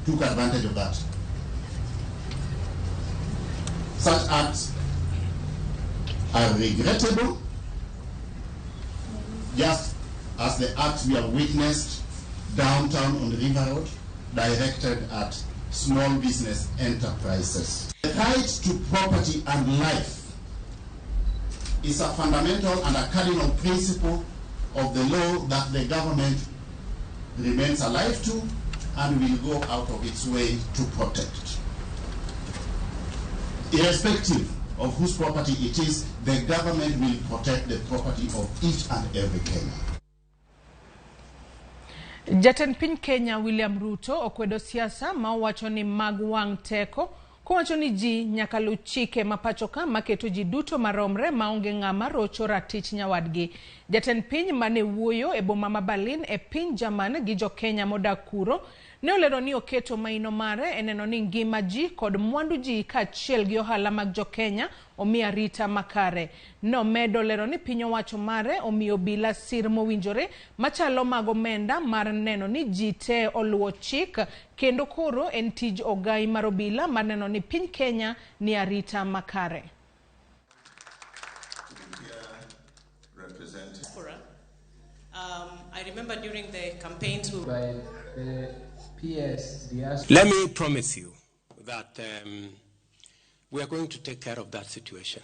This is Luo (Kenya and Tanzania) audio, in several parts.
took advantage of that. Such acts are regrettable, just as the acts we have witnessed downtown on the River Road, directed at small business enterprises. The right to property and life is a fundamental and a cardinal principle of the law that the government remains alive to and will go out of its way to protect. Irrespective of whose property it is, the government will protect the property of each and every Kenyan. Jatend piny Kenya William Ruto okwedo siasa ma owacho ni mag wang' teko, kowacho ni ji nyaka luw chike ma pacho ka maketo ji duto maromre maonge ng'ama rocho ratich nyawadgi. Jatend piny mane wuoyo e boma ma Berlin e piny German gi jo-Kenya modak kuro ne olero ni oketo maino mare e neno ni ngima ji kod mwandu ji kaachiel gi ohala mag jo-Kenya omi arita makare. Nomedo lero ni piny owacho mare omiyo obila sir mowinjore machalo mag omenda mar neno ni ji te oluwo chik, kendo koro en tij ogai mar obila mar neno ni piny Kenya ni arita makare. I remember during the campaigns we by the PS. Let me promise you that we are going to take care of that situation.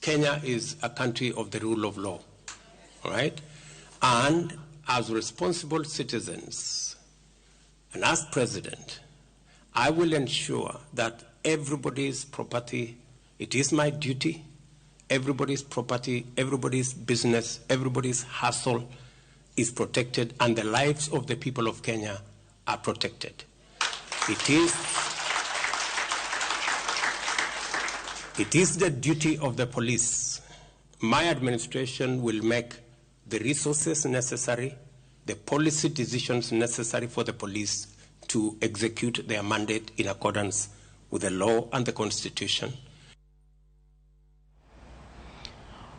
Kenya is a country of the rule of law, all right? And as responsible citizens and as president, I will ensure that everybody's property, it is my duty, everybody's property, everybody's business, everybody's hustle is protected, and the lives of the people of Kenya are protected. It is the duty of the police. My administration will make the resources necessary, the policy decisions necessary for the police to execute their mandate in accordance with the law and the Constitution.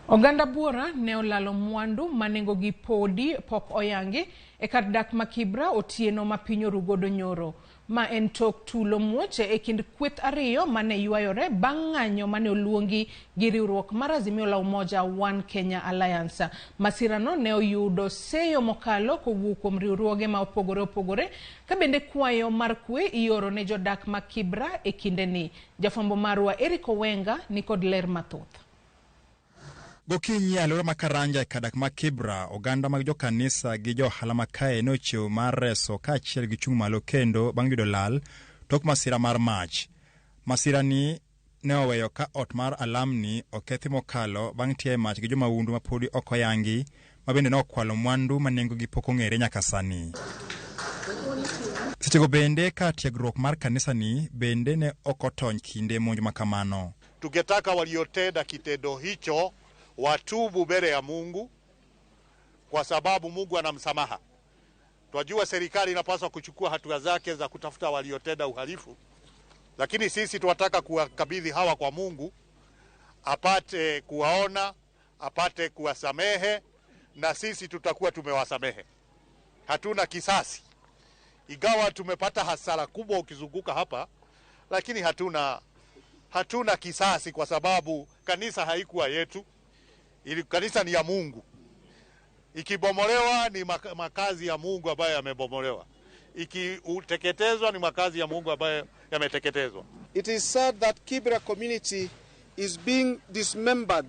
Oganda buora ne olalo mwandu ma nengogi podi pok oyangi e kar dak ma Kibra otieno ma piny orugodo nyoro. Ma en tok tulo muoch e kind kweth ariyo mane ywayore bang' ng'anyo mane oluongi gi riwruok mar Azimio la Umoja One Kenya Alliance. Masirano ne oyudo seyo mokalo kowuok kuom riwruoge ma opogore opogore, ka bende kwayo mar kwe ioro ne jodak ma Kibra e kindeni. Jafwambo marwa Eric Owenga nikod ler mathoth. Gokinyi e alwora ma Karanja e kar dak ma Kibra, oganda mag jokanisa gi jo ohala ma kae ne ochiew mar reso kaachiel gi chung' malo kendo bang' yudo lal tok masira mar mach. Masirani ne oweyo ka ot mar alamni okethi mokalo bang' tiye mach gi jomahundu ma podi ok oyangi, ma bende ne okwalo mwandu ma nengogi pok ong'ere nyaka sani. Sechego bende ka tiegruok mar kanisani bende ne ok otony kinde monj ma kamano. Tungetaka waliotenda kitendo hicho watubu mbele ya Mungu, kwa sababu Mungu anamsamaha. Twajua serikali inapaswa kuchukua hatua zake za kutafuta waliotenda uhalifu, lakini sisi tunataka kuwakabidhi hawa kwa Mungu apate kuwaona, apate kuwasamehe, na sisi tutakuwa tumewasamehe. Hatuna kisasi, ingawa tumepata hasara kubwa ukizunguka hapa, lakini hatuna kisasi kwa sababu kanisa haikuwa yetu. Ili kanisa ni ya Mungu. Ikibomolewa ni makazi ya Mungu ambayo yamebomolewa. Ikiteketezwa ni makazi ya Mungu ambayo yameteketezwa. It is sad that Kibra community is being dismembered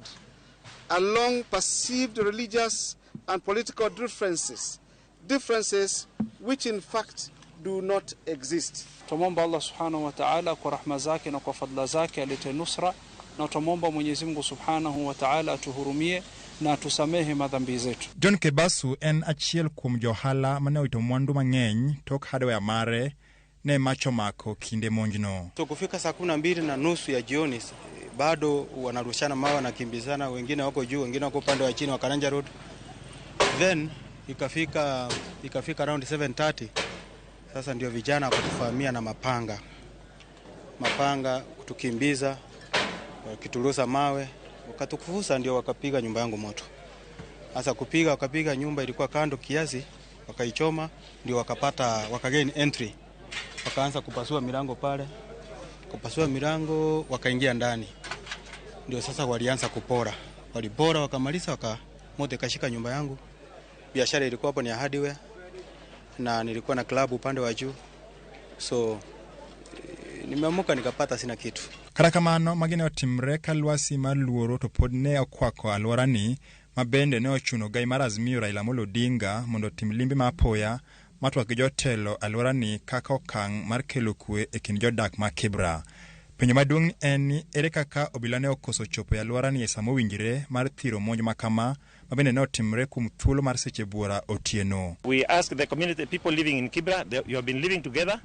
along perceived religious and political differences, differences which in fact do not exist. Tumomba Allah subhanahu wa ta'ala kwa rahma zake na kwa fadla zake alete nusra, na tumomba Mwenyezi Mungu subhanahu wa ta'ala atuhurumie na atusamehe madhambi zetu. John Kebasu en achiel kuom johala mane owito mwandu mang'eny tok hardware mare ne mach omako kinde monjno. So kufika saa 12:30 ya jioni bado wanarushana mawe, wanakimbizana, wengine wako juu, wengine wako upande wa chini wa Karanja Road. Then ikafika around 7:30. Sasa ndio vijana wakatufahamia na mapanga. Mapanga kutukimbiza, wakiturusa mawe, wakatukufusa, ndio wakapiga nyumba yangu moto. Sasa kupiga, wakapiga nyumba ilikuwa kando kiasi, wakaichoma, ndio wakagain entry. Wakaanza kupasua milango pale, kupasua milango wakaingia ndani, ndio sasa walianza kupora. Walipora wakamaliza, waka moto ikashika nyumba yangu. Biashara ilikuwa hapo ni ya hardware na nilikuwa na klabu upande wa juu, so nimeamuka nikapata sina kitu. Kata kamano, magi ne otimre ka lwasi mar luoro to pod ne okwako alworani ma bende ne ochuno gai mar Azimio Raila Amolo Odinga mondo otim limbe ma apoya mar twak gi jotelo alworani kaka okang' mar kelo kwe e kind jodak ma Kibra. Penjo maduong' en ni ere kaka obila ne okoso chopo e alworani e sama owinjore mar thiro monj ma kama ma bende ne otimre kuom thuolo mar seche buora otieno. We ask the community, people living in Kibra, you have been living together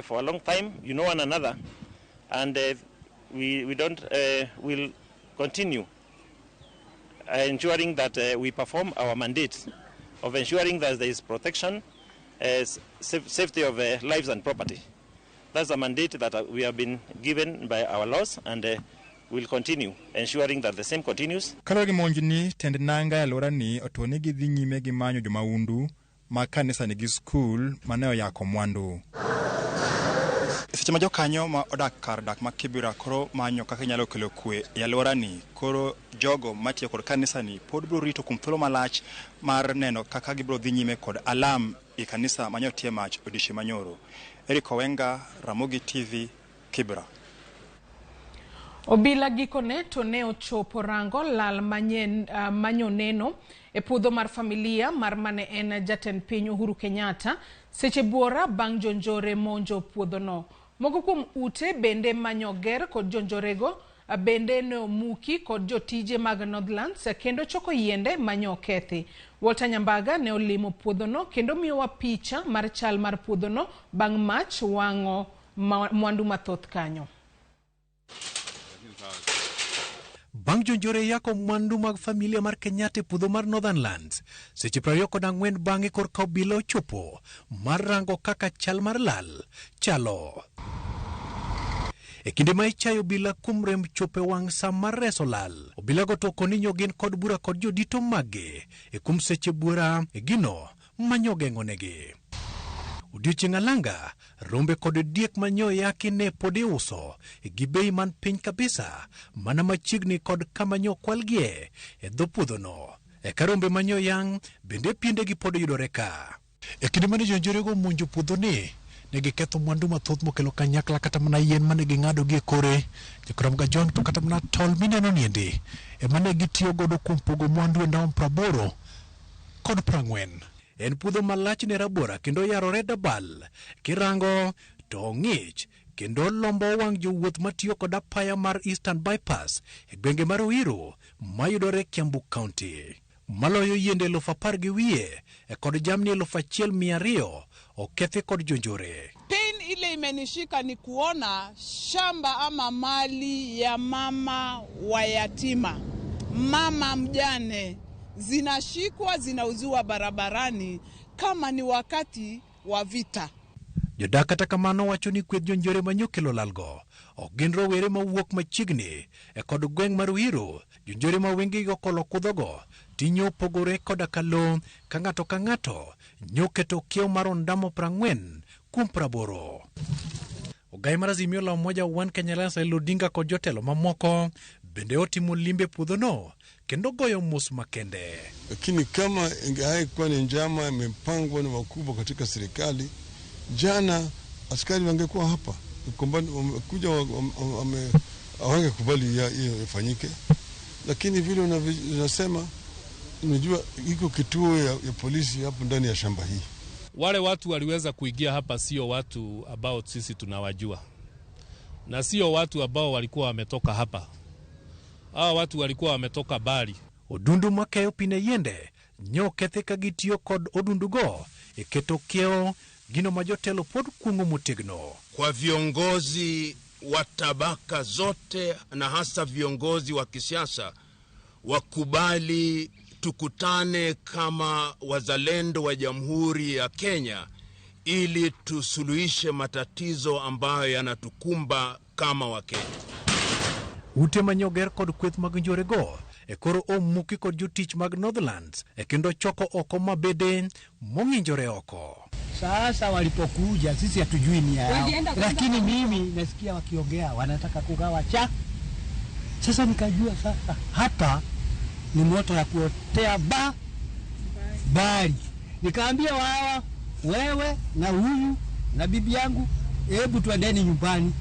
for a long time, you know one another, and we don't will continue ensuring that we perform our mandate of ensuring that there is protection, safety of lives and property. That's a mandate that we have been given by our laws, and we'll continue ensuring that the same continues. Kaluwore gi monjni, tend nanga e alworani otwo ni gidhi nyime gi manyo jomahundu mag kanisa nigi skul mane oyako mwandu. Seche ma jokanyo ma odak kar dak ma Kibra koro manyo kaka inyalo kelo kwe e alworani, koro jogo matiyo kod kanisani pod biro rito kuom thuolo malach mar neno kaka gibiro dhi nyime kod alam e kanisa manyotie mach odiechieng' manyoro. Eric Owenga, Ramogi TV, Kibra. Obila gikone to ne ochopo rango lal manyoneno e puodho mar familia mar mane en jatend piny Uhuru Kenyatta seche buora bang' jonjore monjo puodhono. Moko kuom ute bende manyoger kod jonjorego bende ne omuki kod jotije mag Northlands kendo choko yiende manyo okethi. Walter Nyambaga ne olimo puodhono kendo miyowa picha mar chal mar puodhono bang' mach wang'o mwandu mathoth kanyo. Bang' jonjore yako mwandu mag familia mar Kenyatta e puodho mar Northern Lands, seche 24 bang'e korka obila ochopo mar rango kaka chal mar lal chalo. E kinde ma ichayo obila kuom rem chopo e wang' sa mar reso lal, obilago to okoni gin kod bura kod jodito maggi e kuom seche buora e gino manyo geng'onegi. Odiochieng' alanga, rombe kod diek manyo yaki ne pod iuso gi bei man piny kabisa mana machiegni kod kama nyo kwalgie e dho puodhono. Eka rombe manyo yang' bende piendegi pod yudore ka. E kinde mane jonjorego omonjo puodhoni, ne giketho mwandu mathoth mokelo kanyakla kata mana yien mane ging'ado gi e kore. Jokramga John to kata mana tol mineno niendi ema ne gitiyo godo kuom pogo mwandu e ndawa 80 kod 40. En puodho malach ne rabora kendo yarore dabal. Kirango to ng'ich kendo lombo wang' jowuoth matiyo kod apaya mar Eastern Bypass e gwenge mar Ruiru mayudore Kiambu County. Maloyo yiende 10,000 e kod jamni 1,200 okethi kod jonjore. Pain ile imenishika ni kuona shamba ama mali ya mama wa yatima, mama mjane, zinashikwa zinauziwa barabarani kama ni wakati wa vita. Jodak kata kamano wacho ni kweth jonjore manyokelo lalgo ok gin rowere mawuok machiegni e kod gweng' mar Ruiru. Jonjore ma wengegi okolo kudhogo tinyo opogore koda ka lo ka ng'ato ka ng'ato nyoketo kiewo mar ondamo 40 kuom 80. Ogai mar Azimio la Umoja One Kenya Alliance Raila Odinga kod jotelo mamoko bende otimo limbe puodhono kendo goyo mos makende. Lakini kama haikuwa ni njama imepangwa na wakubwa katika serikali, jana askari wangekuwa hapa kuja, hawangekubali hiyo ifanyike. Lakini vile unasema, unajua iko kituo ya polisi hapo ndani ya shamba hii. Wale watu waliweza kuingia hapa sio watu ambao sisi tunawajua, na sio watu ambao walikuwa wametoka hapa. Hawa watu walikuwa wametoka bali. Odundu makeyo pi ne yiende nyokethi ka gitiyo kod odundugo e keto kiewo gino ma jotelo pod kuong'o motegno. Kwa viongozi wa tabaka zote na hasa viongozi wa kisiasa wakubali tukutane kama wazalendo wa Jamhuri ya Kenya ili tusuluhishe matatizo ambayo yanatukumba kama Wakenya. Ute manyoger kod kweth mag njorego e koro omuki kod jotich mag Northlands e kendo choko oko mabede mong'injore oko. Sasa walipokuja sisi hatujui nia yao, lakini mimi nasikia wakiongea wanataka kugawa cha. Sasa nikajua sasa hapa ni moto ya kuotea bali. Nikaambia wawa, wewe na huyu na bibi yangu, hebu tuendeni nyumbani.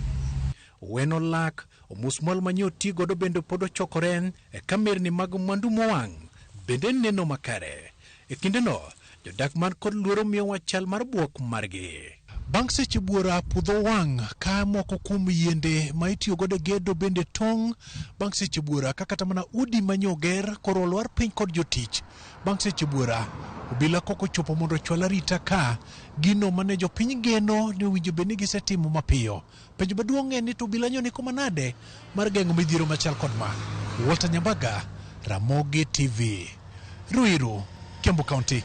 Weno lak omusmal manyo tigodo bende pod ochokore e kamerni mag mwandu mowang' bende neno makare. E kindeno jodak man kod luoro miyowa chal mar buok margi. Bang' seche buora pudho wang' ka moko kuom yiende ma itiyo godo e gedo bende tong'. Bang' seche buora ka kata mana udi manyoger koro olwar piny kod jotich. Bang' seche buora obila koko chopo mondo ochwal arita ka gino mane jopiny geno ni owinjo bed ni gisetimo mapiyo. Penjo maduong' en ni to obila nyo ni koma nade mar geng'o midhiero machal kod ma. Walter Nyambaga, Ramogi TV, Ruiru, Kiambu County.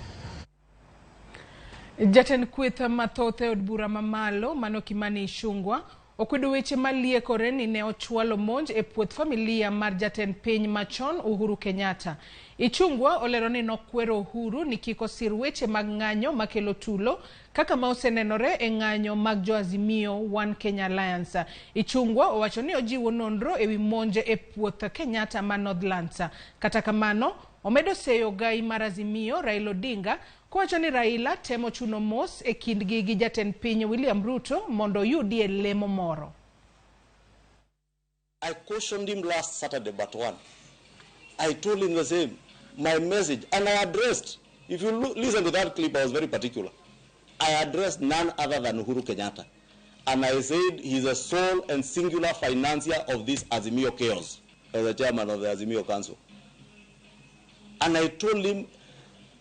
Jatend kweth mathoth e od bura mamalo mano Kimani Ichung'wa okwedo weche maliekore ni ne ochwalo monj e puoth familia mar jatend piny machon Uhuru Kenyatta. Ichung'wa olero ni nokwero Uhuru ni kik osir weche mag ng'anyo makelo tulo kaka ma osenenore e ng'anyo mag jo Azimio One Kenya Alliance. Ichung'wa owacho ni ojiwo nonro ewi monj e puoth Kenyatta ma Northlands. Kata kamano, omedo seyo gai mar Azimio Raila Odinga kowacho ni Raila temo chuno mos e kindgi gi jatend piny William Ruto mondo oyudie lemo moro. I cautioned him last Saturday but one. I told him the same, my message, and I addressed, if you listen to that clip, I was very particular. I addressed none other than Uhuru Kenyatta. And I said he's a sole and singular financier of this Azimio chaos, as the chairman of the Azimio Council. And I told him,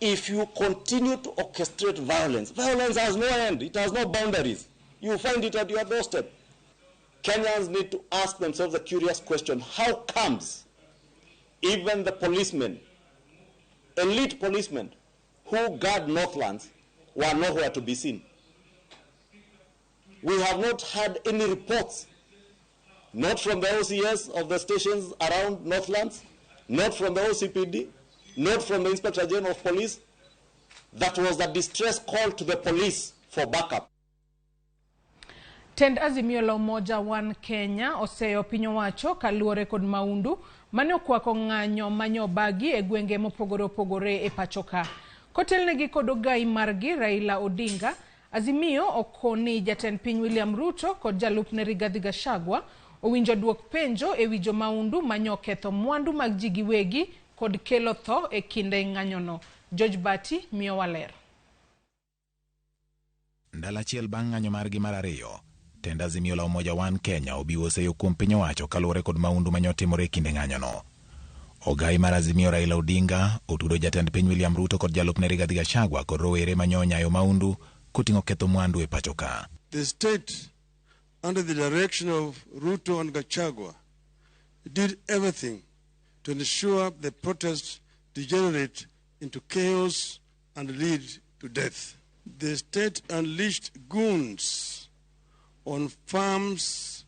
if you continue to orchestrate violence, violence has no end, it has no boundaries. You find it at your doorstep. Kenyans need to ask themselves a curious question. How comes even the policemen, elite policemen who guard Northlands were nowhere to be seen? We have not had any reports, not from the OCS of the stations around Northlands, not from the OCPD, not from the Inspector General of Police. That was a distress call to the police for backup. Tend Azimio la Umoja One Kenya oseyo piny owacho kaluwore kod maundu mane okwako ng'anyo manyobagi e gwenge mopogore opogore e pacho ka. Kotelnegi kod ogai margi Raila Odinga, Azimio okoni jatend piny William Ruto kod jalupne Rigathi Gachagua owinjo duok penjo ewi jomaundu manyoketho mwandu mag ji giwegi kod kelo tho e kinde ng'anyono. George Bati miyowa ler. Ndalo achiel bang' ng'anyo margi mar ariyo, tend Azimio la Umoja One Kenya obiwo seyo kuom piny owacho kaluwore kod maundu manyotimore e kinde ng'anyono. Ogai mar Azimio Raila Odinga otudo jatend piny William Ruto kod jalupne Rigathi Gachagua kod rowere manyo maundu koting'o ketho mwandu e pacho ka. The state, under the direction of Ruto and Gachagua, did everything to ensure the protests degenerate into chaos and lead to death. The state unleashed goons on farms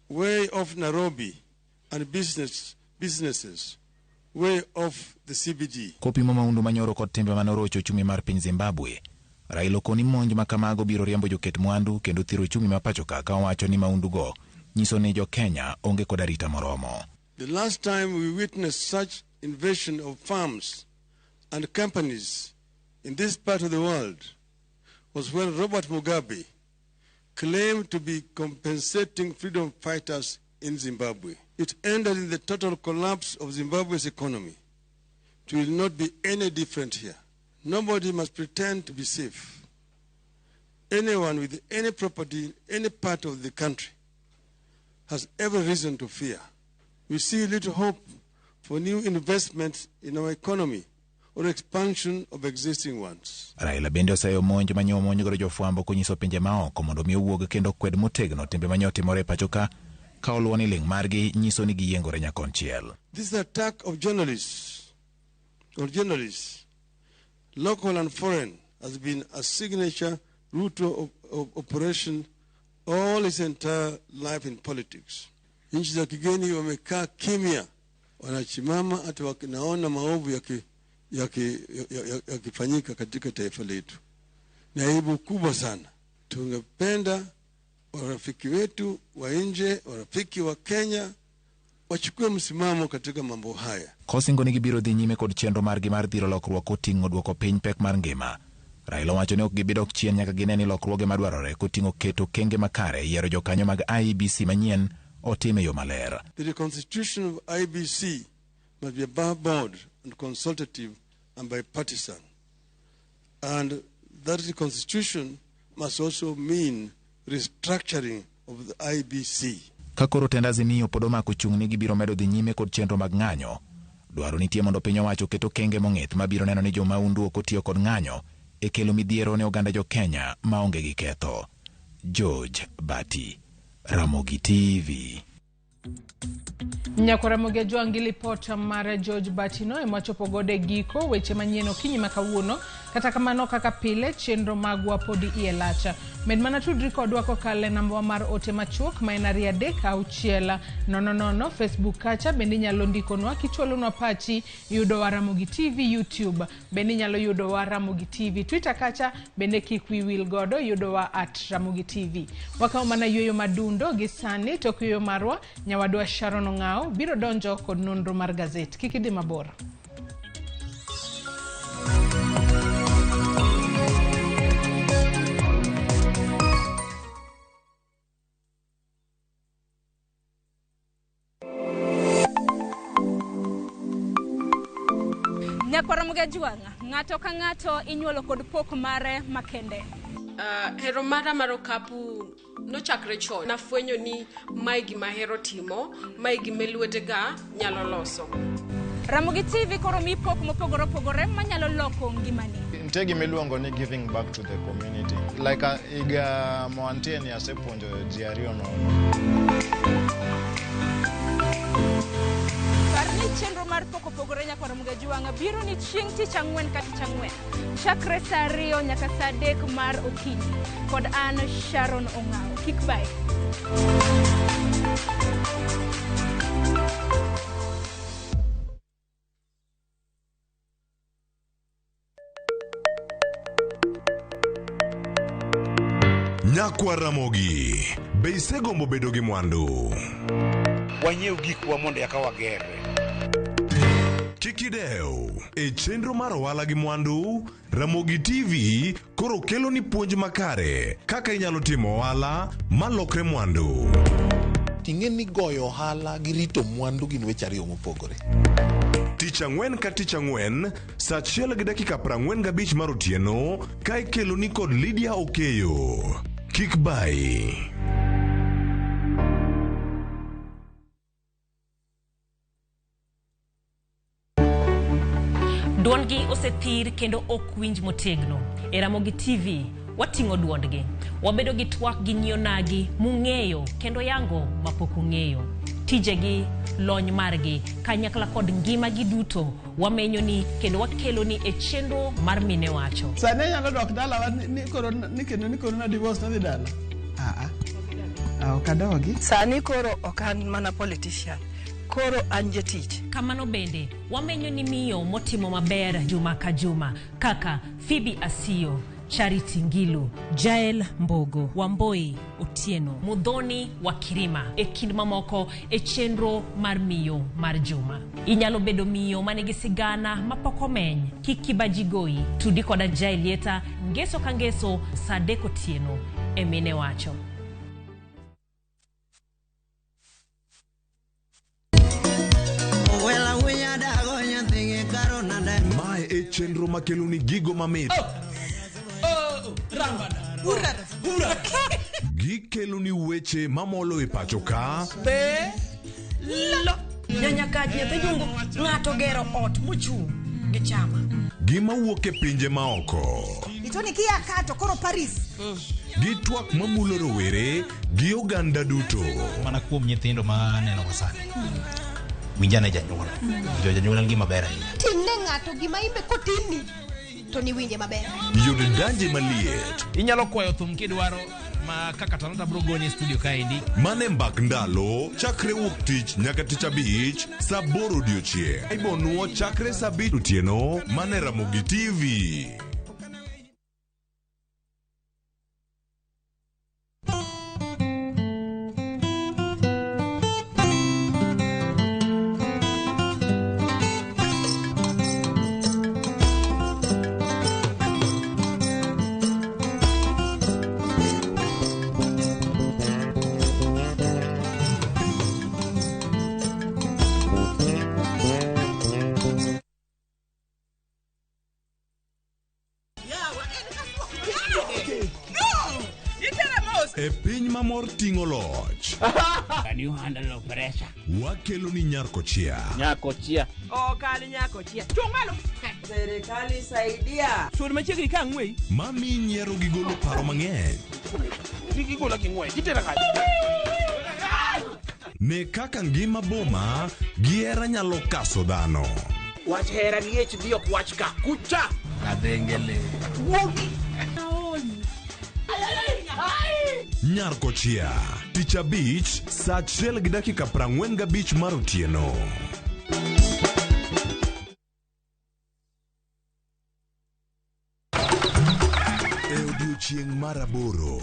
way off Nairobi and businesses way off the CBD. Kopimo maundu manyoro kod timbe manorocho uchumi mar piny Zimbabwe, Raila okoni monj ma kamago biro riembo joket mwandu kendo thiro uchumi ma pacho ka owacho ni maundugo nyiso ni jo Kenya onge kod arita moromo. The last time we witnessed such invasion of farms and companies in this part of the world was when Robert Mugabe claimed to be compensating freedom fighters in Zimbabwe. It ended in the total collapse of Zimbabwe's economy. It will not be any different here. Nobody must pretend to be safe. Anyone with any property in any part of the country has every reason to fear. We see little hope for new investments in our economy or expansion of existing ones. Raila bende oseyo monj manyo monj godo jofwambo konyiso pinje maoko mondo mi owuog kendo kwed motegno timbe manyotimore e pacho ka oluwo ni ling' margi nyiso ni giyiengore nyakonchiel. This attack of journalists, local and foreign, has been a signature route of operation all his entire life in politics. Nchi za kigeni wamekaa kimya, wanachimama hata wanaona maovu yakifanyika katika taifa letu. Ni aibu kubwa sana. Tungependa warafiki wetu wa nje, warafiki wa Kenya wachukue msimamo katika mambo haya. Kosingo ni gibiro dhi nyime kod chenro margi mar dhiro lokruok koting'o duoko piny pek mar ngima. Raila owacho ni ok gibi dok chien nyaka gine ni lokruoge madwarore koting'o keto okenge makare e yiero jokanyo mag IEBC manyien otim e yo maler. The reconstitution of IEBC must be above board and consultative and bipartisan. And that reconstitution must also mean restructuring of the IEBC. Ka koro tend Azimio pod omako chung' ni gibiro medo dhi nyime kod chenro mag ng'anyo, dwaro nitie mondo piny owacho oket okenge mong'ith mabiro neno ni jomahundu ok otiyo kod ng'anyo e kelo midhiero ne oganda jo Kenya maonge gi ketho. George Bati, Ramogi TV. Nyakwar Ramogi Ajwang' gi lipot mar George Batino ema wachopo godo e giko weche manyien okinyi ma kawuono. Kata kamano kaka pile chenro magwa podi iye lach. Med mana tudri kodwa kokalo e namba mar ote machuok ma en 236 00. Facebook kacha bende inyalo ndikonwa kichwalonwa pachi yudowa Ramogi TV YouTube. Bende inyalo yudowa Ramogi TV Twitter kacha bende kik wiyi wil godo yudowa at Ramogi TV. Wakawo mana yueyo madundo gi sani tok yueyo marwa nyawadwa Sharon Ong'ao biro donjo kod nonro mar gazet. Kik idhi mabor. Nyakwar Ramogi Ajwang', ng'ato ka ng'ato inyuolo kod pok mare makende. Hero mara mar okapu nochakre chon. Nafwenyo ni mae gima ahero timo, mae gima lwetega nyalo loso. Ramogi TV koro mi pok mopogore opogore manyalo loko ngimani. Nitie gima iluongo ni giving back to the community. Like higa moantie ni asepuonjo ji ariyo nono. Par ni chenro mar pok opogore Nyakwar Ramogi Ajwang' biro ni chieng' tich ang'wen ka tich ang'wen. Chakre saa 2 nyaka saa 3 mar okinyi. Kod an Sharon Ong'ao. Kik bayi. Nyakwar Ramogi, be isegombo bedo gi mwandu? Wanyiew gikwa mondo eka wagerre. Kik idew, e chenro mar ohala gi mwandu, Ramogi TV koro kelo ni puonj makare kaka inyalo timo ohala malokre mwandu. Ting'e ni goyo ohala gi rito mwandu gin weche ariyo mopogore. Tich ang'wen ka tich ang'wen, saa 1:45 mar otieno, ka ikelo ni kod Lydia Okeyo. Kik bayi. Duondgi osethir kendo ok winj motegno. E Ramogi TV, wating'o duondgi. Wabedo gi twak gi nyionagi mung'eyo kendo yango mapok ung'eyo. Tijegi, lony margi, kanyakla kod ngimagi duto wamenyo ni kendo wakelo ni e chenro mar Mine Wacho. Sani anyalo dok dalawa ni koro ni kendo ni koro na divorce nadhi dala. Ah, ok adogi. Sani koro ok an mana politician. Koro an jatich. Kamano bende, wamenyo ni miyo motimo maber juma ka juma kaka Phoebe Asiyo, Charity Ngilu, Jael Mbogo, Wamboi Otieno, Mudhoni wa Kirima e kind mamoko e chenro mar miyo mar juma. Inyalo bedo miyo manigi sigana mapok omeny. Kik kibaji goyi. Tudi koda Jael Lieta ngeso ka ngeso saa 3 otieno e Mine Wacho. Mae e chenro makelo ni gigo mamit. Gikelo ni weche mamolo e pacho ka. Nyanyakach nyathi jungu ng'ato gero ot mochung' gi chama. Gima wuok e pinje maoko. Itoni kia kato koro Paris. Gi twak mamulo rowere gi oganda duto. Mana kuom nyithindo ma aneno go sani. Winjane janyuol. Jo janyuol en gima ber ahinya. Timne ng'ato gima imbe kotimni to niwinje maber. Yud danje maliet. Inyalo kwayo thum kidwaro ma kaka Talanta bro goni e studio kaendi. Mane mbak ndalo chakre wuok tich nyaka tich abich saa 8 odiochieng'. Ibonuo chakre saa 5 otieno mane Ramogi TV. Mos. E piny ma mor ting'o loch. Can you handle pressure? Wakelo ni Nyarkochia. Nyakochia. Okal nyakochia. Chung' malo. Serikali saidia. Sud machiegni ka ang'wei. Mami nyiero gi golo paro mang'eny. Kik igola gi ng'wech. Itera kanye? Ne kaka ngima boma gi hera nyalo kaso dhano. Wach hera gi HD ok wach ka. Kucha. Kadhengele. Wuogi. Nyarkochia. Tich abich saa 1:45 mar otieno. E odiechieng' mar aboro,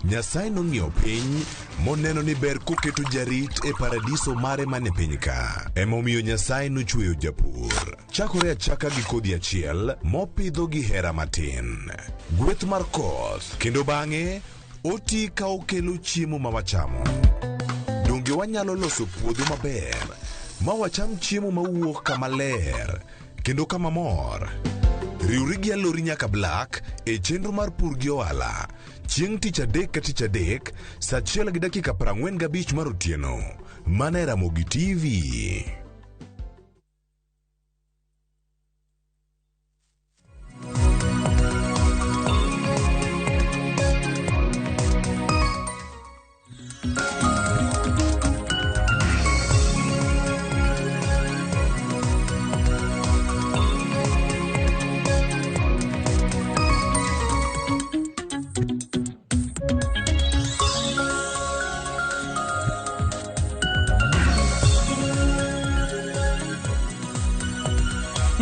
Nyasaye nong'iyo piny moneno ni ber koketo jarit e paradiso mare man e piny ka. Emomiyo Nyasaye nochweyo japur. Chakore achaka gi kodhi achiel mopidho gi hera matin. Gweth mar koth kendo bang'e oti ka okelo chiemo ma wachamo. Donge wanyalo loso puodho maber ma wacham chiemo mawuok kama ler kendo kama mor? Riwri gi Alori nyaka Black e chenro mar pur gi ohala chieng' tich adek ka tich adek saa 1:45 mar otieno mana e Ramogi TV.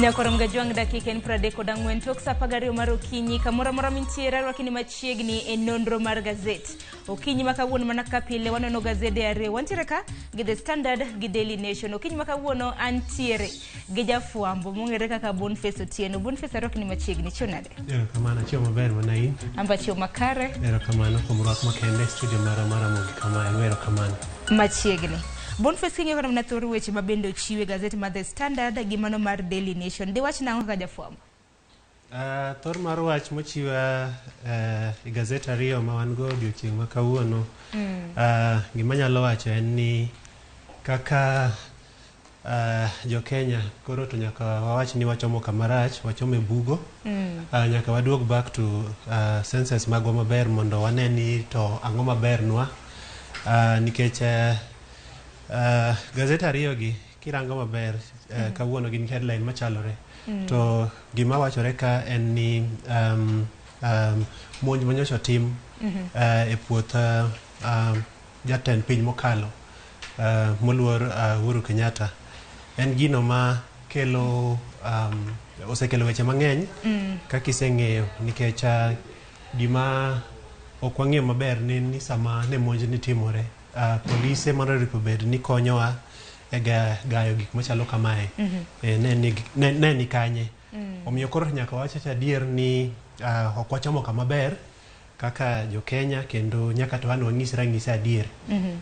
Nyakoro Mgajwang' dakika en 34 tok saa 12 mar okinyi kamoro amora mintiere arwaki ni machiegni e nonro mar gazet. Okinyi ma kawuono mana kaka pile wanono gazede ariyo wantiere ka gi The Standard gi Daily Nation. Okinyi ma kawuono antiere gi jafwambo mong'ere kaka Boniface Otieno. Boniface arwaki ni machiegni, chiew nade? Erokamano, achiewo maber mana in. Amba chiew makare. Erokamano kuom rwak makende e studio mara mar Ramogi kamae. Erokamano. Machiegni. Boniface king'iyo kata mana thor weche ma bende ochiwe gazet mar The Standard gi mano mar Daily Nation. Diwach nang'o kaka jafwambo? Thor mar wach mochiwa e gazet ariyo ma wan go odiochieng' ma kawuono. Gima anyalo wacho en ni kaka jo Kenya koro to nyaka wawach ni wachomo kama rach, wachomo e bugo. Nyaka waduog back to senses magwa maber mondo wane ni to ang'o maber nwa. Nikech gazet ariyo gi kirango maber kawuono gin headline machalore. To gima wachore ka en ni monj manyocha otim e puoth jatend piny mokalo moluor Uhuru Kenyatta en gino ma kelo osekelo weche mang'eny kaka iseng'eyo nikech gima ok wang'eyo maber ni sama ne monj ni timore polise mondo bed ni konyowa e gayo gik machalo kamae ne ni kanye. Omiyo koro nyaka wachach adier ni ok wachomo kama ber kaka jo Kenya kendo nyaka to wan wang'isre ang'isa adier.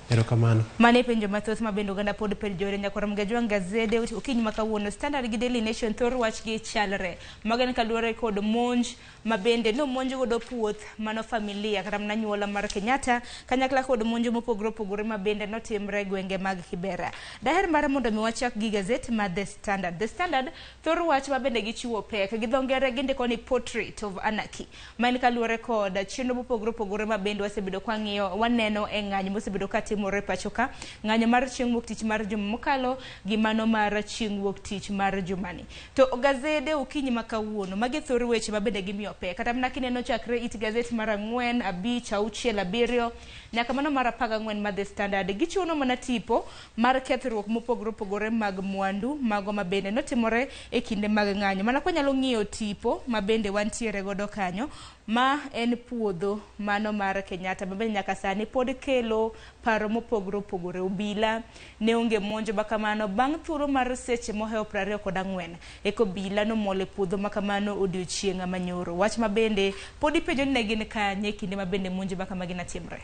Erokamano. Mane penjo mathoth ma bende oganda pod penjore nyakoro Mgajwang' gazede okinyi ma kawuono Standard gi Daily Nation thor wach gi chalre. Mago en kaluwore kod monj ma bende nomonj godo puoth mano familia kata mana anyuola mar Kenyatta kanyakla kod monj mopogore opogore ma bende notimre e gwenge mag Kibera. Daher mar mondo mi wachak gi gazet mar The Standard. The Standard thor wach ma bende gichiwo pek gi dho ngere gindiko ni Portrait of Anarchy. Ma en kaluwore kod chenro mopogore opogore ma bende wasebedo ka wang'iyo waneno e ng'anyo mosebedo ka timore pacho ka. Ng'anyo mar chieng' wuok tich mar juma mokalo gi mano mar chieng' wuok tich mar jumani. To gazede okinyi ma kawuono magi thor weche ma bende gimiyo pek. Kata mana kineno chakre it gazet mar 4, 5, 6, 7 nyaka mano mar 14 mar The Standard gichiwo mana tipo mar kethruok mopogore opogore mag mwandu mago ma bende notimore e kinde mag ng'anyo. Mana kwanyalo ng'iyo tipo ma bende wantiere godo kanyo ma en puodho mano mar Kenyatta ma bende nyaka sani pod kelo paro mopogore opogore. Obila ne onge monjo makamano bang' thuolo mar seche mohewo 24 eka obila nomol e puodho makamano odiochieng' manyoro. Wach ma bende pod ipenjo ni ne gin kanye kinde ma bende monjo makamagi netimre.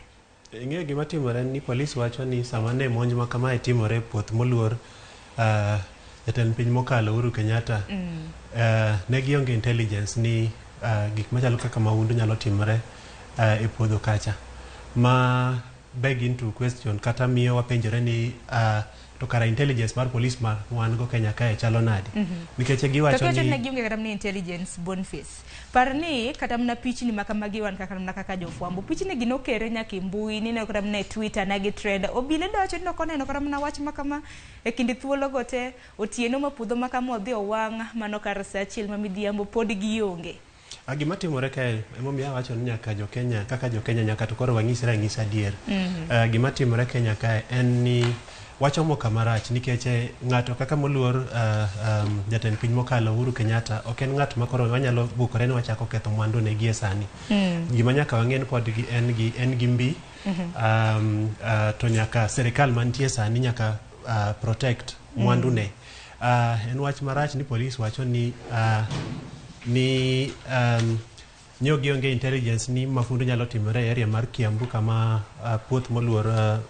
Ing'eyo gima timore ni polis wacho ni sama ne monj ma kamae timore e puoth moluor jatend piny mokalo Uhuru Kenyatta ne gionge intelligence ni gik machalo kaka mahundu nyalo timore e puodho kacha. Ma beg into question kata miyo wapenjore ni to kara intelligence mar police ma wan go Kenya kae chalo nade? Nikech giwacho To kiwacho ni ni gionge kata mana intelligence, Boniface. Par ni kata mana pichni ma kamagi wan kaka mana kaka jofwambo. Pichni gi nokere nyaka e mbui, nineno kata mana e Twitter na gi trend. Obila dawacho ni ok oneno kata mana wach ma kama e kind thuolo go te otieno ma puodho ma kama odhi owang' mano kar saa achiel ma midhiambo pod gionge. Gima timore kae emomiyo awacho ni nyaka jo Kenya kaka jo Kenya nyaka to koro wanyisre anyisa adier. Gima timore Kenya kae en ni wachomo kama rach nikech ng'ato kaka moluor jatend piny mokalo Uhuru Kenyatta ok en ng'at ma koro wanyalo bukore ni wachako ketho mwandu ne gie sani. Gima nyaka wang'e ni pod gi en gi mbi. To nyaka sirikal mantie sani nyaka protect mwandu ne. En wach marach ni polis wacho ni nyo gionge intelligence ni mafundu nyalo timore e area mar Kiambu kama puoth moluor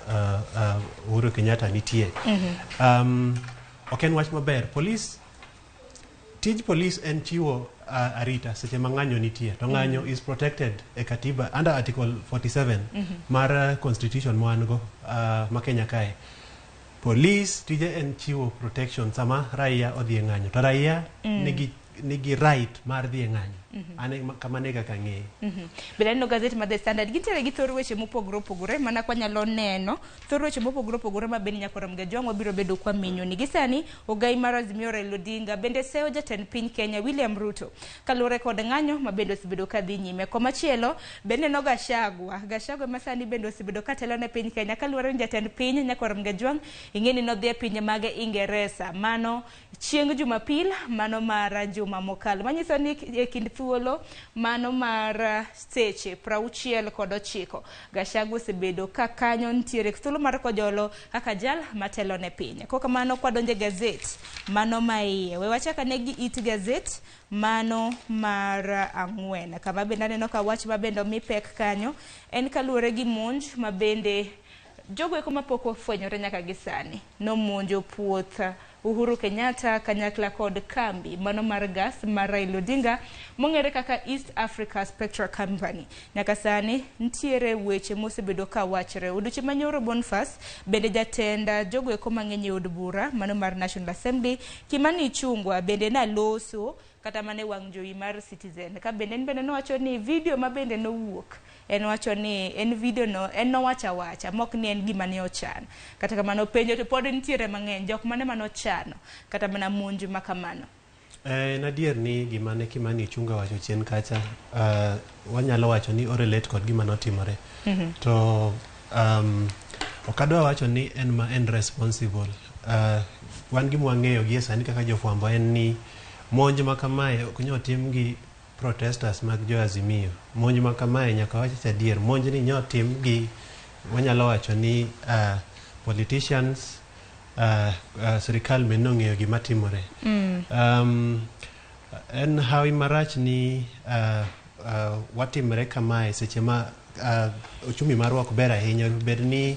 Uhuru Kenyatta nitie. Ok en wach maber. Police, tij police en chiwo arita seche ma ng'anyo nitie. To ng'anyo is protected e katiba under Article 47 mar constitution ma wan go ma Kenya kae. Police tije en chiwo protection sama raia odhi e ng'anyo. To raia nigi right mar dhi e ng'anyo. Ane kamano e kaka ang'eye. Bende aneno gazet mar The Standard gintiere gi thor weche mopogore opogore mana kwanyalo neno thor weche mopogore opogore ma bende nyaka Ramogi Ajwang' wabiro bedo kwa menyo ni. Gi sani ogai mar Azimio Raila Odinga bende seyo jatend piny Kenya William Ruto kaluwore kod ng'anyo ma bende osebedo ka dhi nyime. Komachielo bende neno Gachagua. Gachagua ma sani bende osebedo ka telo ne piny Kenya kaluwore ni jatend piny nyaka Ramogi Ajwang' ing'e ni nodhi e pinje mag Ingeresa mano chieng' Jumapil mano mar juma mokalo manyiso ni e kind thuolo mano mar seche 69 Gachagua osebedo ka kanyo nitiere thuolo mar kojolo kaka jal matelo ne piny. Kokamano kwadonje gazet mano maiye we wachak ane gi it gazet mano mar 4 kama bende aneno ka wach ma bende omi pek kanyo en kaluwore gi monj ma bende jogo eko mapok ofwenyore nyaka gi sani nomonjo puoth Uhuru Kenyatta kanyakla kod kambi mano mar gas mar Raila Odinga mong'ere kaka East Africa Spectra Company. Nyaka sani nitiere weche mosebedo ka wachre. Odiochieng' manyoro Boniface bende jatend jogo eko mang'eny e od bura mano mar National Assembly Kimani Ichung'wa bende naloso kata mana e wang' jowi mar Citizen ka bende en bende nowacho ni video ma bende nowuok en wacho ni en video no en nowacho awacha mok ni en gima ne ochan. Kata kamano penjo to pod nitiere mang'eny jok mane manochano kata mana monj ma kamano. En adier ni gima ne Kimani Ichung'wa wacho chien kacha wanyalo wacho ni orelate kod gima notimore. To ok adwa wacho ni en ma en responsible. Wan gima wang'eyo gie sani kaka jofwambo en ni monj ma kamae ok nyal tim gi protesters mag jo Azimio. Monj ma kamae nyaka wach adier. Monj ni nyo tim gi wanyalo wacho ni politicians sirikal be nong'eyo gima timore. En hawi marach ni watimre kamae seche ma uchumi marwa ok ber ahinya. Bed ni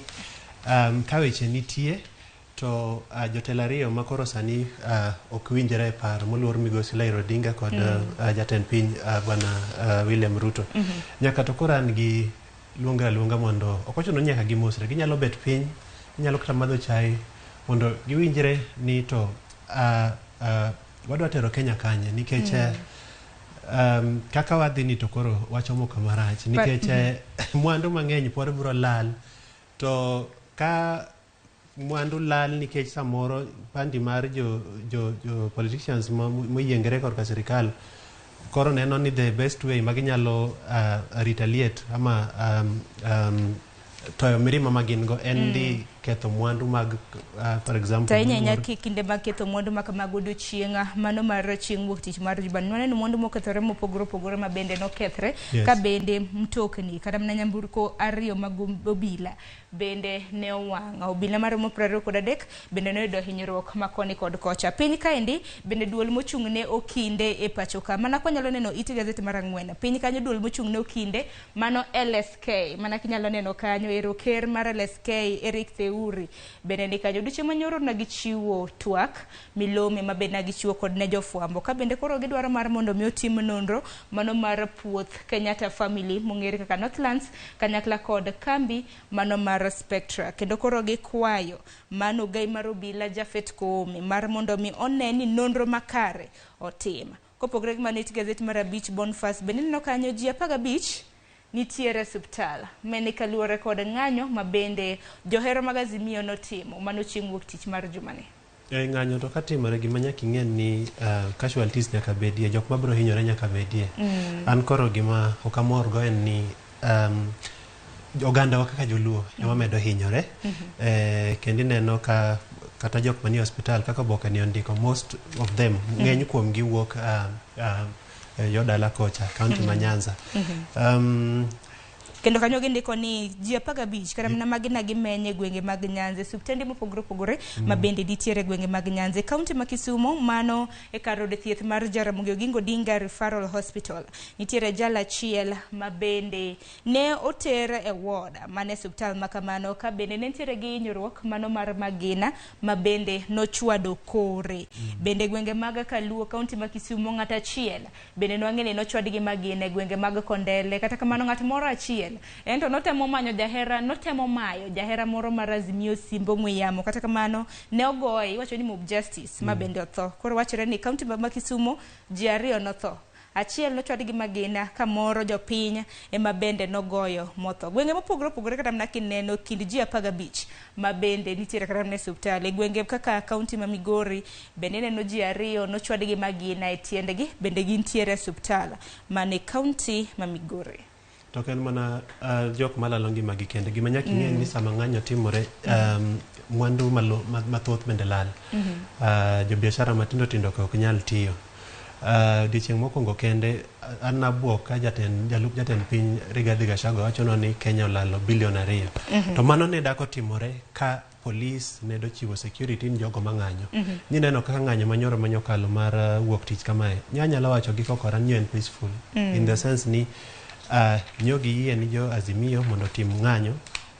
ka weche nitie to jotelo ariyo ma koro sani ok winjre e paro moluor migosi Raila Odinga kod jatend piny bwana William Ruto. Nyaka to koro an gi luongre aluonga mondo ok ochuno ni nyaka gimosre, ginyalo bet piny, ginyalo kata madho chai mondo giwinjre ni to wadwa tero Kenya kanye nikech kaka wadhi ni to koro wachomo kama rach nikech mwandu mang'eny pod biro lal to ka mwandu lal nikech samoro pandi mar jo politicians moyiengre korka sirikal koro neno ni the best way ma ginyalo retaliate ama toyo mirima ma gin go en dhi ketho mwandu mag for example to ahinya ahinya kinde mag ketho mwandu ma kamago odiochieng' mano mar chieng' wuok tich mar juma waneno mwandu mokethore mopogore opogore ma bende nokethre. Ka bende mtokni kata mana nyamburko 2 mag obila bende ne owang'. Obila maromo 23 bende noyudo hinyruok ma koni kod kocha. Piny kaendi bende duol mochung' ne okinde e pacho ka mana kwanyalo neno it gazet mar 4 piny kanyo duol mochung' ne okinde mano LSK mana kinyalo neno kanyo ero ker mar LSK Eric Theuri bende ni kanyo. Odiochieng' manyoro ne gichiwo twak milome ma bende ne gichiwo kod ne jofwambo ka bende koro gidwaro mar mondo mi otim nonro mano mar puoth Kenyatta family mong'ere kaka Northlands kanyakla kod kambi mano mar Spectra. Kendo koro gikwayo mano ogai mar obila Japhet Koome mar mondo mi one ni nonro makare otim. Kopogore gi mano, it gazet mar 5 Boniface bende ineno kanyo ji 15 nitiere osiptal mene kaluwore kod ng'anyo ma bende johera mag Azimio notimo mano chieng' wuok tich mar jumani. E ng'anyo to katimore gima nyaka ing'e ni casualties nyaka bedie, jok mabiro hinyore nyaka bedie. An koro gima ok amorgo en ni ogandawa kaka joluo ema medo hinyore. Kendo ineno ka kata jok manie hospital kaka oboke ni ondiko, most of them, ng'eny kuomgi wuok yo dala kocha, county ma Nyanza. Kendo kanyo gindiko ni ji 15 kata mana magi na gimenye gwenge mag Nyanza, osiptende mopogore opogore ma bende nitiere gwenge mag Nyanza. E kaunti ma Kisumu, mano e kar od thieth mar Jaramogi Oginga Odinga Referral Hospital, nitiere jal achiel ma bende ne oter e ward mane osiptal ma kamano ka bende ne nitiere gi hinyruok mano mar magina ma bende nochwado kore. Bende gwenge mag Kaluo, kaunti ma Kisumu, ng'at achiel bende nwang'e ni nochwad gi magina e gwenge mag Kondele. Kata kamano ng'at moro achiel ento notemo manyo jahera, notemo mayo jahera moro mar Azimio simb ong'we yamo, kata kamano ne ogoye, iwacho ni mob justice ma bende otho. Koro wachore ni kaunti ma Kisumu ji 2 notho, achiel nochwad gi magina ka moro jopiny ema bende nogoyo motho. Gwenge mopogore opogore kata mana kineno kind ji 15 ma bende nitiere kata mana e osiptal e gwenge kaka kaunti ma Migori bende ineno ji 2 nochwad gi magina e tiendgi, bende gintiere e osiptal mane kaunti ma Migori. To ok en mana jok malalo ngimagi kende. Gima nyaka ing'e ni sama ng'anyo timore, mwandu mathoth bende lal. Jobiashara matindo tindo ok nyal tiyo. Odiochieng' mokwongo kende an nabuok ka jalup jatend piny Rigathi Gachagua wachonwa ni Kenya olalo bilion 2. To mano ne dak otimore ka police ne dochiwo security ni jogo mang'anyo. Nineno kaka ng'anyo manyoro manyokalo mar wuok tich kamae. Nyanyalo wacho gi kokora ni en peaceful. In the sense ni nyo giyie ni jo Azimio mondo otim ng'anyo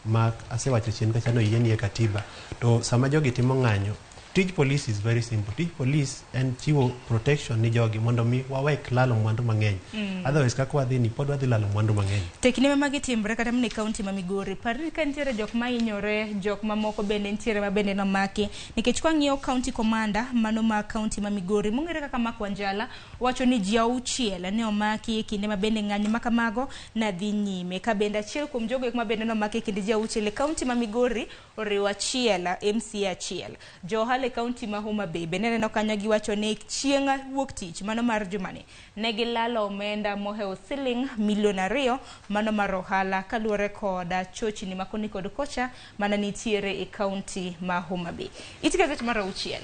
ma asewacho chien kacha no yie ni e katiba. To sama jogi timo ng'anyo, tij police is very simple. Tij police en chiwo protection ni jogi mondo mi wawek lalo mwandu mang'eny. Otherwise kaka wadhi ni pod wadhi lalo mwandu mang'eny. Tek ne magi timre kata mana e kaunti ma Migori. Par ni ka nitiere jok ma hinyore, jok mamoko bende nitiere ma bende nomaki. Nikech kwang'iyo county commander mano ma kaunti ma Migori mong'ere kaka Mark Wanjala wacho ni ji 6 ne omaki e kinde ma bende ng'anyo ma kamago ne dhi nyime. Ka bende achiel kuom jogo eko ma bende nomaki e kind ji 6 e kaunti ma Migori oriwo achiel MCA achiel. Jo ohala e kaunti ma Homa Bay bende neno kanyo giwacho ni chieng' wuok tich mano mar jumani ne gilalo omenda mohewo siling milion 2 mano mar ohala kaluwore kod chochni ma koni kod kocha mana nitiere e kaunti ma Homa Bay. It gazet mar 6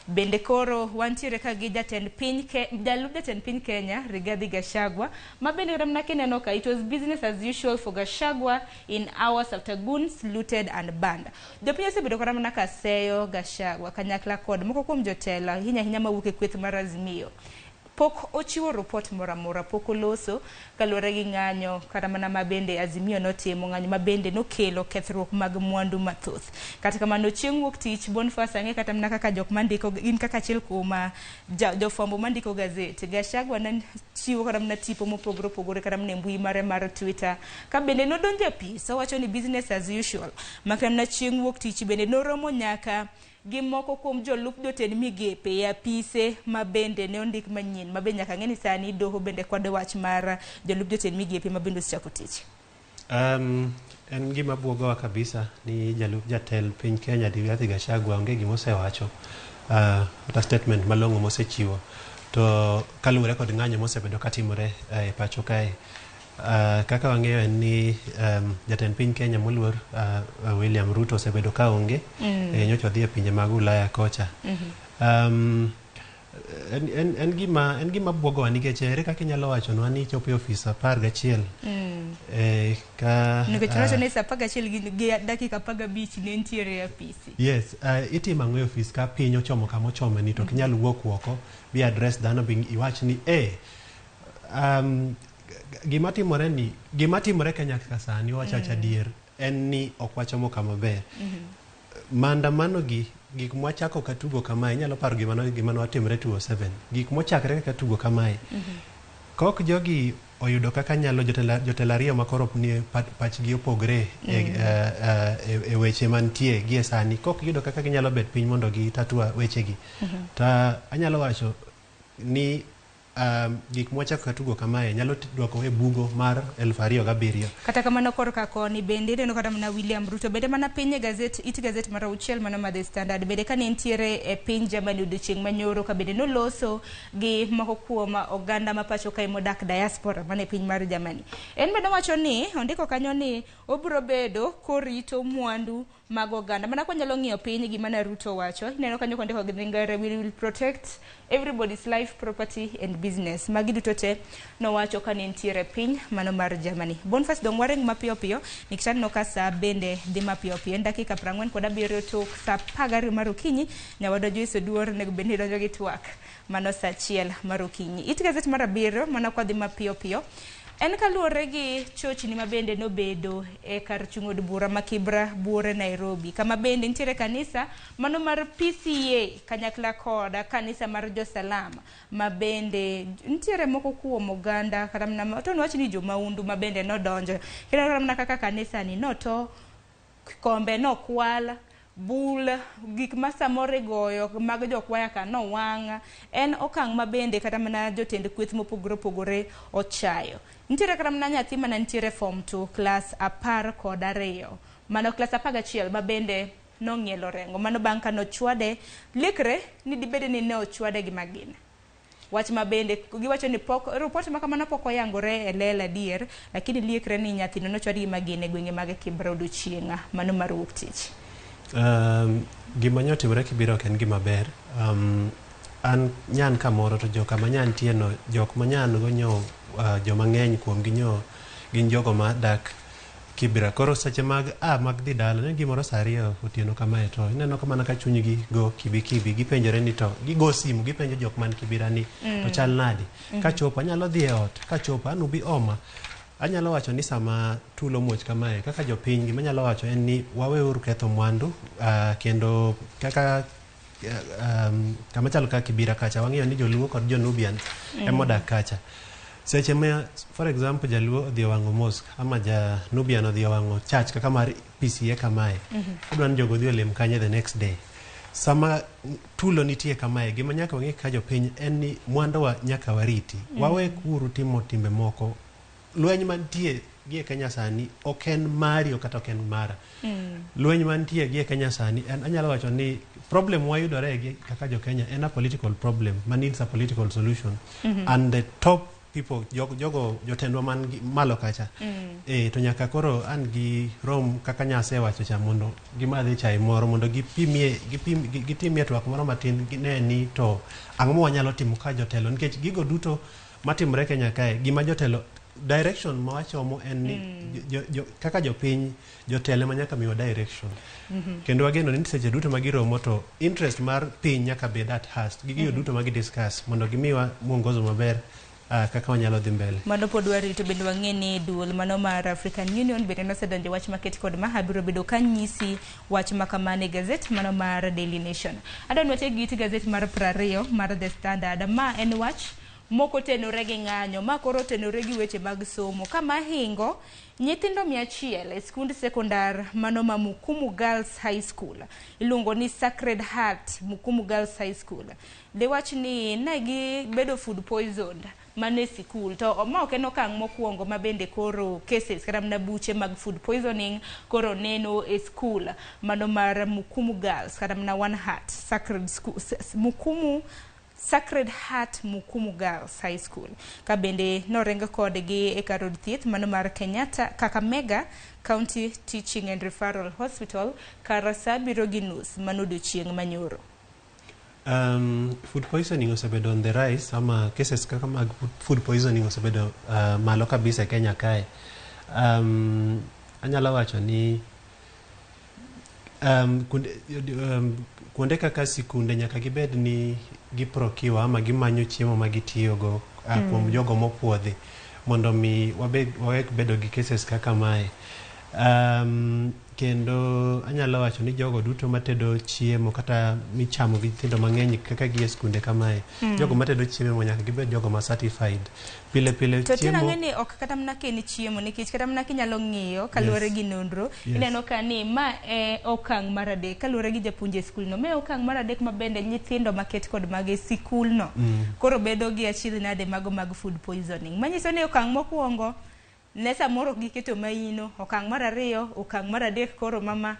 bende koro wantiere ka gi jatend piny jalup jatend piny Kenya Rigathi Gachagua ma bende kata mana kineno ka it was business as usual for Gachagua in hours after goons looted and burned. Jopiny osebedo kata mana ka seyo Gachagua kanyakla kod moko kuom jotelo ahinya ahinya mawuok e kweth mar Azimio. Pok ochiwo report moro amora, pok oloso kaluwore gi ng'anyo kata mana ma bende Azimio notimo, ng'anyo ma bende nokelo kethruok mag mwandu mathoth. Kata kamano chieng' wuok tich Boniface ang'e kata mana kaka jok mandiko gin kaka achiel kuom jofwambo mandiko gazet. Gachagua ne chiwo kata mana tipo mopogore opogore kata mana e mbui mare mar Twitter. Ka bende nodonjo e apis, owacho ni business as usual. Makata mana chieng' wuok tich bende noromo nyaka gi moko kuom jolup jotend migepe e apise ma bende ne ondik manyien ma be nyaka ng'e ni sani doho bende kwedo wach mar jolup jotend migepe ma bende osechako tich. En gima buogowa kabisa ni jalup jatend piny Kenya Rigathi Gachagua onge gima osewacho, kata statement malong'o mosechiwo to kaluwore kod ng'anyo mosebedo katimore e pacho kae. Kaka wang'eyo en ni jatend piny Kenya moluor William Ruto osebedo ka onge. Nyocha odhi e pinje mag Ulaya kocha. En gima buogowa nikech ere kaka inyalo wachonwa ni ichopo e ofis 11 ka nikech wacho ni saa 11 gi dakika 15 ne nitiere e apisi. Yes, itimo ang'o e ofis ka piny ochomo kama ochome ni to ok inyal wuok oko bi address dhano bi iwach ni gima timore ni gima timore Kenya kaka sani wacho adier en ni ok wachomo kama ber. Maandamano gi gik mwachako ka tugo kamae inyalo paro gima no- gima notimre 2007 gik mochakre kaka tugo kamae kok jogi oyudo kaka nyalo jotelo jotelo ariyo ma koro ni pachgi opogre e, e, e weche mantie gie sani kok giyudo kaka ginyalo bet piny mondo gitatua wechegi to anyalo wacho ni gik mwachako ka tugo kamae nyalo dwoko e bugo mar 2007. Kata kamano korka koni bende ineno kata mana William Ruto bende mana piny e gazet it gazet mar auchiel mano mar The Standard bende kane entiere e piny Germany odiochieng' manyoro ka bende noloso gi moko kuom oganda ma pacho kae modak diaspora mana e piny mar Germany. En bende owacho ni ondiko kanyo ni obiro bedo korito mwandu mag oganda. Mana kwanyalo ng'iyo piny gima ne Ruto wacho, ineno kanyo kondiko gi dho ngere we will protect everybody's life, property and business. Magi duto te nowacho kane entiere piny mano mar Germany. Boniface dong waring mapiyo piyo nikech aneno ka saa bende dhi mapiyo piyo. En dakika 47 tok saa 12 mar okinyi. Nyawadwa Joyce Oduor onego bed ni donjo gi twak mano saa 1 mar okinyi. It gazet mar abiriyo mana kwadhi mapiyo piyo En kaluwore gi chochni ma bende nobedo e kar chung' od bura ma Kibra buore Nairobi, kama bende nitiere kanisa mano mar PCEA kanyakla kod kanisa mar Josalam ma bende nitiere moko kuom oganda kata mana to nwach ni jomaundu ma bende nodonjo. Kendo kata mana kaka kanisa ni noto kombe nokwal, bul, gik ma samoro igoyo mag jokwaya ka nowang'. En okang' ma bende kata mana jotend kweth mopogore opogore ochayo. Nitiere kata mana nyathi mana nitiere form 2 klas 12, mano klas 11 ma bende nong'ielo rengo. Mano bang' ka nochwade, likre ni dibed ni ne ochwade gi magina. Wach ma bende giwacho ni pok ripot ma kamano pok oyangore e lela adier, lakini liekre ni nyathino nochwad gi magina e gwenge mag Kibra odiochieng' mano mar wuok tich. Gima nyo timore Kibera ok en gima ber. An nyan kamoro to joka ma nyan tie no, jok ma nyan go nyo joma ng'eny kuom gi nyo gin jogo ma dak Kibra. Koro seche mag a mag dhi dala ne gimoro saa 2 otieno kamae to ineno ka mana ka chunygi go kibi kibi gipenjore ni to gigo simu gipenjo jok man Kibira ni to chal nadi. Kachopo anyalo dhi e ot, kachopo an ubi oma. Anyalo wacho ni sama tulo muoch kamae kaka jopiny gima anyalo wacho en ni waweuru ketho mwandu kendo kaka kama chalo kaka Kibira kacha wang'eyo ni joluo kod jo-Nubians ema odak kacha. Seche ma for example jaluo odhi owang'o mosque ama ja Nubian odhi owang'o church kaka mar PCEA kamae, idwa ni jogo odhi olem kanye the next day. Sama tulo nitie kamae, gima nyaka wang'e kaka jopiny en ni mwanduwa nyaka wariti. Wawe uru timo timbe moko. Lweny mantie gi e Kenya sani ok en mari kata ok en mara. Lweny mantie gi e Kenya sani en anyalo wacho ni problem wayudore gi kaka jo Kenya en a political problem ma needs a political solution. And the top people jogo jotendwa man gi malo kacha to nyaka koro an gi rom kaka nyasewacho cha mondo gimadhe chai moro mondo gipimie gipim gitimie twak moro matin gine ni to ang'o ma wanyalo timo ka jotelo nikech gigo duto matimore Kenya kae gima jotelo direction ma wachomo en ni kaka jopiny jotelo ema nyaka miwa direction. Kendo wageno ni seche duto ma giromo to interest mar piny nyaka bed at heart gi gigo duto ma gidiscuss mondo gimiwa mwongozo maber kaka wanyalo dhi mbele. Mano pod warito bende wang'e ni duol mano mar African Union bende nosedonjo wach maket kod ma abiro bedo ka nyisi wach ma kamano e gazet mano mar Daily Nation. Adwa ni watiek gi it gazet mar 20 mar The Standard. Ma en wach mok otenore gi ng'anyo, ma koro otenore gi weche mag somo. Kama hingo nyithindo 100 e skund sekondar mano ma Mukumu Girls High School iluongo ni Sacred Heart Mukumu Girls High School. Dewach ni ne gibedo food poisoned mano e sikul to ma ok en okang' mokwongo ma bende koro cases kata mana buche mag food poisoning koro neno e skul mano mar Mukumu Girls kata mana One Heart Sacred School, Mukumu Sacred Heart Mukumu Girls High School ka bende noring kodgi e kar od thieth mano mar Kenyatta Kakamega County Teaching and Referral Hospital kar saa 7:30 mano odiochieng' manyoro. Food poisoning osebedo on the rise ama cases kaka mag food poisoning osebedo malo kabisa e Kenya kae. Anyalo wacho ni kuonde kaka sikunde nyaka gibed ni giprocure ama gimanyo chiemo ma gitiyogo kuom jogo mopuodhi mondo mi wabed wawek bedo gi cases kaka mae. Kendo anyalo wacho ni jogo duto matedo chiemo kata michamo gi nyithindo mang'eny kaka gi e skunde kamae, jogo matedo chiemo nyaka gibed jogo ma certified. Pile pile To chiemo tena ng'e ni ok kata mana ka en chiemo, nikech kata mana kinyalo ng'iyo kaluwore gi nonro, ineno ka ni ma e okang' mar adek kaluwore gi japuonj e skul no. Ma e okang' mar adek ma bende nyithindo maket kod mage e sikul no koro bedo gi achiedh nade mago mag food poisoning. Manyiso ni okang' mokwongo ne samoro ok giketo maino, okang' mar ariyo, okang' mar adek koro mama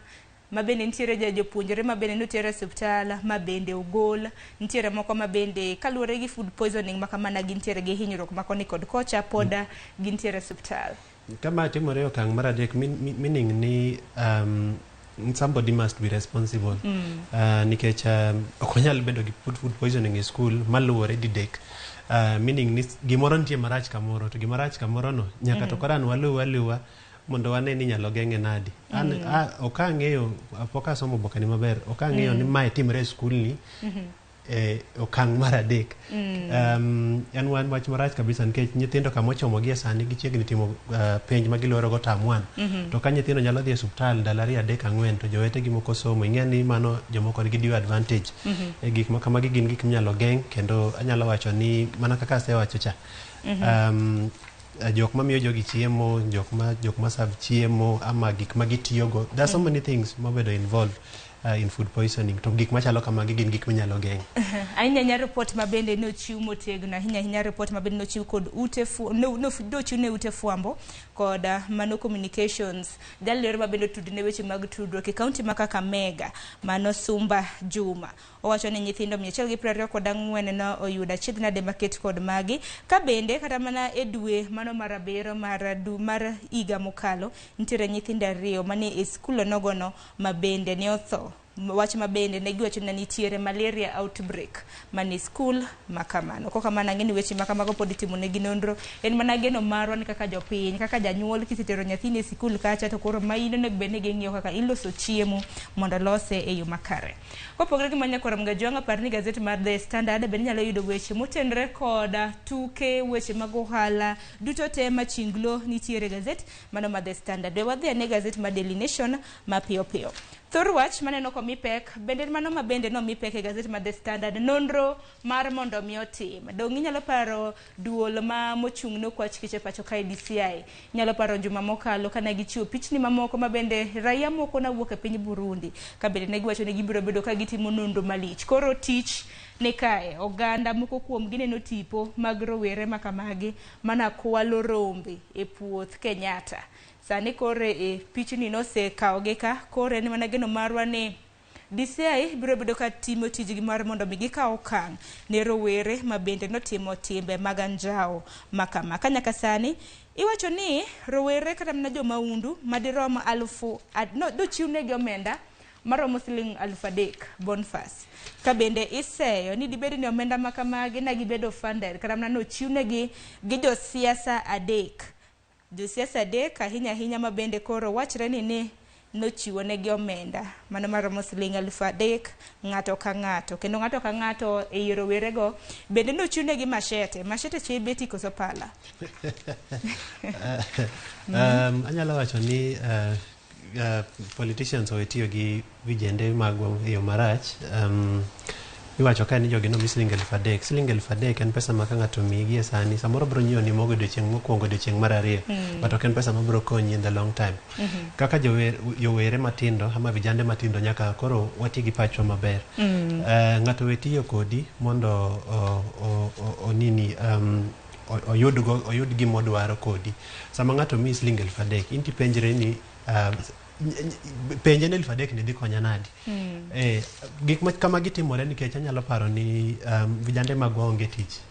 ma bende nitiere jopuonjre ma bende noter e osiptal ma bende ogol, nitiere moko ma bende kaluwore gi food poisoning ma kamana gintiere gi hinyruok ma koni kod kocha pod gintiere e osiptal. Kama timore e okang' mar adek, meaning ni somebody must be responsible. Nikech ok wanyal bedo gi food poisoning e school maluwore didek. Meaning ni gimoro nitie marach kamoro, to gimarach kamoro no nyaka to koro an waluw aluwa mondo wane ni inyalo geng'e nadi. An ok ang'eyo, pok asomo oboke ni maber, ok ang'eyo ni mae timore e skul ni e okang' mar adek. En wan wach marach kabisa nikech nyithindo kama ochomo gie sani gichiegni timo penj ma giloro go term 1. To ka nyithindo nyalo dhi e osiptal ndalo 2, 3, 4 to jowetegi moko somo, ing'e ni mano jomoko nigi due advantage. E gik ma kamagi gin gik minyalo geng', kendo anyalo wacho ni mana kaka asewacho cha. Jok mamiyo jogi chiemo, jok ma serve chiemo ama gik ma gitiyogo. There are so many things mabedo involved in food poisoning. To gik machalo kamagi gin gik minyalo geng'. Ahinya ahinya report ma bende nochiw motegno, ahinya ahinya report ma bende nochiw kod ute nochiw ne ute fwambo kod mano communications. Jalero ma bende otudne weche mag tudruok e kaunti ma Kakamega, mano Sumba Juma. Owacho ni nyithindo 124 no oyudo achiedh nade maket kod magi, ka bende kata mana e dwe mano mar abiriyo mar higa mokalo, nitiere nyithindo 2 mane e skul onogono ma bende ne otho. Wach ma bende ne giwacho ni nitiere malaria outbreak mane skul ma kamano. Kok kamano ang'e ni weche ma kamago pod itimo negi nonro. En mana geno marwa ni kaka jopiny, kaka janyuol kisetero nyathini e sikul kacha to koro maino onego bed ni ging'iyo kaka iloso chiemo mondo lose e yo makare. Kopogore gi mano nyakwar Mgajwang'a, par ni gazet mar The Standard bende inyalo yudo weche motenore kod tuke, weche mag ohala, duto te machinglo nitiere gazet mano mar The Standard. We wadhi ane gazet mar Daily Nation mapiyo piyo. Thor wach maneno komi pek, bende mano ma bende nomi pek e gazet mar The Standard, nonro mar mondo mi otim. Dong' inyalo paro duol ma mochung' ne okwach kich e pacho kae DCI. Inyalo paro juma mokalo kane gichiwo pichni mamoko ma bende raia moko nawuok e piny Burundi, ka bende ne giwacho ni gibiro bedo ka gitimo nonro malich. Koro tich ni kae, oganda moko kuom gineno tipo mag rowere ma kamagi mana kwalo rombe e puoth Kenyatta. Sani koro e pichni nosekawogi ka, koro en mana geno marwa ni DCI biro bedo ka timo tijgi mar mondo mi gikaw okang' ne rowere ma bende notimo timbe mag anjawo ma kama. Ka nyaka sani iwacho ni rowere kata mana jomaundu madirom alufu no, dochiwnegi omenda maromo siling 3,000 Boniface. Ka bende iseyo ni dibed ni omenda ma kamagi ne gibedo funded kata mana nochiwnegi gi josiasa 3. Josiasa 3 ahinya ahinya ma bende koro wachre ni ne nochiwo negi omenda mano maromo siling 3,000 ng'ato ka ng'ato, kendo ng'ato ka ng'ato e rowerego bende nochiwnegi machete. Machete che beti koso pala? Anyalo wacho ni politicians owe tiyo gi vijende magwa e yo marach. Iwacho kae ni jogi nomi siling 3,000. Siling 3,000 en pesa ma ka ng'ato omiyi gie sani, samoro biro nyiewo ni mogo odiochieng' mokwongo, odiochieng' mar ariyo. But ok en pesa mabiro konyi in the long time. Kaka jowere matindo ama vijande matindo nyaka koro wati gi pachwa maber. Ng'ato we tiyo kodi mondo onini, oyud gima odwaro kodi. Sama ng'ato miyi siling 3,000, in tipenjri ni penje ni 3,000 ni dhi konya nadi? Gik ma kamagi timore nikech anyalo paro ni vijande magwa onge tich.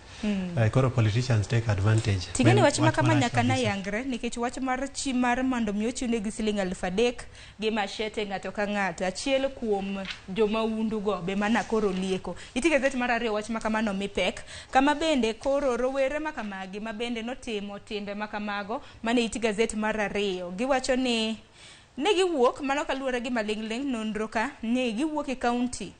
Koro politicians take advantage. Ting'eni wach ma kama marach nyaka kabisa. nayangre nikech wach mar chi mar mondo mi ochiwnegi siling 3,000 gi machete ng'ato ka ng'ato. Achiel kuom jomaundu go be mana koro lieko. Iti gazet mar ariyo wach ma kamano mi pek. Kama bende koro rowere ma kamagi ma bende notimo timbe ma kamago mane iti gazet mar ariyo. Giwacho ni ne giwuok mano kaluwore gi maling'ling' nonro ka ni giwuok e kaunti.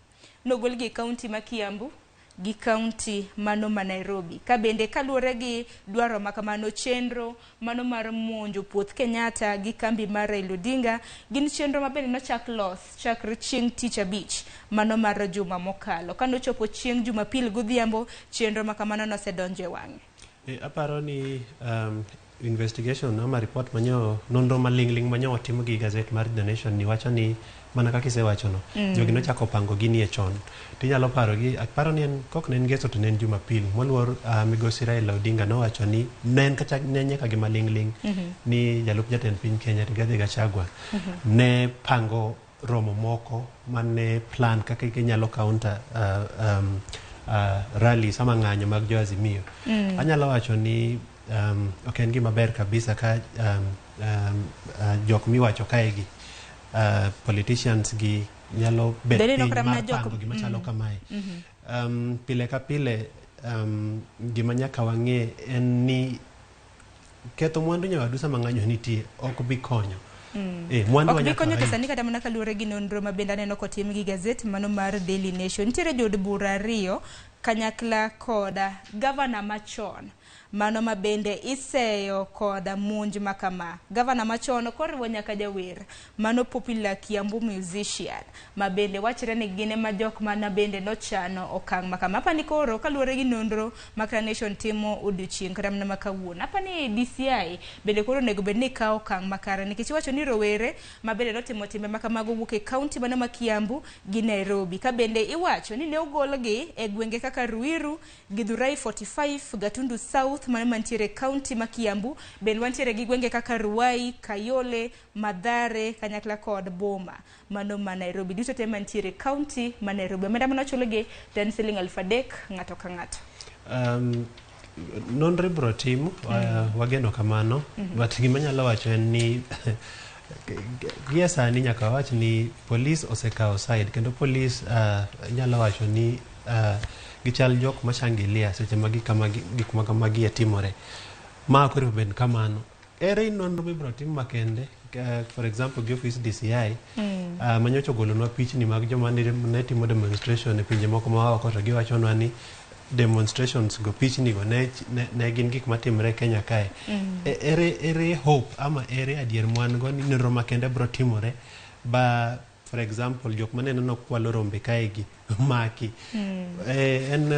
Nogolgi e kaunti ma Kiambu gi kaunti mano ma Nairobi. Ka bende kaluwore gi dwaro ma kamano, chenro mano mar monjo puoth Kenyatta gi kambi mar Raila Odinga gin chenro ma bende nochak los chakre chieng' tich abich mano mar juma mokalo. Kanochopo chieng' Jumapil godhiambo, chenro ma kamano nosedonjo e wang'e. Aparo ni investigation ama report manyo nonro maling'ling' manyo otim gi gazet mar The Nation ni wacho ni mana kaka isewachono. Jogi nochako pango gini e chon. Tinyalo paro gi aparo ni en kok ne en ngeso to ne en Jumapil. Moluor migosi Raila Odinga nowacho ni ne en kata ne nyaka gi maling'ling' ni jalup jatend piny Kenya Rigathi Gachagua ne pango romo moko mane plan kaka ginyalo counter rallies ama ng'anyo mag jo Azimio. Anyalo wacho ni ok en gima ber kabisa ka jok miwacho kae gi politicians gi nyalo bet Bende piny kata mana mar jok pango gima chalo kamae. Pile ka pile gima nyaka wang'e en ni ketho mwandu nyawadu sama ng'anyo nitie ok bi konyo. Mwandu Ok bi nyaka konyo to warit. sani kata mana kaluwore gi nonro ma bende aneno kotim gi gazet mano mar Daily Nation, nitiere jood bura ariyo kanyakla koda gavana machon mano ma bende iseyo koda monj ma kama. Gavana machon koriwo nyaka jawer mano popular Kiambu musician ma bende wachre ni gin ema jok mana bende nochano okang' ma kama. Apani koro kaluwore gi nonro ma Kra Nation timo odiochieng' kata mana ma kawuono, apani DCI bende koro onego bed ni kawo okang' makare, nikech iwacho ni rowere ma bende notimo timbe ma kamago wuok e kaunti mano ma Kiambu gi Nairobi, ka bende iwacho ni ne ogolgi e gwenge kaka Ruiru, Githurai 45, Gatundu South mano mantiere e kaunti ma Kiambu. Bende wantiere gi gwenge kaka Ruai, Kayole, Mathare kanyakla kod Boma mano ma Nairobi, duto te mantiere e kaunti ma Nairobi. Omenda manochulgi to en siling 3000 ng'ato ka ng'ato. Nonro ibiro tim, wageno kamano. But gima anyalo wacho en ni gie sani nyaka wawach ni polis osekawo side, kendo polis nyalo wacho ni gichal jok mashangilia seche ma gik ma kamagi timore. Ma ok onego bed kamano. Ere nonro mibiro tim makende, for example gi ofis DCI manyocha ogolonwa pichni mag joma ne timo demonstration e pinje moko ma oko, to giwachonwa ni demonstrations go, pichni go ne gin gik matimore Kenya kae. Ere hope ama ere adier mwan go ni nonro makende biro timore ba, for example, jok maneno nokwalo rombe kae gi maki. En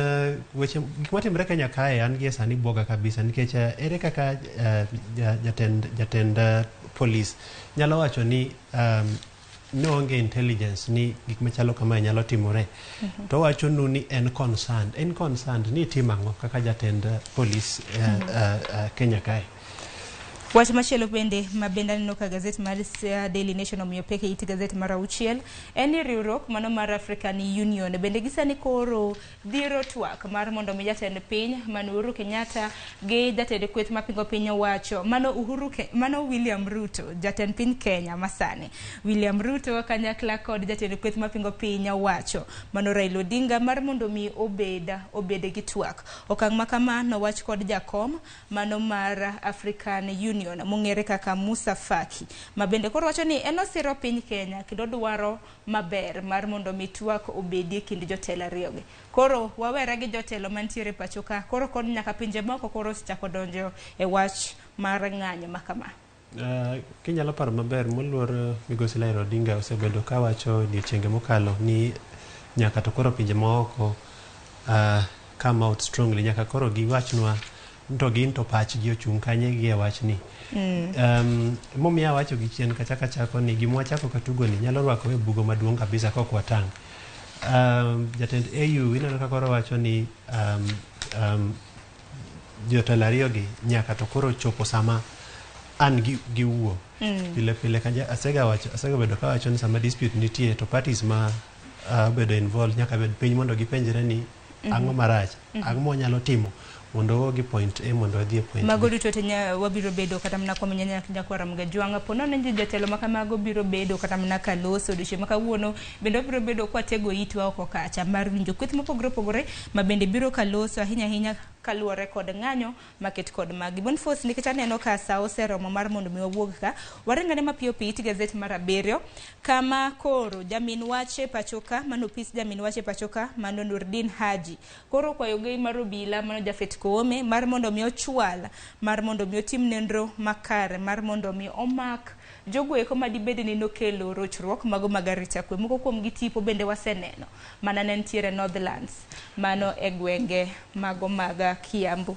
weche gik matimore Kenya kae an gie sani buoga kabisa, nikech ere kaka jatend polis nyalo wacho ni noonge intelligence ni gik machalo kamae nyalo timore, to wacho nu ni en concerned, en concerned ni itimo ang'o kaka jatend polis Kenya kae? Wach machielo bende ma bende aneno ka gazet mar Daily Nation omiyo pek e it gazet mar 6 en ni riwruok mano mar African Union bende gisani koro dhiro twak mar mondo mi jatend piny mano Uhuru Kenyatta gi jatend kweth mapingo piny owacho mano Uhuru mano William Ruto, jatend piny Kenya masani William Ruto kanyakla kod jatend kweth mapingo piny owacho mano Raila Odinga mar mondo mi obed gi twak. Okang' ma kama nowach kod jakom mano mar African Union mong'ere kaka Musa Faki, ma bende koro wacho ni en osiro piny Kenya kendo dwaro maber mar mondo mi twak obedie kind jotelo ariyogi. Koro wawere gi jotelo mantiere pacho ka, koro kod nyaka pinje moko koro osechako donjo e wach mar ng'anyo ma kama. Kinyalo paro maber, moluor migosi Raila Odinga osebedo kawacho odiochienge mokalo ni nyaka to koro pinje maoko come out strongly, nyaka koro giwachnwa to gin to pachgi ochung' kanye gi e wachni. Momiyo awacho gi chien kacha kachako ni gima wachako katugo ni nyalo rwako e bugo maduong' kabisa kok watang'. Jatend AU ineno ka koro wacho ni jotelo ariyogi nyaka to koro chopo sama an gi wuo. Pile pile kaja asega wacho, asega bedo kawacho ni sama dispute nitie to parties ma obedo involved nyaka bed piny mondo gipenjre ni ang'o marach, ang'o ma wanyalo timo mondo wawuog e point A mondo wadhi e point Mago B. duto te wabiro bedo kata mana kuom nyakwara Mgajwang' po nono ni jotelo ma kamago biro bedo kata mana kaloso odiochieng' ma kawuono, bende wabiro bedo kwatego itwa oko kacha mar winjo kweth mopogore opogore ma bende biro kaloso ahinya ahinya. kaluwore kod ng'anyo maket kod magi. Boniface, nikech aneno ka sa oseromo mar mondo mi wawuog ka, waringane mapiyo piyo it gazet mar 7 kama koro jamin wache pachoka mano pis jamin wache pachoka mano Nurdin Haji koro kwayo gei mar obila mano Jafet Koome mar mondo mi ochwal mar mondo mi otim nonro makare mar mondo mi omak jogo eko madibed ni nokelo rochruok mago mag arita kwe. Moko kuom gi tipo bende waseneno mana ne nitiere Northlands mano e gwenge mago mag Kiambu.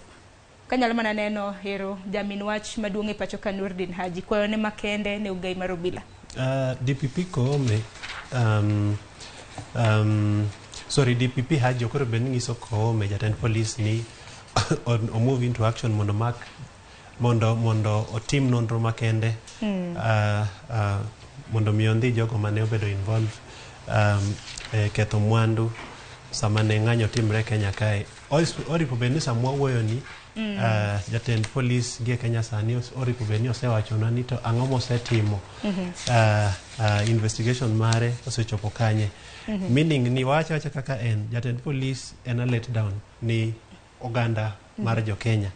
Kanyalo mana neno hero jamin wach maduong' e pacho ka Nurdin Haji kwayo ne makende ne ogai mar obila. DPP Koome sorry, DPP Haji okoro bed ni nyiso Koome jatend polis ni o move into action mondo mak mondo otim nonro makende mondo mi ondhi jogo mane obedo involved e ketho mwandu sama ne ng'anyo timre Kenya kae. Oripo bed ni sama wawuoyo ni jatend polis gi e Kenya sani oripo bed ni osewachonwa ni to ang'o mosetimo, investigation mare osechopo kanye. Meaning ni wawacho awacha kaka en jatend polis en a let down ni oganda mar jo Kenya.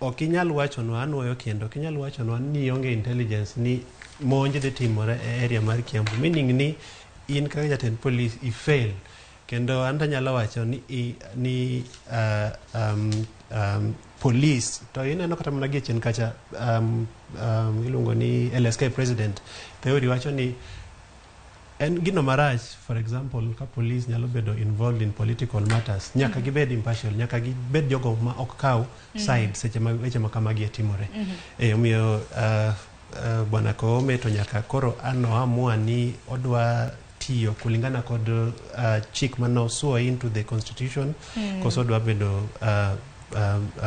Ok inyal wachonwa, anuoyo kendo, ok inyal wachonwa ni ionge intelligence ni monj dhi timore e area mar Kiambu. Meaning ni in kaka jatend polis i fail. Kendo an tanyalo wacho ni police to ineno kata mana gie chien kacha iluongo ni LSK president Theory wacho ni en gino marach, for example, ka police nyalo bedo involved in political matters, nyaka gibed impartial, nyaka gibed jogo ma ok kaw side seche ma weche ma kamagi timore. Omiyo Bwana Koome to nyaka koro ano amua ni odwa tiyo kulingana kod chik mano swear into the constitution, koso odwa bedo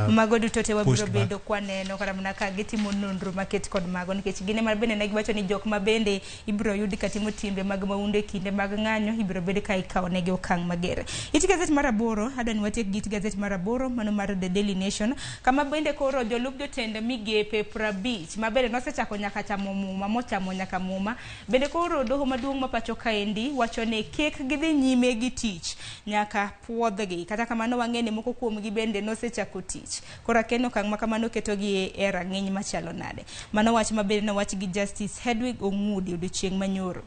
mago duto te wabiro pushed back. Bedo kwaneno kata mana ka gitimo nonro maket kod mago, nikech gin ema bende ne giwacho ni jok ma bende ibiro yudi katimo timbe mag mahundu e kinde mag ng'anyo ibiro bed ka ikawo negi okang' mager. It gazet mar 8, adwa ni watiek gi it gazet mar 8 mano mar The Daily Nation, kama bende koro jolup jotend migepe 50 ma bende nosechako nyaka chamo muma mochamo nyaka muma bende koro doho maduong' ma pacho kaendi wacho ni kik gidhi nyime gi tich nyaka puodhgi. Kata kamano wang'e ni moko kuomgi bende nosechako tich. Koro akeno okang' ma kamano ketogi e rang'iny machalo nade. Mano wach ma bende nowach gi Justice Hedwig Ong'udi odiochieng' manyoro.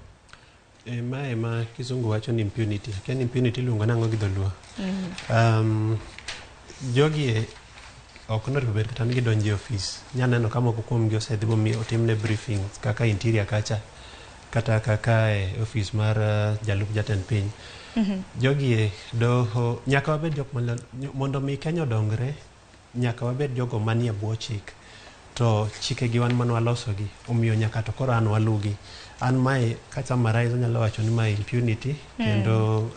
Mae ma kizungu wacho ni impunity. Akia ni impunity iluongo nang'o gi dholuo. Jogi ok nonego bed kata ni gidonjo e ofis. Inya neno ka moko kuomgi osedhi bomi otimne briefing kaka interior kacha kata kaka e ofis mar jalup jatend piny. Jogi doho nyaka wabed jok mondo mi Kenya odongre, nyaka wabed jogo manie bwo chik. To chike gi wan manwalosogi, omiyo nyaka to koro an walugi. An mae ka summarize anyalo wacho ni mae impunity, kendo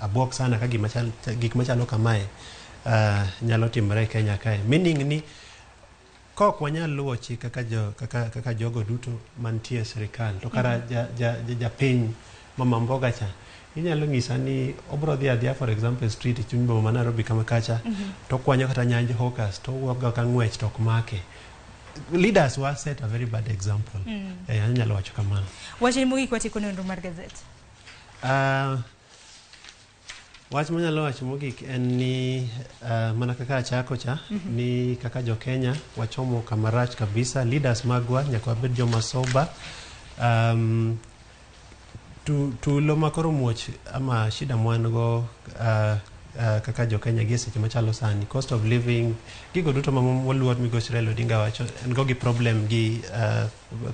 abuok sana ka gik machalo kamae nyalo timore e Kenya kae. Meaning ni kok wanyal luwo chik kaka jogo duto mantie e sirikal, to kara japiny mama mboga cha inyalo nyisa ni obro dhi adhiya for example street e chuny boma ma Nairobi kama kacha, to kwanyo kata nyanj hawkers to owuok go ka ng'wech to ok make. Leaders wa set a very bad example. Anyalo wacho kamano. Wachni mogik watieko nonro mar gazet. Wach manyalo wacho mogik en ni mana kaka achako cha, ni kaka jo Kenya wachomo kama rach kabisa. Leaders magwa nyaka wabed joma sober. Tulo makoro muoch ama shida mwan go kaka jo Kenya gi e seche machalo sani, cost of living, gigo duto ma moluor migosi Raila Odinga wacho en go gi problem gi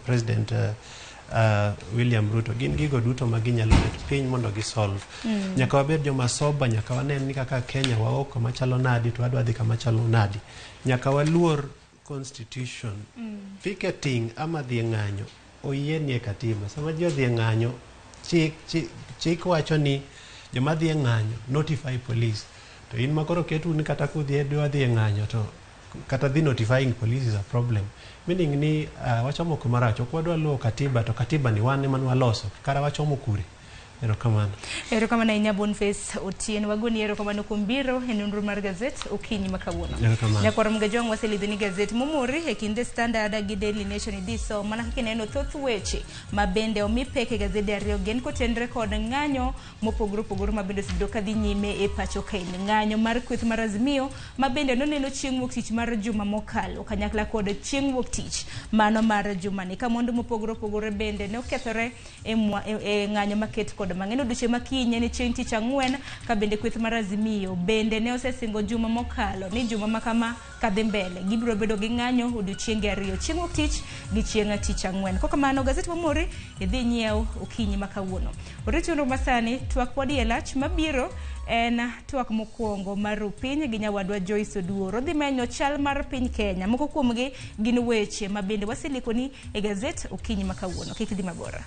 President William Ruto, gin gigo duto ma ginyalo bet piny mondo gi solve. Nyaka wabed joma sober, nyaka wanen ni kaka Kenya waok kama chalo nadi to wadwa dhi kama chalo nadi. Nyaka waluor constitution. Picketing ama dhi e ng'anyo oyienie e katiba. Sama ji odhi e ng'anyo, chik wacho ni joma dhi e ng'anyo notify police. To in makoro ketu ni kata kudhi dwa dhi e ng'anyo to kata dhi notifying police is a problem. Meaning ni wachomo kuma rach, ok wadwa luwo katiba to katiba ni wan ema nwaloso, kara wachomo kure. Erokamano. Erokamano ahinya Boniface Otieno. Wagoni erokamano kuom biro e nonro mar gazet okinyi ma kawuono. Erokamano. Nyakwar Mgajwang' waselidhoni gazet momori e kind The Standard gi Daily Nation idhi som mana kaka ineno thoth weche ma bende omi pek e gazede ariyo gin kotenre kod ng'anyo mopogore opogore ma bende osebedo kadhi nyime e pacho kaeni. Ng'anyo mar kweth mar Azimio ma bende noneno chieng' wuok tich mar juma mokalo kanyakla kod chieng' wuok tich mano mar jumani ka mwandu mopogore opogore bende ne okethore e ng'anyo maket kod mang'eny odiochieng' ma kiny ne chieng' tich ang'wen ka bende kweth mar Azimio bende ne osesingo juma mokalo ni juma ma kama kadhi mbele gibiro bedo gi ng'anyo odiochienge ariyo, chieng' wuok tich gi chieng' tich ang'wen. Kokamano gazet mamori idhi nyiew okinyi ma kawuono. Orito masani twak wadi e lach mabiro en twak mokwongo mar piny gi nyawadwa Joyce Oduor. Odhi menyo chal mar piny Kenya. Moko kuomgi gin weche ma bende waselikoni e gazet okinyi ma kawuono. Kik idhi mabor.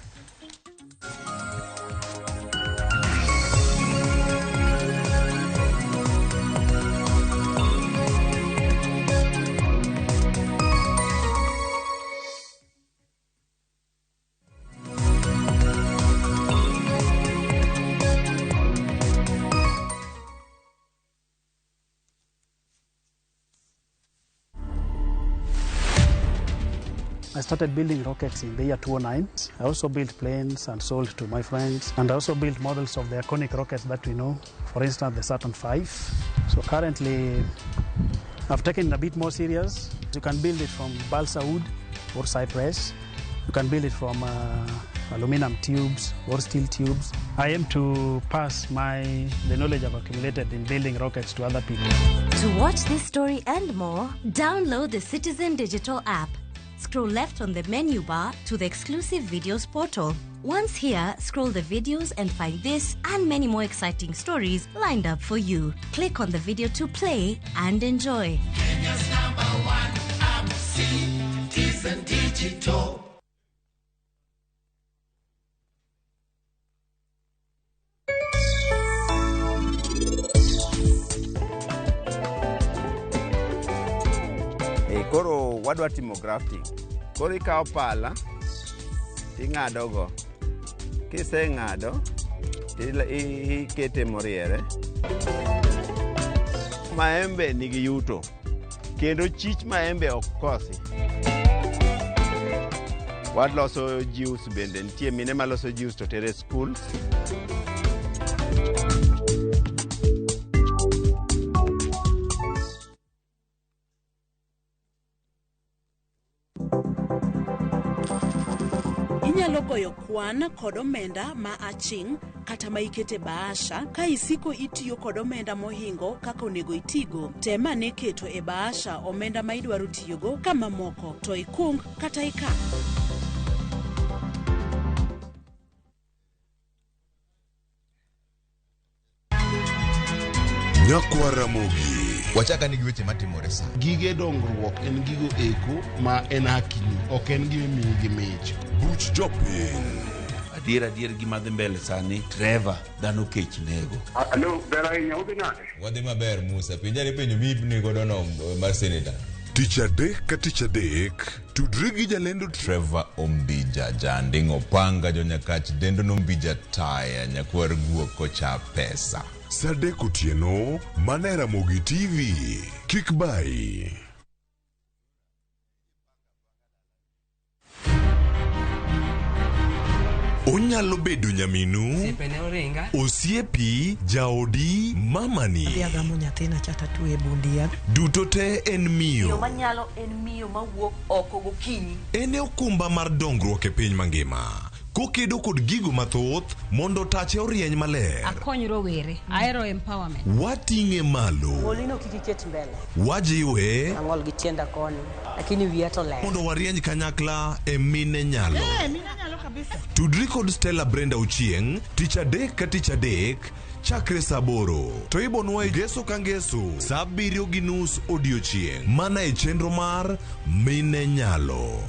I started building rockets in the year 2009. I also built planes and sold to my friends. And I also built models of the iconic rockets that we know, for instance, the Saturn V. So currently, I've taken it a bit more serious. You can build it from balsa wood or cypress. You can build it from aluminum tubes or steel tubes. I aim to pass the knowledge I've accumulated in building rockets to other people. To watch this story and more, download the Citizen Digital app. Scroll left on the menu bar to the exclusive videos portal. Once here, scroll the videos and find this and many more exciting stories lined up for you. Click on the video to play and enjoy. Kenya's #1 app, Citizen Digital. Koro wadwa timo grafting. Koro ikawo pala ting'ado go. Kiseng'ado ikete moriere. Maembe nigi yuto kendo chich maembe ok kosi. Waloso juice bende, nitie mine maloso juice to tere schools. Inyalo goyo kwan kod omenda ma aching' kata ma ikete bahasha ka isiko itiyo kod omenda mohingo kaka onego itigo. Tem ane keto e bahasha omenda ma idwaro tiyogo ka mamoko to ikung kata ikan. Nyakwar Ramogi. Wachaka ni gi weche matimore sa. Gige dongruok en gigo eko ma en hakini, ok en gima imiyi gi mich. Buch jopiny. Adier gima dhi mbele sani, Trevor, dhano kech nego. Alo, ber ahinya, udhi nade? Wadhi maber Musa, penjani penjo miipni godo no mar seneta. Tich adek ka tich adek, tudri gi jalendo Trevor Ombija, janding' opanga jonyakach dendo nombija taya, nyakwar guok kocha pesa. Saa 3 otieno, mana e Ramogi TV. Kik bai. Onyalo bedo nyaminu, osiepi, jaodi, mamani. Adhi agamo nyathina cha tatwe e bundia. Duto te en miyo. Miyo manyalo en miyo mawuok oko gokinyi. En e okumba mar dongruok e piny mangima. Kokedo kod gigo mathoth mondo tache orieny maler. Akony rowere, ahero empowerment. Wating'e malo. Ng'olino kik iket mbele. Wajiwe. Ang'ol gi tienda koni, lakini wiya to ler. Mondo warieny kanyakla e mine nyalo. Mine nyalo kabisa. Tudri kod Stella Brenda Ochieng' tich adek ka tich adek chakre saa 8 to ibonwa e ngeso ka ngeso saa 7:30 odiochieng' mana e chenro mar Mine Nyalo.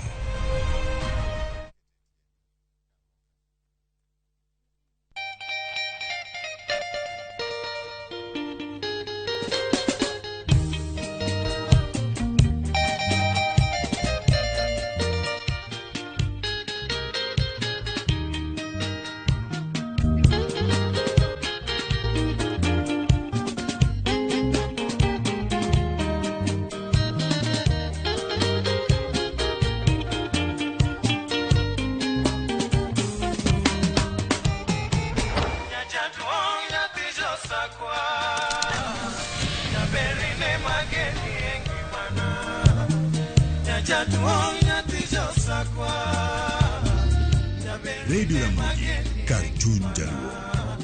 Radio Ramogi, kar chuny jaluo.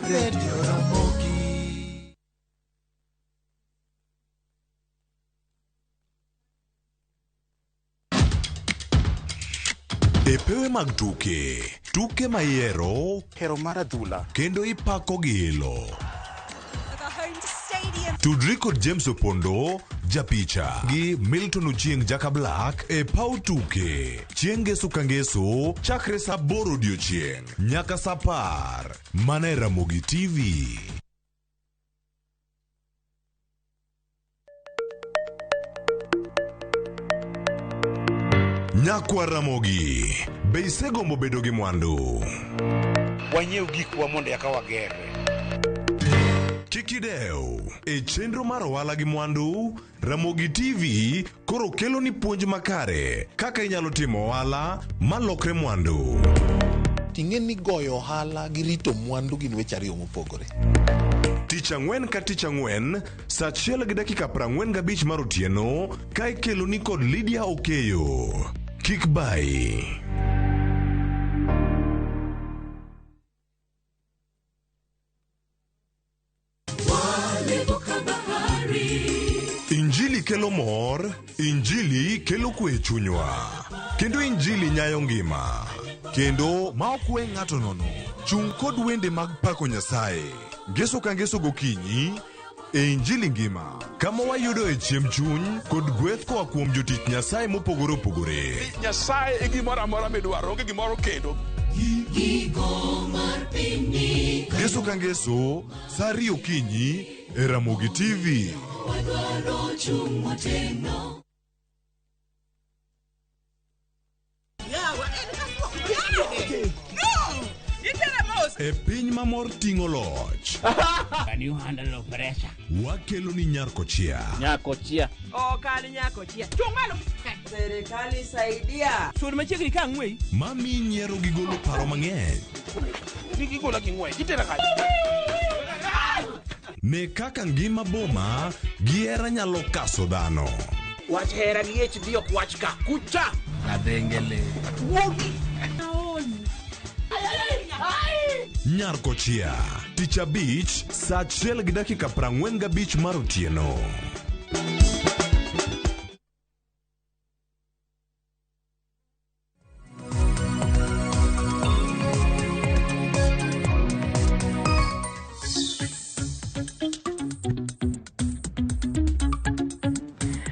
Radio Ramogi. E pewe mag tuke, tuke ma ihero hero mar adhula kendo ipako gi ilo. Tudri kod James Opondo, japicha gi Milton Ochieng Jaka Black e paw tuke chieng' ngeso ka ngeso chakre saa 8 odiochieng' nyaka saa 10 mana e Ramogi TV. Nyakwa Ramogi, be isegombo bedo gi mwandu? Wanyiew gikwa mondo eka wagerre. Kik idew e chenro mar ohala gi mwandu, Ramogi TV koro kelo ni puonj makare kaka inyalo timo ohala malokre mwandu. Ting'e ni goyo ohala gi rito mwandu gin weche ariyo mopogore. Tich ang'wen ka tich ang'wen, saa 1:45 mar otieno, ka ikelo ni kod Lydia Okeyo. Kik bayi. Injili kelo mor, Injili kelo kwe e chunywa, kendo Injili nyayo ngima, kendo ma ok we ng'ato nono. Chung' kod wende mag pako Nyasaye, ngeso ka ngeso gokinyi e Injili ngima, kama wayudo e chiemb chuny kod gweth koa kuom jotich Nyasaye mopogore opogore. Nyasaye e gimoro amora midwaro, onge gimoro kendo. Ngeso ka ngeso, saa 2 okinyi e Ramogi TV. E piny ma mor ting'o loch. Can you handle pressure? Wakelo ni Nyarkochia. Nyakochia. Ok an nyakochia. Chung' malo. Serikali saidia. Sud machiegni ka ang'weyi. Mami nyiero gi golo paro mang'eny. Gigola gi ng'wech. Itera kanye? Ne kaka ngima boma gi hera nyalo kaso dhano. Wach hera gi HD ok wach ka. Kucha. Kadhengele. Wuogi. Nyarkochia. Tich abich, saa 1:45 mar otieno.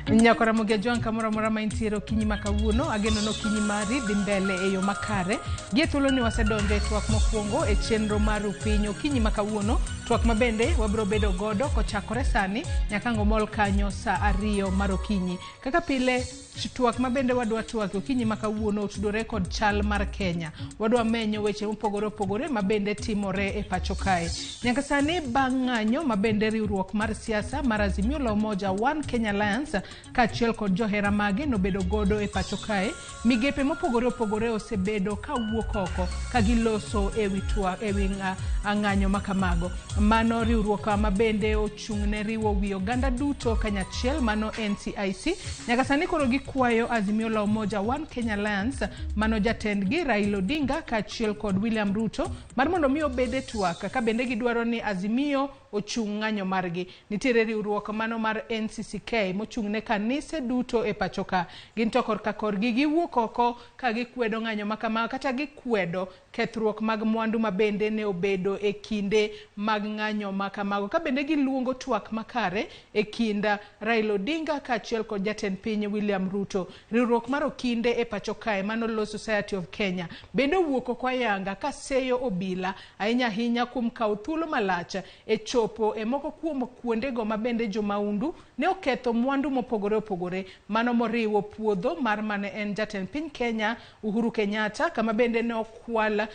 Nyakora Ramogi Ajwang' kamoro amora ma intiere okinyi ma kawuono, ageno ni okinyi mari dhi mbele e yo makare. Gie thuoloni wasedonjo e twak mokwongo e chenro mar Rupiny okinyi ma kawuono, twak ma bende wabiro bedo godo kochakore sani nyaka ang' omol kanyo saa 2 mar okinyi. Kaka pile, twak ma bende wadwa twak okinyi ma kawuono otudore kod chal mar Kenya. Wadwa menyo weche mopogore opogore ma bende timore e pacho kae. Nyaka sani bang' ng'anyo ma bende riwruok mar siasa mar Azimio la Umoja One Kenya Alliance kaachiel kod johera mage nobedo godo e pacho kae, migepe mopogore opogore osebedo ka wuok oko ka giloso ewi ng'anyo ma kamago. Mano riwruok ma bende ochung' ne riwo wi oganda duto kanyachiel, mano NCIC. Nyaka sani koro gikwayo Azimio la Umoja One Kenya Alliance mano jatendgi Raila Odinga kaachiel kod William Ruto mar mondo mi obed e twak ka bende gidwaro ni Azimio ochung' ng'anyo margi. Nitiere riwruok mano mar NCCK mochung' ne kanise duto e pacho ka. Gin to korka korgi giwuok oko ka gikwedo ng'anyo ma kama kata gikwedo kethruok mag mwandu ma bende ne obedo e kinde mag ng'anyo ma kamago. Ka bende giluongo twak makare e kind Raila Odinga kaachiel kod jatend piny William Ruto. Riwruok mar okinde e pacho kae mano Law Society of Kenya bende owuok oko ayanga ka seyo obila ahinya ahinya kuom kawo thuolo malach e chopo e moko kuom kuondego ma bende jomaundu ne oketho mwandu mopogore opogore, mano moriwo puodho mar mane en jatend piny Kenya Uhuru Kenyatta, kama bende ne okwal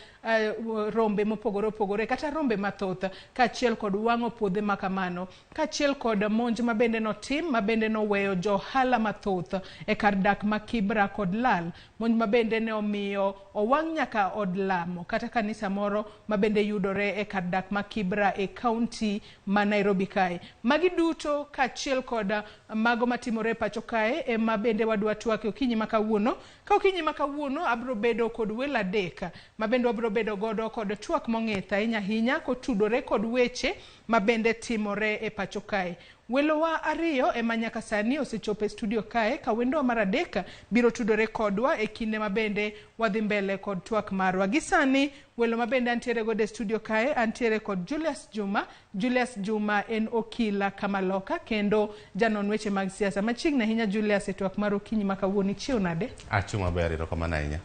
rombe mopogore opogore kata rombe mathoth, kaachiel kod wang'o puodhe ma kamano, kaachiel kod monj ma bende notim ma bende noweyo johala mathoth e kar dak ma Kibra kod Lal, monj ma bende ne omiyo owang' nyaka od lamo kata kanisa moro ma bende yudore e kar dak ma Kibra e kaunti kaunti ma Nairobi kae. Magi duto kaachiel kod mago matimore e pacho kae ema bende wadwa twak e okinyi ma kawuono. Ka okinyi ma kawuono abiro bedo kod welo adek ma bende wabiro bedo godo kod twak mong'ith ahinya ahinya kotudore kod weche ma bende timore e pacho kae. Welowa ariyo ema nyaka sani osechopo e studio kae ka wendowa mar adek biro tudore kodwa e kinde ma bende wadhi mbele kod twak marwa. Gi sani welo ma bende antiere godo e studio kae antiere kod Julius Juma. Julius Juma en okila Kamaloka kendo janon weche mag siasa. Machiegni ahinya Julius e twak mar okinyi ma kawuono ichiew nade? Achiew maber, erokamano ahinya.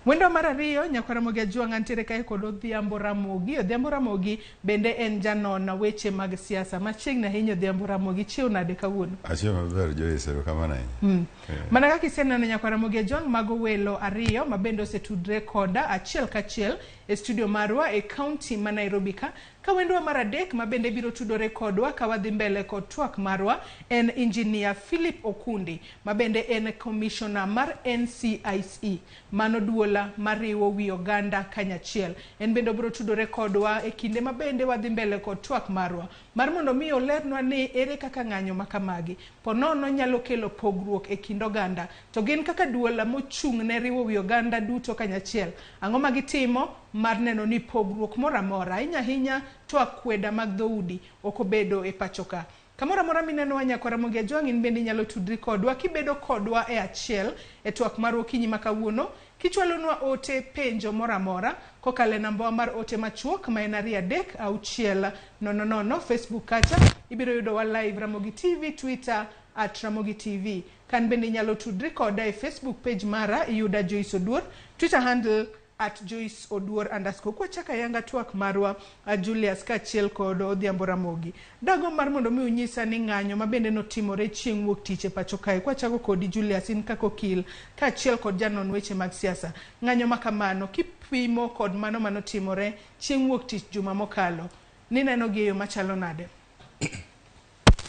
Wendo mar ariyo nyakwar Ramogi Ajwang' antiere kae kod Odhiambo Ramogi. Odhiambo Ramogi bende en janon weche mag siasa. Machiegni ahinya Odhiambo Ramogi, ichiew nade kawuono? Achiew maber Joyce, erokamano ahinya. Mana kaka iseneno nyakwar Ramogi Ajwang' mago welo ariyo ma bende osetudre koda achiel kachiel e studio marwa e kaunti ma Nairobi ka. Ka wendwa mar adek ma bende biro tudore kodwa ka wadhi mbele kod twak marwa en Engineer Philip Okundi ma bende en commissioner mar NCIC, mano duola mariwo wi oganda kanyachiel. En bende obiro tudore kodwa e kinde ma bende wadhi mbele kod twak marwa mar mondo mi olernwa ni ere kaka ng'anyo ma kamagi po nono nyalo kelo pogruok e kind oganda, to gin kaka duola mochung' ne riwo wi oganda duto kanyachiel, ang'o ma gitimo mar neno ni pogruok moro amora ahinya ahinya to akweda mag dhoudi ok obedo e pacho ka. Kamoro amora minenowa nyakwar Ramogi Ajwang' in bende inyalo tudri kodwa kibedo kodwa e achiel e twak mar okinyi ma kawuono kichwalonwa ote penjo moro amora kokalo e nambawa mar ote machuok ma en 2 3 6 0 0. Facebook kacha ibiro yudowa live Ramogi TV, Twitter at Ramogi TV. Kan bende inyalo tudri koda e Facebook page mara iyuda Joyce Oduor, Twitter handle at Joyce Oduor underscore. Kwachako ayanga twak marwa Julius kaachiel kod Odhiambo Ramogi. Dago mar mondo mi unyisa ni ng'anyo ma bende notimore chieng' wuok tich e pacho kae. Kwachako kodi Julius, in kaka okil kaachiel kod janon weche mag siasa. Ng'anyo ma kamano kipimo kod mano manotimore chieng' wuok tich juma mokalo, nineno gi e yo machalo nade?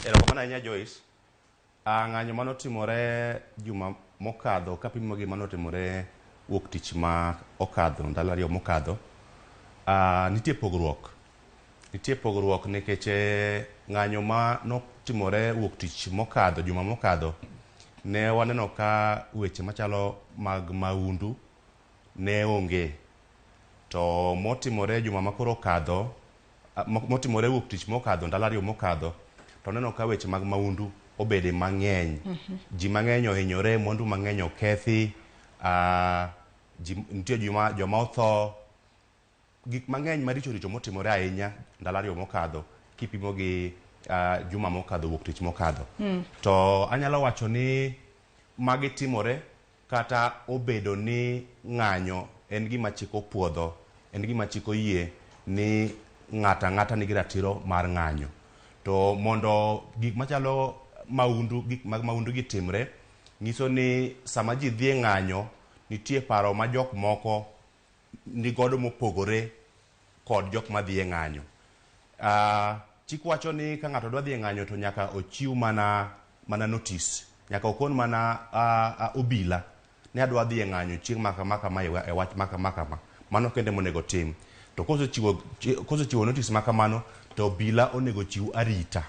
Erokamano ahinya Joyce. Ng'anyo manotimore juma mokadho kapimo gi manotimore wuok tich ma okadho, ndalo ariyo mokadho, nitie pogruok. Nitie pogruok nikech ng'anyo ma notimore wuok tich mokadho, juma mokadho, ne waneno ka weche machalo mag maundu ne onge. To motimore juma makoro okadho, motimore wuok tich mokadho, ndalo ariyo mokadho, to neno ka weche mag maundu obede mang'eny. Ji mang'eny ohinyore, mwandu mang'eny okethi, nitie joma otho, gik mang'eny maricho richo motimore ahinya ndalo ariyo mokadho kipimo gi juma mokadho, wuok tich mokadho. To anyalo wacho ni magi timore kata obedo ni ng'anyo en gima chik opuodho, en gima chik oyie ni ng'ato ang'ata nigi ratiro mar ng'anyo. To mondo gik machalo maundu, gik mag maundu gi timre, nyiso ni sama ji dhi e ng'anyo, nitie paro ma jok moko nigodo mopogore kod jok madhi e ng'anyo. Chik wacho ni ka ng'ato dwa dhi e ng'anyo to nyaka ochiw mana notice, nyaka okon mana obila ni adwa dhi e ng'anyo chieng' ma kama kama e wach ma kama kama. Mano kende monego tim. To kosechiwo notice ma kamano, to obila onego chiw arita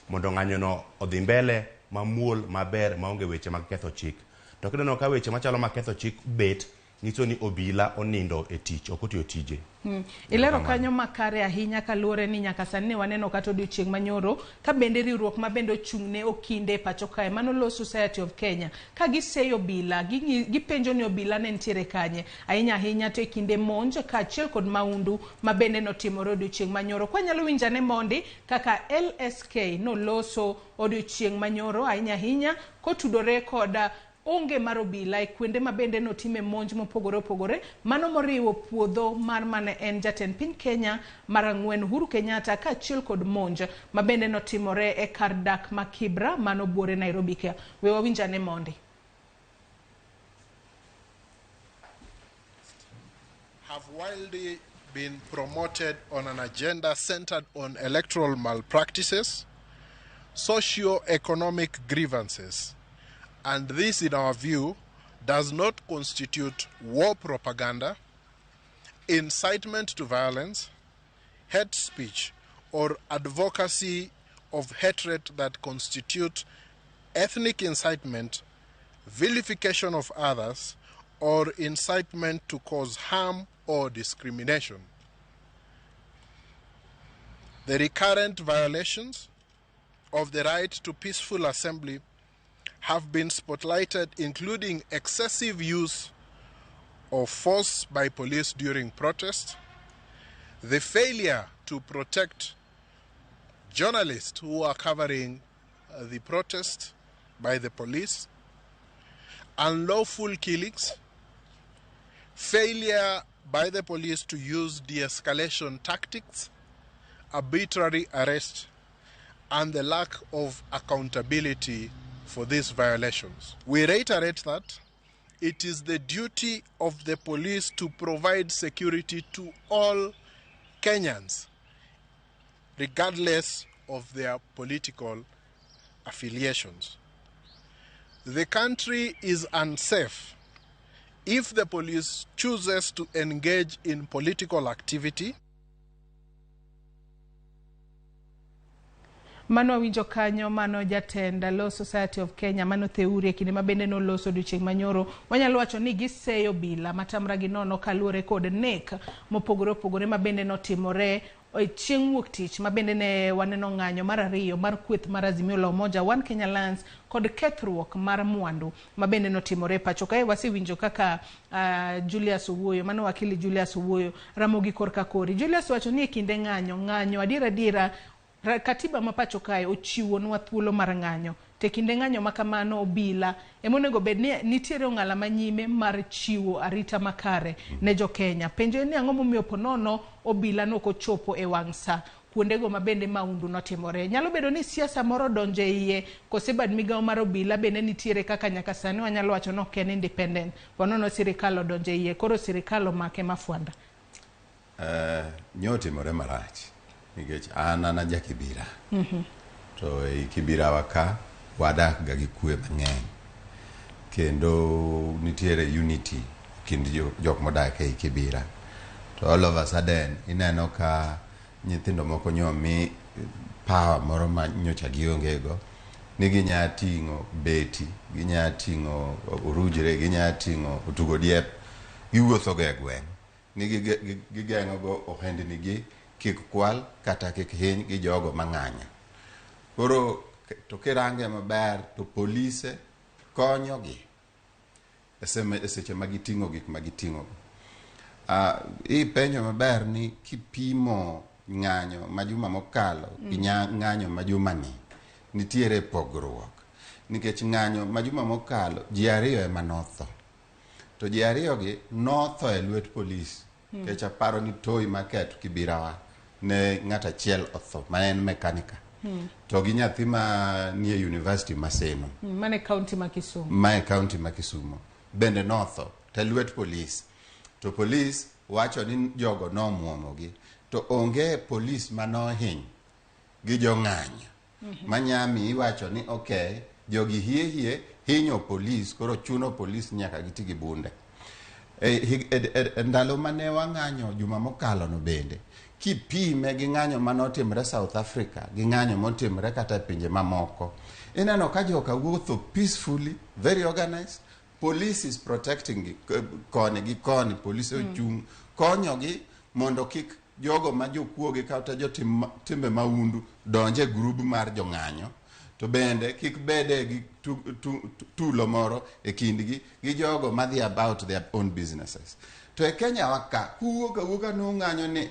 mondo ng'anyo no odhi mbele mamuol maber maonge weche mag ketho chik. To kineno ka weche machalo mag ketho chik bet, nyiso ni obila onindo e tich, ok otiyo tije. Ilero kanyo makare ahinya kaluwore ni nyaka sani ne waneno kata odiochieng' manyoro ka bende riwruok ma bende ochung' ne okinde e pacho kae, mano Law Society of Kenya, ka giseyo obila, gipenjo ni obila ne nitiere kanye ahinya ahinya to e kinde monj kaachiel kod maundu ma bende notimore odiochieng' manyoro. Kwanyalo winjane mondi kaka LSK noloso odiochieng' manyoro ahinya ahinya kotudore kod onge mar obila e kuonde ma bende notime monj mopogore opogore, mano moriwo puodho mar mane en jatend piny Kenya mar ang'wen Uhuru Kenyatta kaachiel kod monj ma bende notimore e kar dak ma Kibra mano buore Nairobi ka. We wawinjane mondi. Have wildly been promoted on an agenda centered on electoral malpractices, socio-economic grievances, and this, in our view, does not constitute war propaganda, incitement to violence, hate speech, or advocacy of hatred that constitute ethnic incitement, vilification of others, or incitement to cause harm or discrimination. The recurrent violations of the right to peaceful assembly have been spotlighted, including excessive use of force by police during protests, the failure to protect journalists who are covering the protest by the police, unlawful killings, failure by the police to use de-escalation tactics, arbitrary arrest, and the lack of accountability for these violations. We reiterate that it is the duty of the police to provide security to all Kenyans, regardless of their political affiliations. The country is unsafe if the police chooses to engage in political activity. Mano winjo kanyo, mano jatend Law Society of Kenya, mano Theuri, e kinde ma bende noloso odiochieng' manyoro. Wanyalo wacho ni giseyo obila matamra gi nono kaluwore kod nek mopogore opogore ma bende notimore e chieng' wuok tich, ma bende ne waneno ng'anyo mar ariyo mar kweth mar Azimio la Umoja One Kenya Alliance kod kethruok mar mwandu ma bende notimore e pacho kae. Wasewinjo kaka Julius owuoyo, mano wakili Julius owuoyo. Ramogi korka kori. Julius wacho ni e kinde ng'anyo adiera adiera katiba ma pacho kae ochiwonwa thuolo mar ng'anyo, to e kinde ng'anyo ma kamano obila ema onego bed ni nitiere ong'ala manyime mar chiwo arita makare ne jo-Kenya. Penjo en ni ang'o momiyo ponono obila nok ochopo e wang' sa kuondego ma bende maundu notimore. Nyalo bedo ni siasa moro odonjo e iye, kose bad migawo mar obila bende nitiere kaka nyaka sani wanyalo wacho ni ok en independent. Ponono sirikal odonjo e iye, koro sirikal omake mafwanda. Nyo otimore marach nikech an an aja Kibira. To ei Kibira wa ka wadak ga gi kwe mang'eny kendo nitiere unity kind jok modak ei Kibira. To all of a sudden ineno ka nyithindo moko nyomi power moro ma nyocha gionge go, ni ginya ting'o beti, ginya ting'o orujre, ginya ting'o otugo diep, giwuotho go e gweng' ni gigeng'o go ohendni gi kik kwal kata kik hiny gi jogo mang'anyo. Koro to kirange maber to polise konyogi e seche ma giting'o gik ma giting'o go. Ipenjo maber ni kipimo ng'anyo ma juma mokalo gi ng'anyo ma juma ni, nitiere pogruok. Nikech ng'anyo ma juma mokalo ji ariyo ema notho. To ji ariyo gi notho e lwet polis. Nikech aparo ni Toi Market Kibirawa ne ng'at achiel otho ma en mekanika. To gi nyathi ma nie university Maseno. Mane county ma Kisumu. Ma e county ma Kisumu. Bende notho te lwet polis. To polis wacho ni jogo nomuomogi. To onge polis manohiny gi jong'anyo. Manyami iwacho ni okay, jogi hie hie hinyo polis, koro chuno polis nyaka giti gi bunde. E ndalo mane wang'anyo juma mokalo no bende, kipime gi ng'anyo manotimre South Africa gi ng'anyo motimre kata e pinje mamoko, ineno ka joka wuotho peacefully, very organized. Police is protecting gi koni gi koni, police ochung' konyogi mondo kik jogo ma jokuoge kata jotim timbe maundu donje group mar jong'anyo, to bende kik bede gi tulo moro e kindgi gi jogo madhi about their own businesses. To e Kenya wa ka, kuwuok awuoka nung'anyo ni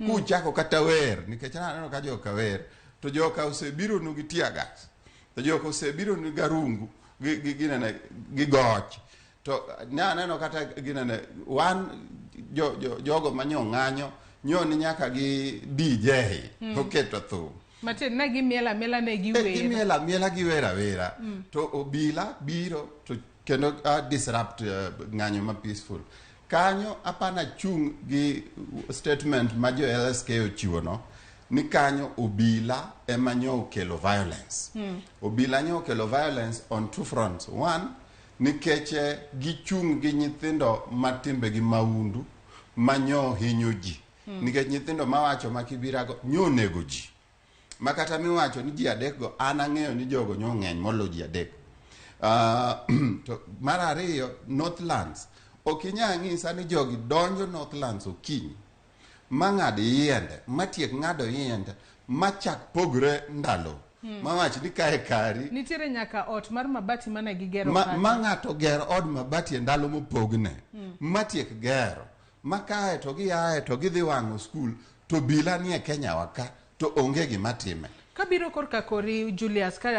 kuchako kata wer, nikech aneno ka joka wer, to joka osebiro nu gi tear gas, to joka osebiro nu gi arungu, gi goch. To ne aneno kata ginene, wan jogo manyo ng'anyo, nyo ni nyaka gi DJ oketo thum. Matin ne gimiela miela ne giwer. Gimiela miela giwer awera. To obila biro to kendo disrupt ng'anyo ma peaceful. Kanyo apana chung' gi statement ma jo LSK ochiwo no, ni kanyo obila ema nyo okelo violence. Obila nyo okelo violence on two fronts. One, nikech gichung' gi nyithindo matimbe gi maundu manyo hinyo ji. Nikech nyithindo mawacho ma Kibirago nyonego ji. Ma kata miwacho ni ji adek go, an ang'eyo ni jogo nyo ng'eny molo ji adek. To mar ariyo, Northlands. Ok inyal nyisa ni jogi donjo Northlands okinyi, ma ng'ad yiende, ma tiek ng'ado yiende, ma chak pogre ndalo. Mawach ni kae kari. Nitiere nyaka ot mar mabati mane gigero ma, ma ng'ato ger od mabati e ndalo mopogne. Ma tiek gero. Ma kae to giae to gidhi wang'o skul, to bila nie Kenya wa ka, to onge gima time. Kabiro korka kori Julius, ka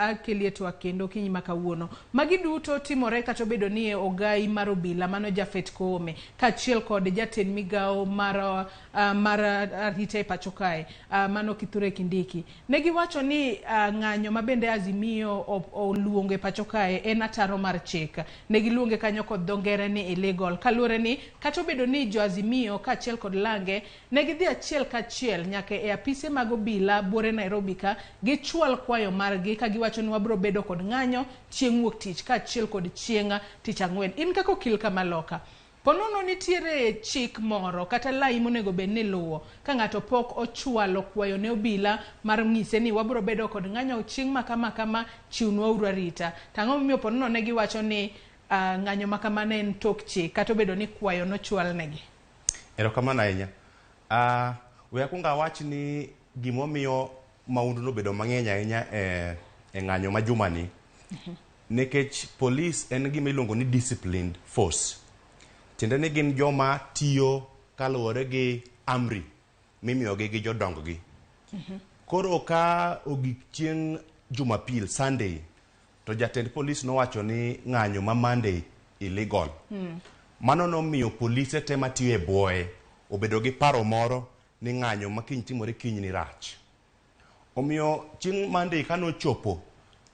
akelie twak kendo okinyi ma kawuono. Magi duto timore kata obedo ni ogai mar obila mano Japhet Koome kaachiel kod jatend migawo mar arita e pacho kae mano Kithure Kindiki. Ne giwacho ni ng'anyo ma bende Azimio oluongo e pacho kae en ataro mar chik. Ne giluonge kanyo kod dho ngere ni illegal. Kaluwore ni kata obedo ni jo Azimio kaachiel kod Lange ne gidhi achiel kachiel nyaka e apise mag obila buore Nairobi ka gichwal kwayo margi ka giwacho ni wabro bedo kod ng'anyo chieng' wuok tich kaachiel kod chieng' tich ang'wen. In kaka okil kamaloka, ponono nitiere chik moro kata lai monego bed ni luwo ka ng'ato pok ochwalo kwayo ne obila mar ng'ise ni wabro bedo kod ng'anyo chieng' ma kama kama, chiwnwa uru arita. To ang'o momiyo ponono ne giwacho ni ng'anyo ma kama ne en tok chik kata obedo ni kwayo nochwal negi? Erokamano ahinya. We akwong awach ni gimomiyo maundu nobedo mang'eny ahinya e ng'anyo ma jumani, nikech polis en gima iluongo ni disciplined force. Tiende ni gin joma tiyo kaluwore gi amri mimiyogi gi jodong-gi. Koro ka ogik chieng' Jumapil, Sunday, to jatend polis nowacho ni ng'anyo ma Monday illegal. Mano nomiyo polise te matiyo e bwoye obedo gi paro moro ni ng'anyo ma kiny timore kiny ni rach. Omiyo chieng' Monday kanochopo,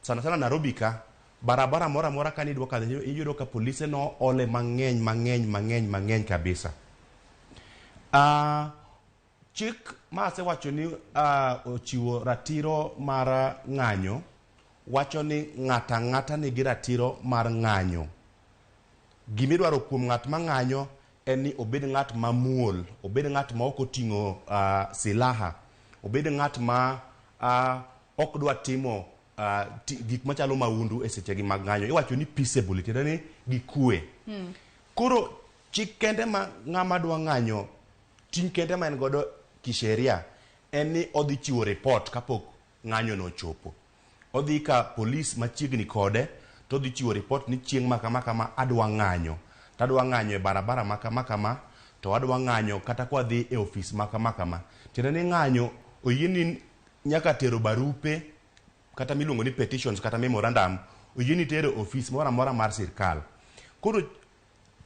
sana sana Nairobi ka, barabara moro amora ka nidwa kadho iyudo ka polise no ole mang'eny mang'eny mang'eny mang'eny kabisa. Chik ma asewacho ni ochiwo ratiro mar ng'anyo wacho ni ng'ata ng'ata nigi ratiro mar ng'anyo. Gimidwaro kuom ng'at ma ng'anyo en ni obed ng'at mamuol, obed ng'at ma ok oting'o silaha, obed ng'at ma ok dwa timo gik machalo maundu e sechegi mag ng'anyo. Iwacho ni peaceable, tiende ni gi kwe. Koro chik kende ma ng'ama dwa ng'anyo, ting' kende ma en godo kisheria en ni odhi chiwo report kapok ng'anyo no ochopo. Odhi ka polis machiegni kode to odhi chiwo report ni chieng' ma kama kama adwa ng'anyo. To adwa ng'anyo e barabara ma kama kama, to adwa ng'anyo kata kwadhi e ofis ma kama kama. Tiende ni ng'anyo oyieni nyaka tero barupe kata miluongo ni petitions kata memorandum, oyieni tero ofis moro amora mar sirkal. Koro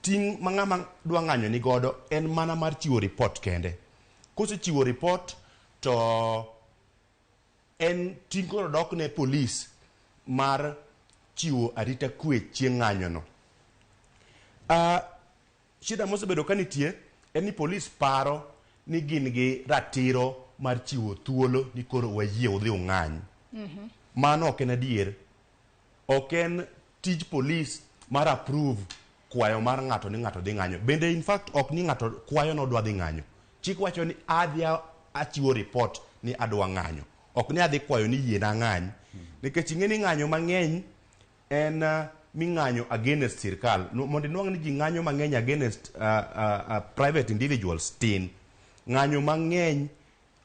ting' ma ng'ama dwa ng'anyo ni godo en mana mar chiwo report kende. Kosechiwo report to en ting' koro dok ne polis mar chiwo arita kwe chieng' ng'anyo no. Shida mosebedo ka nitie en ni polis paro ni gin gi ratiro mar chiwo thuolo ni koro wayie udhi ung'any. Mano ok en adier. Ok en tij polis mar approve kwayo mar ng'ato ni ng'ato dhi ng'anyo. Bende in fact ok ni ng'ato kwayo nodwa dhi ng'anyo. Chik wacho ni adhi achiwo report ni adwa ng'anyo. Ok ni adhi kwayo ni yiena ng'any. Nikech ing'e ni ng'anyo mang'eny en ming'anyo against sirkal. Mondo inwang' ni ji ng'anyo mang'eny against private individuals tin. Ng'anyo mang'eny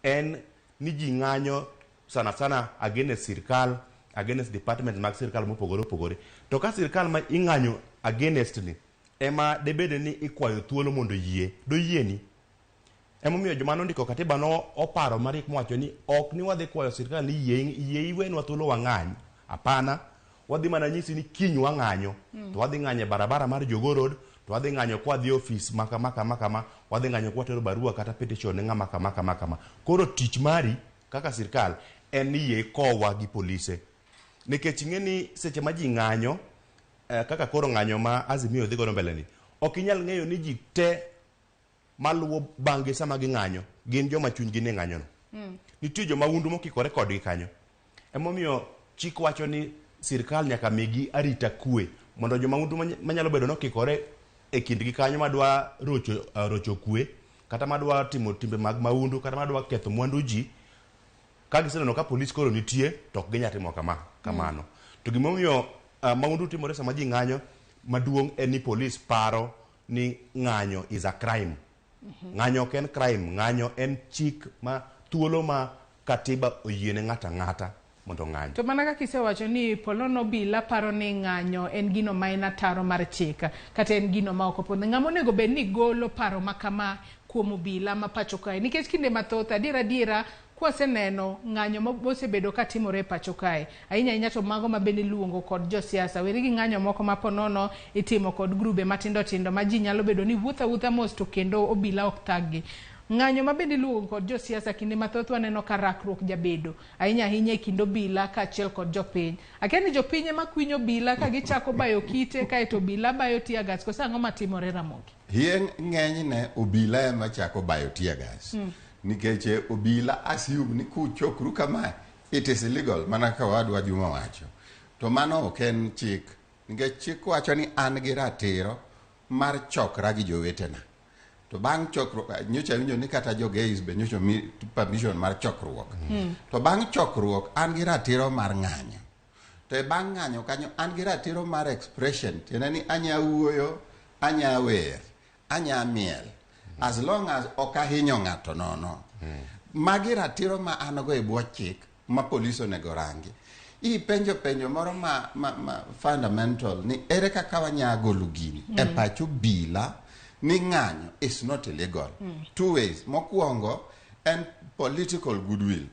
en ni ji ng'anyo sana sana against sirkal, against department mag sirkal mopogore opogore. To ka sirkal ma ing'anyo against ni ema debed ni ikwayo thuolo mondo yie, doyieni. Emomiyo joma nondiko katiba no oparo mariek mowacho ni ok ni wadhi kwayo sirkal ni yie iwenwa thuolo wang'any. Hapana, wadhi mana nyisi ni kiny wang'anyo. To wadhi ng'anyo e barabara mar Jogoo Road, to wadhi ng'anyo kwa dhi ofis ma kama kama kama, wadhi ng'anyo kwa tero barua kata petition ne ng'ama kama kama kama. Koro tich mari kaka sirkal en ni yie kowa gi polise. Nikech ing'e ni seche ma ji ng'anyo, kaka koro ng'anyo ma Azimio dhi godo mbele ni, ok inyal ng'eyo ni ji te maluwo bang'gi sama ging'anyo gin joma chunygi ni ng'anyo no. Nitie joma undu mokikore kodgi kanyo. Emomiyo chik wacho ni sirkal nyaka migi arita kwe mondo joma undu manyalo bedo nokikore e kindgi kanyo madwa rocho kwe kata madwa timo timbe mag maundu, kata madwa ketho mwandu ji, ka giseneno ka polis koro nitie to ok ginyal timo kamano. To gimomiyo maundu timore sama ji ng'anyo maduong' en ni polis paro ni ng'anyo is a crime. Ng'anyo ok en crime, ng'anyo en chik ma thuolo ma katiba oyiene ng'ato ang'ata mondo ong'any. To mana kaka isewacho ni ponono obila paro ni ng'anyo en gino ma en ataro mar chik kata en gino ma ok opondho. Ng'ama onego bed ni golo paro ma kama kuom obila ma pacho kae, nikech kinde mathoth adiera kwaseneno ng'anyo mosebedo katimore e pacho kae, ahinya ahinya to mago ma bende iluongo kod josiasa, weri gi ng'anyo moko ma ponono itimo kod grube matindo tindo ma ji nyalo bedo ni wuotho awuotha mos to kendo obila ok thag-gi. Ng'anyo ma bende iluongo kod josiasa kinde mathoth waneno ka rakruok jabedo ahinya ahinya e kind obila kaachiel kod jopiny. Akia ni jopiny ema kwinyo obila ka gichako bayo kite kaeto obila bayo tear gas, koso ang'o matimore Ramogi? Hie ng'enyne obila ema chako bayo tear gas. Nikech obila assume ni kuchokru kamae it is illegal, mana kaka wadwa Juma wacho. To mano ok en chik, nikech chik wacho ni an gi ratiro mar chokra gi jowetena. To bang' chokruok, nyocha awinjo ni kata jo gays be nyocha omi permission mar chokruok. To bang' chokruok an gi ratiro mar ng'anyo. To e bang' ng'anyo kanyo an gi ratiro mar expression, tiende ni anya wuoyo, anya wer, anya miel, as long as ok ahinyo ng'ato nono. Magi ratiro ma an go e bwo chik ma polis onego rangi. Ipenjo penjo moro ma fundamental ni ere kaka wanya golo gini e pach obila ni ng'anyo is not illegal. Two ways. Mokwongo en political goodwill.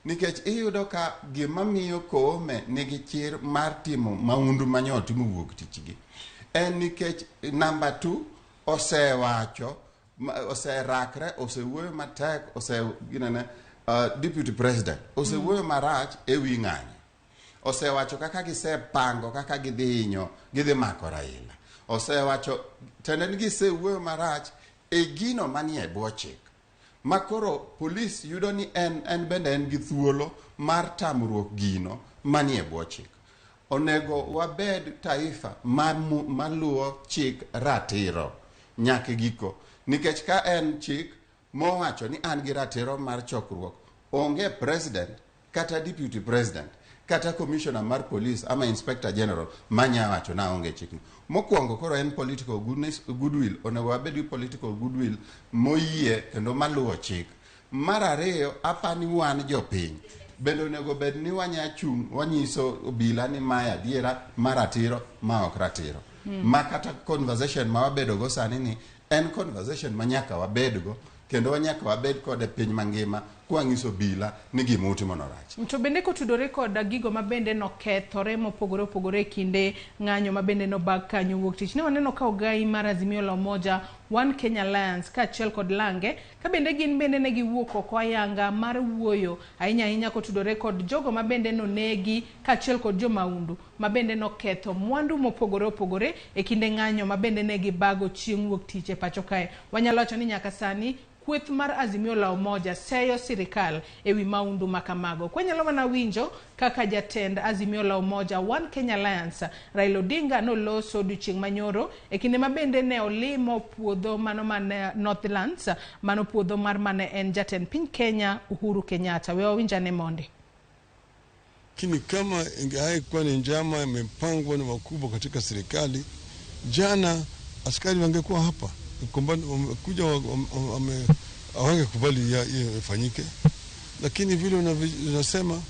Nikech iyudo ka gima miyo Koome nigi chir mar timo maundu manyo otimo wuok tich gi en nikech number 2 osewacho, oserakre, osewuoyo matek, ose ginene, deputy president osewuoyo marach e wi ng'anyo. Osewacho kaka gisepango kaka gidhi hinyo, gidhi mako Raila. Osewacho tiende ni gisewuoyo marach e gino manie bwo chik. Ma koro polis yudo ni en bende en gi thuolo mar tamruok gino manie bwo chik. Onego wabed taifa maluwo chik ratiro nyaka giko. Nikech ka en chik mowacho ni an gi ratiro mar chokruok, onge president kata deputy president kata commissioner mar police ama inspector general manya wacho na onge chikno. Mokwongo koro en political goodwill, onego wabed gi political goodwill moyie kendo maluwo chik. Mar ariyo, apani wan jopiny bende onego bed ni wanya chung' wanyiso obila ni mae adiera ma ratiro ma ok ratiro. Ma kata conversation ma wabedo go sani ni en conversation ma nyaka wabedgo kendo nyaka wabed kode piny mangima kwang'iso obila ni gima utimo no rach. To bende kotudore kod gigo ma bende nokethore mopogore opogore e kinde ng'anyo ma bende nobag kanyo wuok tich, ne waneno ka ogai mar Azimio la Umoja One Kenya Alliance kaachiel kod Lange ka bende gin bende ne giwuok oko ayanga mar wuoyo ahinya ahinya kotudore kod jogo ma bende nonegi kaachiel kod jomaundu ma bende noketho mwandu mopogore opogore e kinde ng'anyo ma bende ne gibago chieng' wuok tich e pacho kae. Wanyalo wacho ni nyaka sani kweth mar Azimio la Umoja seyo sirikal ewi maundu makamago. Kwanyalo mana winjo kaka jatend Azimio la Umoja One Kenya Alliance Raila Odinga noloso odiochieng' manyoro e kinde ma bende ne olimo puodho mano man Northlands, mano puodho mar mane en jatend piny Kenya Uhuru Kenyatta. We wawinjane monde. Lakini kama haikuwa ni njama imepangwa na wakubwa katika serikali, jana askari wangekuwa hapa kuja, hawangekubali hiyo ifanyike. Lakini vile unasema,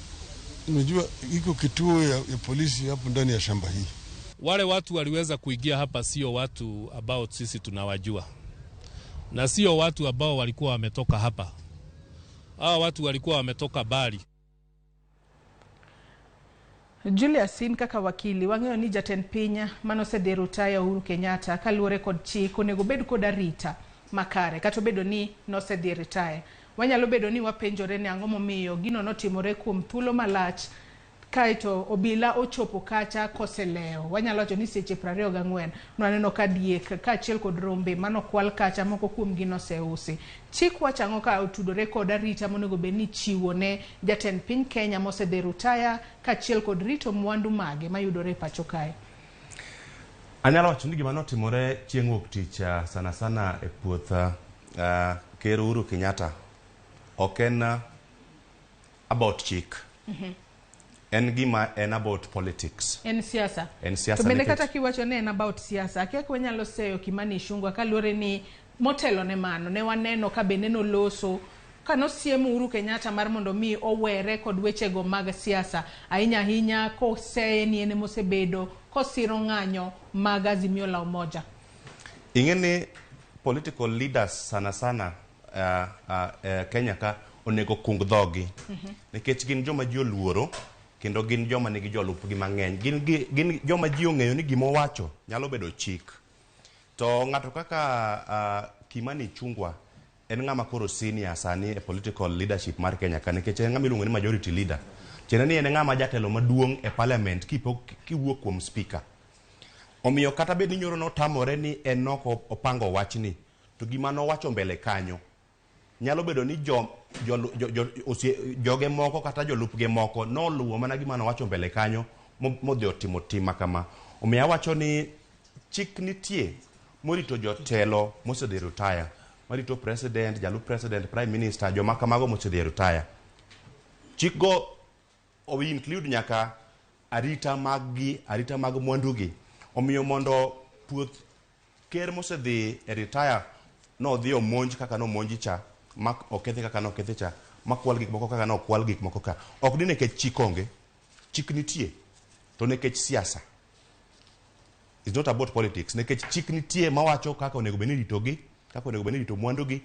unajua iko kituo ya polisi hapo ndani ya shamba hii. Wale watu waliweza kuingia hapa sio watu ambao sisi tunawajua, na sio watu ambao walikuwa wametoka hapa. Hawa watu walikuwa wametoka bali. Julius, in kaka wakili wang'eyo ni jatend piny manosedhi rutaya Uhuru Kenyatta kaluwore kod chik onego bed kod arita makare kata obedo ni nosedhi retire. Wanyalo bedo ni wapenjore ni ang'o momiyo gino notimore kuom thuolo malach kaeto obila ochopo kacha koselewo. Wanyalo wacho ni seche 24 nwaneno ka diek kaachiel kod rombe manokwal kacha moko kuom gi noseusi. Chik wacho ang'o ka otudore kod arita monego bed ni chiwo ne jatend piny Kenya mosedhi rutaya kaachiel kod rito mwandu mage mayudore e pacho kae? Anyalo wacho ni gima notimore chieng' wuok tich sana sana e puoth Ker Uhuru Kenyatta ok en about chik. En gima en about politics. En siasa. En siasa. To bende kata kiwacho ni en about siasa, akia ka wanyalo seyo Kimani Ichung'wa kaluwore ni motelo ne mano ne waneno ka bende noloso ka nosiemo Uhuru Kenyatta mar mondo mi owere kod wechego mag siasa ahinya ahinya koseye ni en emosebedo kosiro ng'anyo mag Azimio la Umoja. Ing'e ni political leaders sana sana Kenya ka onego kung dhogi nikech gin joma ji oluoro kendo gin joma nigi jolupgi mang'eny. Gin joma ji ong'eyo ni gima owacho nyalo bedo chik. To ng'ato kaka Kimani Ichung'wa en ng'ama koro senior sani e political leadership mar Kenya ka nikech en ng'ama iluongo ni majority leader. Tiende ni en ng'ama jatelo maduong' e parliament kiwuok kuom speaker. Omiyo kata bed ni nyoro notamore ni en ok opango wachni, to gima nowacho mbele kanyo nyalo bedo ni joge moko kata jolupge moko noluwo mana gima nowacho mbele kanyo modhi otimo tim ma kama. Omiyo awacho ni chik nitie morito jotelo mosedhi retire, marito president, jalup president, prime minister, joma kamago mosedhi retire. Chik go o include nyaka arita mag gi, arita mag mwandugi. Omiyo mondo puoth ker mosedhi e retire nodhi omonj kaka nomonji cha, mak okethi kaka nokethi cha, makwal gik moko kaka nokwal gik moko ka. Ok ni nikech chik onge, chik nitie, to nikech siasa. It's not about politics. Nikech chik nitie mawacho kaka onego bed ni iritogi, kaka onego bed ni irito mwandugi,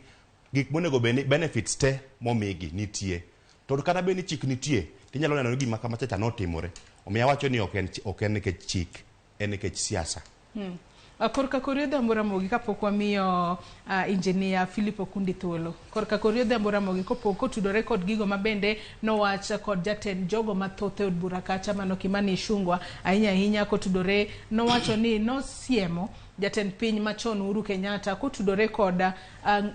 gik monego bed ni benefits te momigi nitie. To kata bed ni chik nitie, tinyalo neno ni gima kama chacha notimore. Omiyo awacho ni ok en nikech chik, en nikech siasa. Korka kori Odhiambo Ramogi kapok wamiyo engineer Philip Okundi thuolo. Korka kori Odhiambo Ramogi kopok kotudore kod gigo mabende nowach kod jatend jogo mathoth e od bura kacha mano Kimani Ichung'wa ahinya ahinya kotudore nowacho ni nosiemo jatend piny machon Uhuru Kenyatta kotudore kod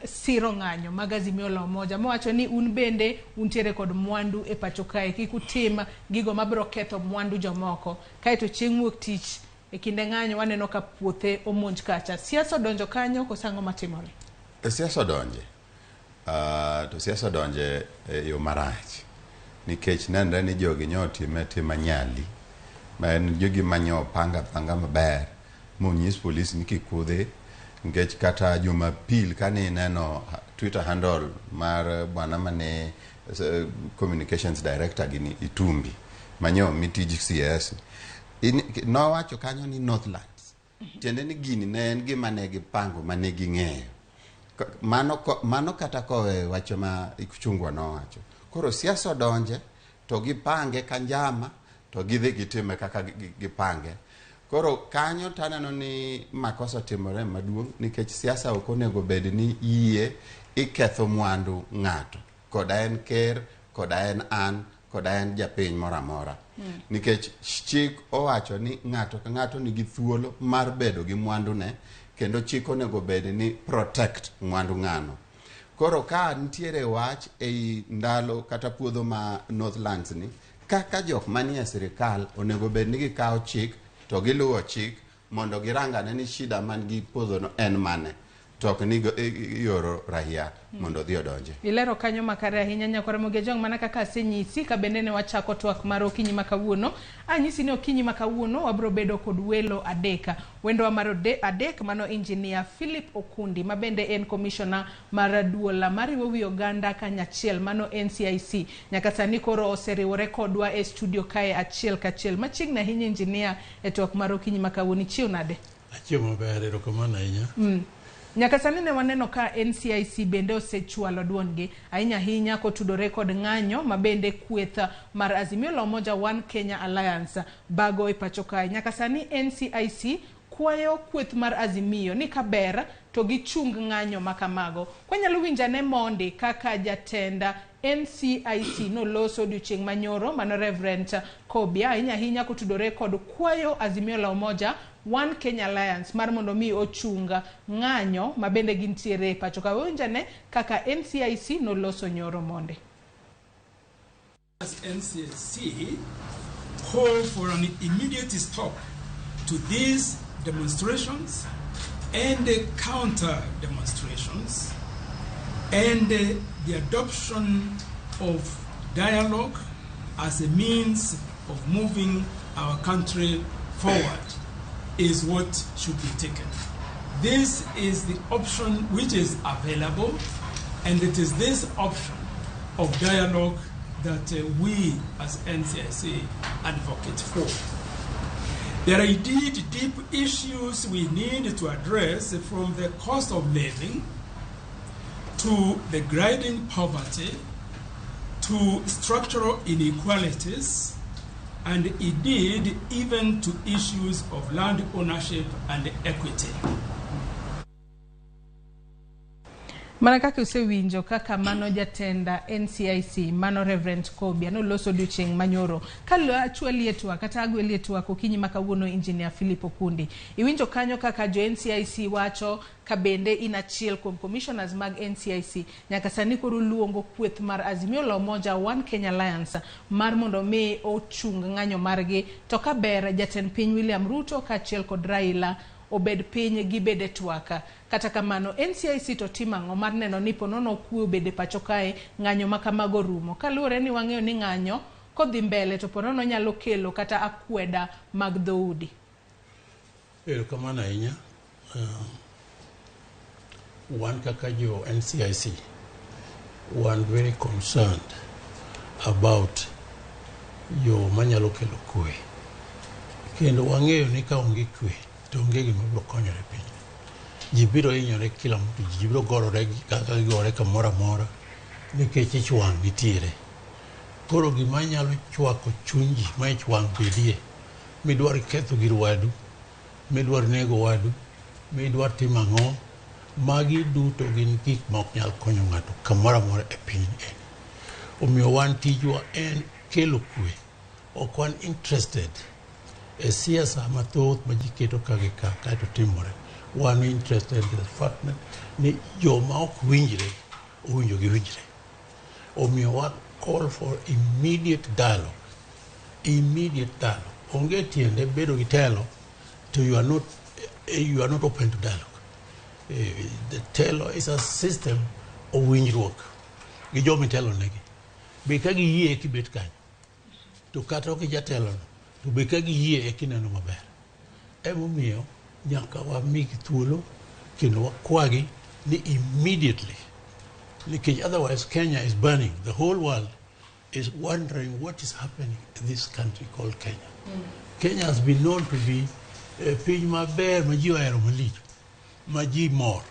siro ng'anyo mag Azimio la Umoja mowacho ni un bende untiere kod mwandu e pacho kae kik utim gigo mabiro ketho mwandu jomoko. Kaeto chieng' wuok tich e kinde ng'anyo waneno ka puothe omonj kacha. Siasa odonjo kanyo koso ang'o matimore? Siasa odonje. To siasa odonje e yo marach. Nikech nenre ni jogi nyo otime tim anyali. Ma en jogi manyo panga panga maber monyis polis ni kik kudhi. Nikech kata Jumapil kane ineno Twitter handle mar bwana mane communications director gini Itumbi manyo mi tij CS nowacho kanyo ni Northlands. Tiende ni gini ne en gima ne gipango mane ging'eyo. Mano kata kowe wacho ma Ichung'wa nowacho. Koro siasa odonje to gipange kanjama to gidhi gitime kaka gipange. Koro kanyo taneno ni makosa timore maduong' nikech siasa ok onego bed ni yie iketho mwandu ng'ato. Koda en ker, koda en an, koda en japiny moro amora. Nikech chik owacho ni ng'ato ka ng'ato nigi thuolo mar bedo gi mwandune kendo chik onego bed ni protect mwandu ng'ano. Koro ka nitiere wach ei ndalo kata puodho ma Northlands ni, kaka jok manie sirikal onego bed ni gikawo chik to giluwo chik mondo girangane ni shida man gi puodhono en mane. To ok ni ioro raia mondo odhi odonje. Ilero kanyo makare ahinya nyakwar Ramogi Ojwang' mana kaka asenyisi ka bende ne wachako twak mar okinyi ma kawuono. Anyisi ni okinyi ma kawuono wabiro bedo kod welo adek. Wendowa mar adek mano engineer Philip Okundi ma bende en commissioner mar duol mariwo wi oganda kanyachiel mano NCIC. Nyaka sani koro oseriwore kodwa e studio kae achiel kachiel. Machiegni ahinya engineer e twak mar okinyi ma kawuono. Ichiew nade? Achiew maber, erokamano ahinya. Nyaka sani ne waneno ka NCIC bende osechwalo duondgi ahinya ahinya kotudore kod ng'anyo ma bende kweth mar Azimio la Umoja One Kenya Alliance bago e pacho kae. Nyaka sani NCIC kwayo kweth mar Azimio ni kaber to gichung ng'anyo makamago. Kwanyalo winjane mondi kaka jatend NCIC noloso odiochieng' manyoro mano Reverend Kobia ahinya ahinya kotudore kod kwayo Azimio la Umoja One Kenya Alliance mar mondo mi ochung ng'anyo ma bende gintiere e pacho ka. Winjane kaka NCIC noloso nyoro monde. As NCIC call for an immediate stop to these demonstrations and the counter demonstrations and the adoption of dialogue as a means of moving our country forward is what should be taken. This is the option which is available, and it is this option of dialogue that we as NCIC advocate for. There are indeed deep issues we need to address, from the cost of living to the grinding poverty to structural inequalities, and indeed even to issues of land ownership and equity. Mana kaka usewinjo kaka mano jatenda NCIC mano Reverend Kobia noloso odiochieng' manyoro achwalie twak kata agwelie twak okinyi ma kawuono Engineer Philip Okundi. Iwinjo kanyo kaka jo NCIC wacho ka bende in achiel kuom commissioners mag NCIC nyaka sani koro luongo kweth mar Azimio la Umoja One Kenya Alliance mar mondo mi ochung ng'anyo margi to ka ber jatend piny William Ruto kaachiel kod Raila obed piny gibed e twak. Kata kamano NCIC to timo ang'o mar neno ni ponono kwe obed e pacho kae ng'anyo ma kamago rumo kaluwore ni wang'eyo ni ng'anyo kodhi mbele to ponono nyalo kelo kata akweda mag dhoudi. Erokamano ahinya. Wan kaka jo NCIC wan very concerned about yo manyalo kelo kwe, kendo wang'eyo ni ka onge kwe to onge gima biro konyore piny. Ji biro hinyore kila mtu, ji biro gorore kaka gigore kamoro amora nikech ich wang' nitiere. Koro gima nyalo chwako chuny ji ma ich wang' bedie, midwar ketho gir wadu, midwar nego wadu, midwar timo ang'o, magi duto gin gik ma ok nyal konyo ng'ato kamoro amora e piny eni. Omiyo wan tijwa en kelo kwe. Ok wan interested e siasa mathoth ma ji keto ka gi ka kaeto timore. Wan interested in the fact ni joma ok winjre owinjo giwinjre. Omiyo wa call for immediate dialogue. Immediate dialogue. Onge tiende bedo gi telo to you are not open to dialogue. The telo is a system of winjruok gi joma itelo negi. Be ka giyie kibet kanyo to kata ok ijatelono to be ka giyie kineno maber. Emomiyo nyaka wamigi thuolo kendo wakwagi ni immediately, nikech otherwise Kenya is burning. The whole world is wondering what is happening in this country called Kenya. Kenya has been known to be piny maber ma ji ohero malich, ma ji mor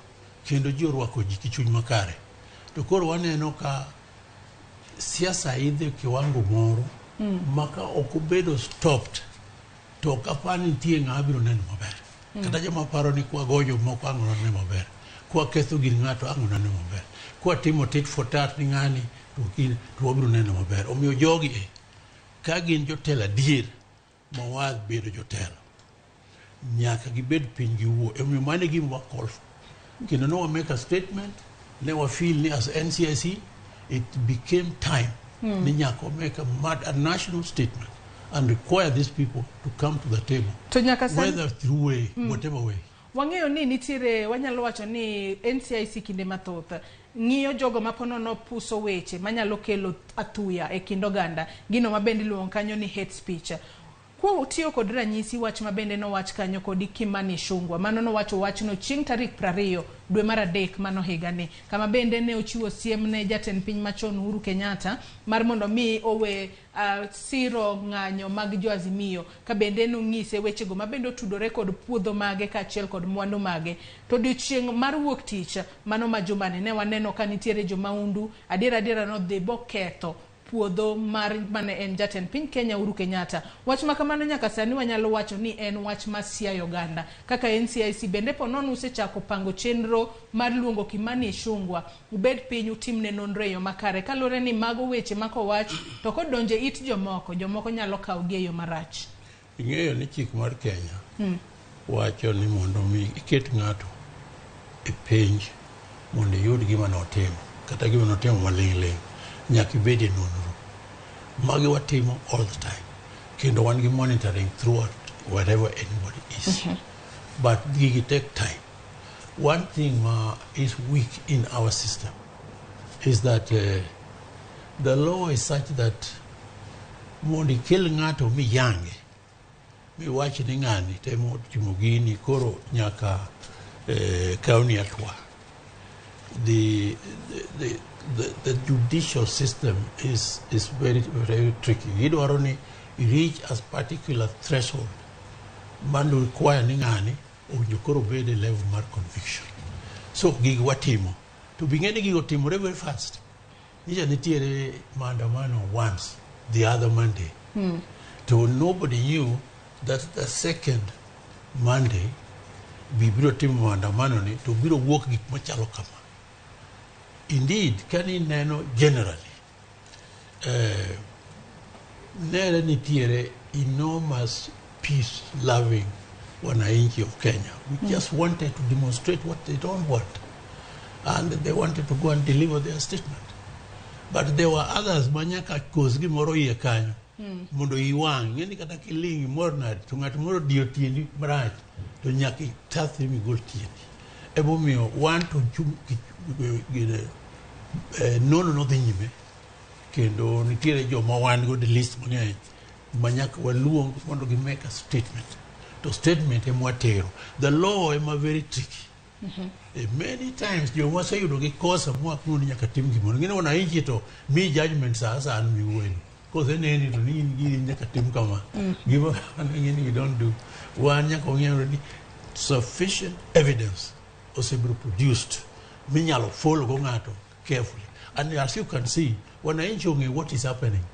kendo ji orwako ji gi chuny makare. To koro waneno ka siasa idho kiwango moro ma ka ok obedo stopped to ok apar ni nitie ng'ama biro neno maber. Kata joma paro ni kwago jomoko ang' none maber, kwaketho gir ng'ato ang' none maber, kwatimo tit for tat ni ng'ani to wabiro neno maber. Omiyo jogi e ka gin jotelo adier ma wadh bedo jotelo, nyaka gibed piny giwuo. Emomiyo mano e gima wa call for. Kendo ne wa make a statement, ne wa feel ni as NCIC it became time ni nyaka wa make a national statement and require these people to come to the table. To nyaka sani, whether through way, whatever way. Wang'eyo ni nitiere, wanyalo wacho ni NCIC kinde mathoth ng'iyo jogo ma ponono puso weche manyalo kelo athuya e kind oganda, gino ma bende iluongo kanyo ni hate speech. Kwa tiyo kod ranyisi wach ma bende nowach kanyo kod Kimani Ichung'wah, mano nowacho wachno chieng' tarik 20 dwe mar 3 mano higani, kama bende ne ochiwo siem ne jatend piny machon Uhuru Kenyatta mar mondo mi owe siro ng'anyo mag jo Azimio, ka bende nong'ise wechego ma bende otudore kod puodho mage kaachiel kod mwandu mage. To odiochieng' mar wuok tich mano ma jumani ne waneno ka nitiere jomaundu adiera adiera nodhi boketho puodho mar mane en jatend piny Kenya Uhuru Kenyatta. Wach ma kamano nyaka sani wanyalo wacho ni en wach ma siayo oganda. Kaka NCIC bende ponono usechako pango chenro mar luongo Kimani Ichung'wah, ubed piny utimne nonro e yo makare, kaluwore ni mago weche ma kowach to kodonjo e it jomoko, jomoko nyalo kawogi e yo marach. Ing'eyo ni chik mar Kenya wacho ni mondo mi iket ng'ato e penj mondo iyud gima notimo kata gima notimo maling' ling', nyaka ibed e nonro. Magi watimo all the time, kendo wan gi monitoring throughout wherever anybody is. But gigi take time. One thing ma is weak in our system is that the law is such that mondo ikel ng'ato miyange miwach ni ng'ani temo timo gini koro nyaka kawni atwa. The judicial system is very, very tricky. Gidwaro ni reach a particular threshold mano require ni ng'ani owinjo koro bed e level mar conviction. So gigi watimo to bing'e ni gigo timore very fast. Nyicha nitiere maandamano once the other Monday. To nobody knew that the second Monday bibiro timo maandamano ni to biro wuok gik machalo kama. Indeed, kanineno generally, nere nitiere enormous peace-loving wananchi of Kenya. We just wanted to demonstrate what they don't want. And they wanted to go and deliver their statement. But there were others manyaka kos gimoro iye kanyo mondo iwang' ng'eni kata kiling' imor nade to ng'at moro diyo tiendi marach to nyaka itathri migol tiendi. Emomiyo wan to gine, nono nodhi nyime kendo nitiere joma wan go e list mang'eny ma nyaka waluong mondo gi make a statement to statement ema watero. The law ema very tricky. Many times joma waseyudo gi kosa mwaknu ni nyaka tim gimoro ng'eni wananchi to mi judgment sa asaya an miwuoyeni koseneni to ni in gini nyaka tim kama. Gima kamano ng'eni we don't do. Wan nyaka wang'eyo ni sufficient evidence osebedo produced minyalo follow go ng'ato carefully. And as you can see, wananchi ong'eyo what is happening.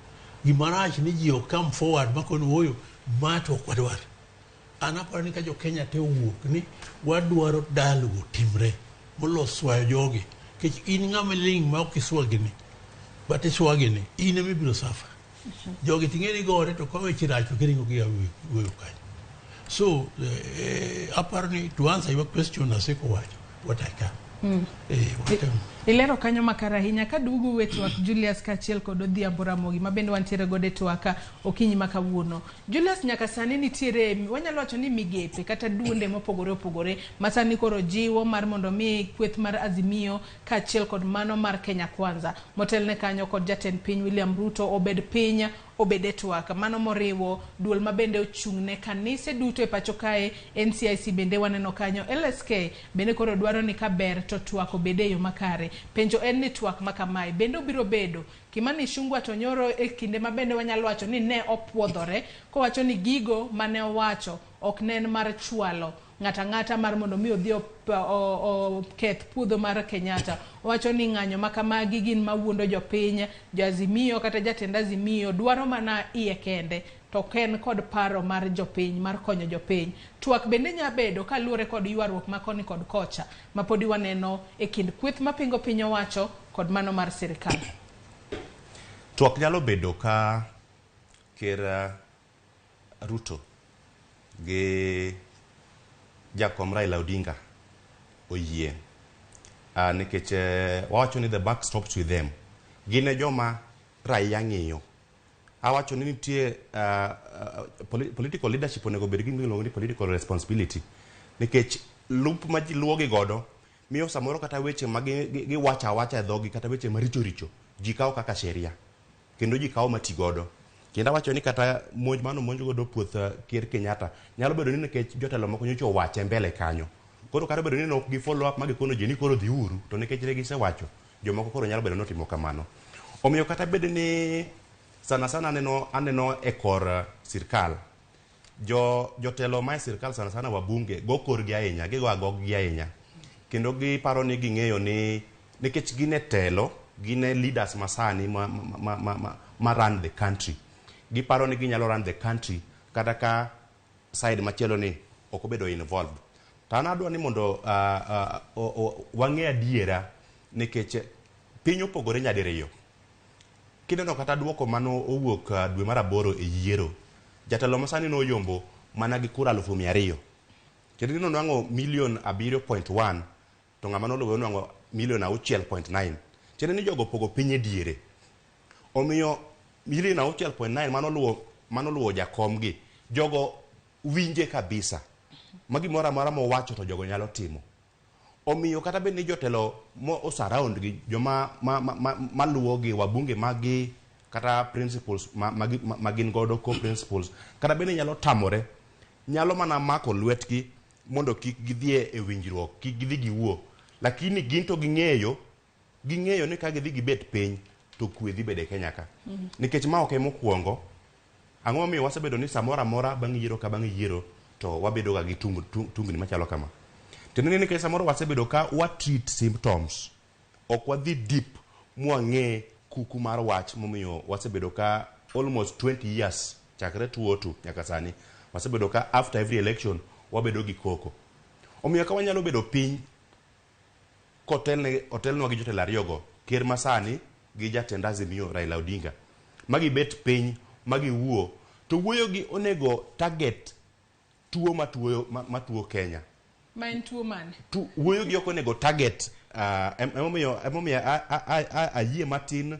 Gimarach ni ji ok come forward makono oyo ma to ok wadwar. An aparo ni ka jo Kenya te owuok ni wadwaro dialogue otimre molo swayo jogi nikech in ng'ama ling' ma ok iswa gini but iswa gini in ema ibiro suffer. Jogi ting'e ni gore to ka weche rach to giringo gia wuoyo kanyo. So aparo ni to answer your question aseko wacho what I can. Ilero kanyo makare ahinya. Kaduogo we twak Julius kaachiel kod Odhiambo Ramogi ma bende wantiere godo e twak okinyi ma kawuono. Julius, nyaka sani nitiere wanyalo wacho ni migepe kata duonde mopogore opogore ma sani koro jiwo mar mondo mi kweth mar Azimio kaachiel kod mano mar Kenya Kwanza motelne kanyo kod jatend piny William Ruto obed piny obed e twak. Mano moriwo duol ma bende ochung' ne kanise duto e pacho kae, NCIC bende waneno kanyo, LSK bende koro dwaro ni kaber to twak obed e yo makare. Penjo en ni twak ma kamae bende obiro bedo. Kimani Ichung'wa to nyoro e kinde ma bende wanyalo wacho ni ne opuodhore kowacho ni gigo mane owacho ok ne en mar chwalo ng'ata ang'ata mar mondo mi odhi oketh puodho mar Kenyatta. Owacho ni ng'anyo ma kamagi gin mawuondo jopiny, jo Azimio kata jatend Azimio dwaro mana iye kende to ok en kod paro mar jopiny mar konyo jopiny. Twak bende nya bedo kaluwore kod ywaruok ma koni kod kocha ma podi waneno e kind kweth mapingo piny owacho kod mano mar sirikal. Twak nyalo bedo ka Ker Ruto gi jakom Raila Odinga oyie, nikech wawacho ni the buck stops with them. Gin e joma raia ng'iyo. Awacho ni nitie political leadership onego bed gi gima iluongo ni political responsibility nikech lup ma ji luwogi godo miyo samoro kata weche ma giwacho awacha e dhogi kata weche maricho richo ji kawo kaka sheria kendo ji kawo mati godo. Kendo awacho ni kata monj mano monj godo puoth Ker Kenyatta nyalo bedo ni nikech jotelo moko nyocha owache mbele kanyo. Koro kata obedo ni ne ok gi follow up ma gikono ji ni koro dhiuru to nikech ne gisewacho jomoko koro nyalo bedo ni otimo kamano. Omiyo kata bed ni sana sana aneno e kor sirkal jotelo ma e sirkal sana sana wabunge go korgi ahinya, gigo agog-gi ahinya kendo giparo ni ging'eyo ni nikech gin e telo, gin e leaders masani ma run the country. Giparo ni ginyalo run the country kata ka side machielo ni ok obedo involved. To an adwa ni mondo wang'e adiera nikech piny opogore nyadiriyo. Kineno kata duoko mano owuok dwe mar aboro e yiero, jatelo masani noyombo mana gi kura 200,000. Kendo nonwang'o milion 7.1 to ng'ama noluwe onwang'o milion 6.9. Tiende ni jogo opogo piny e diere. Omiyo milion 6.9 manoluwo jakom gi, jogo winje kabisa. Ma gimoro amora mowacho to jogo nyalo timo. Omiyo kata bed ni jotelo mo osurround gi joma maluwogi, wabunge maggi, kata principles ma gin godo, co-principles, kata bed ni nyalo tamore, nyalo mana mako lwetgi mondo kik gidhie e winjruok, kik gidhi giwuo, lakini gin to ging'eyo ni ka gidhi gibet piny to kwe dhi bedo e Kenya ka. Nikech ma ok e mokwongo. Ang'o momiyo wasebedo ni samoro amora bang' yiero ka bang' yiero to wabedo ga gi tungni machalo kama? Tiende ni nikech samoro wasebedo ka wa treat symptoms, ok wadhi deep mwang'e kuku mar wach momiyo wasebedo ka almost 20 years chakre 2002 nyaka sani wasebedo ka after every election wabedo gi koko. Omiyo ka wanyalo bedo piny kotelne otelnwa gi jotelo ariyogo, ker masani gi jatend Azimio Raila Odinga, magibet piny magiwuo, to wuoyo gi onego target tuo matuoyo matuo Kenya. Ma en tuo mane? Wuoyo gi ok onego target emomiyo ayie matin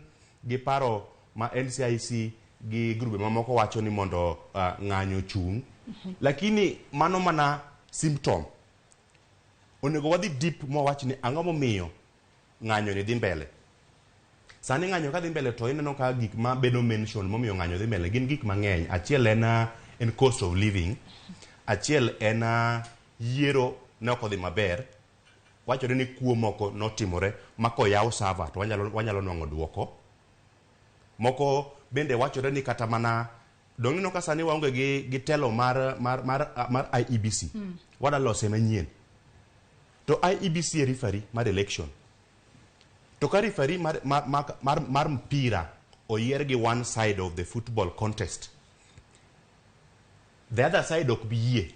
gi paro ma NCIC gi grube mamoko wacho ni mondo ng'anyo chung', lakini mano mana symptom. Onego wadhi deep mwawach ni ang'o momiyo ng'anyo ni dhi mbele. Sani ng'anyo ka dhi mbele to ineno ka gik ma bedo mention momiyo ng'anyo dhi mbele gin gik mang'eny. Achiel en cost of living, achiel en yiero ne ok odhi maber, wachore ni kuo moko notimore ma koyaw server to wanyalo nwang'o duoko. Moko bende wachore ni kata mana dong' ineno ka sani waonge gi telo mar IEBC. Wada lose manyien. To IEBC e referee mar election. To ka referee mar mpira oyier gi one side of the football contest, the other side ok bi yie.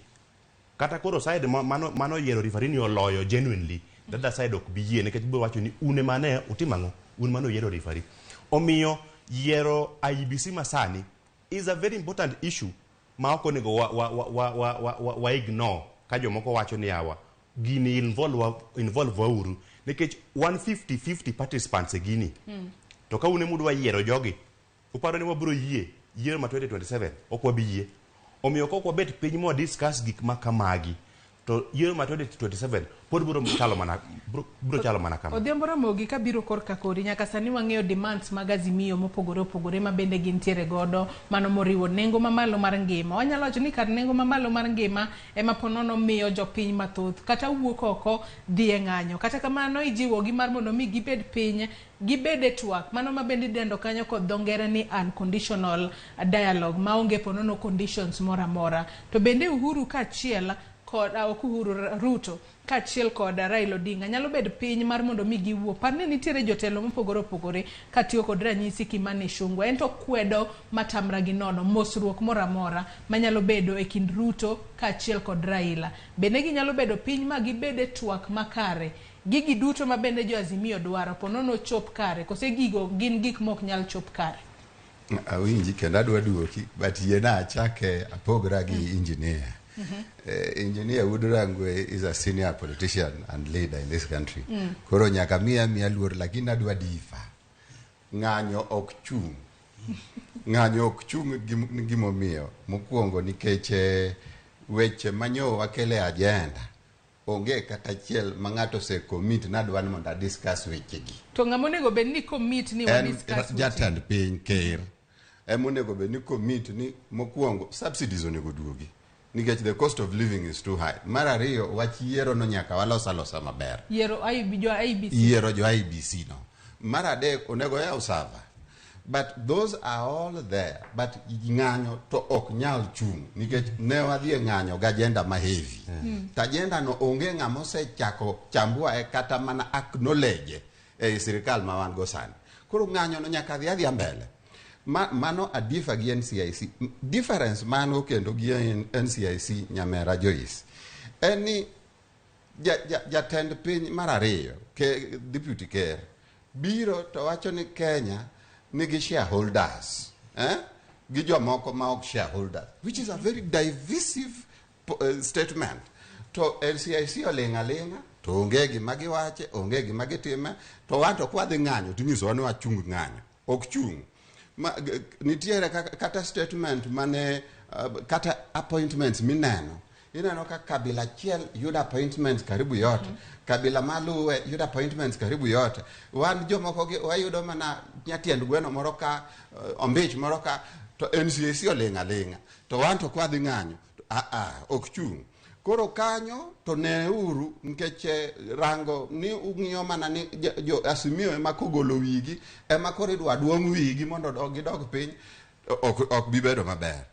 Kata koro side mano yiero referee ni oloyo genuinely, the other side ok bi yie nikech biro wacho ni un ema ne utimo ang'o? Un mane uyiero referee. Omiyo yiero IEBC masani is a very important issue ma ok onego wa ignore ka jomoko wacho ni yawa gini involve wauru nikech 150-50 participants e gini. To ka un emudwa yiero jogi, uparo ni wabiro yie yiero ma 2027? Ok wabi yie. Omiyo kok wabet piny mwa discuss gik ma kamagi, to yiero ma 2027 pod biro chalo mana kama. Odhiambo Ramogi, kabiro korka kodi, nyaka sani wang'eyo demands mag Azimio mopogore opogore ma bende gintiere godo, mano moriwo nengo mamalo mar ngima. Wanyalo wacho ni kar nengo mamalo mar ngima ema ponono miyo jopiny mathoth kata wuok oko dhi e ng'anyo. Kata kamano ijiwogi mar mondo mi gibed piny, gibed e twak, mano ma bende idendo kanyo kod dho ngere ni unconditional dialogue, maonge ponono conditions moro amora. To bende Uhuru kaachiel kod ok Uhuru, Ruto kaachiel kod Raila Odinga nyalo bedo piny mar mondo mi giwuo. Par ni nitiere jotelo mopogore opogore katiyo kod ranyisi Kimani Ichung'wa, en to kwedo matamra gi nono mosruok moro amora manyalo bedo e kind Ruto kaachiel kod Raila. Bende ginyalo bedo piny ma gibed e twak makare. Gigi duto ma bende jo Azimio dwaro ponono chop kare, kose gigo gin gik mok nyal chop kare? Awinji kendo adwa duoki, but yiena achake apogra gi engineer. Engineer Wuod Rangwe is a senior politician and leader in this country. Koro nyaka miya luor, lakini adwa differ. Ng'anyo ok chung'. Ng'anyo ok chung' gimomiyo. Mokwongo nikech weche manyo wakele agenda onge kata achiel ma ng'ato ose commit nadwa ni mondo adiscuss wechegi. To ng'ama onego bed ni commit ni wa En discuss weche? Jatend piny, ker ema onego bed ni commit ni mokwongo subsidies onego duogi nikech the cost of living is too high. Mar ariyo, wach yiero no nyaka walos alosa maber. Yiero IB, jo IEBC. Yiero jo IEBC no. Mar adek, onego yaw server. But those are all there. But ng'anyo to ok nyal chung' nikech ne wadhi e ng'anyo gi agenda ma heavy. To agenda no onge ng'ama osechako chambua e kata mana acknowledge ei sirikal ma wan go sani. Koro ng'anyo no nyaka dhi adhiya mbele. Mano adiffer gi NCIC. Difference mano kendo gi NCIC, nyamera Joyce, en ni jatend piny mar ariyo, deputy ker, biro to wacho ni Kenya nigi shareholders, eh? Gi jomoko ma ok shareholders, which is a very divisive statement. To NCIC oling' aling'a, to onge gima giwache, onge gima gitime, to wan to kwadhi ng'anyo, tinyisowa ni wachung ng'anyo. Ok chung'. Nitiere kata statement mane, kata appointments mineno. Ineno ka kabila achiel yudo appointments karibu yote, kabila maluwe yudo appointments karibu yote. Wan jomoko gi wayudo mana nyatiend gweno moro ka, ombich moro ka, to NCIC oling' aling'a. To wan to kwadhi ng'anyo, to ok chung'. Koro kanyo to neuru, nikech rango ni ung'iyo mana ni jo Azimio ema kogolo wigi, ema koro idwa duong' wigi mondo gidog piny, ok bi bedo maber.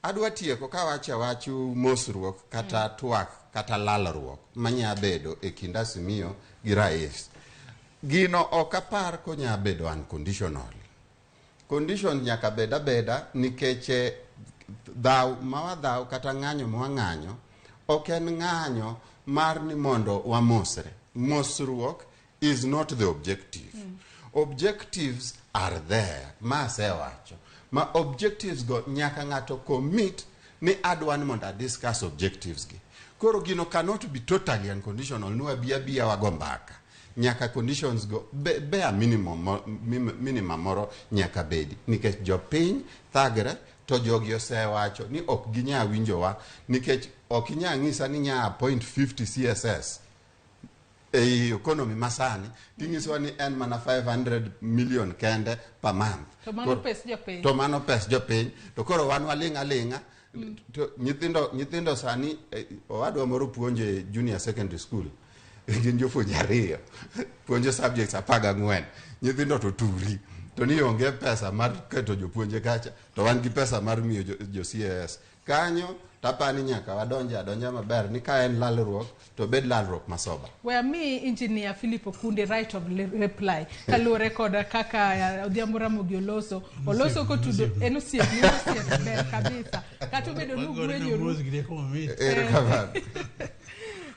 Adwa tieko kawacho awach mosruok kata twak kata lalruok manya bedo e kind Azimio gi rais. Gino ok apar konya bedo unconditional. Condition nyaka bed abeda, nikech dhaw ma wadhaw kata ng'anyo ma wang'anyo ok en ng'anyo mar ni mondo wamosre. Mosruok is not the objective. Objectives are there, ma asewacho. Ma objectives go nyaka ng'ato commit ni adwa ni mondo a discuss objectives gi. Koro gino cannot be totally unconditional ni wabi abiya wago mbaka. Nyaka conditions go bare minimum, minimum moro nyaka bedi, nikech jopiny thagre to jogi osewacho ni ok ginya winjowa, nikech ok inya ng'isa ni nya appoint 50 CSS ei economy masani tinyisowa ni en mana 500 million kende per month. To mano pes jopiny. To mano pes jopiny. To koro wan waling' aling'a. To nyithindo sani, owadwa moro puonje junior secondary school, gin jopuonje 2 puonjo subjects 14. Nyithindo to turi to ni onge pesa mar keto jopuonje kacha, to wan gi pesa mar miyo jo CAS kanyo. Tapani nyaka wadonje adonja maber ni ka en lalruok to bed lalruok masoba. We ami Engineer Philip Okunde right of reply kaluwore kod kaka Odhiambo Ramogi oloso kotudo en osiepni, osiep ber kabisa kata obedo ni ugwenyoru.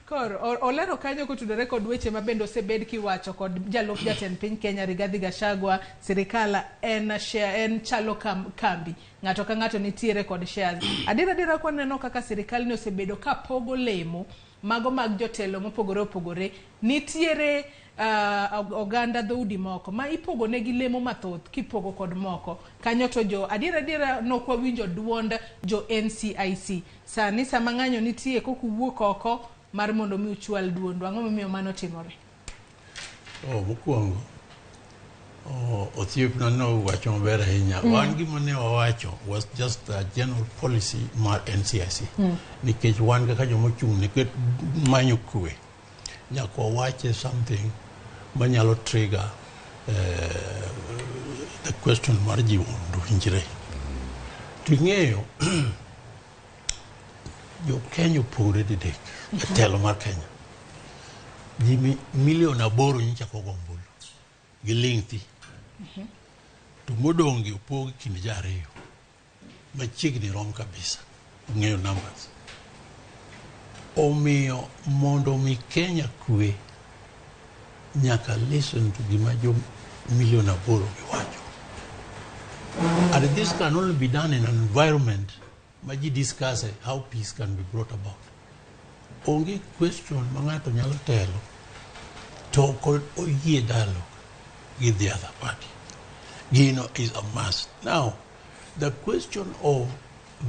Koro olero kanyo kotudore kod weche ma bende osebed kiwacho kod jalup jatend piny Kenya Rigathi Gachagua, sirikal en share, en chalo kambi, ng'ato ka ng'ato nitiere kod shares. Adiera kwaneno kaka sirikal ni osebedo ka pogo lemo mago mag jotelo mopogore opogore, nitiere oganda dhoudi moko ma ipogo negi lemo mathoth kipogo kod moko kanyo, to jo adiera nokwa winjo duond jo NCIC. Sani sama ng'anyo nitie koku wuok oko mar mondo mi uchwal duondu, ang'o momiyo mano timore? Mokwongo osiepna nowacho maber ahinya. Wan gima ne wawacho was just a general policy mar NCIC. Nikech wan kaka joma ochung' ne manyo kwe, nyaka wawache something manyalo trigger the question mar ji mondo owinjre. To ing'eyo jo Kenya opogore didek e telo mar Kenya. Ji milion 8 nyocha kogo ombulu gi ling' thi. To modong' gi opog kind ji 2 machiegni rom kabisa, ung'eyo numbers. Omiyo mondo mi Kenya kwe, nyaka listen to gima jo milion 8 giwacho. And this can only be done in an environment ma ji discuss how peace can be brought about. Onge question ma ng'ato nyalo telo to ok oyie dialogue with the other party. Gino is a must. Now, the question of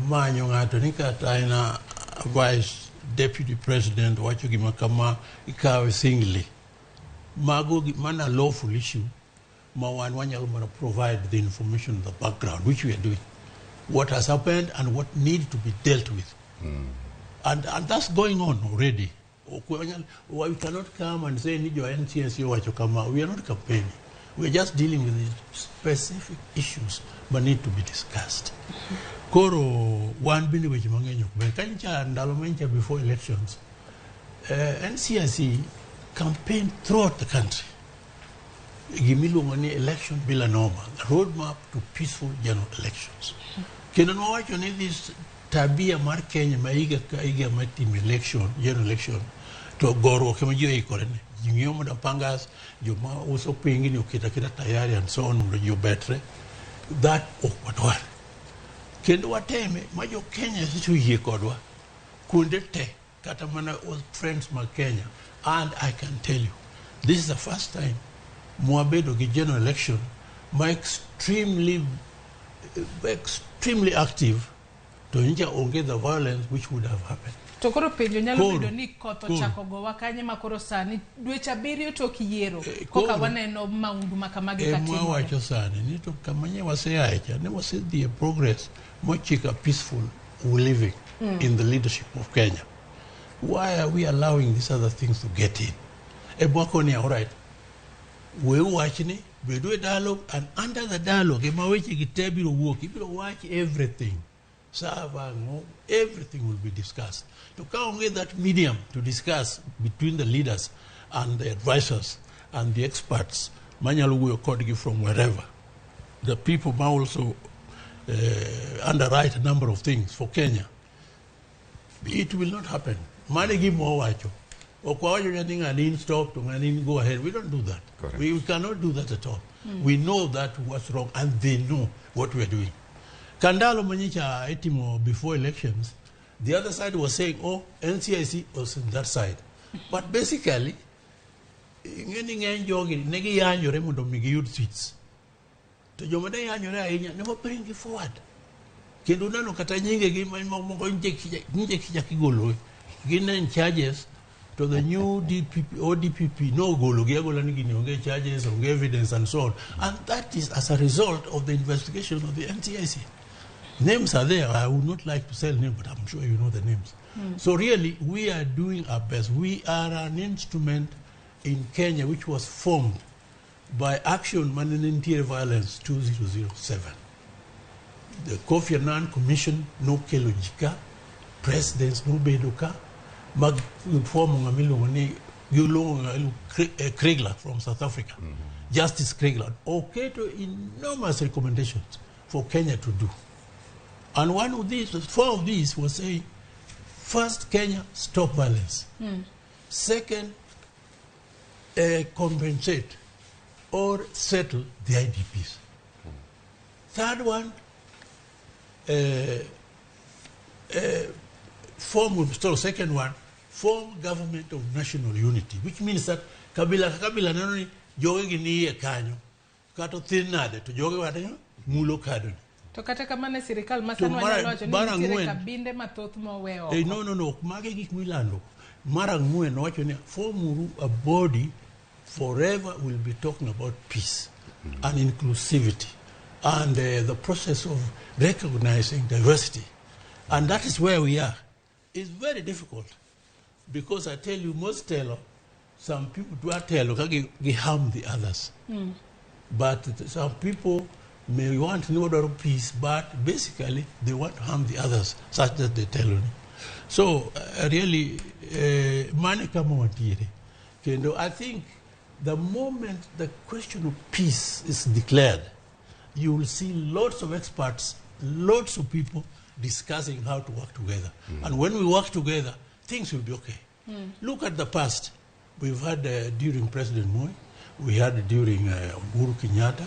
manyo ng'ato ni kata en a vice deputy president wacho gima kama ikawe singly, mago mana lawful issue ma wan wanyalo mana provide the information in the background, which we are doing. What has happened and what needs to be dealt with. And that's going on already. We cannot come and say, ni jo NCIC owacho kama. We are not campaigning. We are just dealing with the specific issues that need to be discussed. Koro, wan bende weche mang'eny ok ber. Kanyocha ndalo manyicha before elections, NCIC campaigned throughout the country. Gimiluongo ni election bila noma, the roadmap to peaceful general elections. Kendo nwawacho ni this tabia mar Kenya ma higa ka higa ma timo election, general election, to goruok ema ji oikore ne. Ji ng'iewo mana pangas, joma uso pingni oketo aketa tayari and so on mondo ji obetre. That ok wadwar. Kendo wateme ma jo Kenya oyie kodwa kuonde te, kata mana old friends mag Kenya. And I can tell you, this is the first time mwabedo gi general election ma extremely, extremely active to nyocha onge the violence which would have happened. To koro penjo nyalo Koro, bedo ni koth koro. ochako gowa kanye ma koro sani dweche abiriyo tok yiero koka koro. waneno maundu ma kamagi Ema katimore. wacho sani ni to kama nye waseaye cha ne wasedhi e progress mochika peaceful living in the leadership of Kenya. Why are we allowing these other things to get in? Ebwako ni all right. We wachni bedo e dialogue and under the dialogue ema weche gi te biro wuok ibiro wach everything server ang'o everything will be discussed to ka onge that medium to discuss between the leaders and the advisors and the experts manyalo wuoyo kodgi from wherever the people ma also underwrite a number of things for Kenya it will not happen. Mano e gima wawacho. Ok wawacho ni ng'ani in stop to ng'ani in go ahead. We don't do that. We cannot do that at all. We know that what's wrong and they know what we are doing. Kandalo manyicha itimo before elections, the other side was saying, oh, NCIC was on that side. But basically, ng'eni ng'eny jogi ne giyanyore mondo mi giyud seats. To joma ne yanyore ahinya ne bring gi forward. Kendo uneno kata nyingegi ma moko nje kichak igolo gin en charges to the new DPP, ODPP nogolo gi agola ni gini onge charges onge evidence and so on and that is as a result of the investigation of the NCIC names are there I would not like to sell names but I'm sure you know the names. So really we are doing our best. We are an instrument in Kenya which was formed by action mane nitiere violence 2007. The Kofi Annan Commission nokelo ji ka, presidents nobedo ka, mag form ng'ama iluongo ni giluongo ng'ama iluongo Kriegler from South Africa, Justice Kriegler, oketo enormous recommendations for Kenya to do. And one of these, four of these was saying, first, Kenya, stop violence. Second, compensate or settle the IDPs. Third one, form, so second one, form government of national unity, which means that kabila ka kabila neno ni joge gi ni iye kanyo, kata thin nade to joge wacho mulo kado. To kata kamano e sirikal ma To sani wanyalo wacho ni mar nitiere ang'wen- kabinde mathoth mowe oko. No, mage gik milando. Mar ang'wen owacho ni formuru a body forever will be talking about peace and inclusivity and the process of recognizing diversity. And that is where we are. It's very difficult because I tell you, most telo, some people do telo, ka gi harm the others. But some people may want no order of peace, but basically they want to harm the others, such that they tell you. So really, mane kama wantiere. Kendo I think the moment the question of peace is declared, you will see lots of experts, lots of people discussing how to work together. And when we work together, things will be okay. Look at the past. We've had during President Moi, we had during Uhuru Kenyatta,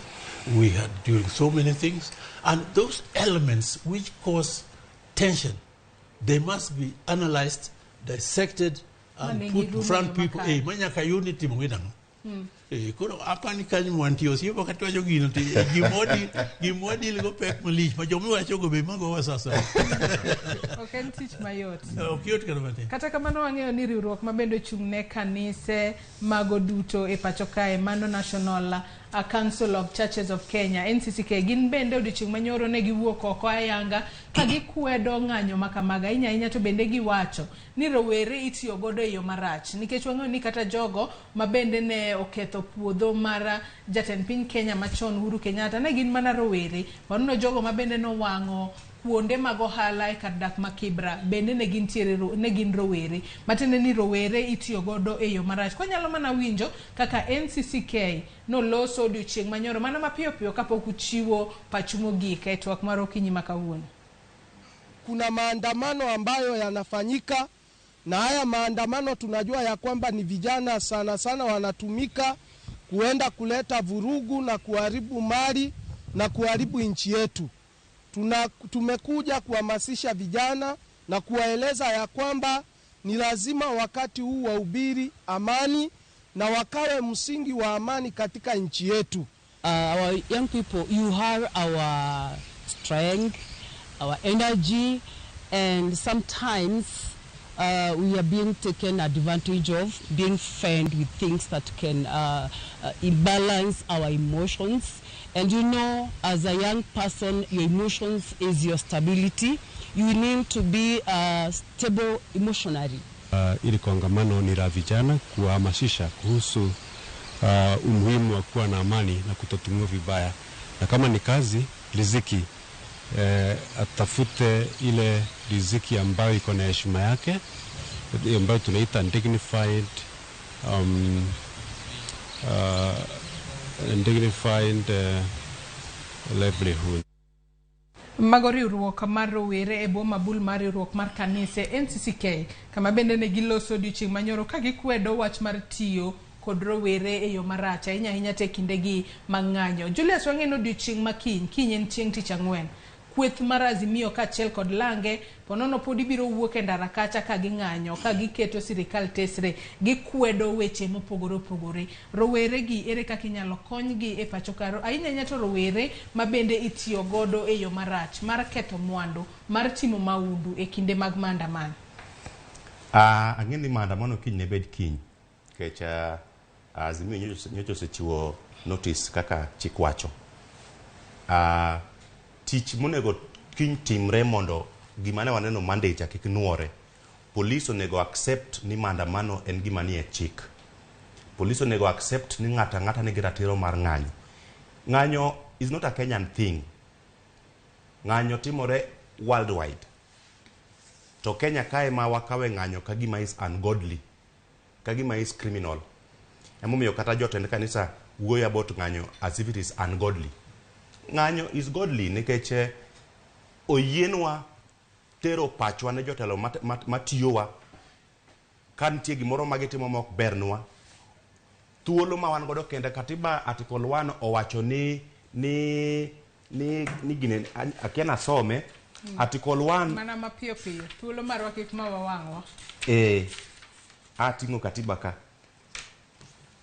we had during so many things. And those elements which cause tension, they must be analyzed, dissected, and Mane put in girumo front people. makare. Eh, manyaka unity mo ng'inang'o. Koro apani kanyo mwantie osiepa kata wacho gino to gimwadil go pek malich ma jomiwachogo be magowa sasa. Ok en tich mayot. Ok yot kata matin. Kata kamano wang'eyo ni riwruok ma bende ochung' ne kanise mago duto e pacho kae mano National Council of Churches of Kenya NCCK gin bende odiochieng' manyoro ne giwuok oko ayanga ka gikwedo ng'anyo ma kamago ahinya ahinya to bende giwacho ni rowere itiyo godo e yo marach nikech wang'eyo ni kata jogo ma bende ne oketho puodho mar jatend piny Kenya machon Uhuru Kenyatta ne gin mana rowere waneno jogo ma bende nowang'o kuonde mag ohala e kar dak ma Kibra bende ne gintiere ne gin rowere matiende ni rowere itiyo godo e yo marach kwanyalo mana winjo kaka NCCK noloso odiochieng' manyoro mana mapiyo piyo kapok uchiwo pachu mogik e twak mar okinyi ma kawuono. Kuna maandamano ambayo yanafanyika, na haya maandamano tunajua ya kwamba ni vijana sana sana wanatumika kuenda kuleta vurugu na kuharibu mali na kuharibu nchi yetu. Tumekuja kuhamasisha vijana na kuwaeleza ya kwamba ni lazima wakati huu wahubiri amani na wakawe msingi wa amani katika nchi yetu. Our young people, you are our strength, our energy, and sometimes We are being taken advantage of, being fed with things that can imbalance our emotions. And you know, as a young person, your emotions is your stability. You need to be stable emotionally. Ili kongamano ni la vijana kuhamasisha kuhusu umuhimu wa kuwa na amani na kutotumiwa vibaya, na kama ni kazi riziki, atafute ile riziki ambayo iko na heshima yake, ambayo tunaita dignified livelihood. Mago riwruok mar rowere e boma bul mar riwruok mar kanise NCCK kama bende ne giloso odiochieng' manyoro ka gikwedo wach mar tiyo kod rowere e yo marach ahinya ahinya te kindegi mag ng'anyo. Julius wang'eno odiochieng' ma kiny, kiny en chieng' tich ang'wen. Kweth mar Azimio kaachiel kod Lange ponono pod ibiro wuok e ndara kacha ka ging'anyo ka giketo sirikal tesre, gikwedo weche mopogore opogore. Rowere gi ere kaka inyalo konygi e pacho ka, ahinya ahinya to rowere ma bende itiyo godo e yo marach mar ketho mwandu, mar timo maundu e kinde mag maandamano. Ang'e ni maandamano kiny ne bed kiny nikech Azimio nyocha osechiwo notice kaka chik wacho. Tich monego kiny timre mondo gima ne waneno Monday cha kik nuore. Police onego accept ni maandamano en gima nie chik. Police onego accept ni ng'ato ang'ata nigi ratiro mar ng'anyo. Ng'anyo is not a Kenyan thing. Ng'anyo timore worldwide. To Kenya kae ma wakawe ng'anyo ka gima is ungodly, ka gima is criminal. Emomiyo kata jotend kanisa wuoyo about ng'anyo as if it is ungodly. Ng'anyo is godly nikech oyienwa tero pachwa ne jotelo matiyowa ka nitie gimoro ma gitimo ma ok bernwa. Thuolo ma wan godo kende, katiba article 1 owacho ni gine, akia nasome. Article 1 mana mapiyo piyo, thuolo marwa kik ma wawang'wa. Ating'o katiba ka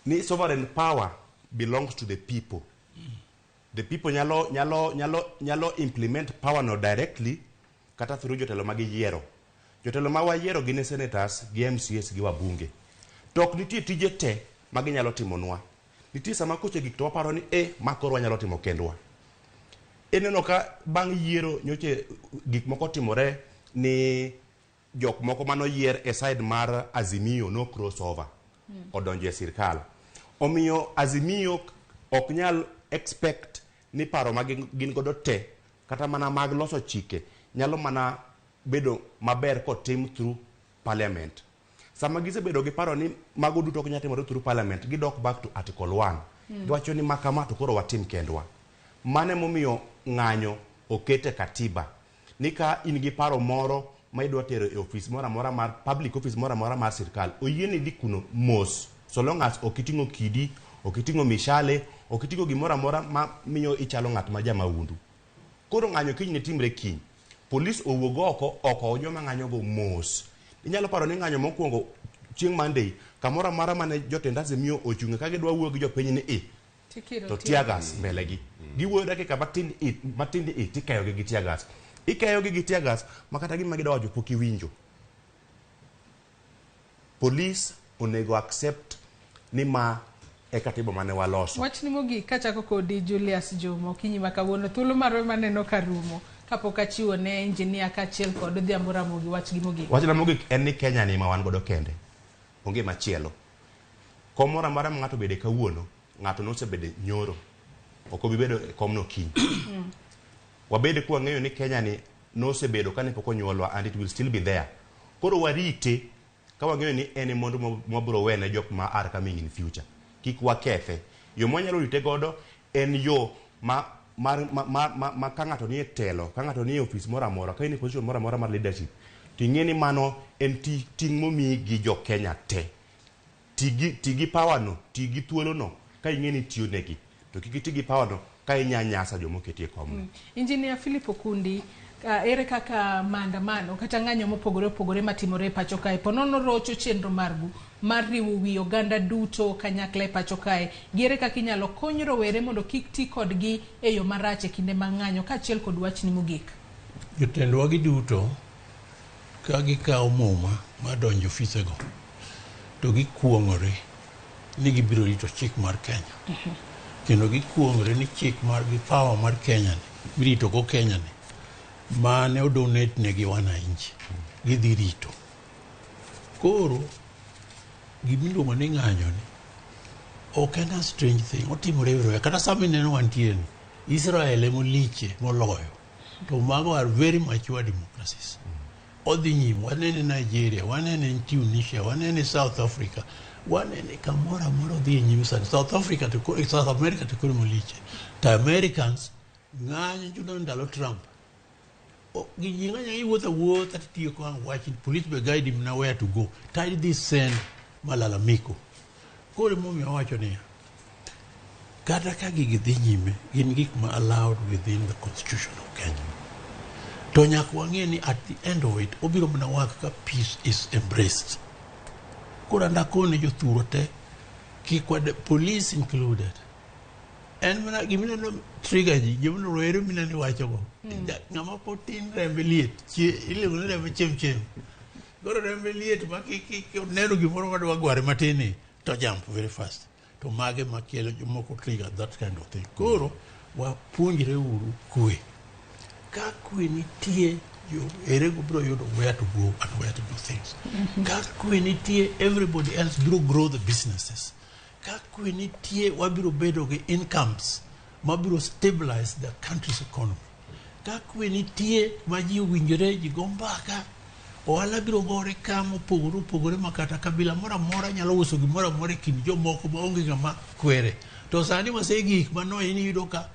ni sovereign power belongs to the people. The people nyalo implement power no directly kata through jotelo ma giyiero. Jotelo ma wayiero gin senators gi MCAs gi wabunge. To ok nitie tije te ma ginyalo timonwa. Nitie sama koche gik to waparo ni ma koro wanyalo timo kendwa. Ineno ka bang' yiero nyoche gik moko timore ni jok moko manoyier e side mar Azimio no crossover odonjo e sirkal. Omiyo Azimio ok nyal expect ni paro ma gin godo te kata mana mag loso chike nyalo mana bedo maber kotim through parliament. Sama gisebedo gi paro ni mago duto ok nyal timore through parliament, gidok back to article 1. Giwacho ni makama to koro watim kendwa. Mano emomiyo ng'anyo okete katiba ni ka in gi paro moro ma idwa tero e ofis moro amora mar public office moro amora mar sirkal, oyieni dhi kuno mos so long as ok iting'o kidi, ok iting'o mishale, ok iting'o gimoro amora ma miyo ichalo ng'at ma jamaundu. Koro ng'anyo kiny ne timre kiny, polis owuog oko okow joma ng'anyogo mos. Inyalo paro ni ng'anyo mokwongo chieng' Monday kamoro amora mane jotend Azimio ochung'e ka gidwa wuoyo gi jopiny ni to tear gas mbele gi. Giwuoyo dakika matin tikeyogi gi tear gas. Ikeyogi gi tear gas ma kata gima gidwa wacho pok iwinjo. Police onego accept ni ma e katiba mane waloso. Wachni mogik kachako kodi Julius Jomo okinyi ma kawuono, thuolo marwa maneno ka rumo kapok achiwo ne engineer kaachiel kod Odhiambo Ramogi wachgi mogik. Wachna mogik en ni Kenya ni ma wan godo kende, onge machielo. Kom moro amora ma ng'ato obede kawuono, ng'ato nosebede nyoro, ok obi bedo e komno kiny. Wabed kwa ng'eyo ni Kenya ni nosebedo kane pok onyuolwa and it will still be there. Koro warite ka wang'eyo ni en e mwandu mwabiro wene jok ma are coming in future. Kik wakethe. Yo mwanyalo rite godo en yo ma ka ng'ato nie telo, ka ng'ato nie ofis moro amora, ka in e position moro amora mar leadership, to ing'e ni mano en ting' momiyi gi jo Kenya te. Ti gi power no, ti gi thuolo no ka ing'e ni tiyo negi. To kik iti gi power no ka inyanyasa jomoketi e komno. Engineer Philip Okundi, ere kaka maandamano kata ng'anyo mopogore opogore matimore e pacho kae ponono rocho chenro margu mar riwo wi oganda duto kanyakla e pacho kae, gi ere kaka inyalo kony rowere mondo kik ti kodgi e yo marach e kinde mag ng'anyo kaachiel kod wachni mogik? Jotendwa gi duto Ka gikawo muma mar donjo ofisego to gikuong'ore ni gibiro rito chik mar Kenya. Kendo gikuong'ore ni chik mar gi power mar Kenya ni mirito go Kenya ni mane odonate ne gi wananchi gidhi rito. Koro gimiluongo ni ng'anyo ni ok en a strange thing, otimore everywhere. Kata sama ineno wantie ni Israel emoliche moloyo to mago are very mature democracies. Odhi nyime, wanene Nigeria, wanene Tunisia, wanene South Africa, wanene kamoro amora odhi e nyime sani. South Africa to South America to koro moliche. To Americans ng'anyo chuno ndalo Trump. Ji ng'anyo iwuotho awuotha titiyo ko ang' wach police be guide him na where to go. To idhi send malalamiko. Koro emomiyo awacho niya, kata ka gigi dhi nyime, gin gik ma allowed within the constitution of Kenya. To nyaka wang'e ni at the end of it, obiro mana work ka peace is embraced. Koro an dakone jothuro te, kik wade, police included. En mana gimineno trigger ji, gimino rowere mineno iwachogo. Ng'ama pod tin rembe liet, iluongo ni rembe chem chem. Koro rembe liet ma oneno gimoro madwa gware matin ni, to jump very fast. To mage makelo jomoko trigger that kind of thing. Koro wapuonjre uru kwe. Ka kwe nitie, jo erego biro yudo where to go and where to do things. Ka kwe nitie, everybody else biro grow the businesses. Ka kwe nitie, wabiro bedo gi incomes mabiro stabilize the country's economy. Ka kwe nitie, ma ji owinjore, ji go mbaka, ohala biro gore ka mopogore opogore ma kata kabila moro amora nyalo uso gimoro amora e kind jomoko maonge ng'ama kwere. To sani wasegik manoe ni iyudo ka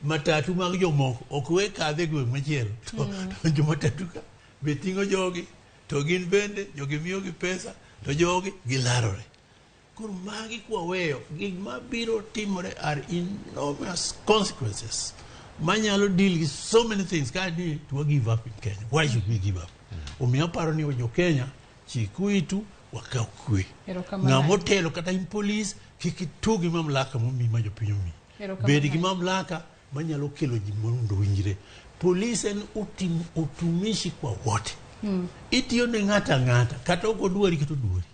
matatu mag jomoko ok we kadhe e gweng' machielo. To, to jomatatu ka be ting'o jogi, to gin bende jogi miyogi pesa, to jogi gilarore. Koro magi kwaweyo, gik mabiro timore are enormous consequences manyalo deal gi so many things. Ka ni to wa give up in Kenya. Why should we give up? Omiyo aparo ni jo Kenya, chiku itu, wakaw kwe. Erokamano Ng'ama ahinya. otelo kata in police, kik ituo gi mamlaka momiyi ma jopiny omiyi. Erokamano Bed gi ahinya. mamlaka manyalo kelo ji mondo owinjre. Police en utumishi kwa wote. Itiyo ne ng'ato ang'ata, kata ok odwari kata odwari.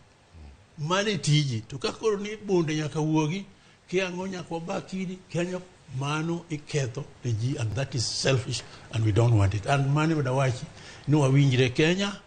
Mano e tiji. To ka koro ni bunde nyaka wuogi, kiang'o nyaka waba kidi, kiang'o mano iketho ne ji and that is selfish and we don't want it. And mano ema dawachi ni wawinjre Kenya,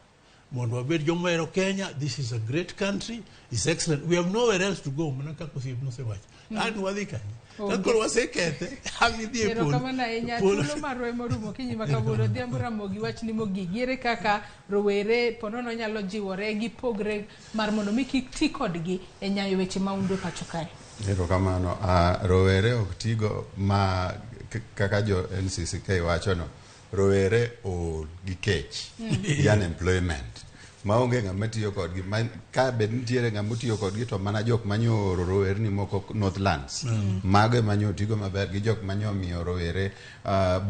mondo wabed jomahero Kenya. This is a great country, it's excellent. We have nowhere else to go, mana kaka osiepna osewacho. An wadhi kanye? Ka Onge. koro wasekethe, ang' idhi e polo. Erokamano ahinya. Polo. Thuolo marwa ema orumo okinyi ma kawuono. Odhiambo Ramogi wachni mogik. Ere kaka rowere ponono nyalo jiwore gipogre mar mondo mi kik ti kodgi e nyayo weche mahundu e pacho kae? Erokamano. Rowere ok tigo ma kaka jo NCCK wacho no. Rowere ool gi kech, gi unemployment. Maonge ng'ama tiyo kodgi. Ma, ka bed nitiere ng'ama otiyo kodgi to mana jok manyo oro rowerni moko Northlands. Mago ema nyo tigo maber gi jok manyo miyo rowere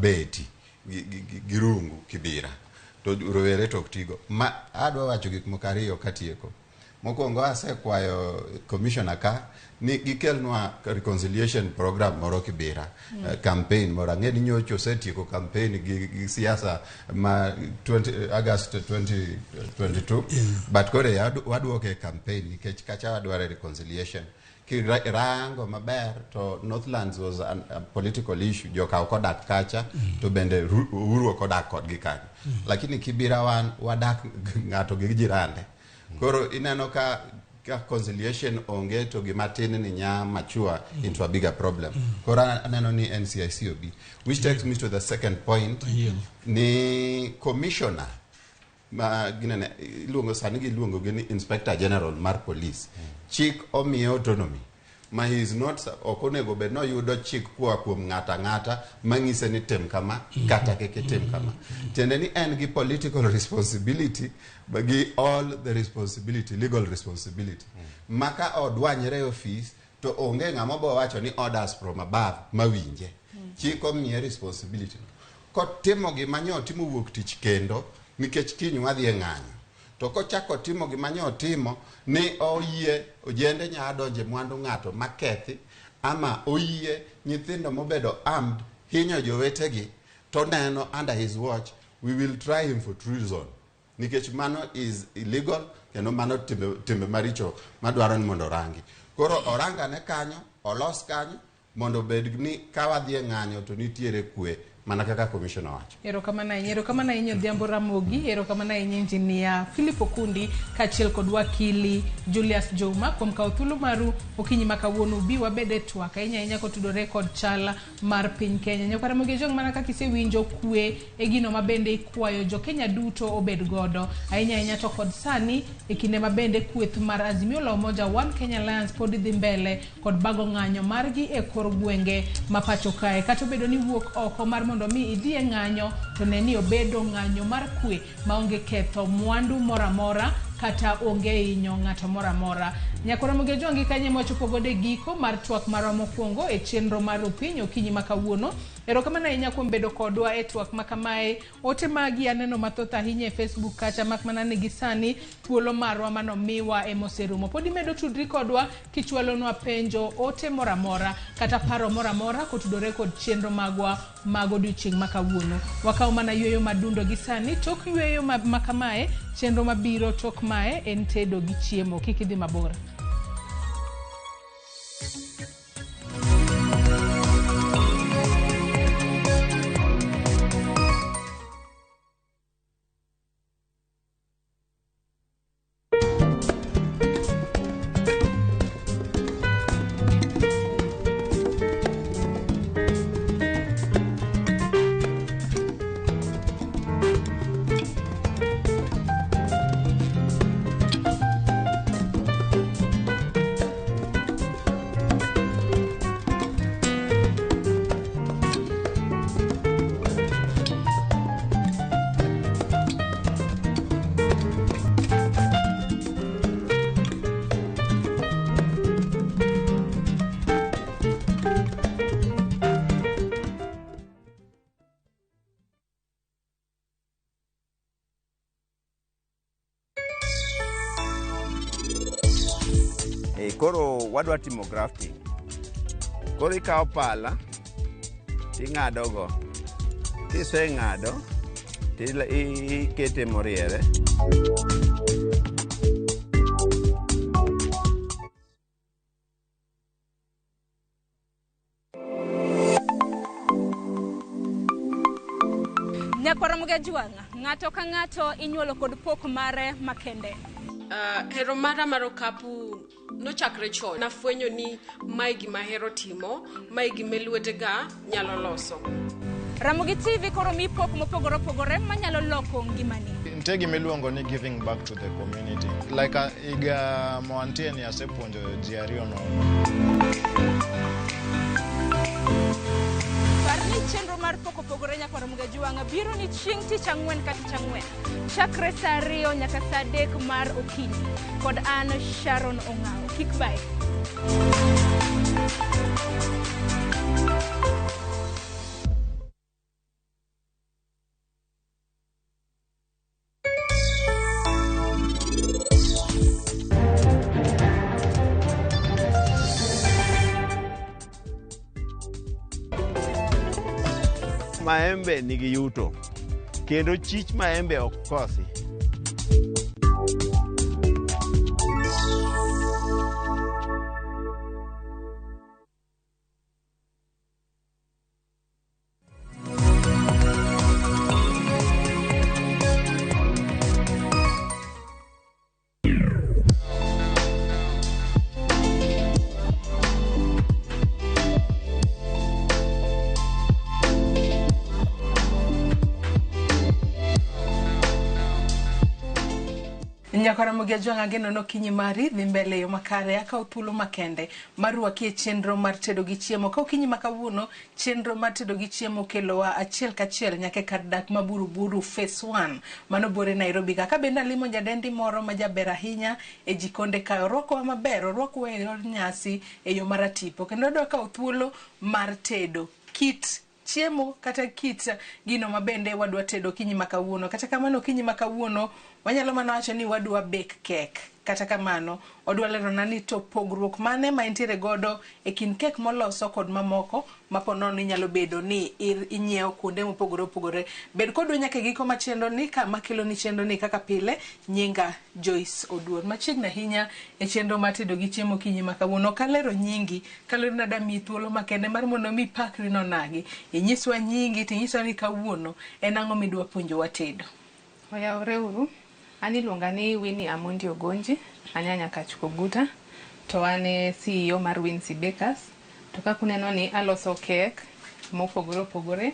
beti gi rungu kibira. To rowere to ok tigo. Ma adwa wacho gik moko ariyo katieko. Mokwongo asekwayo commissioner ka ni gikelnwa reconciliation program moro Kibera, campaign moro. Ang'e ni nyocha osetieko campaign gi siasa ma 20, August 2022, but koro waduoke e campaign nikech kacha wadwaro reconciliation. Kirango maber to Northlands was a political issue, joka ok odak kacha, to bende Uhuru ok odak kodgi kanyo. Lakini Kibira wan wadak ng'ato gi jirande. Koro ineno ka conciliation onge to gima tin ni nya mature into a bigger problem. Koro aneno ni NCIC obi. Which takes me to the second point, ni commissioner ma ginene iluongo sani giluongo gi ni Inspector General mar Police. Chik omiye autonomy ma he is not, ok onego bed ni oyudo chik koa kuom ng'ato ang'ata mang'ise ni tim kama kata kik itim kama. Tiende ni en gi political responsibility gi all the responsibility, legal responsibility. Ma ka odwanyre e office to onge ng'ama bo wacho ni orders from above mawinje. Chik omiye responsibility. Kotimo gima nyo otimo wuok tich kendo nikech kiny wadhi e ng'anyo. To kochako timo gima nyo otimo ni oyie ojende nya donje mwandu ng'ato makethi ama oyie nyithindo mobedo armed hinyo jowetegi to neno under his watch, we will try him for treason. Nikech mano is illegal kendo mano timbe maricho madwaro ni mondo orangi. Koro orangane kanyo, olos kanyo mondo obed ni ka wadhi e ng'anyo to nitiere kwe mana kaka commission owacho. Erokamano ahinya, erokamano ahinya Odhiambo Ramogi, erokamano ahinya Engineer Philip Okundi kaachiel kod wakili Julius Juma kuom kawo thuolo maru okinyi ma kawuono ubi wabed e twak ahinya ahinya kotudore kod chal mar piny Kenya. Nyakwa Ramogi Ojwang' mana kaka isewinjo kwe e gino ma bende ikwayo jo Kenya duto obed godo ahinya ahinya to kod sani e kinde ma bende kweth mar Azimio la Umoja One Kenya Alliance pod dhi mbele kod bago ng'anyo margi e kor gwenge ma pacho kae. Kata obedo ni wuok oko mar mondo mi idhi e ng'anyo to ne ni obedo ng'anyo mar kwe maonge ketho mwandu moro amora kata onge hinyo ng'ato moro amora. Nyakwa Ramogi Ojwang' gi kanyo ema wachopo godo e giko mar twak marwa mokwongo e chenro mar Rupiny okinyi ma kawuono. Erokamano ahinya kuom bedo kodwa e twak ma kamae. Ote magi aneno mathoth ahinya e Facebook kacha mak mana ni gi sani thuolo marwa manomiwa ema oserumo. Pod imedo tudri kodwa kichwalonwa penjo, ote moro amora kata paro moro amora kotudore kod chenro magwa mag odiochieng' ma kawuono. Wakawo mana yueyo madundo gi sani. Tok yueyo ma kamae, chenro mabiro tok mae en tedo gi chiemo. Kik idhi mabor. Koro wadwa timo grafting. Koro ikawo pala ting'ado go. Kiseng'ado tikete moriere. Nyakwar Ramogi Ajwang', ng'ato ka ng'ato inyuolo kod pok mare makende. Hero mara mar okapu nochakre chon. Nafwenyo ni mae gima ahero timo, mae gima lwetega nyalo loso. Ramogi TV koro mi pok mopogore opogore manyalo loko ngimani. Nitie gima iluongo ni giving back to the community. Like higa moantie ni asepuonjo ji ariyo nono. Par ni chenro mar pok opogore Nyakwar Ramogi Ajwang' biro ni chieng' tich ang'wen ka tich ang'wen. Chakre saa 2 nyaka saa 3 mar okinyi. Kod an Sharon Ong'awo. Kik bae. Maembe nigi yuto kendo chich maembe ok kosi. Nyakwar Ramogi Ajwang' ageno ni okinyi mari dhi mbele e yo makare. Akawo thuolo makende mar rwaki e chenro mar tedo gi chiemo. Ka okinyi ma kawuono, chenro mar tedo gi chiemo kelowa achiel kachiel nyaka e kar dak ma Buruburu Phase 1 mano buore Nairobi ka. Ka bende alimo nyadendi moro ma jaber ahinya e jikonde kae. Orwakowa maber, orwakowa e yor nyasi e yo maratipo. Kendo adwa kawo thuolo mar tedo kit chiemo kata kit gino mabende wadwa tedo okinyi ma kawuono. Kata kamano okinyi ma kawuono wanyalo mana wacho ni wadwa bake cake Kata kamano, odwa lerona ni to pogruok mane ma entiere godo e kind kek moloso kod mamoko ma po nono inyalo bedo ni inyiewo kuonde mopogore opogore. Bed kodwa nyaka e giko mar chenro ni kama keloni chenro ni kaka pile, nyinga Joyce Oduor. Machiegni ahinya e chenro mar tedo gi chiemo okinyi ma kawuono. Ok alero nyingi, kaluwore ni adamiyi thuolo makende mar mondo mi ipakri nonagi. Inyiswa nyingi tinyiswa ni kawuono en ang'o midwa puonjowa tedo. Oyawre uru. An iluonga ni Winnie Amondi Ogonji, an nya Nyakach Koguta, to an e CEO mar Wincy Bakers. To kaka uneno ni aloso cake mopogore opogore,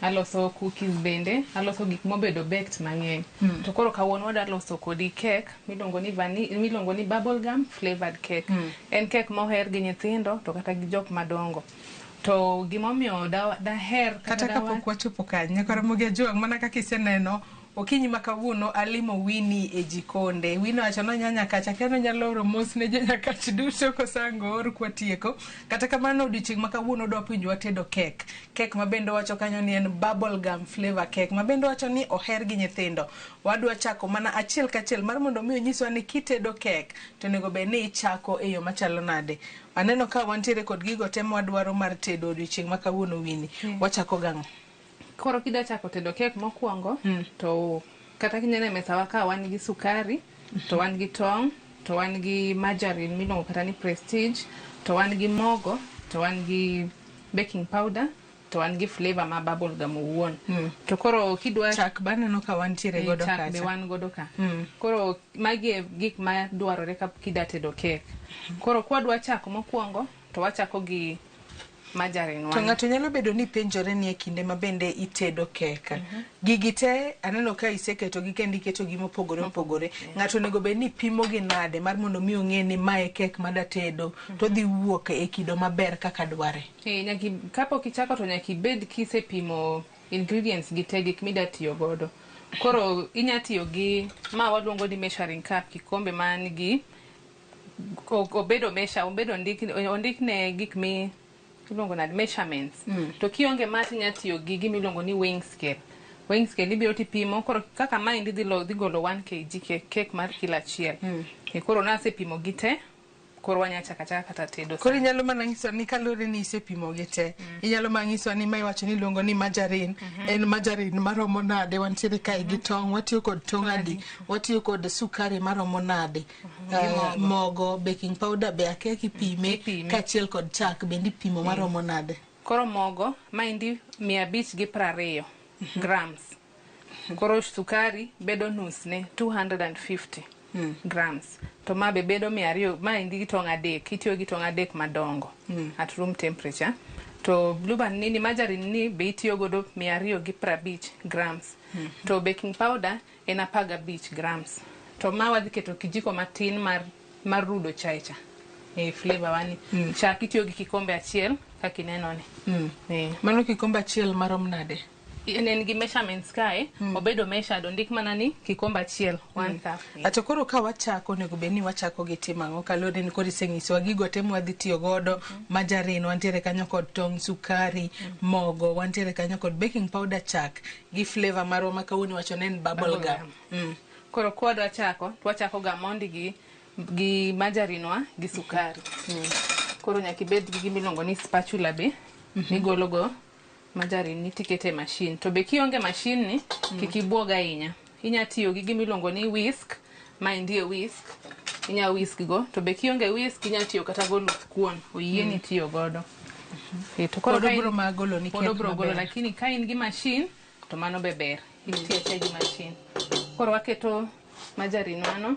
aloso cookies bende, aloso gik mobedo baked mang'eny. To koro kawuono wadwa loso kodi cake miluongo ni miluongo ni bubble gum flavored cake. En cake moher gi nyithindo to kata gi jok madongo. To gimomiyo daher kata kapok wachopo kanyo, nyakwar Ramogi Ajwang', mana kaka iseneno okinyi ma kawuono alimo Winnie e jikonde. Winnie owacho ni onya Nyakach, akia ni onyalo oro mos ne jo Nyakach duto kosango or kwatieko. Kata kamano odiochieng' ma kawuono odwa puonjowa tedo kek. Kek ma bende owacho kanyo ni en bubble gum flavor cake, ma bende owacho ni oher gi nyithindo. Wadwa chako mana achiel kachiel mar mondo mi onyiswa ni kitedo kek to onego bed ni ichako e yo machalo nade. Aneno ka wantiere kod gigo te mwadwaro mar tedo odiochieng' ma kawuono Winnie. Wachako gang'o? Koro kidwa chako tedo kek mokwongo, to kata kineno e mesawa ka wan gi sukari, to wan gi tong', to wan gi margarine miluongo kata ni Prestige, to wan gi mogo, to wan gi baking powder, to wan gi flavor ma bubble gum owuon. To koro kidwa chak be aneno ka wantiere godo chak be kacha. wan godo ka. Koro magi e gik ma dwarore ka kidwa tedo kek. Koro kwadwa chako mokwongo, to wachako gi margarine To ng'ato nyalo bedo ni penjore ni e kinde ma bende itedo kek. Gigi te aneno ka iseketogi kendo iketogi mopogore opogore. Ng'ato onego bed ni pimo gi nade mar mondo mi ong'e ni mae kek mada tedo to dhi wuok e kido maber kaka dware. Nyaka kapok ichako to nyaka ibed kisepimo ingredients gi te gik mida tiyo godo. Koro inya tiyo gi ma waluongo ni measuring cup, kikombe man gi obedo measure, obedo ondikne gik mi iluongo nade measurements. To kionge ma tinya tiyo gi gima iluongo ni weighing scale. Weighing scale ibiro tipimo, koro kaka maendi dhi golo 1 kg cake mar kilo achiel. Koro nasepimo gi te, koro wanya chako achaka kata tedo. Koro inyalo mana nyiso ni kaluwore ni isepimo gi te, inyalo mana nyiso ni ma iwacho ni iluongo ni margarine, en margarine maromo nade, wantiere kae gi tong', watiyo kod tong' adi, watiyo kod sukari maromo nade, mogo, baking powder be akia kipime, kaachiel kod chak bende ipimo maromo nade. Koro mogo maendi 520 grams. Koro sukari bedo nus ne 250 grams. To ma be bedo 200, maendi gi tong' adek, itiyo gi tong' adek madongo at room temperature. To blue band ni margarine ni be itiyo godo 250 grams. To baking powder en 15 grams. To ma wadhi keto kijiko matin mar rudo chai cha. Flavor wani. Chak itiyo gi kikombe achiel kaka ineno ni. Mano kikombe achiel marom nade? En gi measurements kae, obedo measured, ondik mana ni kikombe achiel, 1 cup. Ato koro ka wachako onego bed ni wachako gi timo ang'o kaluwore ni koro isenyisowa gigo te mwadhi tiyo godo, margarine wantiere kanyo kod tong', sukari, mogo, wantiere kanyo kod baking powder, chak gi flavor marwa ma kawuono iwacho ni en bubble gum. Koro kwadwa chako, to wachako ga mondi gi margarine wa gi sukari. Koro nyaka ibed gi gima iluongo ni spatula be, migolo go margarine ni tikete e machine. To be kionge machine ni, kik ibuog ahinya. Inya tiyo gi gima iluongo ni whisk, maendi e whisk, inya whisk go. To be kionge whisk, inya tiyo kata goluth kuon, oyieni tiyo godo. To koro Pod obiro ma golo ni pod kek obiro golo, maber. lakini ka in gi machine, to mano be ber. Itiyo atiya gi machine. Koro waketo margarine wano,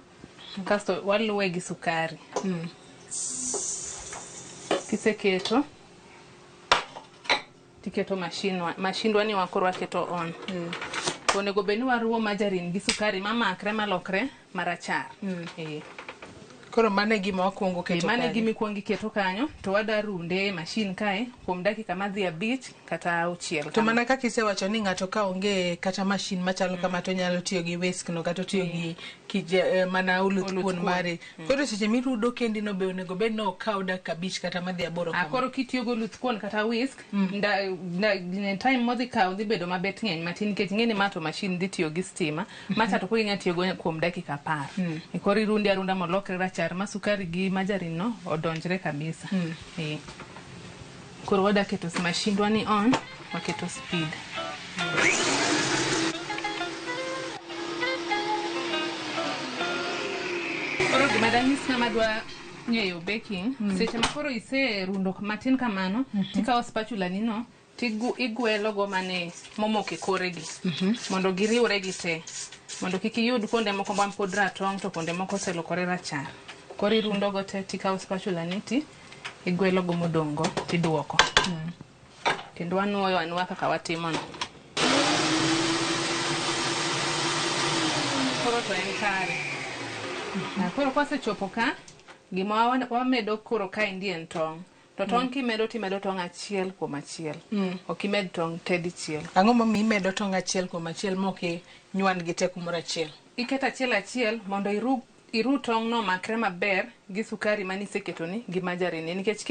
kasto waluwe gi sukari. Kiseketo, tiketo machine ni wakoro waketo on. To onego bed ni waruwo margarine gi sukari mamakre malokre marachar. Koro mano e gima wakwongo keto Mano e kanyo. gima ikwongo iketo kanyo to wada runde e mashin kae kuom dakika madhi 5 kata 6 To kama. mana kaka isewacho ni ng'ato ka onge kata mashin machalo kama to onyalo tiyo gi whisk no kata otiyo gi mana oluth Oluth kuon kuon. mare. Koro seche mirudo kendi no be onego bed ni okaw dakika 5 kata madhi 8 kama. Koro kitiyo gi oluth kuon kata whisk, time modhi kawo dhi bedo mabet ng'eny matin nikech ing'e ni ma to mashin dhi tiyo gi stima, macha to koro inya tiyo go kuom dakika 10. Koro irunde arunda molokre rachar ma sukari gi margarine no odonjre kabisa. Koro wada keto mashindwa ni on, waketo speed. Koro gima danyis ng'ama dwa ng'eyo baking, seche ma koro iserundo matin kamano, tikawo spatula ni no, igwelo go mane momoko e koregi, mondo giriwre gi te, mondo kik iyud kuonde moko ma pod ratong' to kuonde moko oselokore rachar. Koro irundo go te, tikawo spatula ni ti igwelo go modong' go tiduoko. Kendo wanuoyo anuoya kaka watimono. Koro to en kare. Koro kwasechopo ka, gima wamedo koro kaendi en tong'. To tong' kimedo timedo tong' 1 kuom 1. Ok imed tong' te dichiel. Ang'o momiyo imedo tong' 1 kuom 1 mok inywan gi te kumoro achiel? Iketo 1 1 mondo iru tong' no makre maber gi sukari maniseketoni gi margarine nikech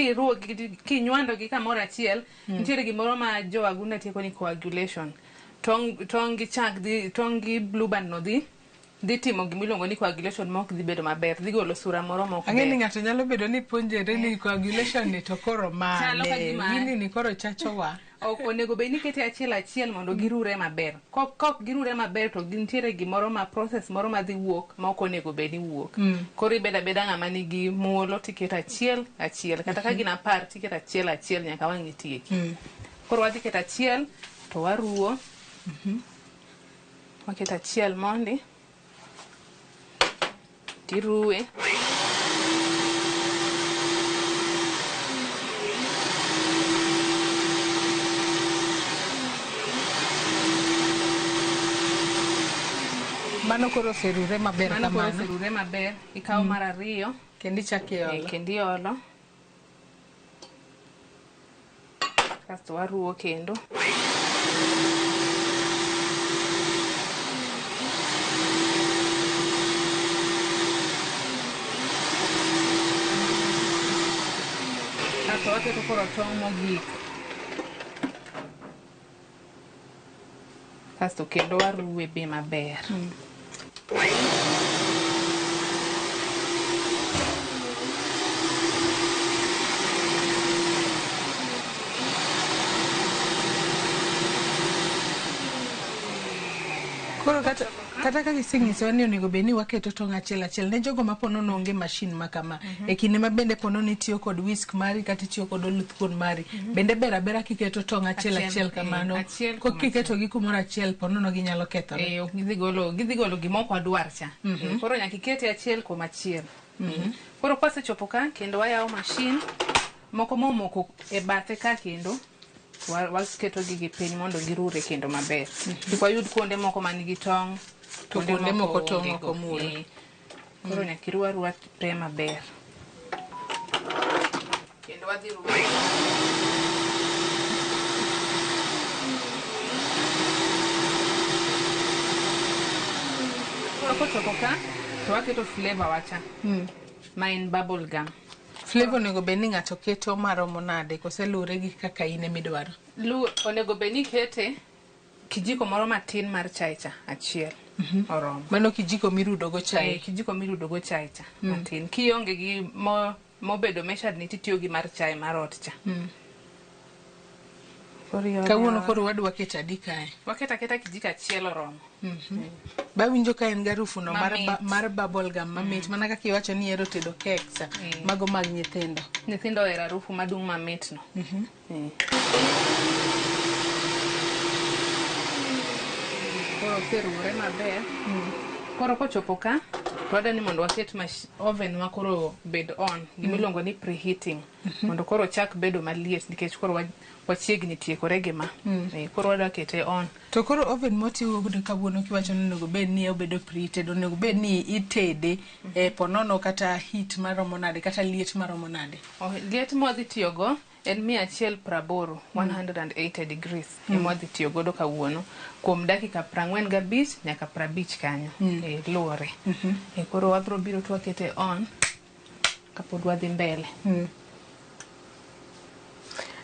kinywando gi kamoro achiel, nitiere gimoro ma jo wagunda tieko ni coagulation. Tong' gi chak dhi, tong' gi blue band no dhi timo gimiluongo ni coagulation ma ok dhi bedo maber, dhi golo sura moro ma ok Ang'e ni ber. ng'ato nyalo bedo ni puonjore ni coagulation ni to koro Chalo ka mane, gima gini ni koro chachowa. Ok onego bed ni ikete 1 1 mondo girure maber. Kok girure maber to gintiere gimoro ma process moro ma dhi wuok ma ok onego bed ni wuok. Koro ibedo abeda ng'ama nigi muolo tiketo 1 1 kata ka gin 10 tiketo 1 1 nyaka wang' itieki. Koro wadhi keto 1 to waruwo. Waketo 1 mondi tiruwe. Mano koro oserure maber Mano koro kamano. oserure maber. Ikawo mar 2. Kendo ichako iolo. Kendo iolo. Kasto waruwo kendo. Kasto waketo koro tong' mogik. Kasto kendo waruwe be maber. Koro kata kaka isenyisowa ni onego bed ni waketo tong' 1 1 ne jogo ma po nono onge mashin ma kama. E kinde ma bende po nono itiyo kod whisk mari kata itiyo kod oluth kuon mari. Bende ber abera kiketo tong' 1 1 kamano. Achiel Kok kuom kiketo gi kumoro achiel po nono ginyalo kethore. Ok gidhi golo gima ok wadwar cha. Koro nyaka ikete 1 kuom 1. Koro kwasechopo ka kendo wayawo mashin moko momoko e bathe ka kendo waketo gi piny mondo girure kendo maber. Kik wayud kuonde moko manigi tong', To kuonde moko tong' onge ok go. omul. Koro nyaka iru aruwa te maber. Kendo wadhi ruwe. Koro kochopo ka, to waketo flavor wacha. Ma en bubble gum. Flavor onego bed ni ng'ato keto maromo nade kose luwore gi kaka in emidwaro? Onego bed ni ikete kijiko moro matin mar chai cha achiel. Oromo. Mano kijiko mirudo go chai. Kijiko mirudo go chai cha matin. Kionge gi mobedo measured ni titiyo gi mar chai mar ot cha. Koro iolo Kawuono aola. koro wadwa keto adi kae? Waketo aketa kijiko achiel oromo. Bawinjo ka en garufu no Mamit. mar bubble gum mamit. Mana kaka iwacho ni ihero tedo cakes, mago mag nyithindo. Nyithindo ohero harufu madung' mamit no. Koro oseruwore maber. Koro kochopo ka, To wadwa ni mondo waket oven wa koro bed on, gimiluongo ni preheating. Mondo koro ochak bedo maliet nikech koro wachiegni tiekore gi ma. Koro wadwa kete on. To koro oven motigo godo kawuono kiwacho ni onego bed ni obedo preheated, onego bed ni itede e ponono kata heat maromo nade kata liet maromo nade? Liet mwadhi tiyogo en 180, 180 degrees ema wadhi tiyo godo kawuono kuom dakika 45 nyaka 50 kanyo. Luwore. Koro wabro biro to wakete on kapod wadhi mbele.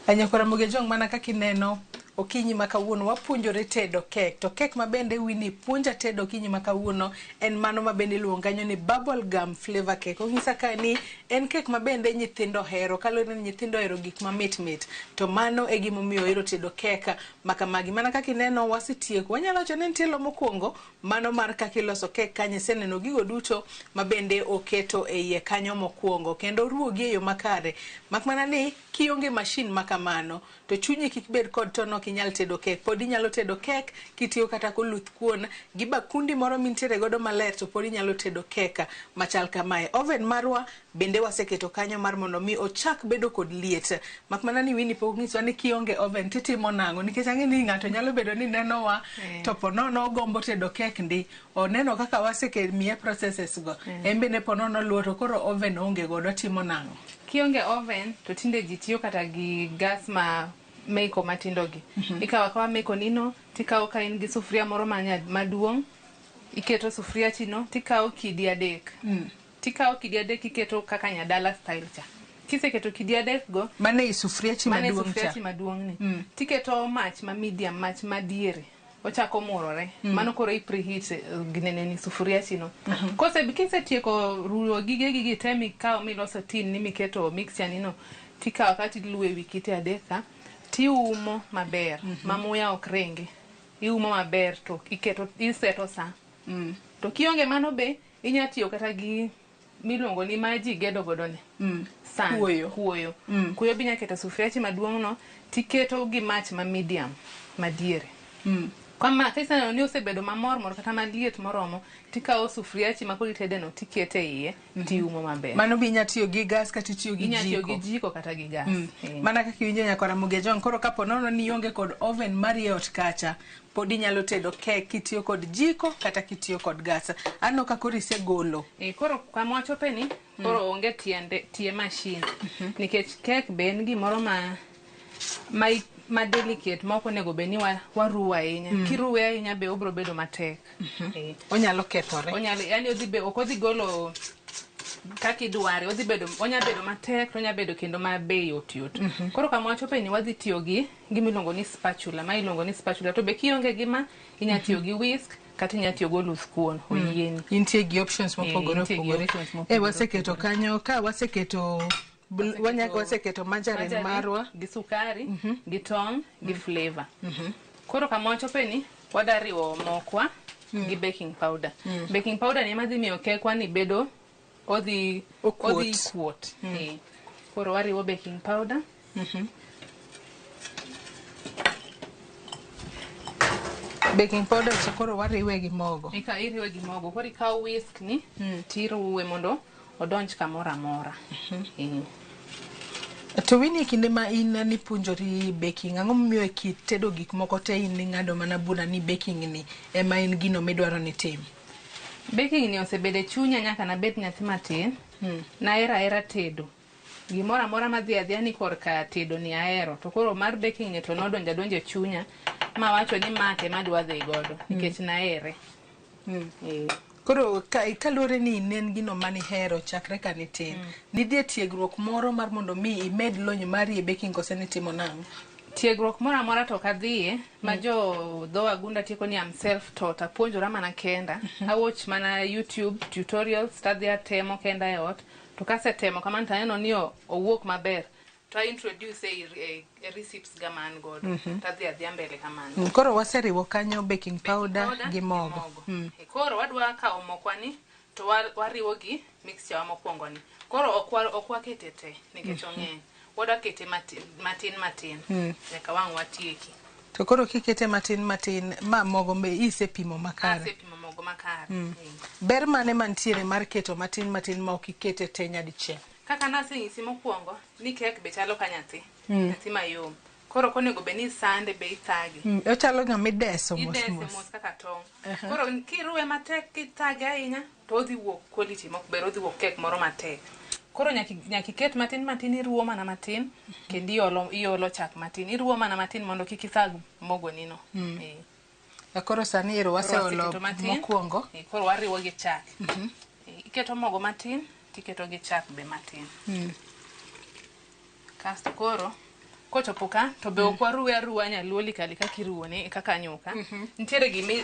Nyakwara Ramogi Ojwang', mana kaka ineno okinyi ma kawuono wapuonjore tedo kek, to kek ma bende Winnie puonja tedo okinyi ma kawuono en mano ma bende iluongo kanyo ni bubble gum flavor cake. Onyisa ka ni en kek ma bende nyithindo ohero, kaluwore ni nyithindo ohero gik mamit mit, to mano e gimomiyo ohero tedo kek ma kamagi. Mana kaka ineno wasetieko, wanyalo wacho ni nitie mokwongo mano mar kaka iloso kek kanyo, iseneno gigo duto ma bende oketo e iye kanyo mokwongo kendo oruwogi e yo makare, mak mana ni kionge mashin ma kamano to chunyi kik bed kod to ok inyal tedo kek. Pod inyalo tedo kek kitiyo kata koluth kuon gi bakundi moro mintiere godo maler, to pod inyalo tedo kek machal kamae. Oven marwa bende waseketo kanyo mar mondo mi ochak bedo kod liet, mak mana ni Winnie pok onyiswa ni kionge oven titimo nang'o, nikech ang'e ni ng'ato nyalo bedo ni nenowa to ponono ogombo tedo kek ndi, oneno kaka wasemiye processes go, en bende ponono oluwo to koro oven onge godo, timo nang'o? Kionge oven to tinde ji tiyo kata gi gas ma meko matindo gi. Ikawo akawa meko nino, tikawo ka in gi sufuria moro maduong', iketo sufuria chino, tikawo kidi adek. Tikawo kidi adek iketo kaka nyadala style cha. Kiseketo kidi adek go, mane i sufuria chi mane maduong' sufuria cha. chi maduong' ni. Tiketo mach ma medium, mach madiere. Ochako murore. Mano koro i preheat ginene ni sufuria chino. Kose kisetieko ruwo gige gigi te mikawo miloso tin ni miketo mixture ni no, tikawo ka tiluwo ewi kite adek ka, tiumo maber ma muya ok ringi. Iumo maber to iketo iseto sa. To kionge mano be inya tiyo kata gi miluongo ni ma ji gedo godo ni. San. Kuoyo. Kuoyo. Kuoyo be inya keto sufuria chi maduong' no tiketo gi mach ma medium madiere. Kama kiseneno ni osebedo mamor mor kata maliet moromo, tikawo sufuria chi ma koro itede no tikete iye, tiumo maber. Mano be inya tiyo gi gas kata itiyo gi Inya tiyo jiko. gi jiko kata gi gas. Mana kaka iwinjo nyakwara Ramogi Ojwang', koro kapo nono ni ionge kod oven mari e ot kacha, pod inyalo tedo kek kitiyo kod jiko kata kitiyo kod gas. Aneno ka koro isegolo. Koro kama wachope ni, koro onge tiende tie machine. Nikech kek be en gimoro ma delicate ma ok onego bed ni waruwo ahinya. Kiruwe ahinya be obro bedo matek. Onyalo kethore. Onyalo, yani odhi be, ok odhi golo kaka idware, odhi bedo, onya bedo matek to onya bedo kendo ma be yot yot. Koro kama wachope ni wadhi tiyo gi gima iluongo ni spatula, ma iluongo ni spatula. To be kionge gi ma, inya tiyo gi whisk kata inya tiyo gi oluth kuon, oyieni. Intie gi options mopogore Intie gi opogore. options mopogore Waseketo kanyo, ka waseketo waseketo margarine marwa gi sukari, gi tong', gi flavor. Koro kama wachope ni wada riwo mokwa gi baking powder. Baking powder ni ema dhi miyo kekwa ni bedo odhi Okuot. odhi kuot. Koro wariwo baking powder. Baking powder cha koro wariwe gi mogo. Ika iriwe gi mogo. Koro ikawo whisk ni tiruwe mondo odonj kamoro amora. To Winnie, kinde ma in nipuonjori baking, ang'o momiyo e kit tedo gik moko te in ning'ado mana bura ni baking ni ema en gino midwaro ni tim? Baking ni osebedo e chunya nyaka nabed nyathi matin. Nahero ahera tedo. Gimoro amora madhi adhiya ni korka tedo ni ahero. To koro mar baking ni to nodonjo adonja e chunya mawacho ni ma to ema adwa dhi godo nikech nahere. Koro kaluwore ni ne en gino manihero chakre ka nitin, nidhi e tiegruok moro mar mondo mi imed lony mari e baking kose nitimo nang'o? Tiegruok moro amora to ok adhiye, ma jo dho wagunda tieko ni am self taught, apuonjora mana kenda. Awatch mana YouTube tutorials tadhi atemo kenda e ot. To kasetemo kamano to aneno ni owuok maber. To I introduce e recipes ga ma an godo. Tadhi adhiya mbele kamano. Koro waseriwo kanyo baking powder gi mogo. Koro wadwa kawo mokwa ni to wariwo gi mixture wa mokwongo ni. Koro ok wakete te nikech ong'eny. Wadwa kete matin matin. Nyaka wang' watieki. To koro kikete matin matin ma mogo be isepimo makare. Asepimo mogo makare. Ber mane mantiere mar keto matin matin ma ok ikete te nyadichiel? Kaka nasenyisi mokwongo ni kek be chalo ka nyathi. Nyathi mayom. Koro ok onego bed ni isande be ithage. Ochalo ng'ama ideso mos Idese mos. mos kaka tong'. Koro kiruwe matek kithage ahinya to odhi wuok quality mok ber, odhi wuok kek moro matek. Koro nyaka iket matin matin, iruwo mana matin kendo iolo chak matin. Iruwo mana matin mondo kik ithag mogo nino. Koro sani ero Koro waseolo waseketo matin. mokwongo. Koro wariwo gi chak. Iketo mogo matin tiketo gi chak be matin. Kasto koro kochopo ka to be ok waruwe aruwa nyaluo likali kaka iruwone kaka nyuka. Nitiere gimi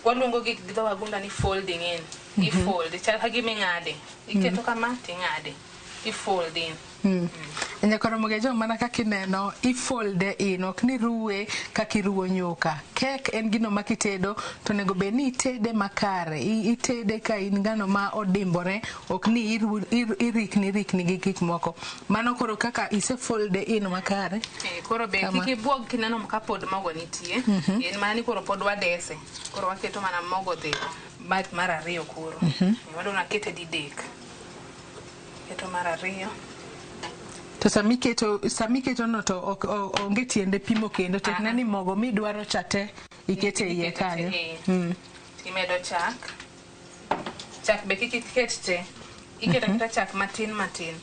waluongo gi dho wagunda ni folding in. Ifold chal ka gima ing'ade. Iketo kama ting'ade. Ifold in. Nyakoro Mugejo, mana kaka ineno, ifolde in, ok ni ruwe kaka iruwo nyuka. Kek en gino ma kitedo to onego bed ni itede makare. Itede ka in ng'ano ma odimbore, ok ni irikni rikni gi gik moko. Mano koro kaka isefolde in makare. Koro be Kama. kik ibuog kineno ka pod mogo nitie. En mana ni koro pod wadese. Koro waketo mana mogo dhi mar ariyo koro. Wadwa nakete didek. Keto mar ariyo. To samiketo no to ok onge tiende pimo kendo, tek na ni mogo midwaro cha te ikete iye kanyo. Imedo chak. Chak be kik iket te. Iketo aketa chak matin matin.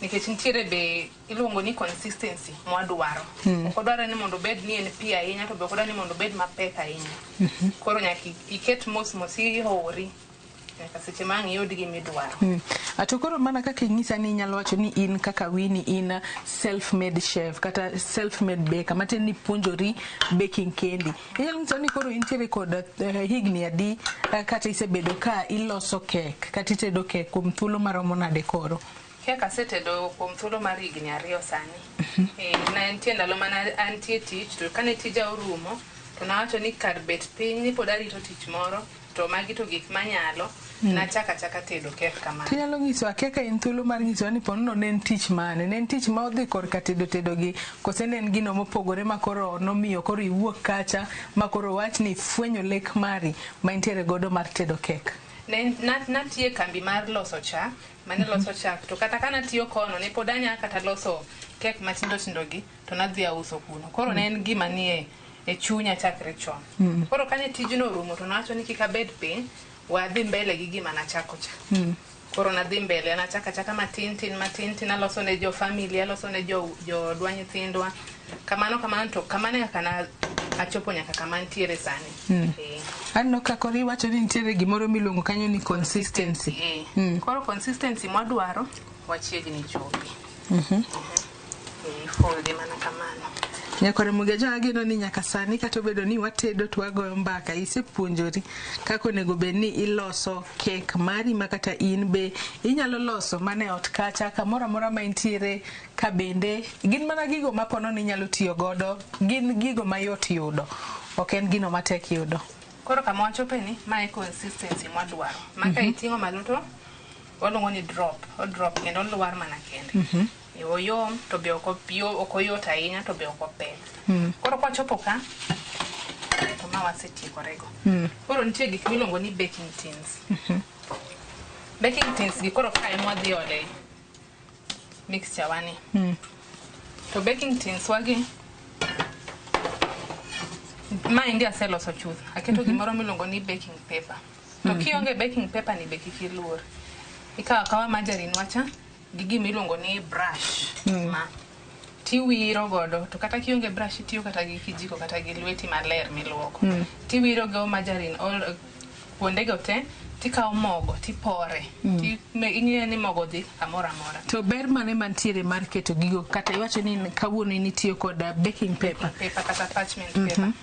Nikech nitiere be iluongo ni consistency mwadwaro. Ok odwaro ni mondo obed ni en pi ahinya to be ok odwar ni mondo obed mapek ahinya. Koro nyaka iket mos mos ihori. Nyaka seche ma ang' iyud gima idwaro. Ato koro mana kaka inyisa ni inyalo wacho ni in kaka Winnie in self-made chef kata self-made baker, matiende ni puonjori baking kendi. Inyalo nyisa ni koro intiere kod higni adi kata isebedo ka iloso kek kata itedo kek kuom thuolo maromo nade koro? Kek asetedo kuom thuolo mar higni 2 sani. Ne nitie ndalo mane antie tich to kane tija orumo to nawacho ni kar bet piny ni pod arito tich moro to magi to gik manyalo. Nachako achaka tedo kek kamano. Tinyalo nyiso akia ka in thuolo mar nyisowa ni ponono ne en tich mane? Ne en tich ma odhi korka tedo tedo gi kose ne en gino mopogore ma koro nomiyo koro iwuok kacha ma koro wach ni ifwenyo lek mari ma intiere godo mar tedo kek? Ne natiyo e kambi mar loso chak, mane loso chak to kata ka natiyo kono ne pod anya kata loso kek matindo tindo gi to nadhi auso kuno. Koro ne en gima nie e chunya chakre chon. Koro kane tijno orumo to nawacho ni kik abed piny, wadhi mbele gi gima nachako cha. Koro nadhi mbele, nachako achaka matin tin matin tin, aloso ne jo family, aloso ne joodwa nyithindwa. Kamano kamano to kamano e kaka na achopo nyaka kama ntiere sani. Aneno ka koro iwacho ni nitiere gimoro miluongo kanyo ni consistency. Koro consistency mwadwaro wachiegni chopi. Ifolde mana kamano. Nyakore Mugejo, ageno ni nyaka sani kata obedo ni watedo to wagoyo mbaka, isepuonjori kaka onego bed ni iloso kek mari ma kata in be inyalo loso mana e ot kacha kamoro amora ma intiere, ka bende gin mana gigo ma pono ni inyalo tiyo godo, gin gigo mayot yudo, ok en gino matek yudo. Koro kama wachope ni, ma e consistency mwadwaro. Ma ka iting'o malo to waluongo ni drop, o drop kendo olwar mana kende. Oyom to be ok oyot ahinya to be ok opek. Koro kwachopo ka to ma wasetiekorego. Koro nitie gik miluongo ni baking tins. Baking tins gi koro kae mwadhi ole mixture wani. To baking tins wagi maendi aseloso chuth. Aketo gimoro miluongo ni baking paper. To kionge baking paper ni be kik iluor. Ikawo akawa margarine wacha gi gima iluongo ni brush ma tiwiro godo, to kata kionge brush itiyo kata gi kijiko kata gi lweti maler miluoko. Tiwiro go margarine all kuondego te, tikawo mogo tipore. Ing'eyo ni mogo dhi kamoro amora. To ber mane mantiere mar keto gigo? Kata iwacho ni kawuono in itiyo kod baking paper. Paper kata parchment paper.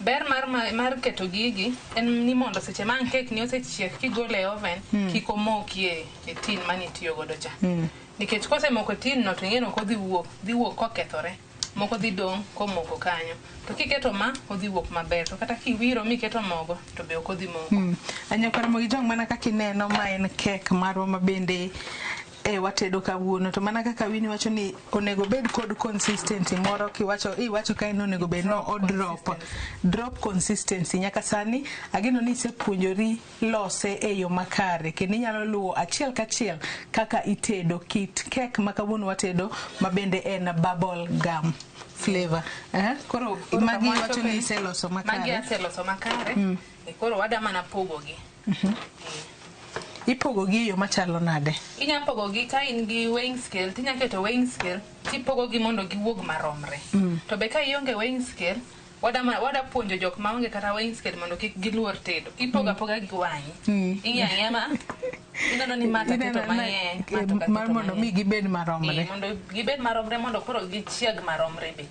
Ber mar keto gigi en ni mondo seche ma ang' kek ni osechiek kigole e oven, kik omoki e tin mane itiyo godo cha. Nikech kosemoko e tin no to ing'e ni ok odhi wuok, dhi wuok kokethore. Moko dhi dong' komoko kanyo. To kiketo ma, odhi wuok maber. To kata kiwiro miketo mogo, to be ok odhi moko. Nyakwar Ramogi Jong, mana kaka ineno, ma en kek marwa ma bende e watedo kawuono to mana kaka Winnie wacho ni onego bed kod consistency moro kiwacho iwacho ka en onego bed no o drop drop consistency nyaka sani ageno ni isepuonjori lose e yo makare kendo inyalo luwo achiel kachiel kaka itedo kit kek ma kawuono watedo ma bende en bubble gum flavor eh? Koro Koro magi kama iwacho ni wachope- iseloso Magi makare aseloso makare. Mm. E, Koro wada mana pogogi. Ipogogi e yo machalo nade? Inya pogogi ka in gi weighing scale, tinya keto weighing scale tipogogi mondo giwuog maromre. To be ka ionge weighing scale, wada, wada puonjo jok maonge kata weighing scale mondo kik giluor tedo. Ipogo apoga gi wang'i. Ing'iyo ang'iya ma ineno ni ma to aketo Ineno na- mang'eny, ma to ok mar aketo mondo mi mang'eny. gibed maromre. Eh, mondo gibed maromre mondo koro gichieg maromre be.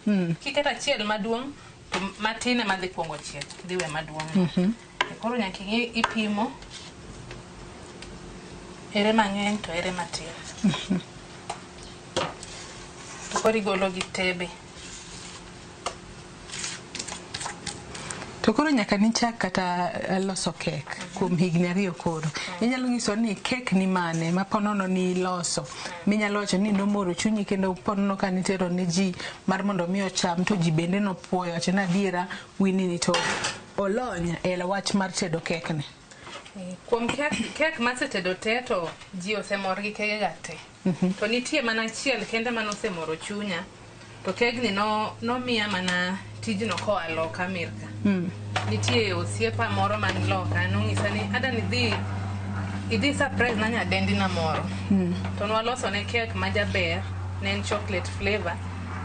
Kiketo achiel maduong' to matin ema dhi kuongo chiek, dhi we maduong'. Koro nyaka ing'i ipimo ere mang'eny to ere matin. To koro igolo gi tebe. To koro nyaka nichak kata loso kek kuom higni ariyo koro. Inyalo nyiso ni kek ni mane ma ponono ni iloso minyalo wacho ni nomoro chunyi kendo ponono ka nitero ne ji mar mondo mi ocham to ji bende nopuoyo wacho ni adiera Winnie ni to olony e wach mar tedo kek ni. Kuom kek, kek masetedo te to ji osemor gi kege ga te. To nitie mana achiel kende manosemoro chunya. To kegni no nomiya mana tijno koa loka Amerka. Nitie osiepa moro man loka nonyisa ni ada ni idhi idhi surprise na nyadendi na moro. To nwaloso ne kek majaber, ne en chocolate flavor.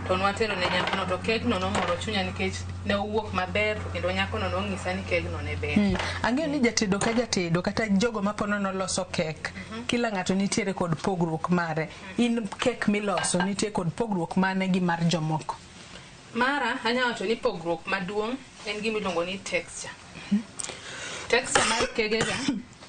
To nwatero ne nyakono to kegno nomoro chunya nikech ne owuok maber to kendo nyakono nonyisa ni kegno ne ber. Ang'eyo ni jatedo ka jatedo kata jogo ma ponono loso kek kila ng'ato nitiere kod pogruok mare. In kek miloso nitie kod pogruok mane gi mar jomoko? Mara anya wacho ni pogruok maduong' en gima iluongo ni texture. Texture mar kegega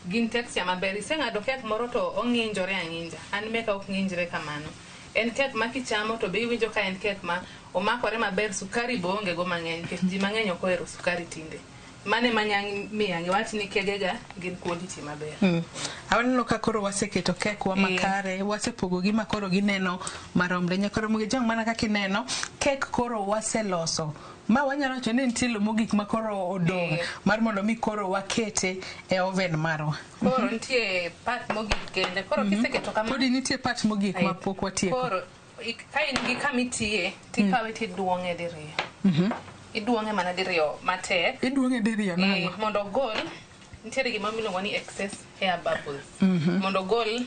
gin texture maber. Iseng'ado kek moro to ong'injore ang'inja. An meka ok ng'injre kamano. En kek ma kichamo to be iwinjo ka en kek ma omakore maber, sukari be onge go mang'eny nikech ji mang'eny ok ohero sukari tinde. Mano ema nya miyo awach ni kegega gin quality maber. Aneno ka koro waseketo kek wa makare, wasepogogi ma koro gineno maromre. Nyakoro Jong mana kaka ineno, kek koro waseloso. Ma wanyalo wacho ni nitie lo mogik ma koro odong' mar mondo mi koro wakete e oven marwa. Koro nitie part mogik kende. Koro kiseketo kama Podi nitie part mogik ma pok watieko. Koro ka in gi kama itiye tikawe tiduong'e diriyo. Iduong'e mana diriyo matek. Iduong'e diriyo nang'o? Mondo ogol nitiere gima miluongo ni excess air bubbles. Mondo ogol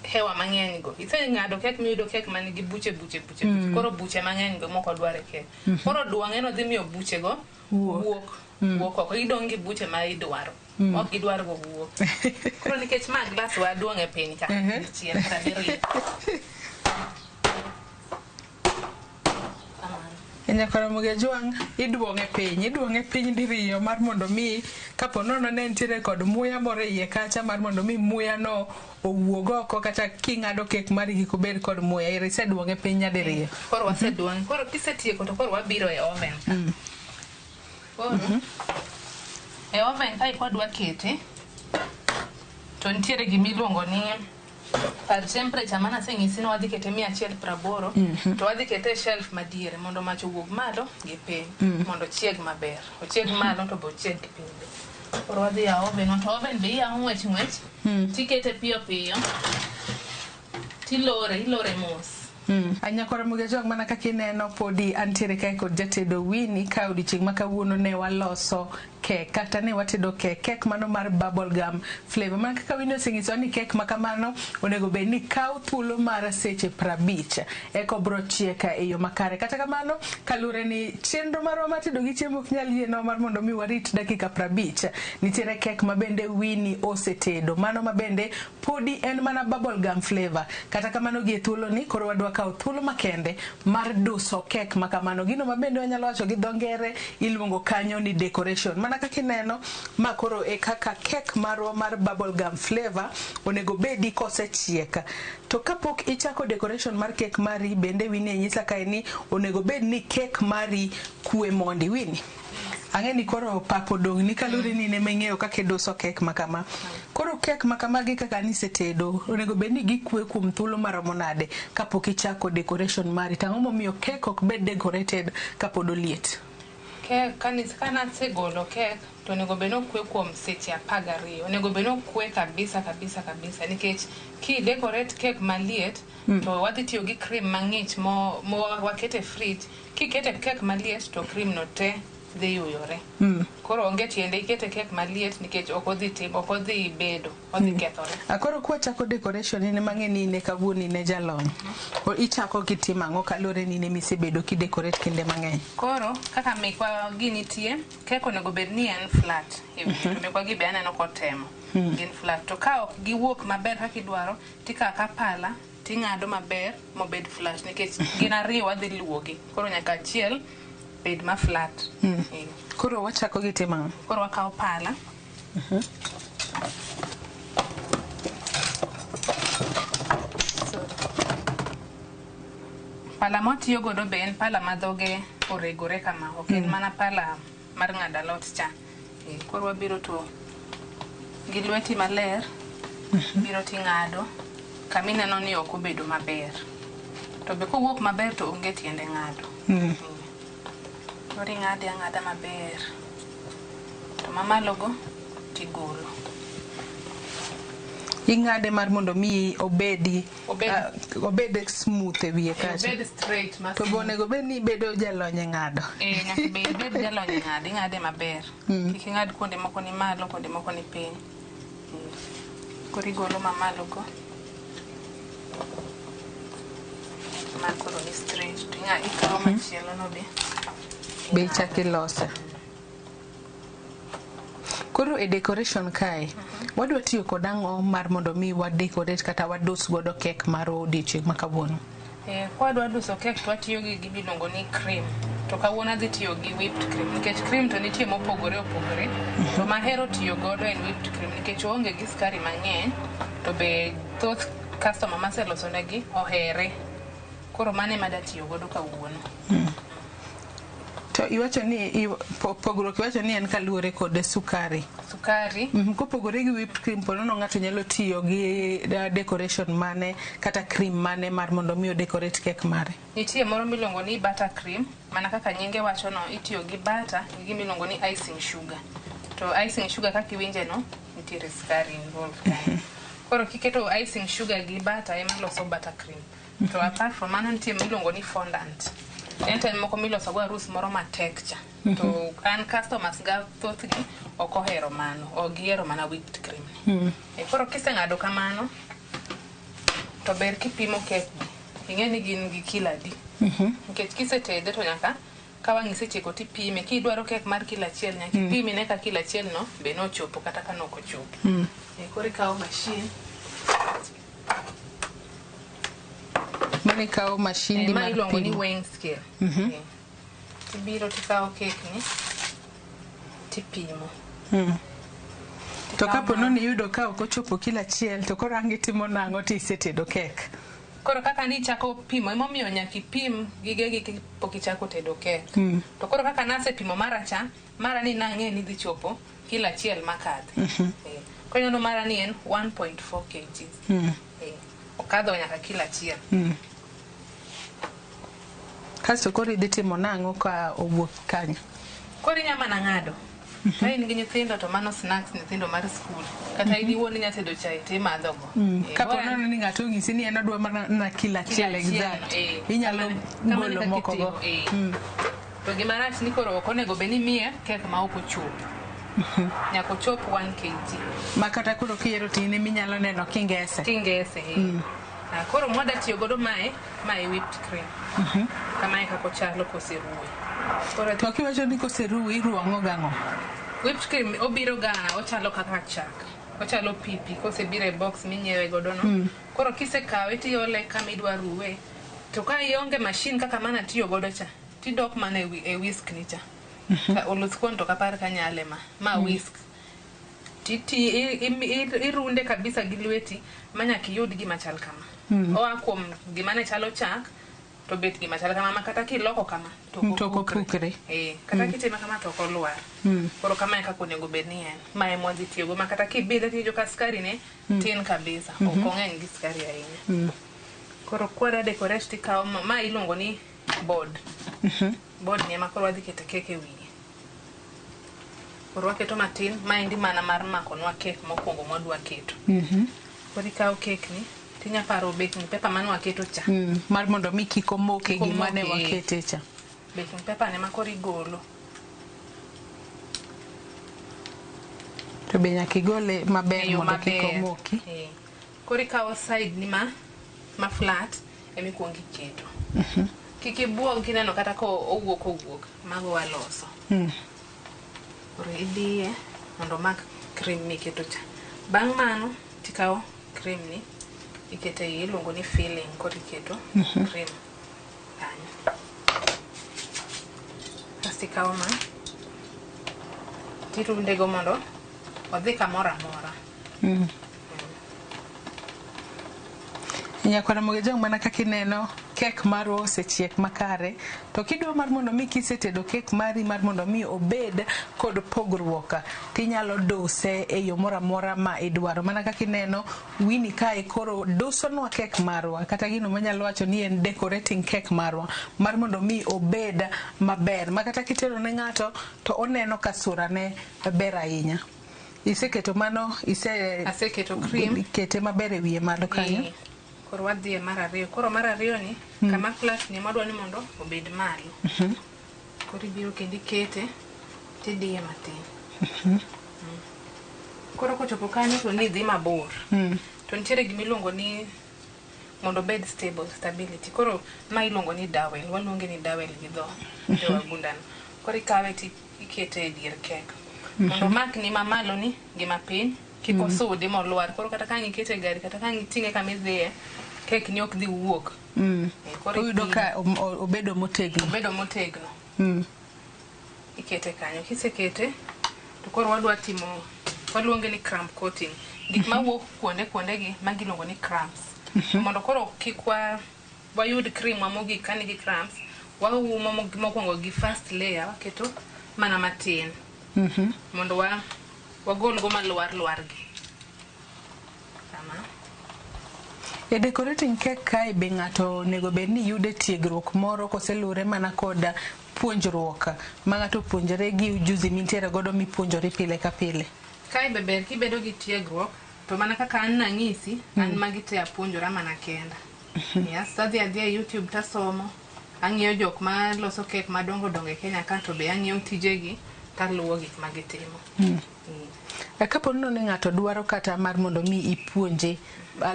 hewa mang'eny go. Iseng'ado kek miyudo kek man gi buche buche buche buche. Koro buche mang'eny go mok odwar e kek. Koro duong'e no dhi miyo buche go wuok wuok oko. Idong' gi buche ma idwaro. Ok gidwar go wuok. Koro nikech ma glass wa duong' e piny ka. Dichiel kata diriyo. Nyakoro Jwang' iduong'e piny, iduong'e piny diriyo mar mondo mi kapo nono ne nitiere kod muya moro e iye kacha mar mondo mi muya no owuog oko kata king'ado kek mari kik obed kod muya. Ero iseduong'e piny nyadiriyo. Koro waseduong'e. Koro kisetieko to koro wabiro e oven. Koro e oven kae kwadwa kete to nitiere gimiluongo ni kar temperature mana aseng'isi ni wadhi kete 180 to wadhi kete e shelf madiere mondo mach owuog malo gi piny mondo ochieg maber. Ochieg malo to be ochieg gi piny be. Koro wadhi yawo oven to oven be iyawo ng'wech ng'wech tikete piyo piyo tilore ilore mos. Anyakora Jwang' mana kaka ineno podi antiere kae kod jatedo Winnie ka odiochieng' ma kawuono ne waloso kek kata ne watedo kek, kek mano mar bubble gum flavor. Mana kaka Winnie osenyisowa ni kek ma kamano onego bed ni kawo thuolo mar seche 50 eka obro chiek e yo makare. Kata kamano kaluwore ni chenro marwa mar tedo gi chiemo ok nyal yienwa mar mondo mi warit dakika 50. Nitiere kek ma bende Winnie osetedo mano ma bende podi en mana bubble gum flavor. Kata kamano gi e thuolo ni koro wadwa kawo thuolo makende mar duso kek ma kamano. Gino ma bende wanyalo wacho gi dho ngere iluongo kanyo ni decoration. Mana kaka ineno ma koro e kaka kek marwa mar bubble gum flavor onego bedi kosechiek. To kapok ichako decoration mar kek mari bende Winnie nyisa kae ni onego bed ni kek mari kwe mondi. Winnie, Ang'e ni koro pap odong' ni kaluwore ni in ema ing'eyo kaka iduso kek ma kama. Koro kek ma kamagi kaka nisetedo, onego bed ni gikwe kuom thuolo maromo nade kapok ichako decoration mari? To ang'o momiyo kek ok bed decorated kapod oliet? Kek kanasegolo kek to onego bed ni okwe kuom seche 12. Onego bed ni okwe kabisa kabisa kabisa nikech ki decorate kek maliet to wadhi tiyo gi cream mang'ich mo, mo wakete fridge. Kikete kek maliet to cream no te dhi yuyore. Koro onge tiende ikete kek maliet nikech ok odhi timo, ok odhi bedo, odhi kethore. Koro kwachako decoration in ema ang'e ni in e kawuono in e jalony. Ichako gi timo ang'o kaluwore ni in ema isebedo kidecorate kinde mang'eny? Koro kaka mekwa gi nitie, kek onego bed ni en flat e wiye, to mekwa gi be aneno kotemo. Gin flat. To ka ok giwuok maber kaka idwaro, tikawo ka pala ting'ado maber mobed flat nikech gin ariyo wadhi luwogi. Koro nyaka achiel bed ma flat. Koro wachako gi timo ang'o? Koro wakawo pala. Pala mwatiyo godo be en pala ma dhoge oregore kama, ok en mana pala mar ng'ado alot cha. Koro wabiro to gi lweti maler, biro ting'ado kamineno ni ok obedo maber. To be kowuok maber to onge tiende ng'ado. Koro ing'ade ang'ada maber. To mamalo go tigolo. Ing'ade mar mondo mi obedi obed smooth e wiye kacha. Obed straight ma To be onego bed ni ibedo jalony e ng'ado. Nyaka be ibed jalony e ng'ado, ing'ade maber. Kik ing'ad kuonde moko ni malo, kuonde moko ni piny. Koro igolo mamalo go. Ma koro ni straight. To ikawo machielo no be. Be ichak ilose. Koro e decoration kae, wadwa tiyo kod ang'o mar mondo mi wa decorate kata wadus godo kek mar odiochieng' ma kawuono? Kwadwa duso kek to watiyo gi gima iluongo ni cream. To kawuono adhi tiyo gi whipped cream nikech cream to nitie mopogore opogore. To mahero tiyo godo en whipped cream nikech oonge gi sukari mang'eny to be thoth customer maseloso negi ohere. Koro mano ema adwa tiyo godo kawuono. To iwacho ni pogruok iwacho ni en kaluwore kod sukari. Sukari. Kopogore gi whipped cream, po nono ng'ato nyalo tiyo gi decoration mane kata cream mane mar mondo mi o decorate kek mare? Nitie moro miluongo ni butter cream, mana kaka nyinge wacho no, itiyo gi butter gi gima iluongo ni icing sugar. To icing sugar kaka iwinje no, nitiere sukari involved kanyo. Koro kiketo icing sugar gi butter ema loso butter cream. To apart from mano nitie miluongo ni fondant. En to en moko miloso go arus moro matek cha. To an customers ga thothgi ok ohero mano, ok gihero mana whipped cream ni. Koro kiseng'ado kamano, to ber kipimo kek gi. Ing'e ni gin gi kilo adi. Nikech kisetede to nyaka ka wang' isetieko tipime. Kidwaro kek mar kilo achiel, nyaka ipim ine ka kilo achiel no be nochopo kata ka nok ochopo. Koro ikawo machine. Mano ikawo mashindi Ma mar iluongo ni pimo. weighing scale. Tibiro tikawo kek ni tipimo. To kapo nono iyudo ka ok ochopo kilo achiel to koro ang' itimo nang'o to isetedo kek? Koro kaka nichako pimo, emomiyo nyaka ipim gigegi kapok ichako tedo kek. To koro kaka nasepimo mara cha, mara ni nang'e ni dhi chopo kilo achiel makadhe. Koro ineno mara ni en 1.4 kg. Okadho nyaka kilo achiel. Kasto koro idhi timo nang'o ka owuok kanyo? Koro inya mana ng'ado. Ka in gi nyithindo to mano snacks nyithindo mar skul. Kata in iwuon inya tedo chai timadho go. Kapo nono ni ng'ato onyisi ni en odwa mana na kilo achiel exact, inyalo Kamano golo kaka moko go. itimo, To gima rach ni koro ok onego bed ni imiye kek ma ok ochopo. Nyaka ochop 1 kg. Ma kata koro kiyiero to in ema inyalo neno kingese. Tingese. Koro mwada tiyo godo mae whipped cream. Kamae kaka ochalo koseruwe. Koro To kiwacho ni koseruwe iruwo ang'o gang'o? Whipped cream obiro ga ochalo kaka chak. Ochalo pi pi kosebiro e box minyiewe godo no. Koro kisekawe tiole kama idwa ruwe. To ka ionge machine kaka mana tiyo godo cha, tidok mana e whisk ni cha. Ka oluth kuon to kapar ka nyale ma whisk. Titi irunde kabisa gi lweti ma nyaka iyud gima chal kama. Oa kuom gima ne chalo chak To bet gima chal kama ma kata kiloko kama to ok To ok opukre. Eh, kata kitime kama to ok olwar. Koro kama e kaka onego bed ni en. Ma ema wadhi tiyogo ma kata kibidhe tiwinjo ka sukari ne tin kabisa. Ok ong'eny gi sukari ahinya. Koro kwadwa decorate tikawo ma, ma iluongo ni board. Board ni ema koro wadhi keto kek e wiye. Koro waketo matin, maendi mana mar makonwa kek mokwongo mwadwa keto. Koro ikawo kek ni, tinya paro baking paper mane waketo cha. Mar mondo mi kik omoke Kik gima ne omoke. wakete cha. Baking paper ne ma koro igolo. To be nyaka igole maber E yo mondo kik maber. omoki. Eh. Koro ikawo side ni ma flat ema ikuongo iketo. Kik ibuog kineno kata ka owuok owuok, mago waloso. Koro idiye mondo omak cream miketo cha. Bang' mano tikawo cream ni ikete iye iluongo ni filling koro iketo cream kanyo. Kasto ikawo ma tirunde go mondo odhi kamoro amora. Nyakwara Mogejong mana kaka ineno kek marwa osechiek makare to kidwa mar mondo mi kisetedo kek mari mar mondo mi obed kod pogruok tinyalo duse e yo moro amora ma idwaro mana kaka ineno Winnie kae koro dusonwa kek marwa kata gino manyalo wacho ni en decorating kek marwa mar mondo mi obed maber ma kata kitero ne ng'ato to oneno ka sura ne ber ahinya. Iseketo mano ise Aseketo cream. kete maber e wiye malo kanyo. Eh, Koro wadhi e mar ariyo. Koro mar ariyo ni kama flat ni ema wadwa ni mondo obed malo. Koro ibiro kendo ikete tidiye matin. Koro kochopo kanyo to ni dhi mabor. To nitiere gima iluongo ni mondo obed stable, stability. Koro ma iluongo ni dowel, waluonge ni dowel gi dho jowagundano. Koro ikawe ti ikete e dier kek. Mondo omak ni mamalo ni gi mapiny kik osudi molwar. Koro kata ka ang' ikete e gari kata ka ang' iting'e kama idhiye, kek ni ok dhi wuok. Eh, koro Oyudo ipime. ka obedo motegno. Obedo motegno. Ikete kanyo. Kisekete to koro wadwa timo waluonge ni crumb coating. Gik mawuok kuonde kuonde gi magi iluongo ni crumbs. Mondo koro kik wa wayud cream wa mogik ka nigi crumbs, waumo mokwongo gi first layer waketo mana matin mondo wa wagol go malwar lwar gi. Kama. E decorating cake kae be ng'ato onego bed ni yude tiegruok moro koselure mana kod puonjruok ma ng'ato puonjore gi ujuzi mintiere godo mipuonjori pile ka pile. Kae be ber kibedo gi tiegruok to mana kaka an nang'isi an magi te apuonjora mana kenda. Yes, adhi adhiya e YouTube tasomo ang'iyo jok ma loso kek madongo dongo e Kenya ka to be ang'iyo tijegi taluwo gik ma gitimo. Kapo ni ng'ato dwaro kata mar mondo mi ipuonje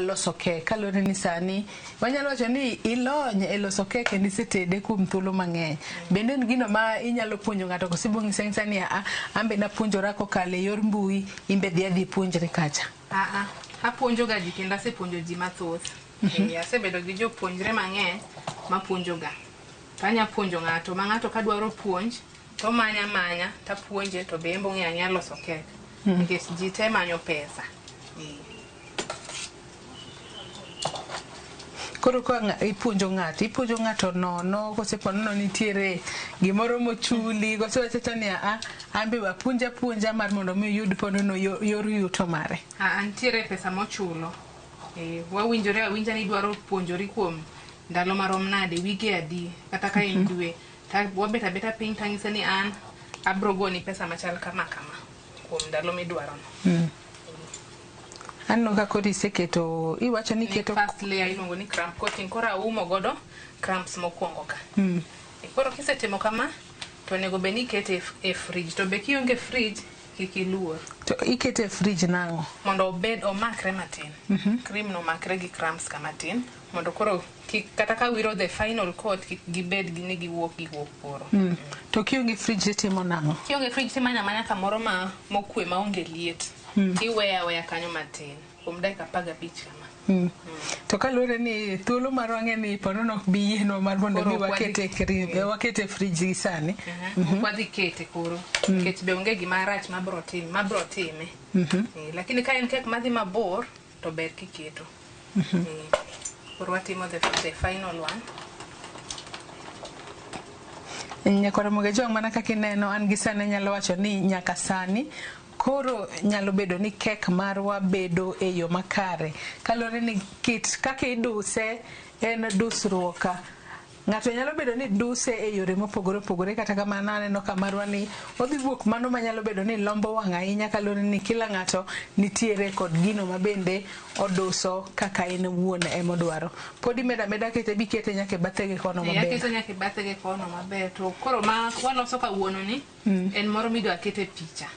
loso kek kaluwore ni sani wanyalo wacho ni ilony e loso kek kendo isetede kuom thuolo mang'eny. Bende en gino ma inyalo puonjo ng'ato koso ibo ng'ise ang'isa ni aa an be napuonjora kokalo e yor mbui in be dhi adhi ipuonjri kacha. Aa, apuonjo ga ji kendo asepuonjo ji mathoth. Eh, asebedo gi jopuonjre mang'eny mapuonjo ga. To anya puonjo ng'ato ma ng'ato kadwaro puonj to manya manya tapuonje to be en be ong'eyo ang'eya loso kek. Nikech ji te manyo pesa. Eh. Koro ka ipuonjo ng'ato, ipuonjo ng'ato nono kose po nono nitiere gimoro mochuli koso wachacha ni aa an be wapuonja puonja mar mondo mi oyud po nono yor yuto mare. Aa, nitiere pesa mochulo. Eh, wawinjore awinja ni idwaro puonjori kuom ndalo marom nade, wige adi, kata ka en dwe. Ta wabet abeta piny tang'ise ni an abro goni pesa machal kama kama kuom ndalo midwarono. Aneno ka koro iseketo iwacho ni Ni iketo first layer iluongo ni crumb coating koro aumo godo crumbs mokwongo ka. E, Koro kisetimo kama to onego bed ni ikete e fridge to be kionge fridge kik iluor To ikete e fridge nang'o? mondo obed omakre matin. Cream no omakre gi crumbs ka matin mondo koro kik kata ka wiro the final coat kik gibed gi ni giwuok giwuok koro. To kionge fridge itimo nang'o? Kionge fridge timanya amanya kamoro ma mokwe maonge liet. Tiweyo aweya kanyo matin kuom dakika 15 kama. To kaluwore ni thuolo marwa ng'e ni po nono ok bi yienwa mar mondo Koro mi ok wadhi- wakete cream, wakete fridge gi sani. Ok wadhi kete koro nikech be onge gima rach mabro tim mabro time. Eh, lakini ka en kek madhi mabor to ber kiketo. Eh, koro watimo the final one. Nyakwar Ramogi Ojwang' mana kaka ineno an gi sani anyalo wacho ni nyaka sani koro nyalo bedo ni kek marwa bedo e yo makare kaluwore ni kit kaka iduse en dusruok ka ng'ato nyalo bedo ni duse e yore mopogore opogore kata kamano aneno ka marwa ni odhi wuok mano manyalo bedo ni lombo wang' ahinya kaluwore ni kila ng'ato nitiere kod gino ma bende oduso kaka en owuon emodwaro. Pod imedo ameda kete bikete nyaka e bathege kono Eh, maber. aketo nyaka e bathege kono maber to koro ma waloso kawuono ni en moro midwa ket e picha.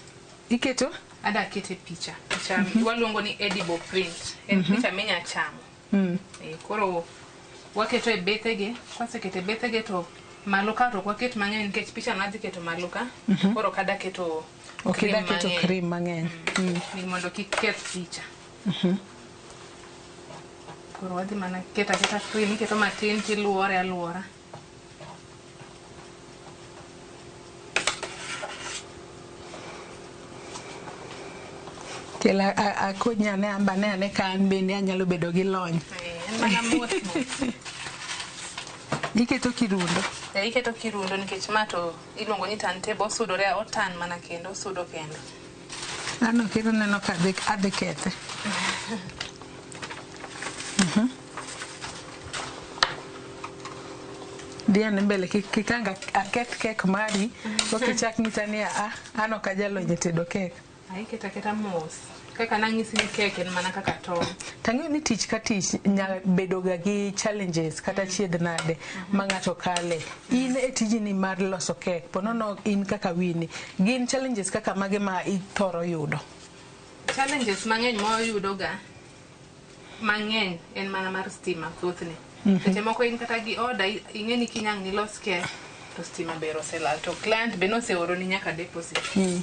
Iketo? Adwa kete picha. Picha waluongo ni edible print. En picha minya chamo. Eh, koro waketo e bethege, kwaseketo e bethege to malo ka to ok waket mang'eny nikech picha no adhi keto malo ka. Koro ok adwa keto Ok idwa cream keto mang'eny. cream mang'eny. Ni mondo kik keth picha. Koro wadhi mana keto aketa cream, iketo matin tiluore aluora. Kel akonyi ane amba ne ane ka an bende anyalo bedo gi lony. Eh, en mana mos mos. Iketo kirundo. Eh, iketo kirundo nikech ma to iluongo ni turntable, osudore otan mana kendo osudo kendo. An ok neno ka adhi kethe. Dhi ane mbele kik ang' aketh kek mari ok ichak nyisa ni a an ok ajalony e tedo kek. Ah, iketo aketa mos. Kaka nang'isi ni kek en mana kaka tong'. Tang'eyo ni tich ka tich nyalo bedo ga gi challenges kata chiedh nade ma ng'ato kale. In e tijini mar loso kek, po nono in kaka Winnie, gin challenges kaka mage ma ithoro yudo? Challenges mang'eny ma wayudo ga mang'eny en mana mar stima thothne. Seche moko in kata gi order ing'e ni kiny ang' nilos kek to stima ber oselal to client be noseoroni nyaka deposit.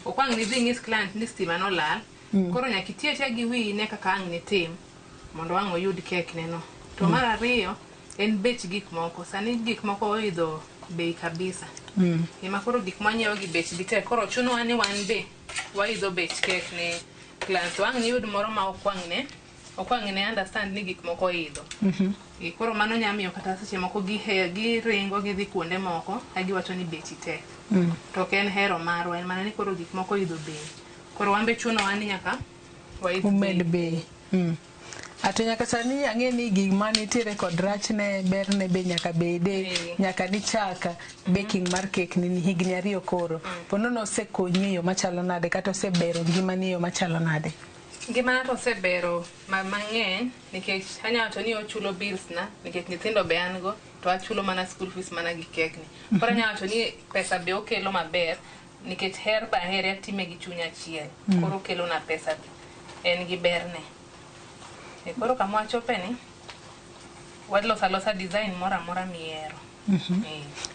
Ok ang' nidhi inyis client ni stima nolal. Koro nyaka iti atiya gi wiyi ne kaka ang' nitim mondo ang' oyud kek ne no. To mar ariyo en bech gik moko. Sani gik moko oidho bei kabisa. Ema koro gik mwanyiewo gi bechgi tek. Koro chunowa ni wan be waidho bech kek ne client. To ang' niyud moro ma ok wang' ne understand ni gik moko oidho. E, koro mano nya miyo kata seche moko giringo gidhi kuonde moko ka giwacho ni bechi tek. To ok en hero marwa, en mana ni koro gik moko oidho bei. Koro wan be chunowa ni nyaka waidh Umed bei. Ato nyaka sani ang'e ni gima nitiere kod rachne berne be nyaka bede nyaka nichak baking mar kek ni higni 2 koro. Po nono osekonyi e yo machalo nade kata osebero ngimani e yo machalo nade? Ngimana to osebero mang'eny nikech anyalo wacho ni ochulo bills na nikech nyithindo be an go to achulo mana school fees mana gi kek ni. Koro anyalo wacho ni pesa be okelo maber nikech her be ahere atime gi chuny achiel. Koro okelo na pesa be. En gi berne. E, koro kama wachope ni waloso alosa design moro amora mihero.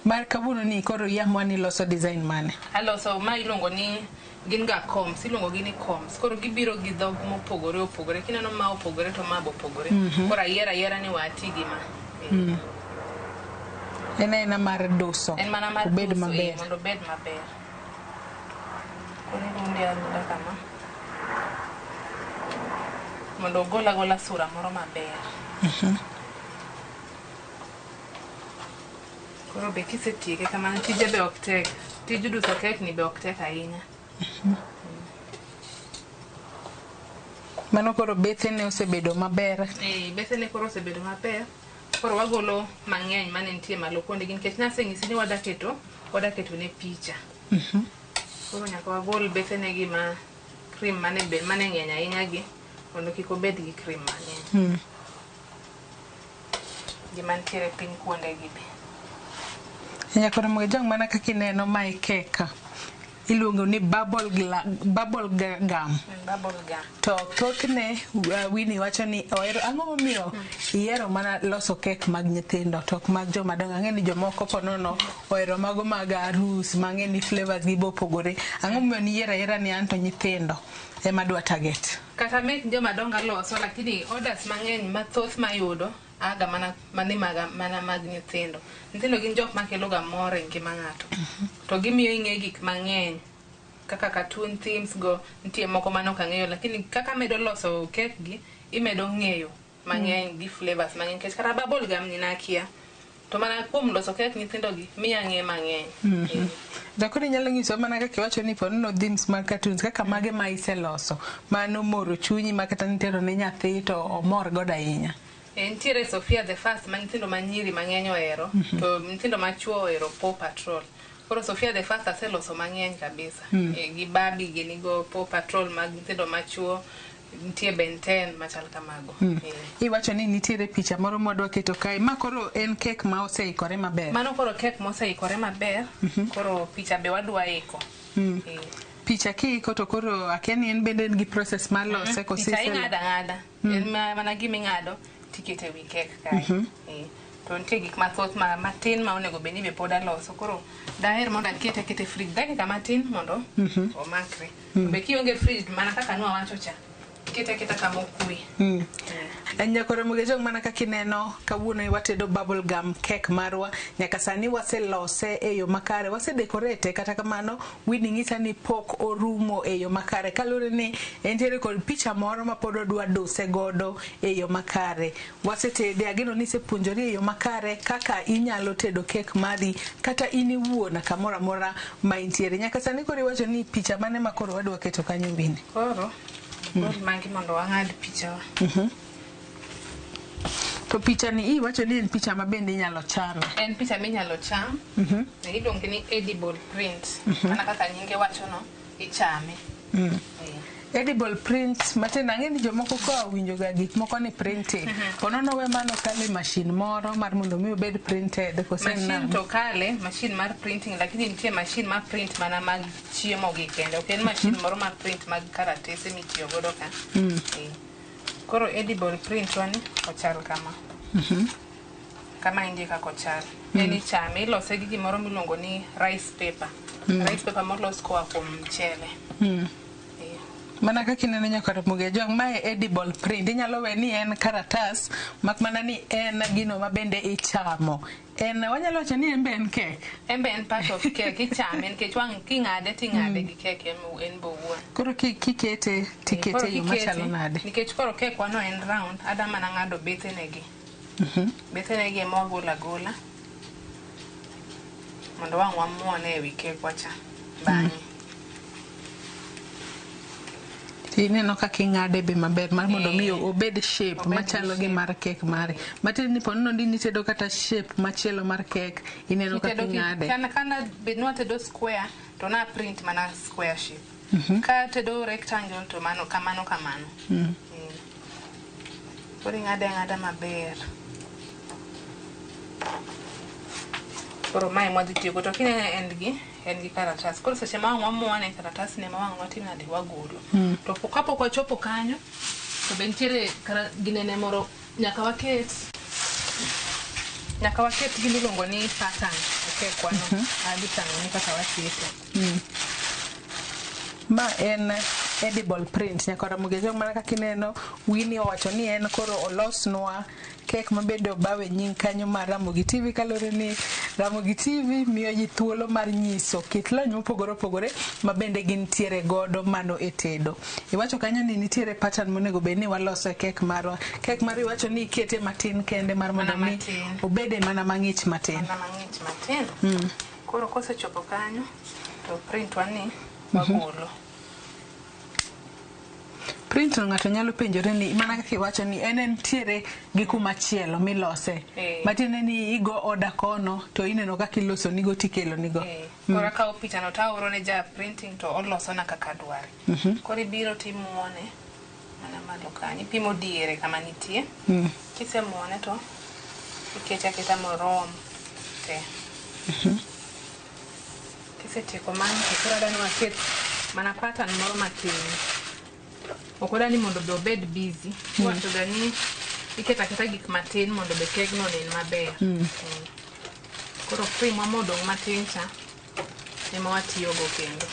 Mar kawuono ni koro iamua ni loso design mane? Aloso ma iluongo ni gin ga combs, iluongo gi ni combs. Koro gibiro gi dhok mopogore opogore. Kineno ma opogore to ma be opogore. Koro ayiero ayiera ni wati gi ma. En aena mar duso. En mana mar obed duso, maber. Mondo obed maber. Koro irunde arunda kama. Mondo ogol agola sura moro maber. Koro be kisetieke kamano tije be ok tek. Tij duso kek ni be ok tek ahinya. Mano koro bethene osebedo maber. Eh, bethene koro osebedo maber. Koro wagolo mang'eny mane nitie malo kuonde gi nikech naseng'isi ni wadaketo ne picha. Koro nyaka wagol bethene gi ma cream mane be mane ng'eny ahinya gi mondo kik obed gi cream mang'eny. Gima nitiere piny kuonde gi be. Nyakwar Ramogi Ojwang' mana kaka ineno mae kek iluongo ni bubble gum. Bubble gum. To thothne Winnie wacho ni ohero ang'o momiyo ihero mana loso kek mag nyithindo to ok mag joma dongo. Ang'e ni jomoko po nono ohero mago mag arus mang'e ni flavors gi be opogore. Ang'o momiyo niyiero ayiera ni anto nyithindo ema adwa target? Kata mek joma dongo aloso lakini orders mang'eny mathoth mayudo aga mana mane maga mana mag nyithindo. Nyithindo gin jok makelo ga mor e ngima ng'ato. To gimiyo ing'e gik mang'eny kaka cartoon themes go nitie moko mane ok ang'eyo lakini kaka medo loso kek gi imedo ng'eyo mang'eny gi flavors mang'eny nikech kata bubble gum ni nakia. To mana kuom loso kek nyithindo gi miya ng'e mang'eny. To koro inyalo nyisowa mana kaka iwacho ni ponono themes mag cartoons kaka mage ma iseloso mano moro chunyi ma kata nitero ne nyathi to omor godo ahinya. E, nitiere Sofia the First ma nyithindo manyiri mang'eny ohero to nyithindo machuo ohero Paw Patrol. Koro Sofia the First aseloso mang'eny kabisa. E, gi Barbie gini go Paw Patrol mag nyithindo machuo nitie Ben 10 machal kamago. E. Iwacho ni nitiere picha moro mwadwa keto kae ma koro en kek ma oseikore maber. Mano koro kek moseikore maber. Koro picha be wadwa iko. E. Picha kiiko to koro akia ni en bende en gi process mar lose koso Picha iselo- ing'ado ang'ada. En mana gima ing'ado tikete e wi kek kae. E. To nitie gik mathoth ma matin ma onego bed ni be pod aloso. Koro daher mondo akete akete e fridge dakika matin mondo omakre. Be kionge fridge mana kaka nwawacho cha, ikete aketa kama okwe. Nyakore Mugejong mana kaka ineno kawuono watedo bubble gum cake marwa nyaka sani waselose e yo makare wasedekorete kata kamano Winnie ng'isa ni pok orumo e yo makare kaluwore ni entiere kod picha moro ma pod odwa duse godo e yo makare wasetede ageno ni isepuonjori e yo makare kaka inyalo tedo kek mari kata in iwuon kamoro amora ma intiere nyaka sani koro iwacho ni picha mane ma koro wadwa keto kanyo Winnie Koro gol magi mondo wang'ad pichawa. To picha ni iwacho ni en picha ma bende inyalo cham. En picha minyalo cham. Iluonge ni edible print. Mana kaka nyinge wacho no, ichame. Edible print matiende ang'e ni jomoko ka owinjo ga gik moko ni printing. Ponono we mano kale machine moro mar mondo mi obed printed kose Machine nang'o? to kale, machine mar printing, lakini nitie machine mar print mana mag chiemo gi kende. Ok en machine moro mar print mag karatese mitiyo godo ka. Koro edible print wani ochal kama. Kama endi e kaka ochal. En ichame, ilose gi gimoro miluongo ni rice paper. Rice paper molos koa kuom mchele. Mana kaka ineno nyaka Ramogi Ajwang', mae edible print. Inyalo we ni en karatas, mak mana ni en gino ma bende ichamo. En wanyalo wacho ni en be en kek. En be en part of cake, ichame nikech wang' king'ade ting'ade gi kek en bo owuon. Koro kikete tikete Koro e yo kikete, machalo nade? Nikech koro kek wano en round, ada mana ng'ado bethenegi. Bethenegi ema wagolo agola mondo wang' wamuone e wi kekwa cha bang'e. Ineno kaka ing'ade be maber mar mondo mi obed shape machalo gi mar kek mari. Matiende ni ponono ni nitedo kata shape machielo mar kek, ineno kaka ing'ade. Kana kana bed ni watedo square to na print mana square shape. Ka tedo rectangle to mano kamano kamano. Koro ing'ade ang'ada maber. Koro mae mwadhi tiyogo to kineno en gi karatas. Koro seche ma wang' wamuone karatas ne ma wang' watim nade wagolo. To kapok wachopo kanyo to be nitiere ginene moro nyaka waket gima iluongo ni pattern e kekwa no. Adhi tang'oni kaka wakete. Ma en edible print nyaka Ramogi Ajwang' mana kaka ineno Winnie owacho ni en koro olosnwa kek mabende obawe nying kanyo mar Ramogi TV kaluwore ni Ramogi TV miyo ji thuolo mar nyiso kit lony mopogore opogore ma bende gintiere godo mano e tedo. Iwacho kanyo ni nitiere pattern monego bed ni waloso e kek marwa. Kek marwa iwacho ni ikete matin kende mar mondo mi obede mana mang'ich matin. Mana mang'ich matin. Koro kosechopo kanyo to print wani wagolo. Print no ng'ato nyalo penjore ni mana kaka iwacho ni en entiere gi kuma chielo milose. Matiende ni igo order kono to ineno kaka iloso nigo tikelo nigo. Koro akawo picha no taoro ne ja printing to oloso na kaka adware. Koro ibiro timuone mana malo kanyo, ipimo diere kama nitie. Kisemuone to ikete aketa morom te. Kisetieko mano to koro adwa ni waket mana pattern moro matin. Ok wadwa ni mondo be obed busy. Iwacho ga ni iketo aketa gik matin mondo be kegno onen maber. Koro cream wa modong' matin cha ema watiyogo kendo.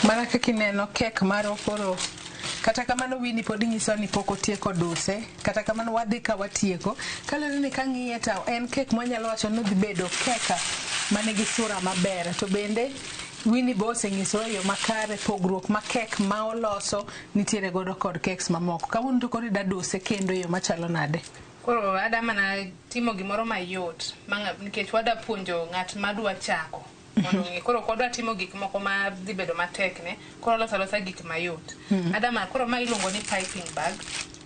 Mana kaka ineno kek marwa koro kata kamano Winnie pod nyiso ni pok otieko duse kata kamano wadhi ka watieko kaluwore ni kang'iye to en kek mwanyalo wacho ni odhi bedo keka manigi sura maber to bende Winnie be osenyisowa e yo makare pogruok ma kek ma oloso nitiere godo kod keks mamoko. Kawuono to koro ida duse kendo e yo machalo nade? Koro ada mana timo gimoro mayot nikech wada puonjo ng'at madwa chako mondo ong'e. Koro ok wadwa timo gik moko ma dhi bedo matek ne. Koro aloso alosa gik mayot. Ada ma koro ma iluongo ni piping bag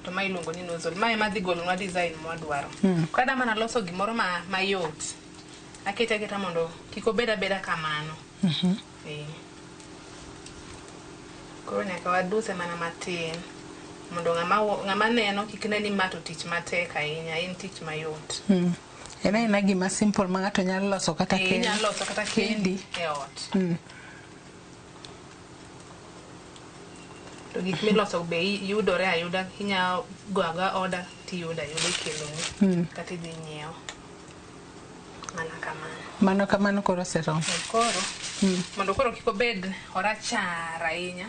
to ma iluongo ni nozzle. Ma ema dhi golonwa design mwadwaro. Koro ada mana loso gimoro mayot. Akete aketa mondo kik obed abeda kamano. Koro nyaka waduse mana matin mondo ng'ama neno kik ne ni ma to tich matek ahinya, en tich mayot. En aena gima simple ma ng'ato nyalo loso kata kendi. Inyalo loso kata kendi e ot. To gik miloso be yudore ayuda, inyalo go agoya order tiyudo ayuda ikeloni kata idhi nyiewo. Mana kamano. Mano kamano koro oseromo. Koro mondo koro kik obed orachar ahinya,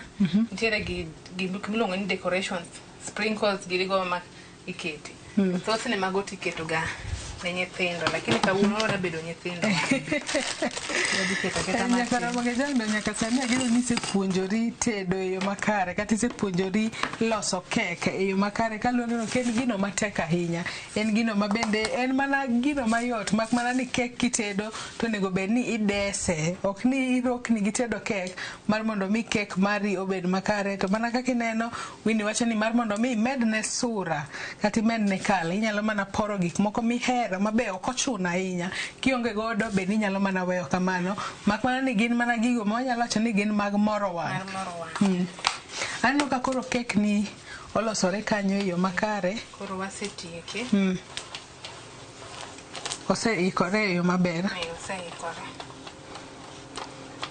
nitiere gi gik miluongo ni decorations, sprinkles girigo ma ikete. Thothne mago tiketo ga ne nyithindo, lakini kawuono wadwa bedo nyithindo. Wadhi keto aketa matin. Nyaka Ramogi Jando, nyaka sani ageno ni isepuonjori tedo e yo makare kata isepuonjori loso kek e yo makare kaluwore ni ok en gino matek ahinya. En gino ma bende en mana gino mayot mak mana ni kek kitedo to onego bed ni idese, ok ni irokni gi tedo kek mar mondo mi kek mari obed makare. To mana kaka ineno Winnie wacho ni mar mondo mi imedne sura kata imedne kala, inyalo mana poro gik moko mihero mabe ok ochuno ahinya. Kionge godo bende inyalo mana weyo kamano, mak mana ni gin mana gigo ma wanyalo wacho ni gin mag moro wang'. Aneno ka koro kek ni olosore kanyo e yo makare. Koro wasetieke. Oseikore e yo maber. Oseikore.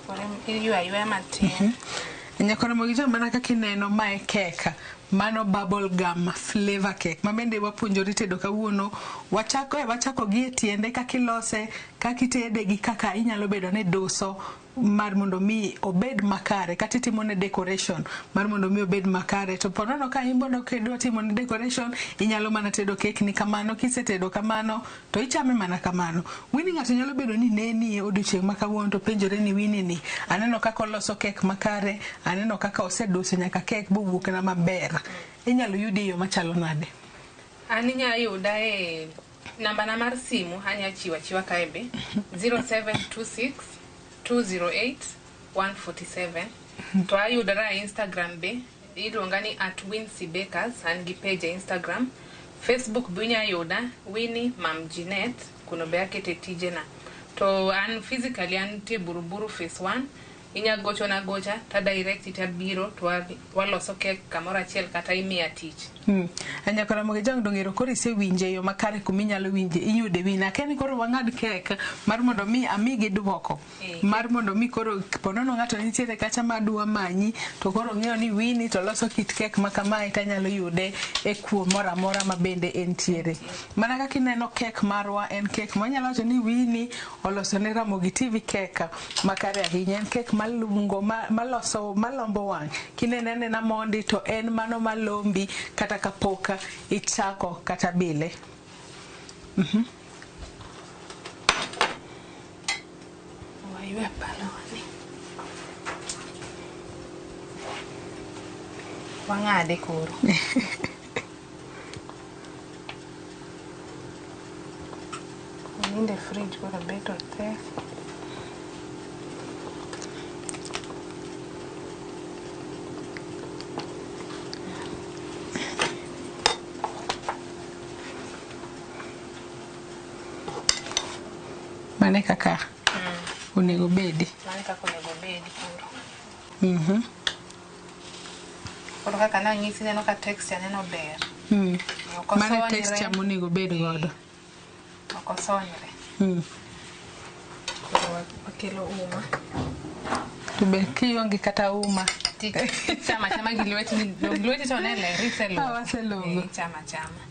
Koro iywa ayuaya matin. Nyaka Ramogi Jam, mana kaka ineno mae kek mano bubble gum flavor cake ma bende wapuonjore tedo kawuono. Wachako gi e tiende kaka ilose, kaka itede gi kaka inyalo bedo ni duso mar mondo mi obed makare, kata itimo ne decoration mar mondo mi obed makare. To ponono ka in bondo kidwa timo ne decoration, inyalo mana tedo kek ni kamano. Kisetedo kamano to ichame mana kamano. Winnie, ng'ato nyalo bedo ni neni e odiochieng' ma kawuono to penjore ni Winnie ni aneno kaka oloso kek makare, aneno kaka oseduso nyaka kek bowuokna maber. Inyalo yudi e yo machalo nade? An inyalo yuda e namba na mar simu, anya chiwo achiwa kae be 0726 208 147. To ayudora e Instagram be, iluonga ni @WincyBakers, an gi page e Instagram. Facebook be inya yuda Winnie Mam Jeanette, kuno be akete tijena. To an physically antie Buruburu phase 1. Inya gochona gocha ta direct tabiro to waloso kek kamoro achiel kata imiya tich. Nyaka Ramogi Jang dong'ero koro isewinje e yo makare kuma inyalo winje iyude Winnie. Akia ni koro wang'ad kek mar mondo mi amigi duoko. Mar mondo mi koro ponono ng'ato nitiere kacha madwa manyi to koro ng'eyo ni Winnie to loso kit kek ma kamae tanyalo yude e kuo moro amora ma bende entiere. Mana kaka ineno kek marwa en kek ma wanyalo wacho ni Winnie oloso ne Ramogi TV kek makare ahinya. En kek malungo, maloso, malombo wang'. Kinene anena mondi to en mano malombi kata kapok ichako kata bile. Waywe paloni. Wang'ade koro. Oninde fridge koro bet otek. Mane kaka onego bedi. Mane kaka onego bedi koro. Koro kaka nanyisi neno ka texture neno ber. Ok Mane osonyre. texture monego bed godo. Ok osonyre. Koro wakelo uma. To be kionge kata uma. Chama chama gi lweti, lweti to ne ler, iseluoko. Ah, waselogo. Chama chama.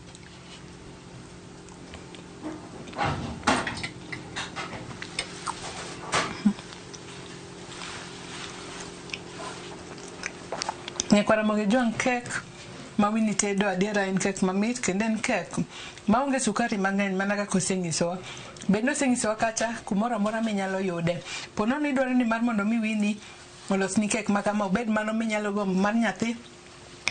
Nyakwa Ramogi Jwang' kek ma Winnie tedo adiera en kek mamit kendo en kek maonge sukari mang'eny mana kaka osenyisowa. Bende osenyisowa kacha kumoro amora minyalo yude. Ponono idwaro ni mar mondo mi Winnie olosni kek ma kama, obed mano minyalo gombo mar nyathi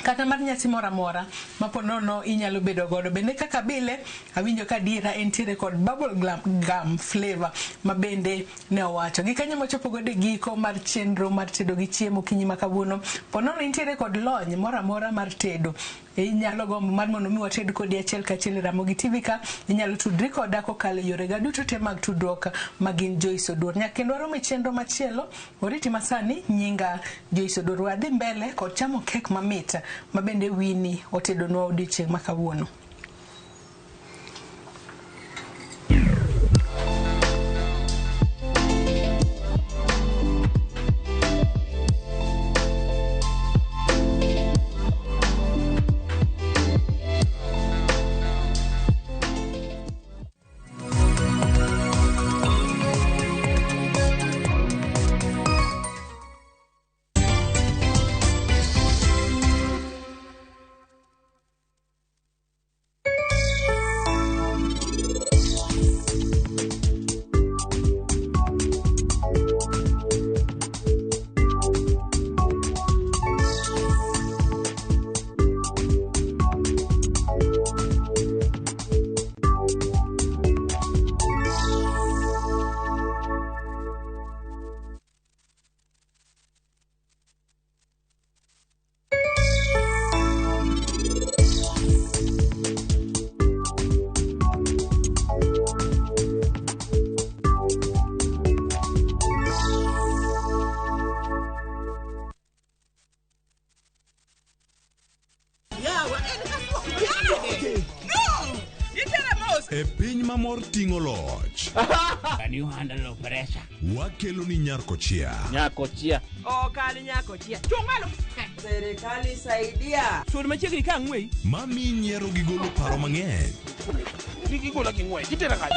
kata mar nyasi moro amora ma po nono inyalo bedo godo. Bende kaka bile awinjo ka adiera entiere kod bubble gum flavor ma bende ne owacho. Gi kanyo mochopo godo e giko mar chenro mar tedo gi chiemo okinyi ma kawuono. Po nono intiere kod lony moro amora mar tedo, inyalo gombo mar mondo mi wated kodi achiel kachiel e Ramogi TV ka, inyalo tudri koda kokalo e yorega duto te mag tudruok ma gin Joyce Oduor. Nyaka kendo warom e chenro machielo, oriti masani, nyinga Joyce Oduor. Wadhi mbele kod chamo kek mamit ma bende Winnie otedonwa odiochieng' ma kawuono. E piny ma mor ting'o loch. Can you handle pressure? Wakelo ni Nyarkochia. Nyakochia. Okal nyakochia. Chung' malo. Serikali saidia. Sud machiegni ka ang'wei. Mami nyiero gi golo paro mang'eny. Kik igola gi ng'wech, itera kanye?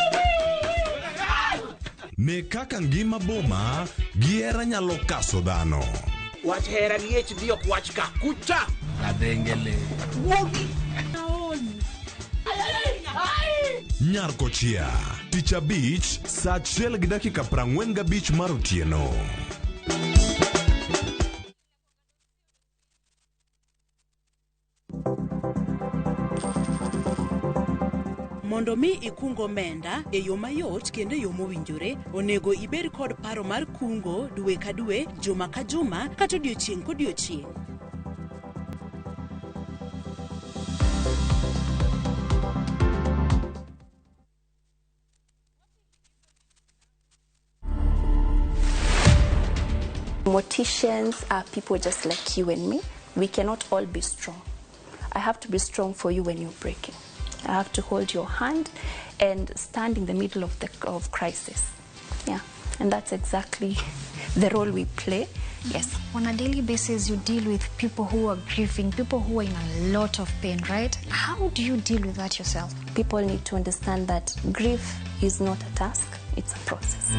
Ne kaka ngima boma gi hera nyalo kaso dhano. Wach hera gi HD ok wach ka. Kucha. Kadhengele. Wuogi. Nyarkochia. Tich abich, saa 1:45 mar otieno. Mondo mi ikung omenda e yo mayot kendo e yo mowinjore, onego ibed kod paro mar kungo dwe ka dwe, juma ka juma, kata odiochieng' kodiochieng'. Morticians are people just like you and me. We cannot all be strong. I have to be strong for you when you're breaking. I have to hold your hand and stand in the middle of the of crisis. Yeah, and that's exactly the role we play. Yes. On a daily basis, you deal with people who are grieving, people who are in a lot of pain, right? How do you deal with that yourself? People need to understand that grief is not a task, it's a process.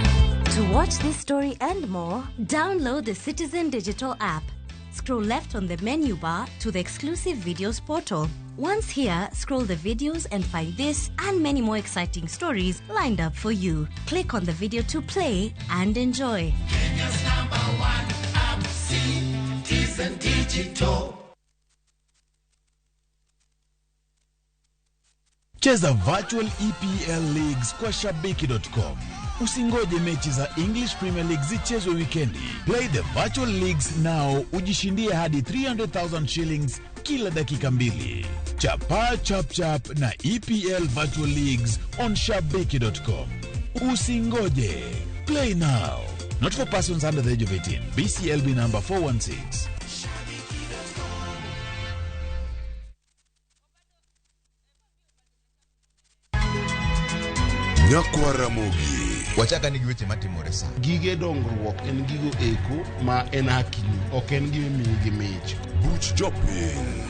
To watch this story and more, download the Citizen Digital app. Scroll left on the menu bar to the exclusive videos portal. Once here, scroll the videos and find this and many more exciting stories lined up for you. Click on the video to play and enjoy. Kenya's number one app, Citizen Digital. Cheza virtual EPL leagues kwa shabiki.com. Usingoje mechi za English Premier League zichezwe wikendi. Play the virtual leagues now, ujishindie hadi 300,000 shillings kila dakika mbili. Chapa chap chap na EPL virtual leagues on shabiki.com. Usingoje. Play now. Not for persons under the age of 18. BCLB number 416. Nyakwa Ramogi. Wachaka ni gi weche matimore sa. Gige dongruok en gigo eko ma en hakini, ok en gima imiyi gi mich. Buch jopiny.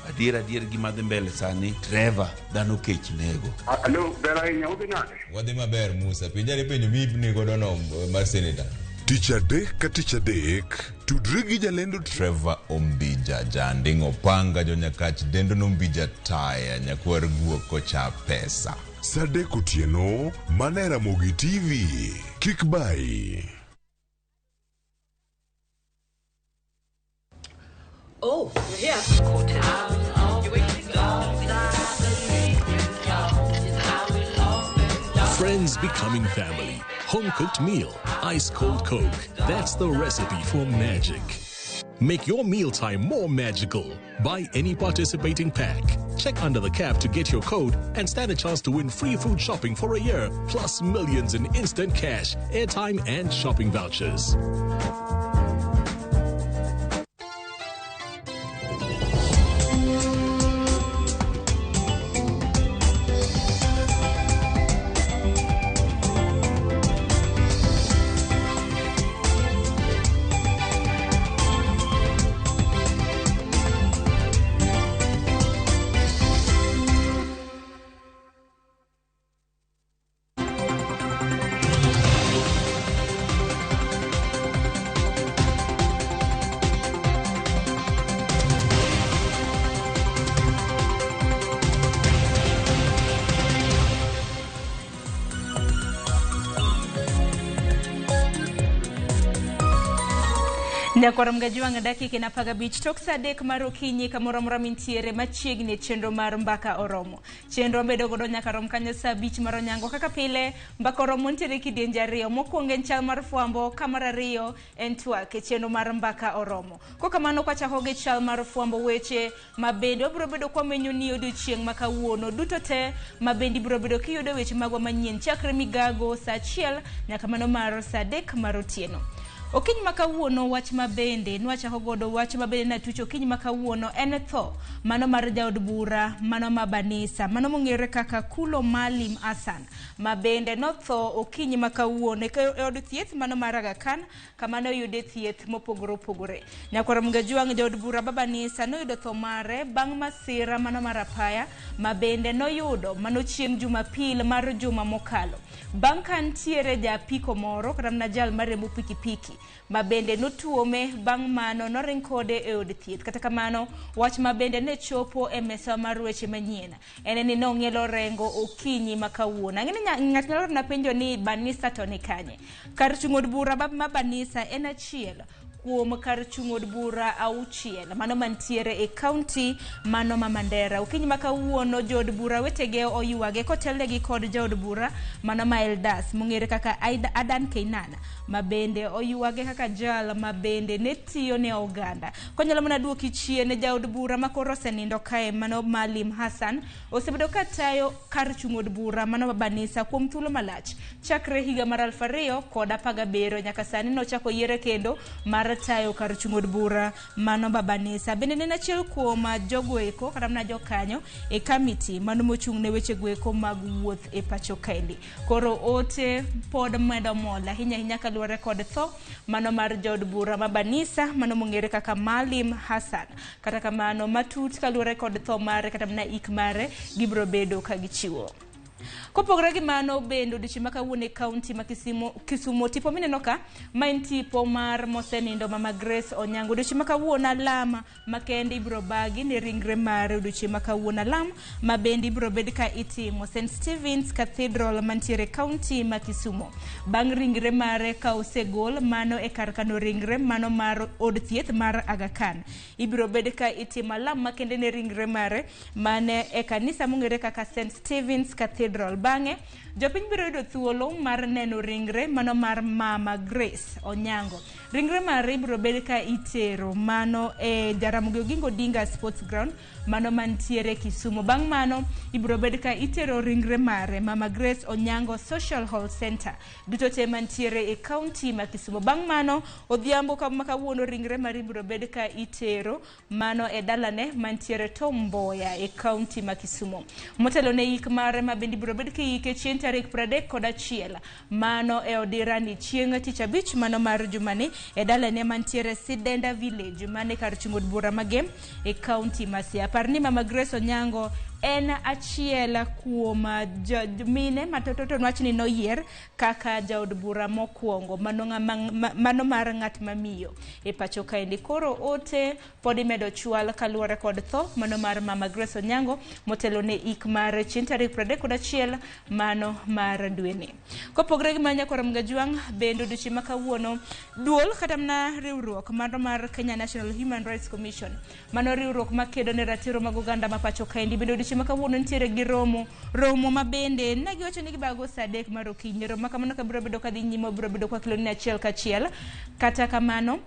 Adier adier gima dhi mbele sani, Trevor, dhano kech nego. Alo, ber ahinya, udhi nade? Wadhi maber Musa, penjane penjo miipni godo no mar seneta. Tich adek ka tich adek, tudri gi jalendo Trevor Ombija, janding' opanga, jonyakach dendo nombija taya, nyakwar guok kocha pesa. Sa 3 otieno mana e Ramogi TV. Kik bayi. Oh, you're here. Friends becoming family. Home cooked meal. Ice cold Coke. That's the recipe for magic. Make your mealtime more magical. Buy any participating pack. Check under the cap to get your code and stand a chance to win free food shopping for a year, plus millions in instant cash, airtime, and shopping vouchers. Nyakwar Mgajuang' dakika en 15 tok saa 3 mar okinyi kamoro amora mintiere machiegni e chenro mar Mbaka Oromo. Chenro bedo godo nyaka rom kanyo saa 5 mar onyango kaka pile. Mbaka Oromo nitiere kidienje ariyo. Mokwongo en chal mar fwambo, ka mar ariyo en twak e chenro mar Mbaka Oromo. Kokamano kwachako gi chal mar fwambo weche ma bende wabiro bedo kwamenyo ni odiochieng' ma kawuono duto te ma bende ibiro bedo kiyudo weche magwa manyien chakre migago saa 1 nyaka mano mar saa 3 mar otieno. Okinyi ma kawuono wach mabende nwachako godo wach mabende natucho okinyi ma kawuono en tho mano mar jaod bura mano ma Banisa mano mong'ere kaka Kulo Maalim Hassan mabende notho okinyi ma kawuono e od thieth mano mar Aga Khan kama noyude thieth mopogore opogore. Nyakwar Mgajuang' jaod bura ba Banisa noyudo tho mare bang' masira mano mar apaya mabende noyudo mano chieng' Jumapil mar juma mokalo bang' ka ntiere japiko moro kata mana jal mariembo pikipiki ma bende notuome bang' mano noring kode e od thieth. Kata kamano wach ma bende ne chopo e mesa mar weche manyien en ni nong'ielo rengo okinyi ma kawuono. Ang'e ni ng'at nyalo na penjo ni Banisa to ni kanye? Kar chung' od bura ma Banisa en achiel kuom kar chung' od bura 6 mano mantiere e kaunti mano ma Mandera. Okinyi ma kawuono jood bura wetege oywage kotelnegi kod jaod bura mano ma Eldas mong'ere kaka Adan Keinana ma bende oywage kaka jal ma bende ne tiyo ne oganda. Konyalo mana duoki chien jaod bura ma koro osenindo kae mano Maalim Hassan osebedo ka tayo kar chung' od bura mano ma Banisa kuom thuolo malach chakre higa mar 2017 nyaka sani nochako yiere kendo mar tayo kar chung' od bura mano ba Banisa. Bende ne en achiel kuom jogo eko kata mana jokanyo e kamiti mano mochung' ne weche goeko mag wuoth e pacho kaendi. Koro ote pod medo mol ahinya ahinya kaluwore kod tho mano mar jaod bura ma Banisa mano mong'ere kaka Maalim Hassan. Kata kamano matut kaluwore kod tho mare kata mana ik mare gibiro bedo ka gichiwo. Kopogore gi mano bende odiochieng' ma kawuono e kaunti ma Kisumo tipo mineno ka ma en tipo mar mosenindo Mama Grace Onyango. Odiochieng' ma kawuono alam makende ibiro bagi ne ringre mare. Odiochieng' ma kawuono alam ma bende ibiro bed ka itimo St. Stephen's Cathedral mantiere e kaunti ma Kisumo. Bang' ringre mare ka osegol mano e kar kano ringre mano mar od thieth mar Aga Khan. Ibiro bed ka itimo alam makende ne ringre mare mane e kanisa mong'ere kaka St. Stephen's Cathedral. Bang'e jopiny biro yudo thuolo mar neno ringre mano mar Mama Grace Onyango. Ringre mare ibiro bed ka itero mano e Jaramogi Oginga Odinga Sports Ground mano mantiere Kisumu. Bang' mano ibiro bed ka itero ringre mare Mama Grace Onyango Social Hall Center duto te mantiere e kaunti ma Kisumu. Bang' mano odhiambo ma kawuono ringre mare ibiro bed ka itero mano e dalane mantiere Tom Mboya e kaunti ma Kisumu. Motelo ne ik mare ma bende ibiro bed kiike chieng' tarik 31 mano e odirani chieng' tich abich mano mar jumani e dalane mantiere Sidenda Village mane kar chung' od bura ma Gem e kaunti ma Siaya. Par ni Mama Grace Onyango En achiel kuom mine ma to wach ni noyier kaka jaod bura mokwongo mano mar ng'at mamiyo e pacho kaendi. Koro ote pod imedo chwal kaluwore kod tho mano mar Mama Grace Onyango motelo ne ik mar chieng' tarik 31 mano mar dweni. Kopogre gi mano, Nyakwar Mgajwang', bende odiochieng' ma kawuono duol kata mana riwruok mano mar Kenya National Human Rights Commission, mano riwruok makedo ne ratiro mag oganda ma pacho kaendi, bende odiochieng' ma kawuono nitiere gi romo ma bende ne giwacho ni gibago saa 3 mar okinyi. Romo kamano ka biro bedo kadhi nyime, biro bedo kwa keloni achiel kachiel. Kata kamano,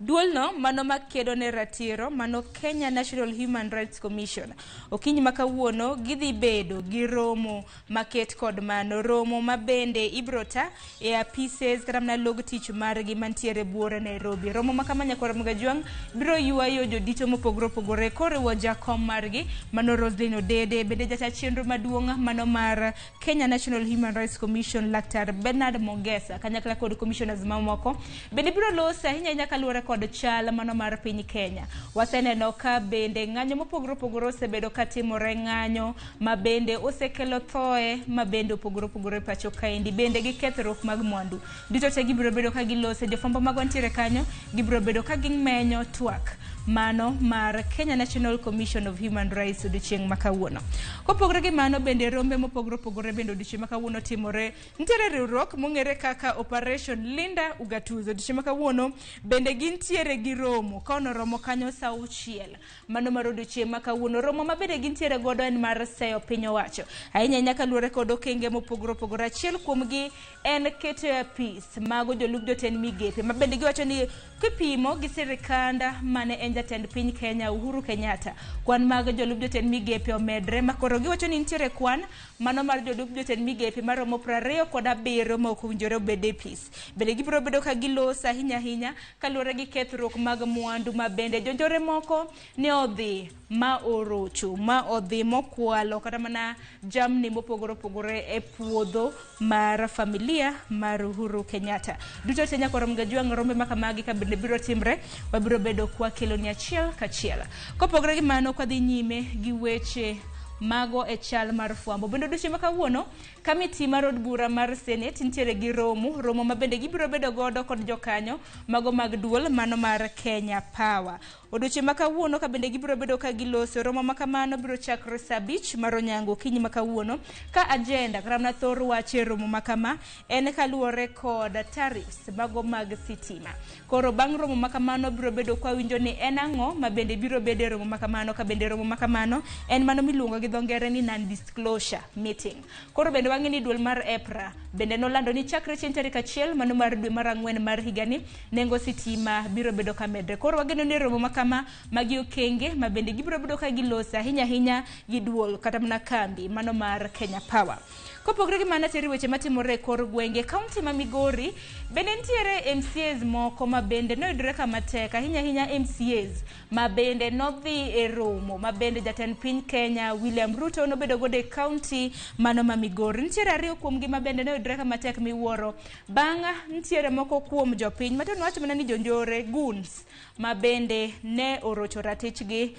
duolno mano makedo ne ratiro mano Kenya National Human Rights Commission, okinyi ma kawuono gidhi bedo gi romo maket kod mano, romo ma bende ibiro ta e apises kata mana log tich margi mantiere buore Nairobi. Romo ma kama, Nyakwar Mgajwang', biro ywayo jodito mopogore opogore koriwo jakom margi mano Roslyn Odede, bende jata chenro maduong' mano mar Kenya National Human Rights Commission Laktar Bernard Mogesa kanyakla kod commissioners mamoko. Bende biro loso ahinya ahinya kaluwore kod chal mano mar piny Kenya. Waseneno ka bende ng'anyo mopogore opogore osebedo katimore, ng'anyo ma bende osekelo thoe ma bende opogore opogore pacho kaendi, bende gi kethruok mag mwandu. Duto te gibiro bedo ka gilose. Jofwambo magwa nitiere kanyo, gibiro bedo ka gimenyo twak mano mar Kenya National Commission of Human Rights odiochieng' ma kawuono. Kopogore gi mano, bende rombe mopogore opogore bende odiochieng' ma kawuono timore. Nitiere riwruok mong'ere kaka Operation Linda Ugatuzi. Odiochieng' ma kawuono bende gintiere gi romo, ka onoromo kanyo saa 6 mano mar odiochieng' ma kawuono. Romo ma bende gintiere godo en mar seyo piny owacho ahinya ahinya kaluwore kod okenge mopogore opogore. Achiel kuomgi en keto e apis mago jolup jotend migepe ma bende giwacho ni kipimo gi sirikand mane en jatend piny Kenya Uhuru Kenyatta, kwan mag jolup jotend migepe omedre, ma koro giwacho ni nitiere kwan mano mar jolup jotend migepe maromo 27 ma ok owinjore obed e apis. Bende gibiro bedo ka giloso ahinya ahinya kaluwore gi kethruok mag mwandu ma bende jonjore moko ne odhi ma orocho, ma odhi mokwalo kata mana jamni mopogore opogore e puodho mar familia mar Uhuru Kenyatta. Duto te, Nyakwar Mgajwang', rombe ma kamagi ka bende biro timre, wabiro bedo kwa keloni achiel kachiel. Kopogore gi mano, kwadhi nyime gi weche mago e chal mar fwambo. Bende odiochieng' ma kawuono kamiti mar od bura mar Senate nitiere gi romo ma bende gibiro bedo godo kod jokanyo mago mag duol mano mar Kenya Power. Odiochieng' ma kawuono ka bende gibiro bedo ka giloso. Romo ma kamano biro chakore saa 5 mar onyango okinyi ma kawuono, ka agenda kata mana thor wach e romo ma kama en kaluwore kod tariffs mago mag sitima. Koro bang' romo ma kamano biro bedo kwa winjo ni en ang'o ma bende biro bedo e romo ma kamano, ka bende romo ma kamano en mano miluongo gi dho ngere ni non-disclosure meeting. Koro bende wang'e ni duol mar EPRA bende nolando ni chakre chieng' tarik 1 mano mar dwe mar 4 mar higani nengo sitima biro bedo ka medre. Koro wageno ni romo ma kama magi okenge ma bende gibiro bedo ka giloso ahinya ahinya gi duol kata mana kambi mano mar Kenya Power. Kopogore gi mano, teri weche matimore e kor gwenge kaunti ma Migori, bende nitiere MCAs moko ma bende noyudore kama tek ahinya ahinya, MCAs ma bende nodhi e romo ma bende jatend piny Kenya William Ruto nobedo godo e kaunti mano ma Migori. Nitiere ariyo kuomgi ma bende noyudore kama tek miwuoro. Bang' nitiere moko kuom jopiny ma to nowacho mana ni jonjore goons ma bende ne orocho ratichgi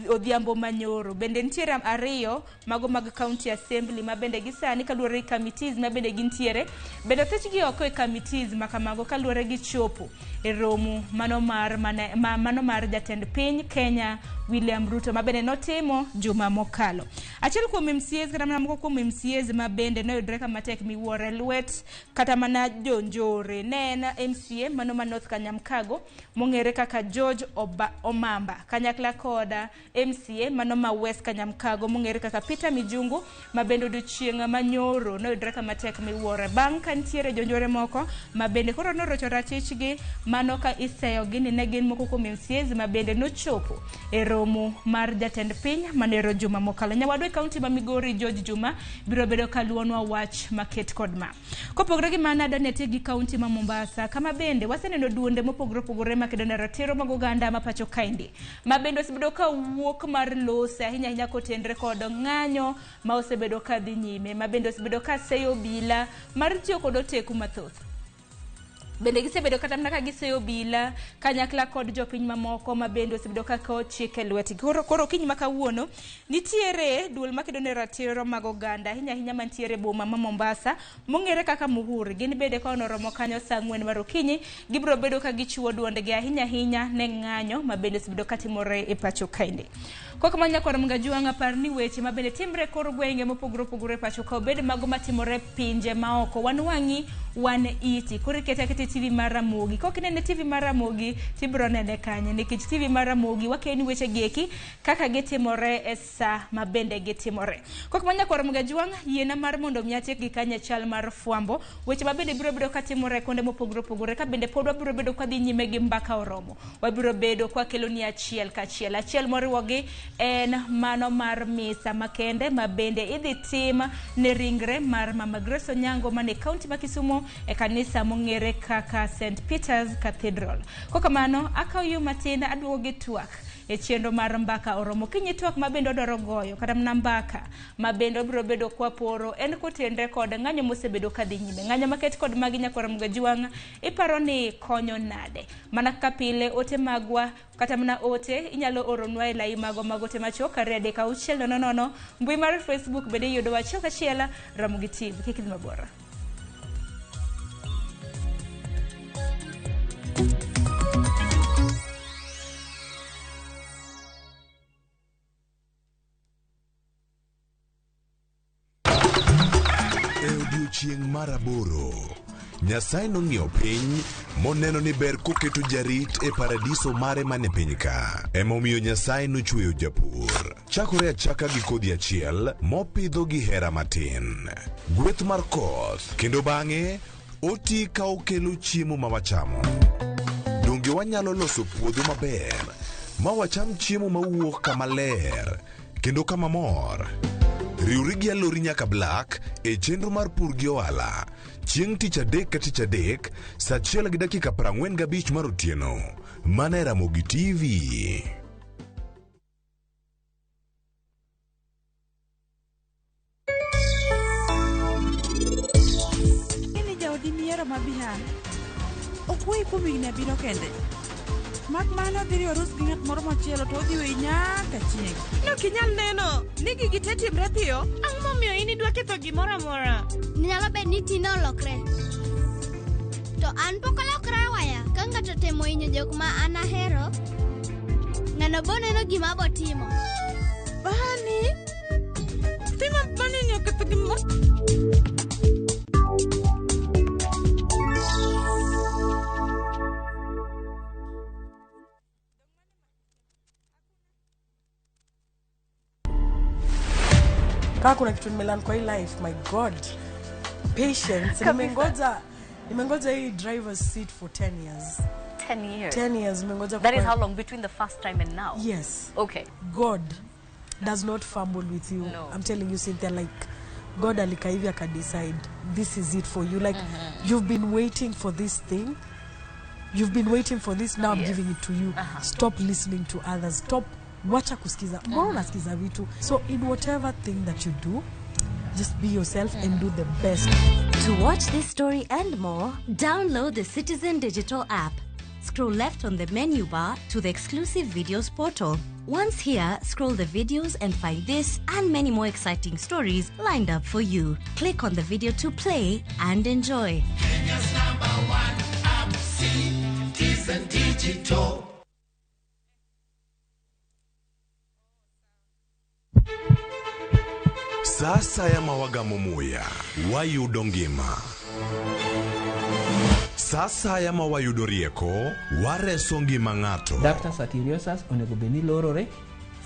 odhiambo manyoro. Bende nitiere ariyo mago mag county assembly ma bende gisani kaluwore gi committees ma bende gintiere, bende othichgi oko e committees ma kamago kaluwore gi chopo e romo mano mar jatend piny Kenya William Ruto ma bende notimo juma mokalo. Achiel kuom MCAs kata mana moko kuom MCAs ma bende noyudore kama tek miwuoro lwet kata mana jonjore ne en MCA mano ma North Kanyamkago mong'ere kaka George Omamba kanyakla koda MCA mano ma West Kanyamkago mong'ere kaka Peter Mijungu ma bende odiochieng' manyoro noyudore kama tek miwuoro bang' ka nitiere jonjore moko ma bende koro norocho ratichgi mano ka iseyogi ni ne gin moko kuom MCAs ma bende nochopo e romo mar jatend piny manero juma mokalo. Nyawadwa e kaunti ma Migori George Juma biro bedo kaluonwa wach maket kod ma. Kopogore gi mano, adonete gi kaunti ma Mombasa kama bende waseneno duonde mopogore opogore makedo ne ratiro mag oganda ma pacho kaendi ma bende osebedo ka wuok mar lose ahinya ahinya kotenre kod ng'anyo ma osebedo ka dhi nyime ma bende osebedo ka seyo obila mar tiyo kod oteku mathoth. Bende gisebedo kata mana ka giseyo obila kanyakla kod jopiny mamoko ma bende osebedo ka kawo chik e lwetgi. Koro okinyi ma kawuono nitiere duol makedo ne ratiro mag oganda ahinya ahinya mantiere e boma ma Mombasa mong'ere kaka Muhuri. Gin bende ka onoromo kanyo saa 4 mar okinyi gibiro bedo ka gichiwo duondgi ahinya ahinya ne ng'anyo ma bende osebedo katimore e pacho kaendi. Kok ma nyakwar Mgajuang' apar ni weche ma bende timre kor gwenge mopogore opogore e pacho ka obed mago matimore pinje maoko. Wan wang'i, wan iti. Koro ikete akete TV mar Ramogi. Kok inene TV mar Ramogi, tibiro nene kanye. Nikech TV mar Ramogi wakeni weche gieki kaka gitimore e sa ma bende gitimore. Kok ma nyakwar Mgajuang' yiena mar mondo mi atiek gi kanye chal mar fwambo. Weche ma bende biro bedo katimore kuonde mopogore opogore ka bende pod wabiro bedo kwa dhi nyime gi mbaka oromo. Wabiro bedo kwa kelo ni achiel kachiel. Achiel moriwogi en mano mar misa makende ma bende idhi tim ne ringre mar Mama Grace Onyango mane kaunti ma Kisumu e kanisa mong'ere kaka St. Peter's Cathedral. Kokamano akawo yo matin aduogo gi twak e chenro mar mbaka oromo. Kinyi twak ma bende odwaro goyo kata mana mbaka ma bende obiro bedo kwa poro en kotenre kod ng'anyo mosebedo kadhi nyime. Ng'anyo maket kod magi nyakwar Mgajuang' iparo ni konyo nade? Mana kaka pile ote magwa kata mana ote inyalo oronwa e lai mago mag ote machuok 2 3 6 0 0. Mbui mar Facebook bende iyudowa achiel kachiel Ramogi TV. Kik idhi mabor. E odiechieng' mar aboro, Nyasaye nong'iyo piny moneno ni ber koketo jarit e paradiso mare mane piny ka. Emomiyo Nyasaye nochweyo japur. Chakore achaka gi kodhi achiel mopidho gi hera matin. Gweth mar koth kendo bang'e oti ka okelo chiemo ma wachamo. Donge wanyalo loso puodho maber ma wacham chiemo mawuok kama ler kendo kama mor? Riwri gi Alori nyaka Black e chenro mar pur gi ohala chieng' tich adek ka tich adek saa 1:45 mar otieno mana e Ramogi TV. Ni jaodi miyiero ma Bihan ok wuoyi kuom higni 7 kende. Mak mana odhi riwo arus gi ng'at moro machielo to odhi weyi nyaka chieng'. Nok inyal neno ni gigi te timre piyo? Ang'o momiyo in idwa ketho gimoro amora? Nyalo bet ni tinde olokre. To an pok olokra awaya. Ka ng'ato temo hinyo jok ma an ahero, ng'ano bo neno gima abotimo. Bani, tima bani ni oketho gimoro. Kama kuna kitu nimelearn kwa hii life, my God, patience. Nimengoja hii driver's seat for 10 years. 10 years. 10 years nimengoja. That is how long between the first time and now? Yes. Okay. God does not fumble with you. No. I'm telling you, Cynthia, like God alikaa hivi akadecide this is it for you. Like you've been waiting for this thing. You've been waiting for this. Now I'm giving it to you. Stop listening to others. Stop. Wacha kusikiza. Mbona unasikiza vitu? So in whatever thing that you do, just be yourself and do the best. To watch this story and more, download the Citizen Digital app. Scroll left on the menu bar to the exclusive videos portal. Once here, scroll the videos and find this and many more exciting stories lined up for you. Click on the video to play and enjoy. Kenya's #1 app, Citizen Digital. Sasa ya mawagamo muya wayudo ngima. Sasa ya mawayudo rieko wareso ngima ng'ato. Ductus arteriosus onego bed ni lorore,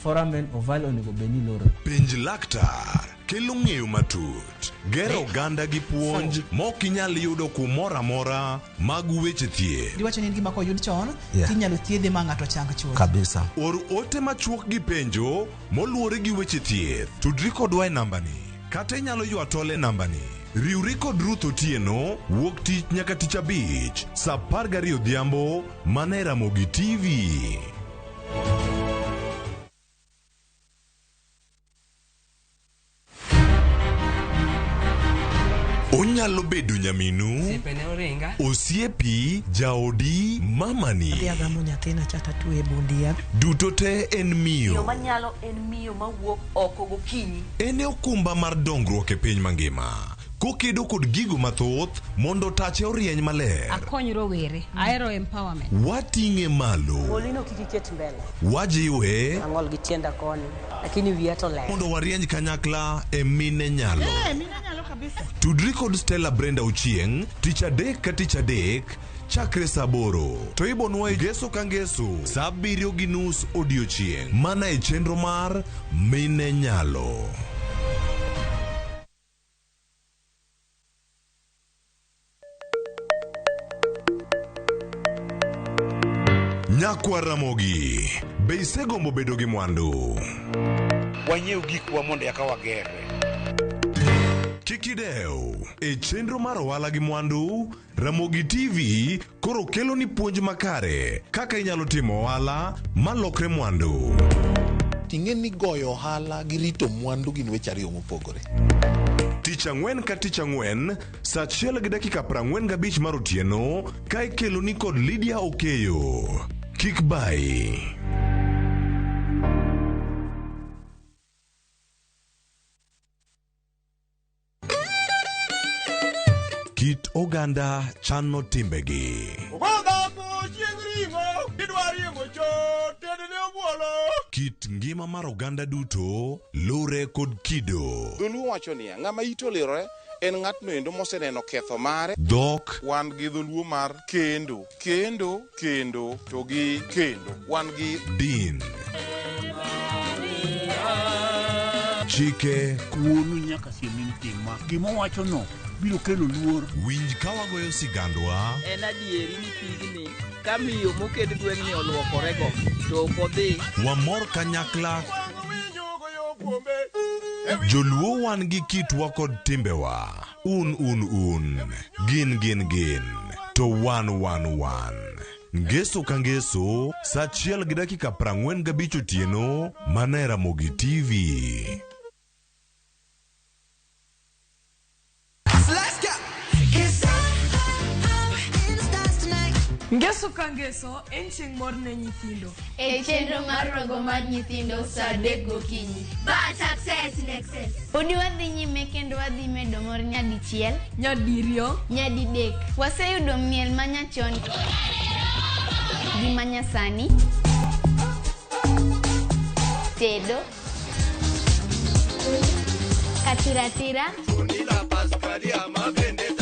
foramen ovale onego bed ni lorore. Penj laktar kelo ng'eyo matut, gero oganda gi puonj mok inyal yudo kumoro amora mag weche thieth. Giwacho ni en gima koyud chon, tinyalo thiedhe ma ng'ato chang chuth. Kabisa. Or ote machuok gi penjo moluwore gi weche thieth. Tudri kodwa e nambani kata inyalo ywa tol e nambani. Riwri kod Ruth Otieno wuok tich nyaka tich abich saa 12 odhiambo mana e Ramogi TV. Onyalo bedo nyaminu, Osiepene oringa. Osiepi, jaodi, mamani. Adhi agamo nyathina cha tatwe e bund yath. Duto te en Miyo miyo. manyalo en miyo mawuok oko gokinyi. En e okumba mar dongruok e piny mangima. Kokedo kod gigo mathoth mondo tache orieny maler. Akony rowere. Ahero empowerment. Wating'e malo. Golino kik iket mbele. Wajiwe Ang'ol gi tienda koni, lakini wiya to ler. Mondo warieny kanyakla e mine nyalo. Eh, mine nyalo kabisa. Tudri kod Stella Brenda Ochieng' tich adek ka tich adek chakre saa aboro to ibonwa e ngeso ka ngeso saa abiriyo gi nus odiochieng' mana e chenro mar mine nyalo. Nyakwar Ramogi, be isegombo bedo gi mwandu? Wanyiew gikwa mondo eka wagerre. Kik idew. E chenro mar ohala gi mwandu, Ramogi TV koro kelo ni puonj makare kaka inyalo timo ohala malokre mwandu. Ting'e ni goyo ohala gi rito mwandu gin weche ariyo mopogore. Tich ang'wen ka tich ang'wen, saa achiel gi dakika 45 mar otieno, ka ikelo ni kod Lydia Okeyo. Kik bayi. Kit oganda chano timbegi. Godhambo chieng' ring'o, idwa riembo chot, tedne obuolo. Kit ngima mar oganda duto lure kod kido. Dholuo wacho niya, ng'ama ite olirore en ng'atno endo moseneno ketho mare. Dhok. Wan gi dholuo mar kendo, kendo, kendo, to gi kendo. Wan gi din. Chike. Wuonu nyaka siem ni tima. Gima owachono biro kelo luor. Winj ka wagoyo sigandwa. En adieri ni pigni ka miyo moket gweng'ni oluokorego to ok odhi. Wamor kanyakla. Joluo wan gi kitwa kod timbewa. Un un un. Gin gin gin. To wan wan wan. Ngeso ka ngeso, saa achiel gi dakika 45 otieno, mana e Ramogi TV. Let's go. Ngeso ka ngeso en chieng' mor ne nyithindo. E chenro mar rogo mar nyithindo saa adek gokinyi. But success in excess. Podi wadhi nyime kendo wadhi medo mor nyadichiel. Nyadiriyo. Nyadidek. Waseyudo miel manyachon gi manyasani. Tedo. Katiratira.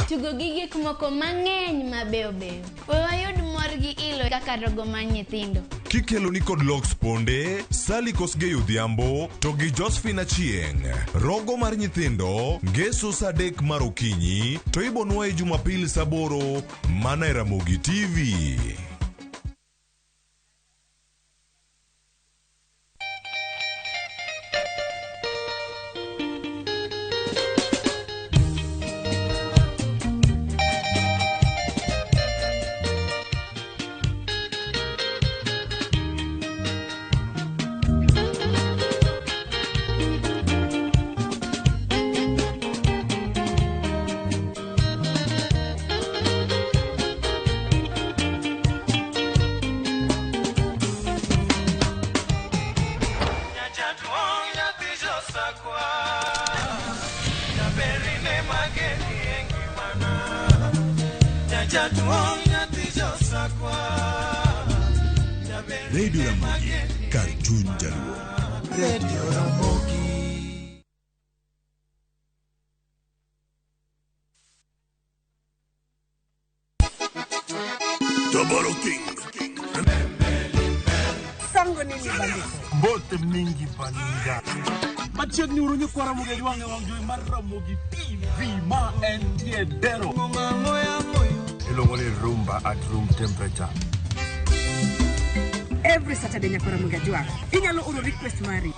Tugo gi gik moko mang'eny mabeyo beyo. We wayud mor gi ilo kaka rogo mar nyithindo. Kikelo ni kod Lox Ponde, Sally Kosgei Odhiambo, to gi Josephine Achieng'. Rogo mar nyithindo, ngeso saa adek mar okinyi, to ibonwa e Jumapil saa aboro, mana e Ramogi TV. Jaduong' nyathi josakwa, jaberine mageni e ngimana. Jaduong' nyathi josakwa, jaberine Radio Ramogi, kar chuny jaluo. Radio Ramogi. Toboro King. Sango nini bandiko? Mbote mingi baninga. Machiegni uru nyikwa Ramogi Ajwang' e wang' jowi mar Ramogi TV ma entie dero. Iluongo ni rumba at room temperature. Every Saturday nyakora Ramogi Ajwang'. Inyalo oro request mari.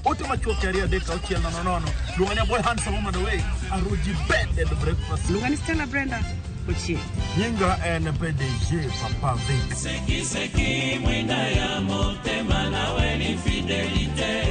Ote machuok 2 3 6 0 0. Luonga ni boy handsome woman away. Aruji bed and breakfast. Luonga ni Stella Brenda Ochieng'. Nyinga en PDG Papa Vic. Seki seki mwinda ya motema nawe ni fidelite.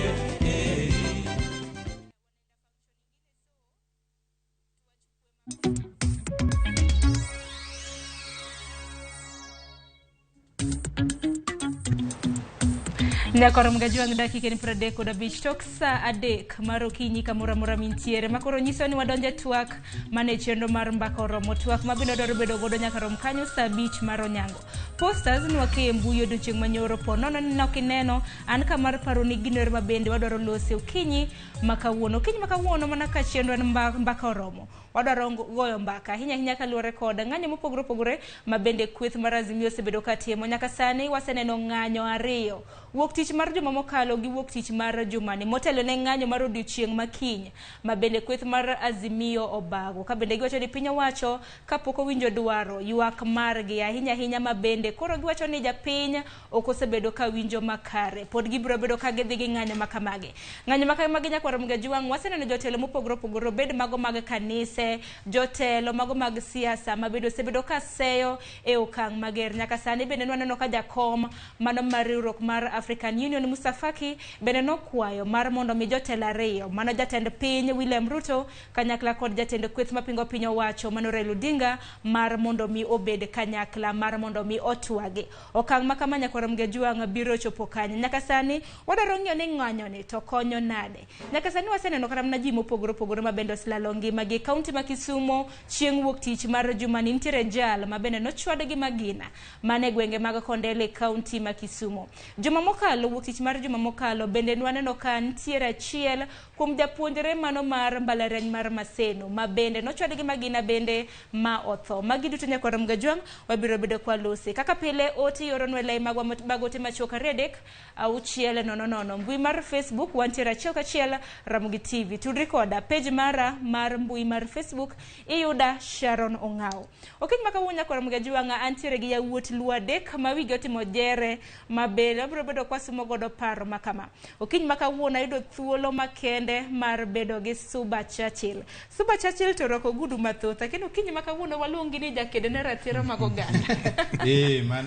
Nyakoro Mgajwang' dakika en 35 tok saa 3 mar okinyi kamoro amora mintiere makoro nyiso ni wadonjo e twak mane chenro mar mbaka oromo twak mabende wadwaro bedo godo nyaka rom kanyo saa 5 mar onyango. Posters nwake e mbui odiochieng' manyoro po nono ni nok ineno an kamar paro ni gino ero mabende wadwaro lose okinyi ma kawuono. Okinyi ma kawuono mana ka chenro en mbaka oromo. Wadwaro goyo mbaka ahinya ahinya kaluwore kod ng'anyo mopogore opogore ma bende kweth mar Azimio osebedo ka timo. Nyaka sani waseneno ng'anyo ariyo. Wuok tich mar juma mokalo gi wuok tich mar jumani motelo ne ng'anyo mar odiochieng' ma kiny ma bende kweth mar Azimio obago. Ka bende giwacho ni piny owacho kapok owinjo dwaro ywak margi ahinya ahinya ma bende koro giwacho ni japiny ok osebedo ka winjo makare. Pod gibiro bedo ka gidhi gi ng'anyo makamagi. Ng'anyo makamagi nyakwar Mgajwang' waseneno jotelo mopogore opogore obed mago mag kanise, jotelo mago mag siasa ma bende osebedo ka seyo e okang' mager. Nyaka sani bende nwaneno ka jakom mano mar riwruok mar African Union Musa Faki bende nokwayo mar mondo mi jotelo ariyo mano jatend piny William Ruto kanyakla kod jatend kweth mapingo piny owacho mano Raila Odinga mar mondo mi obed kanyakla mar mondo mi otwagi. Okang' ma kama nyakwar Mgajwang' biro chopo kanye. Nyaka sani wadwaro ng'iyo ni ng'anyo ni to konyo nade. Nyaka sani waseneno kata mana ji mopogore opogore ma bende oselalo ngimagi e kaunti ma Kisumo chieng' wuok tich mar jumani nitiere jal ma bende nochwad gi magina mane gwenge mag Kondele kaunti ma Kisumo. Juma mokalo wuok tich mar juma mokalo bende nwaneno ka nitiere achiel kuom japuonjre mano mar mbalariany mar Maseno ma bende nochwad gi magina bende ma otho. Magi duto nyakwar Mgajwang' wabiro bedo kwa lose. Kaka pile ote ioronwa e lai magwa mag ote machuok 2 3 6 0 0. Mbui mar Facebook wantiere achiel kachiel Ramogi TV. Tudri koda page mara mar mbui mar Facebook iyuda Sharon Ong'awo. Okinyi ma kawuono nyakwar Mgajwang' antiere gi yawuot Luo adek ma wigi otimo jere ma bende wabiro bedo kwasumo godo paro ma kama. Okinyi ma kawuono ayudo thuolo makende mar bedo gi Suba Churchill. Suba Churchill to orwako ogudu mathoth lakini okinyi ma kawuono waluongi ni jaked ne ratiro mag oganda.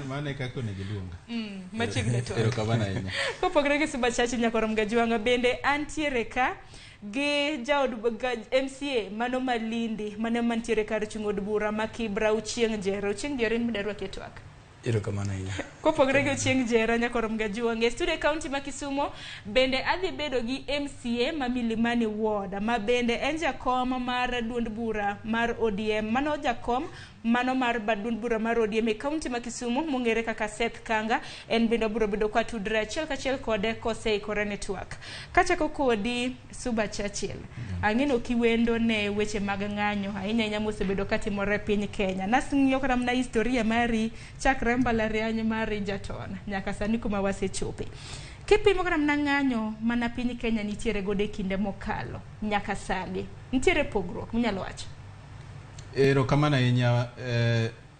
Mano e kaka onego iluonga. Machiegni twak. Erokamano ahinya. Kopogore gi Suba Churchill nyakwar Mgajwang' bende antiere ka gi jaod MCA mano Malindi mano mantiere kar chung' od bura ma Kibra Ochieng' Jera. Ochieng' Jera in bende arwaki e twak. Erokamano ahinya. Kopogore gi Ochieng' Jera nyakwar Mgajwang' e studio kaunti ma Kisumo bende adhi bedo gi MCA ma Milimani Ward ma bende en jakom mar duond bura mar ODM mano jakom mano mar duond bura mar ODM e kaunti ma Kisumo mong'ere kaka Seth Kanga en bende obiro bedo kwa tudre achiel kachiel kode koseikore ne twak. Kachako kodi Suba Churchill, ang'eno kiwendo ne weche mag ng'anyo ahinya ahinya mosebedo katimore e piny Kenya. Nasing'iyo kata mana historia mari chakre mbalariany mari Jaton nyaka sani kuma wasechope. Kipimo kata mana ng'anyo mana piny Kenya nitiere godo e kinde mokalo nyaka sani, nitiere pogruok minyalo wacho? Erokamano ahinya.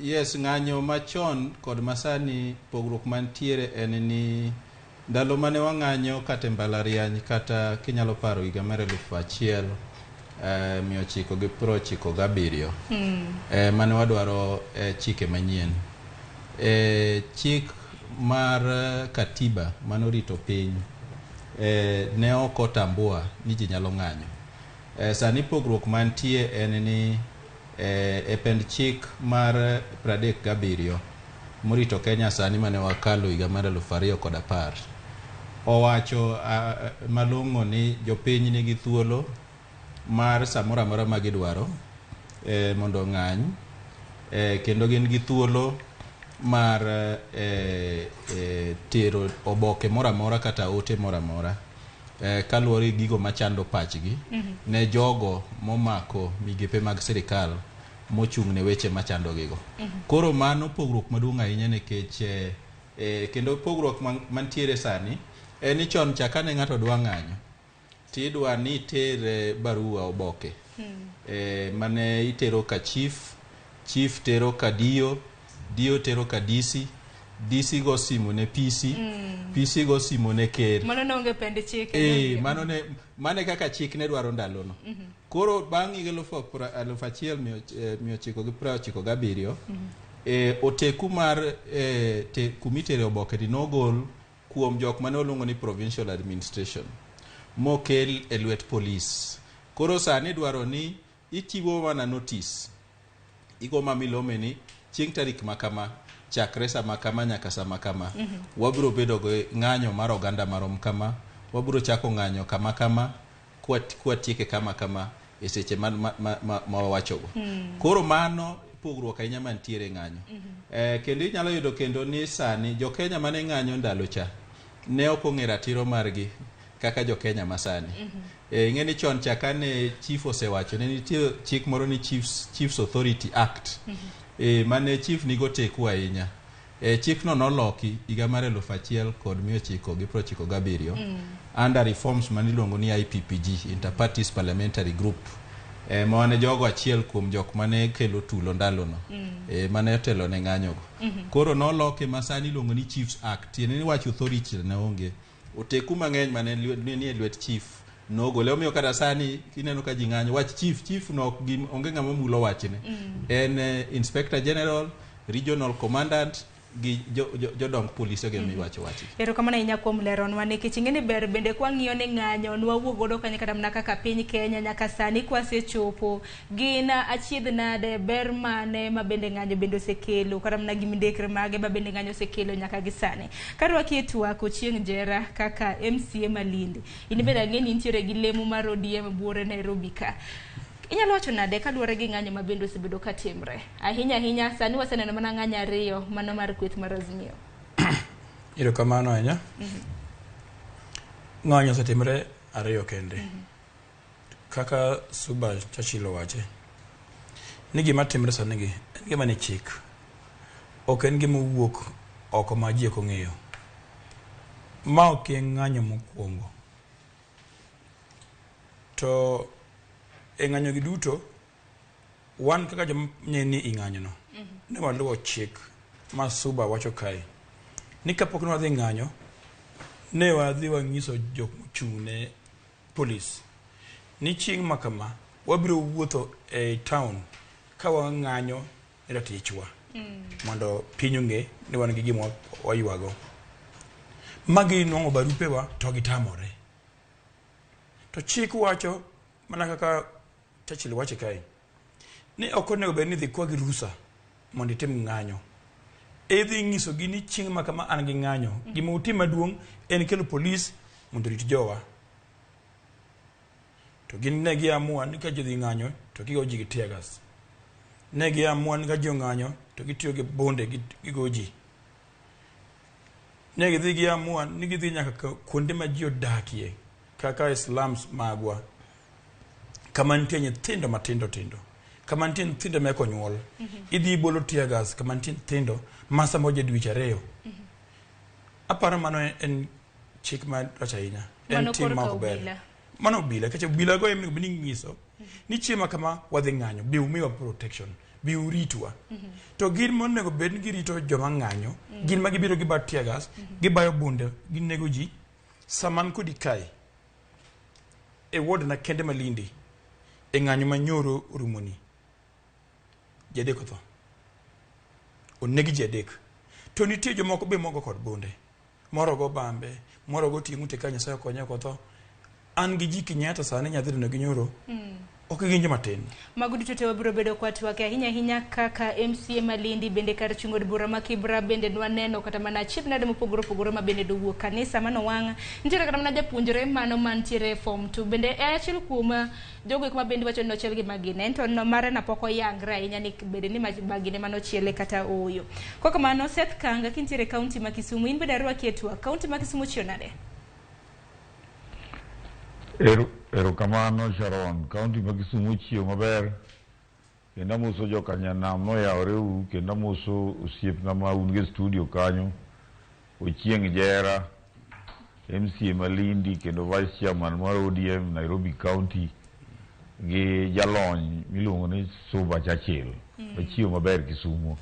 Yes, ng'anyo machon kod masani pogruok mantiere en ni ndalo mane wang'anyo kata e mbalariany kata kinyalo paro higa mar 1997 mane wadwaro chike manyien. Chik mar katiba manorito piny ne ok otambua ni ji nyalo ng'anyo. Sani pogruok mantie en ni e pend chik mar 37 morito Kenya sani mane wakalo higa mar 2010 owacho malong'o ni jopiny nigi thuolo mar samoro amora ma gidwaro mondo ong'any kendo gin gi thuolo mar tero oboke moro amora kata ote moro amora kaluwore gi gigo machando pachgi ne jogo momako migepe mag sirikal mochung' ne weche machando gigo. Koro mano pogruok maduong' ahinya nikech kendo pogruok mantiere sani en ni chon cha kane ng'ato dwa ng'anyo tidwa ni iter barua oboke mane itero ka chief, chief tero ka dio, dio tero ka DC, DC go simu ne PC, PC go simu ne ker. Mano ne onge pend chik. Mano ne mane kaka chik ne dwaro ndalono. Koro bang' higa 1997 oteku mar kumitere oboke ni nogol kuom jok mane oluongo ni provincial administration mokel e lwet polis. Koro sani dwaro ni ichiwo mana notice igo ma milome ni chieng' tarik makama chakre sama kama nyaka sama kama wabiro bedo gi ng'anyo mar oganda marom kama, wabiro chako ng'anyo kama kama, kwatieke kama kama e seche ma wawachogo. Koro mano pogruok ahinya mantiere ng'anyo. Kendo inyalo yudo kendo ni sani jo Kenya mane ng'anyo ndalo cha ne ok ong'e ratiro margi kaka jo Kenya masani. Ing'e ni chon cha kane chief osewacho ne nitie chik moro ni Chiefs Authority Act. Mane chief nigo teku ahinya. Chikno noloki higa mar 1997 under reforms maniluongo ni IPPG, Interparties Parliamentary Group. Mane jogo achiel kuom jok mane kelo tulo ndalono. Mane otelo ne ng'anyogo. Koro noloke ma sani iluongo ni Chiefs Act. Tiende ni wach authority ne onge. Oteku mang'eny mane ni e lwet chief nogole. Omiyo kata sani ineno ka ji ng'anyo wach chief no onge ng'ama mulo wachne. En Inspector General, Regional Commandant gi jodong polise gi miwacho wachgi. Erokamano ahinya kuom leronwa nikech ing'e ni ber bende kwang'iyo ni ng'anyo nwawuok godo kanyo kata mana kaka piny Kenya nyaka sani kwasechopo gin achiedh nade, ber mane ma bende ng'anyo bende osekelo kata mana gi midekre mage ma bende ng'anyo osekelo nyaka gi sani. Karwaki e twak Ochieng' Njera kaka MCA Malindi, in bende ang'e ni intiere gi lemo mar ODM buore Nairobi ka. Inyalo wacho nade kaluwore gi ng'anyo ma bende osebedo ka timre? Ahinya ahinya sani waseneno mana ng'anyo ariyo, mano mar kweth mar Azimio. Erokamano ahinya. Ng'anyo osetimre ariyo kende. Kaka Suba Churchill owache, ni gima timre sani gi en gima ni chik. Ok en gima owuok oko ma ji ok ong'eyo. Ma ok en ng'anyo mokwongo. To e ng'anyo gi duto, wan kaka joma ne ni i ng'anyo no, ne waluwo chik ma Suba wacho kae ni kapok ne wadhi ng'anyo, ne wadhi wang'iso jok mochung' ne polis ni chieng' ma kama wabiro wuotho e town ka wang'anyo ne ratichwa mondo piny ong'e ni wan gi gima waywago. Ma ginwang'o barupewa to gitamore. To chik wacho mana kaka Churchill wacho kae ni ok onego bed ni idhi kwa gi rusa mondo itim ng'anyo. Idhi nyisogi ni chieng' ma kama an gi ng'anyo, gima utim maduong' en kelo polis mondo orit jowa. To gin ne giamua ni ka ji odhi ng'anyo to gigo ji gi tear gas. Ne giamua ni ka ji ong'anyo to gitiyo gi bunde gigo ji. Ne gidhi giamua ni gidhi nyaka kuonde ma ji odakie kaka e slums magwa, kama nitie nyithindo matindo tindo, kama nitie nyithindo ma eka onyuol. Idhi ibolo tear gas kama nitie nyithindo ma samoro ja dweche 2. Aparo mano en chik marach ahinya. En tim ma ok ber. Mano obila, nikech obila go ema onego bed ni ing'iso ni chieng' ma kama wadhi ng'anyo, bi umiwa protection, bi uritwa. To gin monego bed ni girito joma ng'anyo, gin ma gibiro gibayo tear gas, gibayo bunde, ginego ji. Sama an kodi kae, e ward na kende Malindi, e ng'anyo ma nyoro orumoni, ji 3 otho. Oneg ji 3. To nitie jomoko be mogo kod bunde. Moro go bambe, moro go ting'o te ka Nyasaye okonye ok otho. An gi ji Kenyatta sani nyathi neno gi nyoro, ok gin joma tin. Mago duto te wabiro bedo kwa twak ahinya ahinya kaka MCA Malindi bende kar chung' od bura ma Kibra bende nwaneno kata mana achiedh nade mopogore opogore ma bende dowuok kanisa manowang'. Nitiere kata mana japuonjre mano mantiere form 2 bende e achiel kuom jogo eko ma bende wacho ni nochiel gi magina. En to no mare na pok oyangre ahinya ni bende ni magine manochiele kata ooyo. Kok kamano Seth Kanga kintiere kaunti ma Kisumu in bende arwaki e twak. Kaunti ma Kisumu chiew nade? Erokamano Sharon, kaunti ma Kisumu ochiew maber kendo amoso jokanyanam noyawore uru kendo amoso osiepna ma un go e studio kanyo, Ochieng' Njera, MCA Malindi kendo Vice Chairman mar ODM Nairobi County gi jalony miluongo ni Suba Churchill. Wachiew maber Kisumu.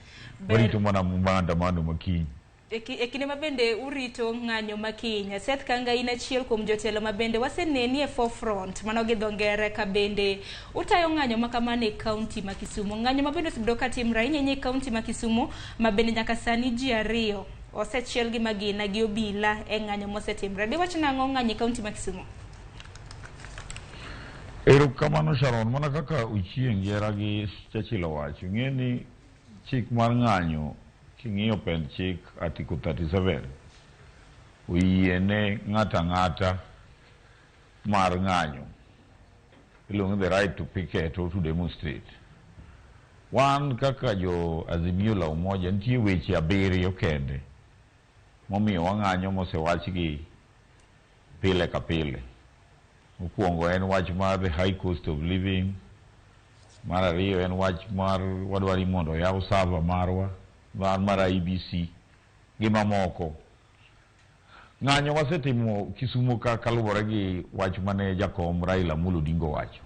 Warito mana maandamano makiny. E kinde ma bende urito ng'anyo makiny, Seth Kanga in achiel kuom jotelo ma bende waseneni e forefront mano gi dho ngere ka bende utayo ng'anyo ma kamano e kaunti ma Kisumu. Ng'anyo ma bende osebedo ka timre ahinya ahinya e kaunti ma Kisumu ma bende nyaka sani ji 2 osechiel gi magina gi obila e ng'anyo mosetimre. Diwach nang'o ng'anyo e kaunti ma Kisumu? Erokamano Sharon, mana kaka Ochieng' Njera gi Churchill owacho, ing'e ni chik mar ng'anyo King'iyo pend chik Article 37 oyiene ng'ato ang'ata mar ng'anyo. Iluongo ni the right to picket or to demonstrate. Wan kaka jo Azimio la Umoja nitie weche 7 kende momiyo wang'anyo mosewachgi pile ka pile. Mokwongo en wach mar the high cost of living. Mar ariyo en wach mar wadwaro ni mondo oyaw server marwa mar IEBC gi mamoko. Ng'anyo wasetimo Kisumu ka kaluwore gi wach mane jakom Raila Amolo Odinga owacho.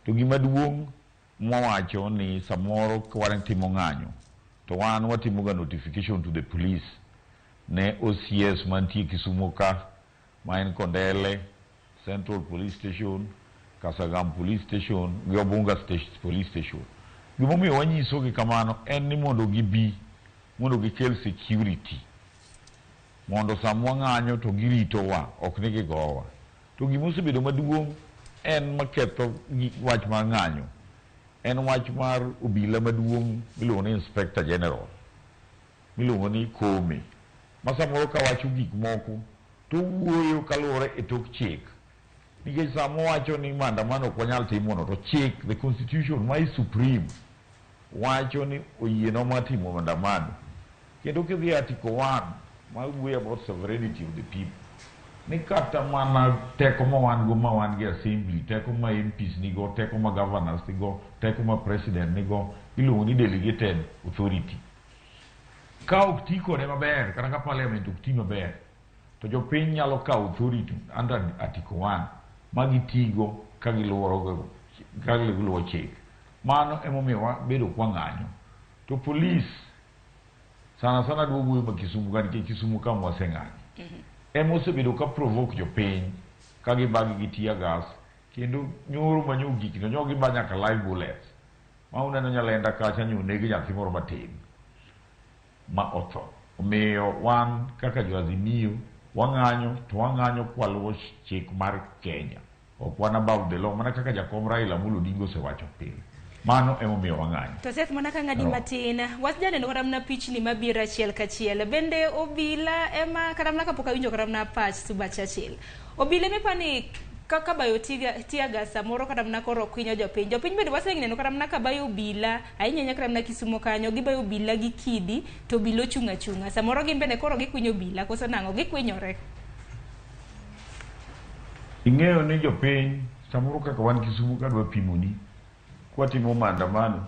To gima duong' mwawacho ni samoro ka watimo ng'anyo to wan watimo ga notification to the police ne OCS mantie Kisumu ka ma en Kondele, Central Police Station, Kasagam Police Station gi Obunga Police Station. Gimomiyo wanyisogi kamano en ni mondo gibi mondo gikel security mondo sama wang'anyo to giritowa ok ni gigowa. To gima osebedo maduong' en maketho wach mar ng'anyo en wach mar obila maduong' miluongo ni Inspector General miluongo ni Koome ma samoro kawacho gik moko to owuoyo kaluwore e tok chik. Nikech sama owacho ni maandamano ok wanyal timo to chik, the constitution ma is supreme wacho ni oyienwa mar timo maandamano. Kendo kidhi Article 1 ma wuoyo about sovereignty of the people ni kata mana teko ma wan go ma wan gi assembly, teko ma MPs nigo, teko ma governors nigo, teko ma president nigo, iluongo ni delegated authority. Ka ok ti kode maber, kata ka parliament ok ti maber, to jopiny nyalo kawo authority under Article 1 ma gitigo ka giluwo chik. Mano emomiyo wabedo kwa ng'anyo. To police sana sana dwa wuoyo ma Kisumu ka nikech Kisumu kama waseng'anyo. Ema osebedo ka provoke jopiny ka gibagi gi tear gas kendo nyoro manyo gik no nyo giba nyaka live bullets. Ma uneno Nyalenda kacha nyo oneg nyathi moro matin ma otho. Omiyo wan kaka jo Azimio wang'anyo to wang'anyo kwaluwo chik mar Kenya. Ok wan above the law mana kaka jakom Raila Amolo Odinga osewacho pile. Mano emomiyo wang'anyo. To Seth, mana ka ng'adi matin, wach janeno kata mana pichni mabiro achiel kachiel. Bende obila ema kata mana kapok awinjo kata mana pach Suba Churchill. Obila ema ni kaka bayo tear gas samoro kata mana koro kwinyo jopiny. Jopiny bende waseneno kata mana ka bayo obila, ahinya ahinya kata mana Kisumu kanyo, gibayo obila gi kidi to obila ochung' achung'a. Samoro gin bende koro gikwinyo obila, koso nang'o gikwinyore. Ing'eyo ni jopiny samoro kaka wan Kisumu kadwa pimoni kwatimo maandamano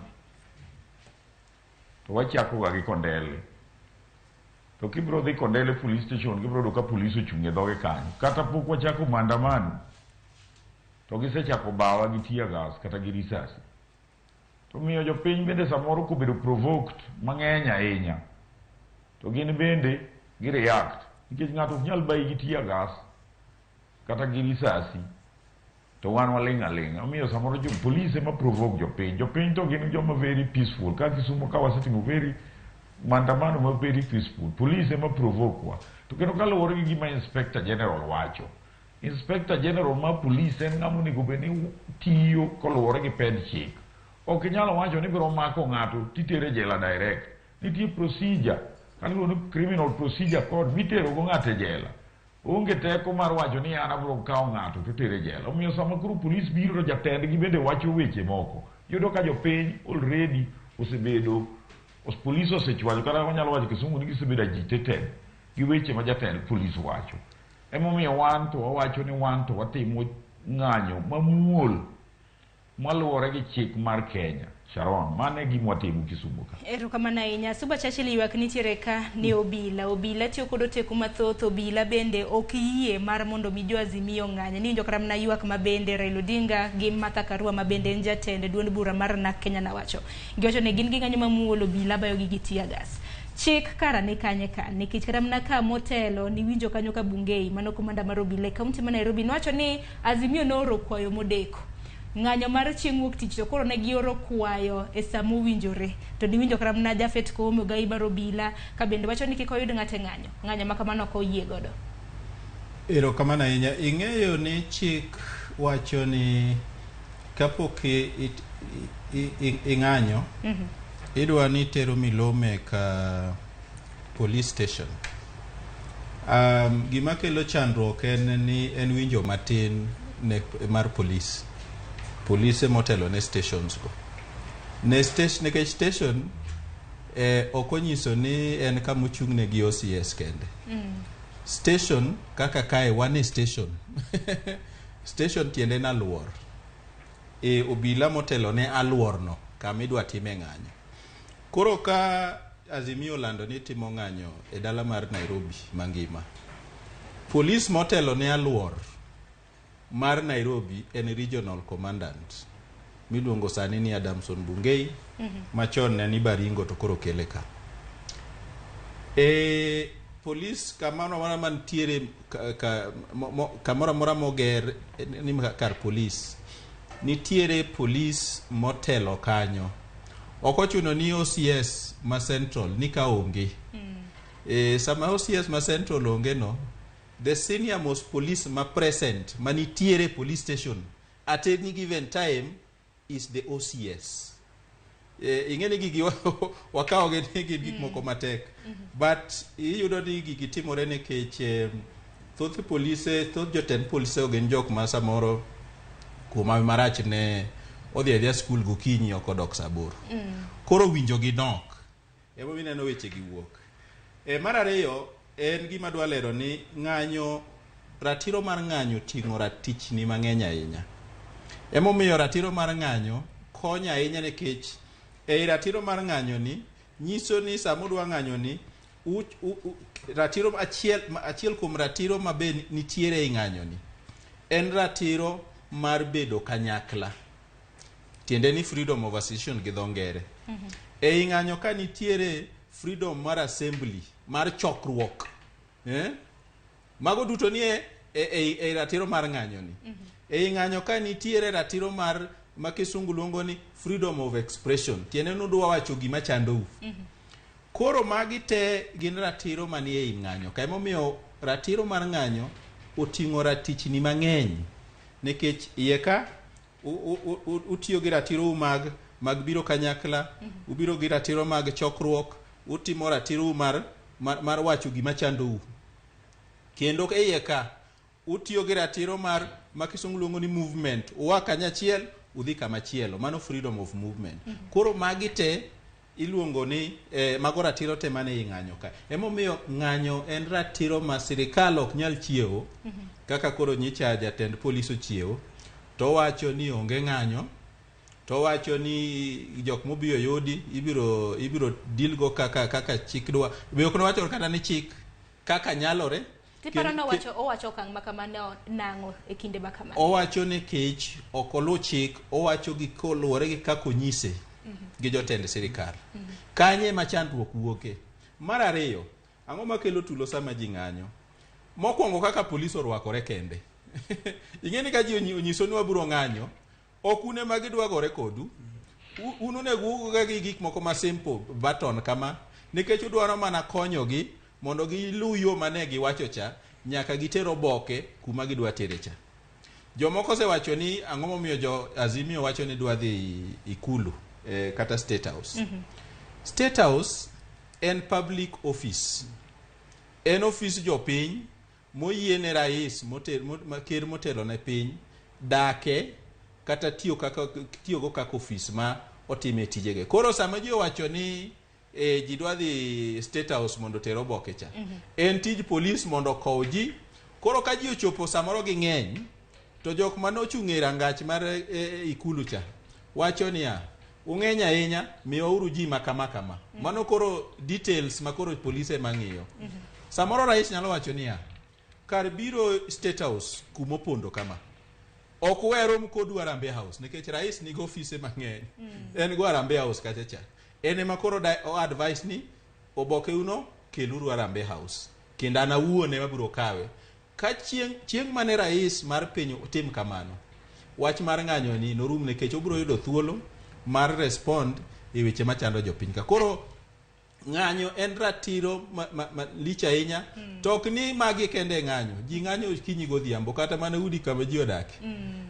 to wachako ga gi Kondele. To kibiro dhi Kondele police station kibiro yudo ka polis ochung' e dhoge kanyo. Kata pok wachako maandamano to gisechako bawa gi tear gas kata gi risasi. To miyo jopiny bende samoro kobedo provoked mang'eny ahinya to gin bende gi react nikech ng'ato ok nyal bayi gi tear gas kata gi risasi to wan waling' aling'a. Omiyo samoro jo police ema provoke jopiny. Jopiny to gin joma very peaceful. Ka Kisumu ka wasetimo very maandamano ma very peaceful, police ema provoke wa. To kendo kaluwore gi gima Inspector General wacho, Inspector General mar police en ng'ama onego bed ni tiyo koluwore gi pend chik. Ok inyal wacho ni ibiro mako ng'ato titere jela direct. Nitie procedure, kata iluongo ni criminal procedure code mitero go ng'ato e jela. Onge teko mar wacho ni an abiro kawo ng'ato to tere jela. Omiyo sama koro polis biro to jatendgi bende wacho weche moko. Iyudo ka jopiny already osebedo, polis osechwalo, kata wanyalo wacho Kisumu ni gisebedo agitated gi weche ma jatend polis wacho. Emomiyo wan to wawacho ni wan to watimo ng'anyo mamuol maluwore gi chik mar Kenya. Sharon, mano e gima watimo Kisumu ka. Erokamano ahinya. Suba Churchill ywak nitiere ka ni obila. Obila tiyo kod oteku mathoth. Obila bende ok yie mar mondo mi jo Azimio ng'any. Niwinjo kata mana ywak ma bende Raila Odinga gi Martha Karua ma bende en jatend duond bura mar NARC Kenya nawacho. Giwacho ni gin ging'anyo mamuol, obila bayogi gi tear gas. Chik kara ni kanye ka? Nikech kata mana ka motelo niwinjo kanyo ka Bungei, mano komanda mar obila e kaunti ma Nairobi nowacho ni Azimio nooro kwayo modeko. Ng'anyo mar chieng' wuok tich to koro ne gioro kwayo e sama owinjore. To niwinjo kata mana Japhet Koome ogai mar obila ka bende wacho ni kik oyud ng'ato e ng'anyo. Ng'anyo ma kamano ok oyie godo. Erokamano ahinya. Ing'eyo ni chik wacho ni kapok ing'anyo, Idwa ni tero milome ka police station. Gima kelo chandruok en ni en winjo matin ne mar police. Polise motelo ne stations go. Ne station, nikech station ok onyiso ni en kama ochung'ne gi OCS kende. Station kaka kae wan e station. Station tiende en aluor. Obila motelo ne aluorno kama idwa time ng'anyo. Koro ka Azimio olando ni timo ng'anyo e dala mar Nairobi mangima, polis motelo ne aluor mar Nairobi en regional commandant miluongo sani ni Adamson Bungei, machon ne ni Baringo to koro kele ka. Polis kamoro amora mantiere kamoro amora moger ni kar polis, nitiere polis motelo kanyo. Ok ochuno ni OCS ma Central ni ka onge. Sama OCS ma Central onge no, the senior most police ma present manitiere police station at any given time is the OCS. Ing'e ni gigi wakawo gi ni gin gik moko matek, but iyudo ni gigi timore nikech thoth polise, thoth jotend polise gin jok ma samoro kuom hawi marach ne odhi adhiya skul gokinyi ok odok saa 8. Koro winjo gi nok, emomiyo ineno weche gi wuok. Mar ariyo en gima dwa lero ni ng'anyo, ratiro mar ng'anyo ting'o ratichni mang'eny ahinya. Emomiyo ratiro mar ng'anyo konyo ahinya nikech ei ratiro mar ng'anyo ni nyiso ni sama udwa ng'anyo ni ratiro achiel kuom ratiro ma be nitiere ei ng'anyo ni en ratiro mar bedo kanyakla. Tiende ni freedom of association gi dho ngere. Ei ng'anyo ka nitiere freedom mar assembly, mar chokruok. Mago duto ni e ratiro mar ng'anyo ni. Ei ng'anyo ka nitiere ratiro mar ma kisungu luongo ni freedom of expression. Tiende ni udwa wacho gima chandou. Koro magi te gin ratiro manie ei ng'anyo. Ka emomiyo ratiro mar ng'anyo oting'o ratichni mang'eny. Nikech iye ka utiyo gi ratiro mag biro kanyakla, ubiro gi ratiro mag chokruok, utimo ratiro mar wacho gima chandou. Kendo iye ka utiyo gi ratiro mar ma kisungu luongo ni movement, ua kanyachiel udhi kamachielo, mano freedom of movement. Koro magi te iluongo ni mago ratiro te mane ei ng'anyo ka. Emomiyo ng'anyo en ratiro ma sirikal ok nyal chiewo, kaka koro nyicha jatend polis ochiewo to wacho ni onge ng'anyo, to wacho ni jok mobiro yudi ibiro deal go kaka chik dwa. Be ok nowacho kata ni chik kaka nyalore. Tiparo no owacho okang' ma kamano nang'o e kinde ma kamano? Owacho ni kech ok oluw chik, owacho gi koluwore gi kaka onyise gi jotend sirikal. Kanye ma chandruok wuoke. Mar ariyo, ang'o makelo tulo sama ji ng'anyo? Mokwongo kaka polis orwakore kende. Ing'e ni ka ji onyiso ni wabiro ng'anyo, ok une ma gidwa gore kodu. Un onego ugo gi gik moko ma simple button kama, nikech udwaro mana konyogi mondo giluw yo mane giwacho cha nyaka giter oboke kuma gidwa tere cha. Jomoko osewacho ni ang'o momiyo jo Azimio wacho ni dwa dhi Ikulu kata State House. State House en public office. En ofis jopiny moyiene rais ker motelo ne piny dake kata tiyogo kaka ofis ma otime tijege. Koro sama ji owacho ni ji dwa dhi State House mondo oter oboke cha, en tij polis mondo okow ji. Koro ka ji ochopo samoro ging'eny, to jok mane ochung' e rangach mar Ikulu cha wacho niya, ung'eny ahinya, miwauru ji ma kama kama. Mano koro details ma koro polis ema ng'iyo. Samoro rais nyalo wacho niya, kar biro State House kumopondo kama, ok werom kodu Harambee House, nikech rais nigi ofise mang'eny. En go Harambee House kacha cha. En ema koro o advice ni oboke uno keluru Harambee House. Kendo an awuon ema biro kawe. Ka chieng' mane rais mar piny otim kamano, wach mar ng'anyo ni norum nikech obiro yudo thuolo mar respond e weche machando jopiny ka. Koro ng'anyo en ratiro ma lich ahinya. To ok ni magi kende ng'anyo. Ji ng'anyo okinyi godhiambo, kata mana udi kama ji odake.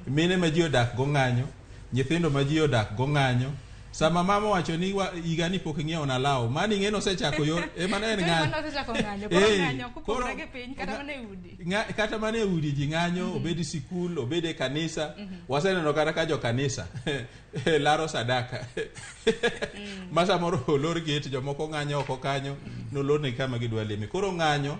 Mine ma ji odak go ng'anyo, nyithindo ma ji odak go ng'anyo. Sama mama owacho ni higa ni pok ing'iewo na law, mano ing'e ni osechako yor ema ne en To ng'anyo. mano osechako ng'anyo. Koro Eh, ng'anyo kopogore koro- gi piny kata mana e udi. Kata mana e udi ji ng'anyo, obed e sikul, obed e kanisa. Waseneno kata ka jo kanisa laro sadaka. Ma samoro olor gate, jomoko ng'anyo oko kanyo, nolornegi kama gidwa leme. Koro ng'anyo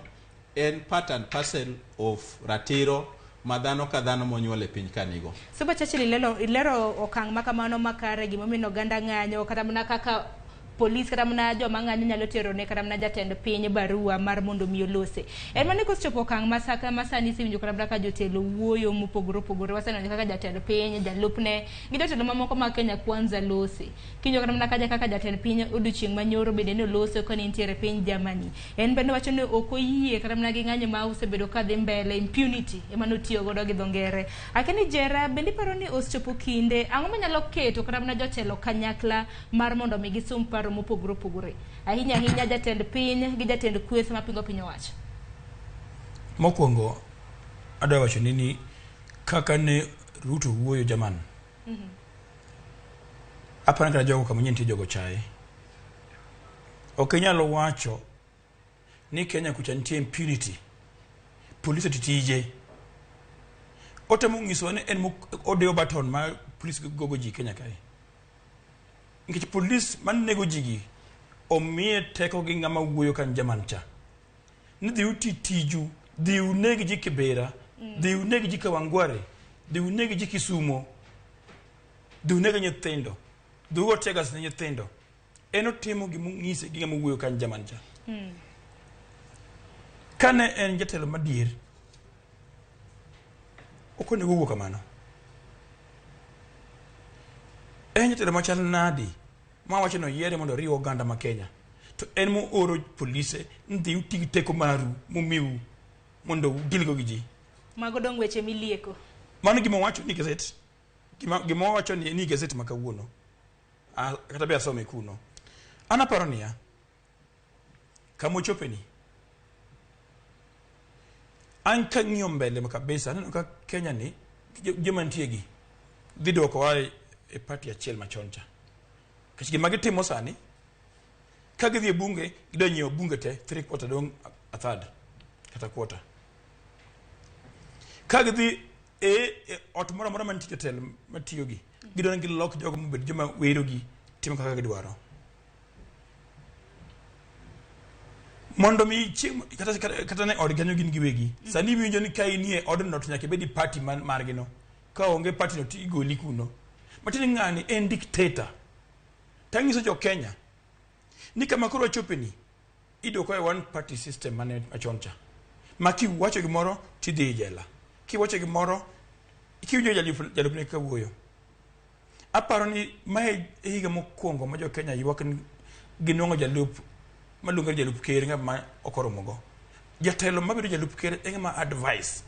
en part and parcel of ratiro ma dhano ka dhano monyuol e piny ka nigo. Suba Churchill ilero okang' ma kamano makare gimomiyo oganda ng'anyo kata mana kaka polis kata mana joma ng'anyo nyalo tero ne kata mana jatend piny barua mar mondo mi olose. En mana ni kosechopo okang' ma saka ma sani isewinjo kata mana ka jotelo wuoyo mopogore opogore waseneno kaka jatend piny, jalupne gi jotelo mamoko mag Kenya Kwanza lose. Kiwinjo kata mana kaja kaka jatend piny odiochieng' manyoro bende ne oloso kane entiere e piny Germany. En bende wacho ni ok oyie kata mana gi ng'anyo ma osebedo ka dhi mbele impunity ema notiyo godo gi dho ngere. Akia ni Jera bende iparo ni osechopo kinde ang'o manyalo keto kata mana jotelo kanyakla mar mondo mi gisum paro mopogore opogore ahinya ahinya jatend piny gi jatend kweth mapingo piny owacho. Mokwongo adwa wacho ni kaka ne Ruto wuoyo German, aparo ni kata jogo kama nitie jogo chaye. Ok inyal wacho ni Kenya kucha nitie impunity. Polisi oti tije. Otemo nyisowa ni en odewo baton ma polis gogo ji Kenya kae. Nikech polis manego ji gi omiye teko gi ng'ama wuoyo ka German cha. Ni dhi uti tiju, dhi uneg ji Kibera, dhi uneg ji Kawangware, dhi uneg ji Kisumo, dhi uneg nyithindo, dhi ugo tear gas ne nyithindo. En otimo gimong'ise gi ng'ama wuoyo ka German cha. Kane en jatelo madier, ok onego owuo kamano. En jatelo machal nadi mawacho ni oyiere mondo oriw oganda ma Kenya to en mooro polise ni dhi uti gi teko maru momiu mondo udilgo gi ji. Mago dong' weche milieko. Mano gima owacho ni gazet. Gima owacho ni gazet ma kawuono. Kata be asome kuno. An aparo niya, kama ochope ni, an kang'iyo mbele kabisa, aneno ka Kenya ni, joma nitie gi, dhi duokowa e party achiel machon cha. Nikech gima gitimo sani, ka gidhi e bunge, gidwa nyiewo bunge te, 3/4 dong' a third, kata quarter. Ka gidhi e ot moro amora mantie jotelo matiyo gi, gidwa ni gilok jogo mobed joma werogi timo kaka gidwaro. Mondo mi chieng' kata ne odgi kanyo gin giwegi. Sani iwinjo ni ka inie odno to nyaka ibed gi party margi no. Ka onge party no to igoli kuno. Matiende ni ng'ani en dictator. Tanyiso jo Kenya ni kama koro wachope ni idwoko e one party system mane machon cha. Ma kiwacho gimoro tidhi e jela. Kiwacho gimoro kiwinjo jalupne kawuoyo. Aparo ni mae e higa mokwongo ma jo Kenya ywak ni ginuang'o jalup maluongore jalup ker ng'ama ok oromogo. Jatelo mabedo jalup ker e ng'ama advice.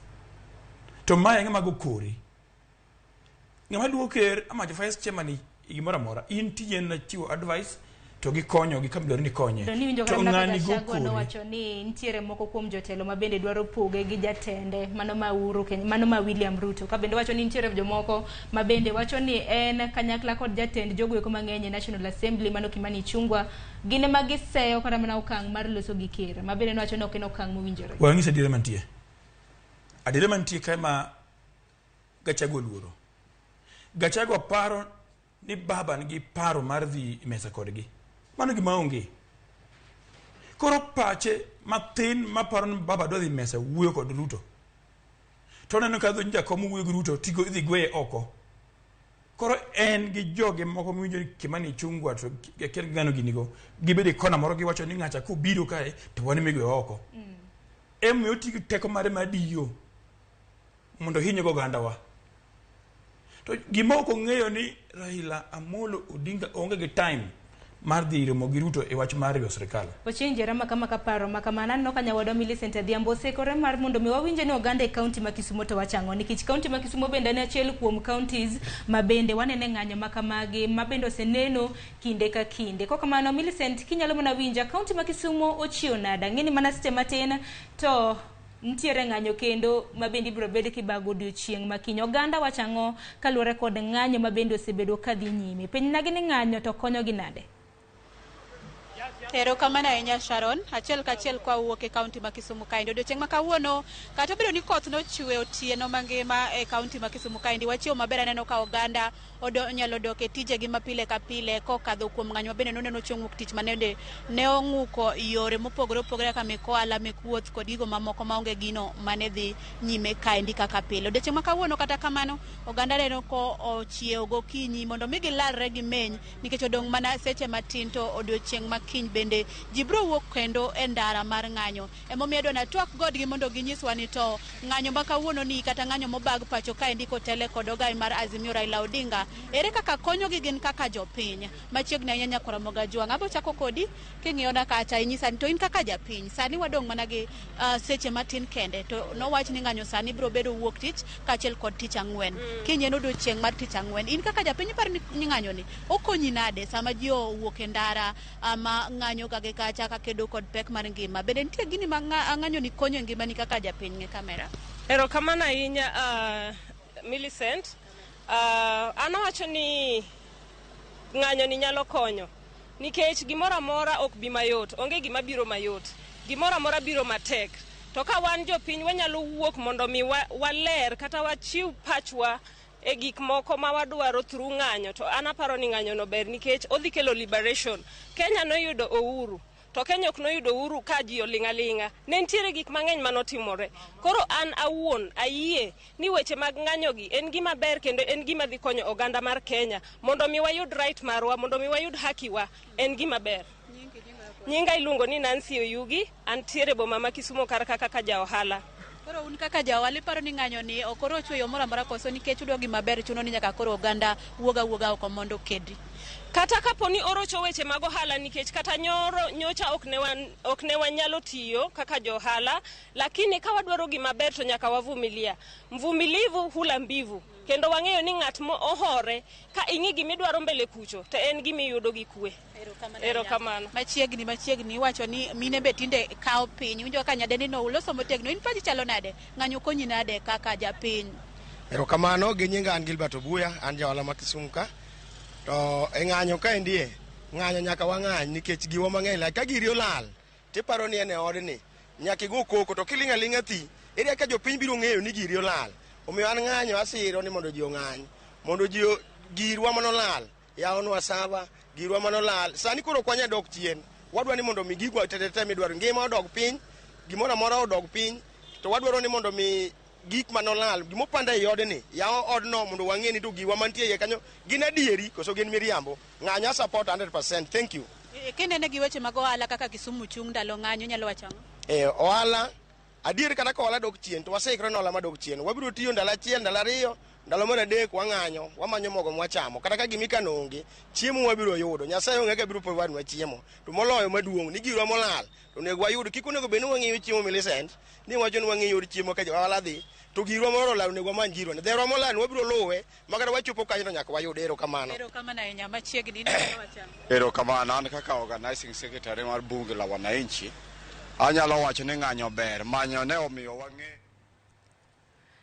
To mae e ng'ama go kori. Ng'ama luwo ker ama vice chairman gimoro amora, in tiji en chiwo advice to gikonyo gi kama dwaro ni konye. To niwinjo To kata mana ng'ani go Gachagua kori. nowacho ni nitiere moko kuom jotelo ma bende dwaro poge gi jatende mano ma Uhuru Kenyatta, mano ma William Ruto. Ka bende wacho ni nitiere jomoko ma bende wacho ni en kanyakla kod jatend jogo eko mang'eny e National Assembly mano Kimani Ichung'wa gin ema giseyo kata mana okang' mar loso gi ker ma bende nowacho ni ok en okang' mowinjore. We anyisi adiera mantie. Adiera mantie kae ma Gachagua oluoro. Gachagua paro ni baba nigi paro mar dhi e mesa kodgi. Mano gima onge. Koro pache mathin maparo ni baba dwa dhi e mesa wuoyo kod Ruto. To oneno ka dhi jakom wuoyo gi Ruto tigo idhi gweye oko. Koro en gi joge moko miwinjo ni Kimani Ichung'wa to akia gi ng'ano gini go. Gibedo e kona moro giwacho ni ng'acha kobiro kae to wan ema igwewa oko. Emomiyo oti gi teko mare mar diyo mondo ohinygo ogandawa. To gima ok ong'eyo ni Raila Amolo Odinga onge gi time mar dhi romo gi Ruto e wach mar riwo sirikal. Ochieng' Jera maka maka paro makamano aneno ka nyawadwa Millicent Adhiambo osekore mar mondo mi wawinje ni oganda e kaunti ma Kisumo to wacho ang'o nikech kaunti ma Kisumo bende en achiel kuom counties ma bende wanene ng'anyo makamagi ma bende oseneno kinde ka kinde. Kok kamano Millicent kinyalo mana winja kaunti ma Kisumo ochiew nade? Ang'e ni mana seche matin to Nitiere ng'anyo kendo ma bende ibiro bed kibago odiochieng' ma kiny. Oganda wacho ang'o kaluwore kod ng'anyo ma bende osebedo kadhi nyime? Penjnagi ni ng'anyo to konyogi nade? Erokamano ahinya Sharon. Achiel kachiel kwa wuok e kaunti ma Kisumu kaendi. Odiochieng' ma kawuono, kata obedo ni koth nochwe otieno mangima e kaunti ma Kisumu kaendi, wachiew maber aneno ka oganda nyalo dok e tijegi ma pile ka pile kokadho kuom ng'anyo ma bende noneno chieng' wuok tich manende ne ong'uko yore mopogore opogore kaka mek ohala, mek wuoth kod gigo mamoko maonge gino mane dhi nyime kaendi kaka pile. Odiochieng' ma kawuono kata kamano, oganda neno ko ochiew gokinyi mondo mi gilalre gimeny nikech odong' mana seche matin to odiochieng' ma kiny bende ji biro wuok kendo e ndara mar ng'anyo. Emomiyo adwa natwak godgi mondo ginyiswa ni to ng'anyo ma kawuono ni kata ng'anyo mobag pacho kaendi kotele kod ogai mar Azimio Raila Odinga, ere kaka konyogi gin kaka jopiny. Machiegni ahinya Nyakora Mogajwang', abo chako kodi king'iyona kacha inyisa ni to in kaka japiny sani wadong' mana gi seche matin kende to nowach ni ng'anyo sani biro bedo wuok tich kaachiel kod tich ang'wen. Kiny en odiochieng' mar tich ang'wen. In kaka japiny iparo ni ng'anyo ni okonyi nade sama ji owuok e ndara ama ng'anyo kage kacha kakedo kod pek mar ngima? Bende nitie gini ma ng'anyo ni konyo e ngimani kaka japiny? Ng'e kamera. Erokamano ahinya Millicent. An awacho ni ng'anyo ni nyalo konyo nikech gimoro amora ok bi mayot, onge gima biro mayot, gimoro amora biro matek. To ka wan jopiny wanyalo wuok mondo mi waler kata wachiw pachwa e gik moko ma wadwaro through ng'anyo, to an aparo ni ng'anyo no ber nikech odhi kelo liberation. Kenya noyudo uhuru, to Kenya ok noyudo uhuru ka ji oling' aling'a. Ne nitiere gik mang'eny manotimore. Koro an awuon ayie ni weche mag ng'anyo gi en gima ber kendo en gima dhi konyo oganda mar Kenya mondo mi wayud right marwa, mondo mi wayud haki wa, en gima ber. Nyinga iluongo ni Nancy Oyugi, antiere boma ma Kisumu kar kaka ja ohala. Koro un kaka ja ohala iparo ni ng'anyo ni ok orocho yo moro amora koso nikech udwa gima ber chuno ni nyaka koro oganda wuoga wuoga oko mondo okedi? Kata kapo ni orocho weche mag ohala nikech kata nyoro nyocha ok ne wanyalo tiyo kaka jo ohala, lakini ka wadwaro gima ber to nyaka wavumilia. Mvumilivu hula mbivu. Kendo wang'eyo ni ng'at mo ohore ka ing'i gimidwaro mbele kucho to en gimiyudo gi kwe. Erokamano. Machiegni machiegni iwacho ni mine be tinde kawo piny. Iwinjo kaka nyadendi no uloso motegno. In pachi chalo nade? Ng'anyo konyi nade kaka japiny? Erokamano, gi nyinga an Gilbert Obuya, an ja ohala ma Kisumu ka. To e ng'anyo kaendie, ng'anyo nyaka wang'any nikech giwa mang'eny lal. Ka giri olal, tiparo ni en e odni, nyaka igo koko to kiling' aling'a thi, ere kaka jopiny biro ng'eyo ni giri olal? Omiyo an ng'anyo asiro ni mondo ji ong'any, mondo ji girwa manolal, yawonwa sava, girwa manolal. Sani koro ok wanyal dok chien. Wadwa ni mondo mi gigwa te midwaro, ngima odog piny, gimoro amora odog piny, to wadwaro ni mondo mi gik manolal, gimopanda ei odni, yaw odno mondo wang'e ni to giwa mantie iye kanyo gin adieri koso gin miriambo. Ng'anyo a support 100%. Thank you. Kinene gi weche mag ohala kaka Kisumu chung' ndalo ng'anyo, inyalo wacho ang'o? Ohala, adier kata ka ohala dok chien, to waseikore ne ohala madok chien. Wabiro tiyo ndalo achiel, ndalo ariyo, ndalo mar adek wang'anyo, wamanyo mogo mwachamo. Kata ka gimikano onge, chiemo wabiro yudo. Nyasaye onge kaka biro provide chiemo. To moloyo maduong' ni girwa molal, to onego wayud. Kik onego bed ni wang'iyo chiemo Millicent, ni wacho ni wang'iyo yor chiemo ka ohala dhi, to girwa moro olal onego wamany girwa. Dherwa molal wabiro luwe, ma kata wachopo kanyo to nyaka wayud. Erokamano. Erokamano ahinya. Machiegni, in inyalo wacho ang'o? Erokamano. An kaka organizing secretary mar bunge la wananchi, anyalo wacho ni ng'anyo ber, manyo ne omiyo wang'e.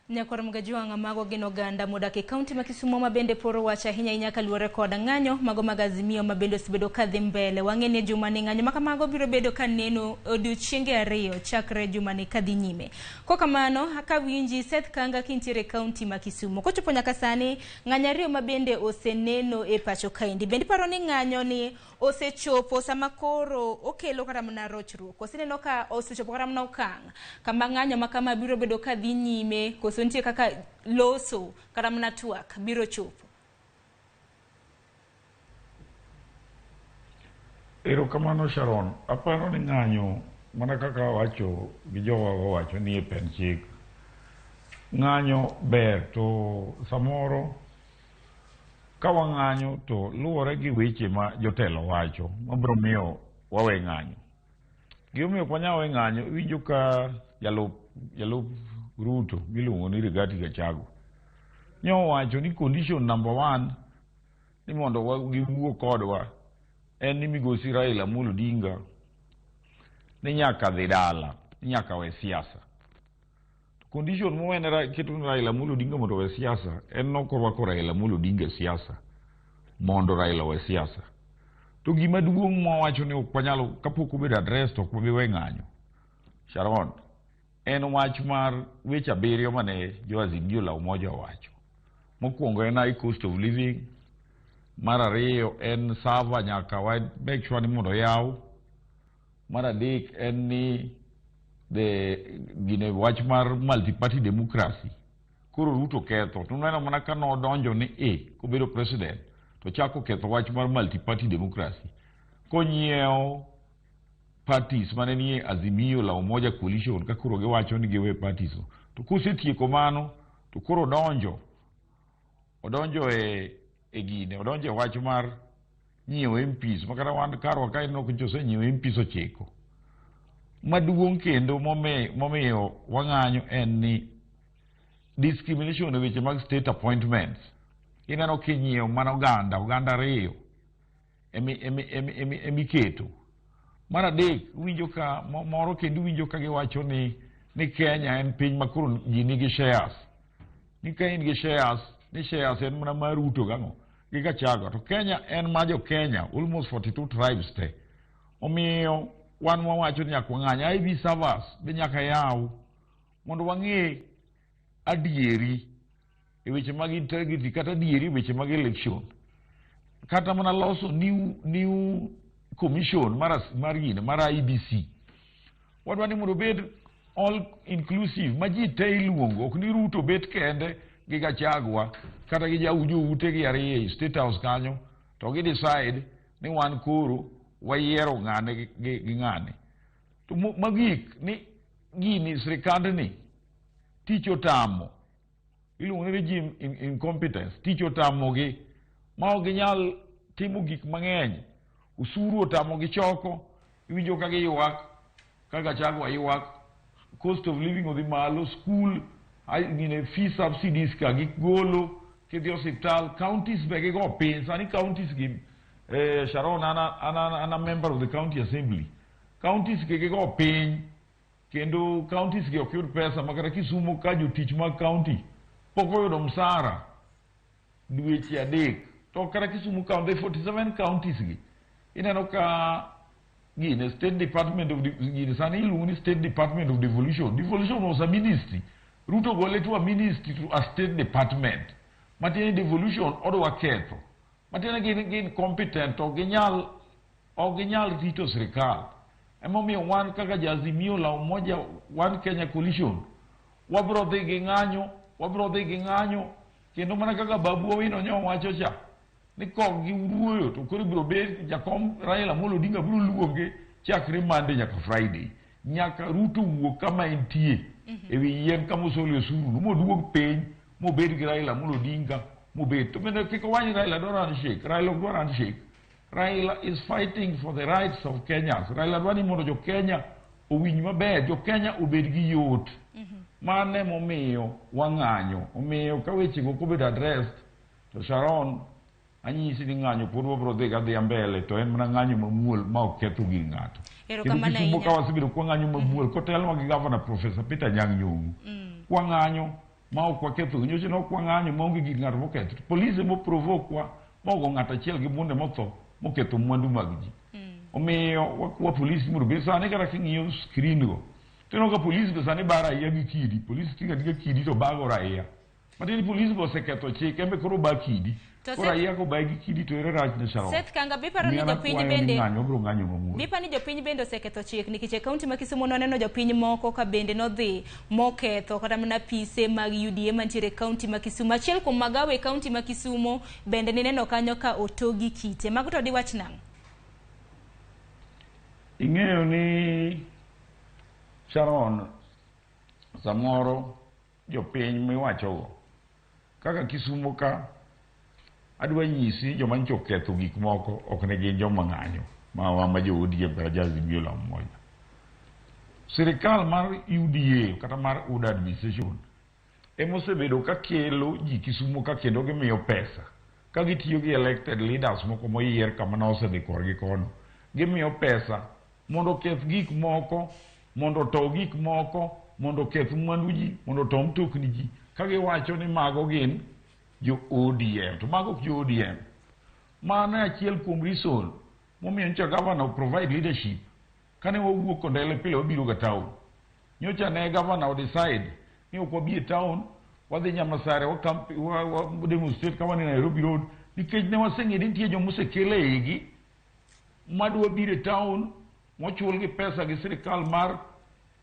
Nyakwar Mgajwang' mago gin oganda modak e kaunti ma Kisumu ma bende poro wach ahinya ahinya kaluwore kod ng'anyo mago mag Azimio ma bende osebedo kadhi mbele. Wang'e ni juma ni ng'anyo makamago biro bedo ka neno odiochienge ariyo chakre juma ni kadhi nyime. Kokamano akawinji Seth Kanga kintiere e kaunti ma Kisumu. Kochopo nyaka sani ng'anyo ariyo ma bende oseneno e pacho kaendi. Bende iparo ni ng'anyo ni osechopo sama koro okelo kata mana rochruok? Oseneno ka osechopo kata mana okang' kama ng'anyo ma kama biro bedo ka dhi nyime, koso nitie kaka loso kata mana twak biro chopo? Erokamano Sharon. Aparo ni ng'anyo mana kaka wacho gi jowa wacho ni e pen chik. Ng'anyo ber to samoro ka wang'anyo to luwore gi weche ma jotelo wacho mabiro miyo wawe ng'anyo. Gimomiyo ok wanyal we ng'anyo, iwinjo ka jalup Ruto miluongo ni Rigathi Gachagua nyowacho ni condition number 1 ni mondo giwuo kodwa en ni migosi Raila Amolo Odinga ni nyaka dhi dala, ni nyaka we siasa. Condition mowene keto ne Raila Amolo Odinga mondo owe siasa en nokorwako Raila Amolo Odinga e siasa mondo Raila owe siasa. To gima duong' mwawacho ni ok wanyalo kapok obedo address to ok wabi we ng'anyo. Sharon, en wach mar weche 7 mane jo Azimio la Umoja owacho. Mokwongo en high cost of living, mar ariyo en server nyaka wa make sure ni mondo oyaw, mar adek en ni the gine wach mar multi-party democracy. Koro Ruto ketho, to uneno mana ka nodonjo ni e kobedo president to chako ketho wach mar multi-party democracy. Konyiewo parties mane nie Azimio la Umoja coalition ka koro giwacho ni giwe parties go. To kosetieko mano to koro odonjo e gine, odonjo e wach mar nyiewo MPs, makata wan karwa ka ineno ka osenyiewo MPs 9. Maduong' kendo momiyo wang'anyo en ni discrimination e weche mag state appointments. Ineno kinyiewo mana oganda 2 emiketo. Mar adek, winjo ka moro kendo winjo ka giwacho ni Kenya en piny ma koro ji nigi shares. Ni ka in gi shares, ni shares en mana mar Ruto gang'o gi Gachagua. To Kenya en ma jo Kenya, almost 42 tribes te. Omiyo wan wawacho ni nyaka wang'any. IB servers be nyaka yaw mondo wang'e adieri e weche mag integrity kata adieri e weche mag election. Kata mana loso new commission mar IBC. Wadwa ni mondo obed all inclusive ma ji te iluongo, ok ni Ruto bet kende gi Gachagua kata gi joute gi ariyo e State House kanyo to gi decide ni wan koro wayiero ng'ane gi ng'ane. To magik ni gini sirikandni tich otamo, iluongo ni regime incompetence, tich otamogi ma ok ginyal timo gik mang'eny. Usuru otamogi choko, iwinjo ka giywak, ka Gachagua ywak, cost of living odhi malo, school gine fee subsidies ka gigolo, kidhi osiptal, counties be gigo piny. Sani counties gi Sharon, an a member of the county assembly. Counties gi gigo piny, kendo counties gi ok yud pesa makata Kisumu ka jotich mag county pok oyudo msara dweche 3. To kata Kisumu county, 47 counties gi ineno ka gine State Department of gine sani iluongo ni State Department of Devolution. Devolution was a ministry. Ruto gole to a ministry to a state department. Matiende devolution odwa ketho. Matiende gin competent, ok ginyal rito sirikal. Emomiyo wan kaka jo Azimio la Umoja One Kenya Coalition wabro dhi gi ng'anyo, kendo mana kaka Babu Owino nyo wacho cha ni kok gi wuoyo to koro ibiro bet jakom Raila Amolo Odinga biro luonge chakre Monday nyaka Friday nyaka Ruto wuok kama entie e wi yien kama osole osuru moduog piny mobed gi Raila Amolo Odinga mobed. To bende kik owach ni Raila dwaro handshake. Raila ok dwar handshake. Raila is fighting for the rights of Kenyans. Raila dwaro ni mondo jo Kenya owinj maber, jo Kenya obed gi yot. Mano emomiyo wang'anyo. Omiyo ka wechego ok obedo addressed, to Sharon anyisi ni ng'anyo pod wabiro dhi gadhiya mbele, to en mana ng'anyo mamuol ma ok ketho gir ng'ato. Kendo Kisumu ka wasebedo kwang'anyo mamuol kotelnwa gi Governor Professor Peter Anyang' Nyong'o. Kwang'anyo ma ok waketho, nyocha ne ok wang'anyo maonge gir ng'ato moketho. Polise moprovoke wa mogo ng'ato achiel gi bunde motho moketho mwandu mag ji. Omiyo wakwa polisi mondo obed sani kata king'iyo screen go tineno ka polisi be sani ba raia gi kidi. Polisi ting'o ating'a kidi to bago raia. Matiende ni polisi be oseketho chik, en be koro ba kidi. Koro raia kobaye gi kidi to ere rach ne Sharon. Seth Kanga, biparo ni jopiny bende ng'anyo biro ng'anyo mamuol. Biparo ni jopiny bende oseketho chik nikech e kaunti ma Kisumu noneno jopiny moko ka bende nodhi moketho kata mana pise mag UDA mantiere e kaunti ma Kisumu. Achiel kuom magawo e kaunti ma Kisumu bende nineno kanyo ka otogi kite. Mago to diwach nang'o? Ing'eyo ni Sharon, samoro jopiny miwachogo kaka Kisumu ka adwa nyisi joma nyocha oketho gik moko ok ne gin joma ng'anyo ma jo ODM kata jo Azimio la Umoja. Sirikal mar UDA kata mar UDA administration emosebedo ka kelo ji Kisumu ka kendo gimiyo pesa ka gitiyo gi elected leaders moko moyier kama nosedhi korgi kono. Gimiyo pesa mondo oketh gik moko, mondo otow gik moko, mondo oketh mwandu ji, mondo oto mtokni ji, ka giwacho ni mago gin jo ODM, to mago ok jo ODM. Mano e achiel kuom reason momiyo nyocha governor provide leadership. Kane wawuok Kondele pile wabiro ga town. Nyocha ne governor decide ni ok wabi e town, wadhi Nyamasare, wa demonstrate ka wan e Nairobi Road, nikech ne waseng'eyo ni nitie joma osekel e igi madwa biro e town mochul gi pesa gi sirikal mar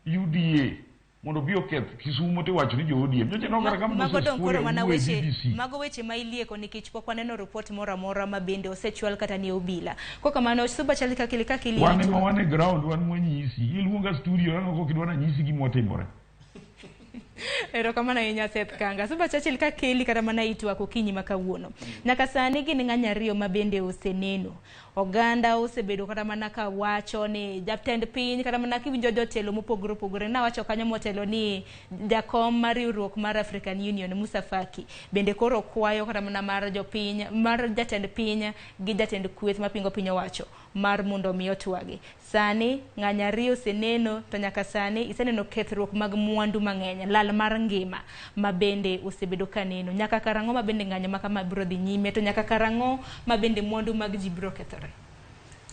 UDA mondo obi oketh Kisumo tiwacho ni jo ODM. Nyocha nogara ka Mago Moses dong' koro Kuria mana wuoyo e weche BBC. mago weche ma ilieko nikech pok waneno report moro amora ma bende osechwal kata ni obila. Kokamano Suba chal kaka kaka Wan ema wan e ground, wan mwanyisi. Iluonga studio, nang'o kok idwa nanyisi gima otimore. Erokamano ahinya Seth Kanga. Suba Churchill ka keli kata mana itwak okinyi ma kawuono. Nyaka sani gin ng'anyo ariyo ma bende oseneno. Oganda osebedo kata mana ka wacho ni jatend piny kata mana kiwinjo jotelo mopogore opogore. Nawacho kanyo motelo ni jakom mar riwruok mar African Union Musa Faki bende koro kwayo kata mana mar jopiny mar jatend piny gi jatend kweth mapingo piny owacho mar mondo mi otwagi. Sani ng'anyo ariyo oseneno to nyaka sani iseneno kethruok mag mwandu mang'eny, lal mar ngima ma bende osebedo ka neno. Nyaka karang'o ma bende ng'anyo ma kama biro dhi nyime to nyaka karang'o ma bende mwandu mag ji biro kethore?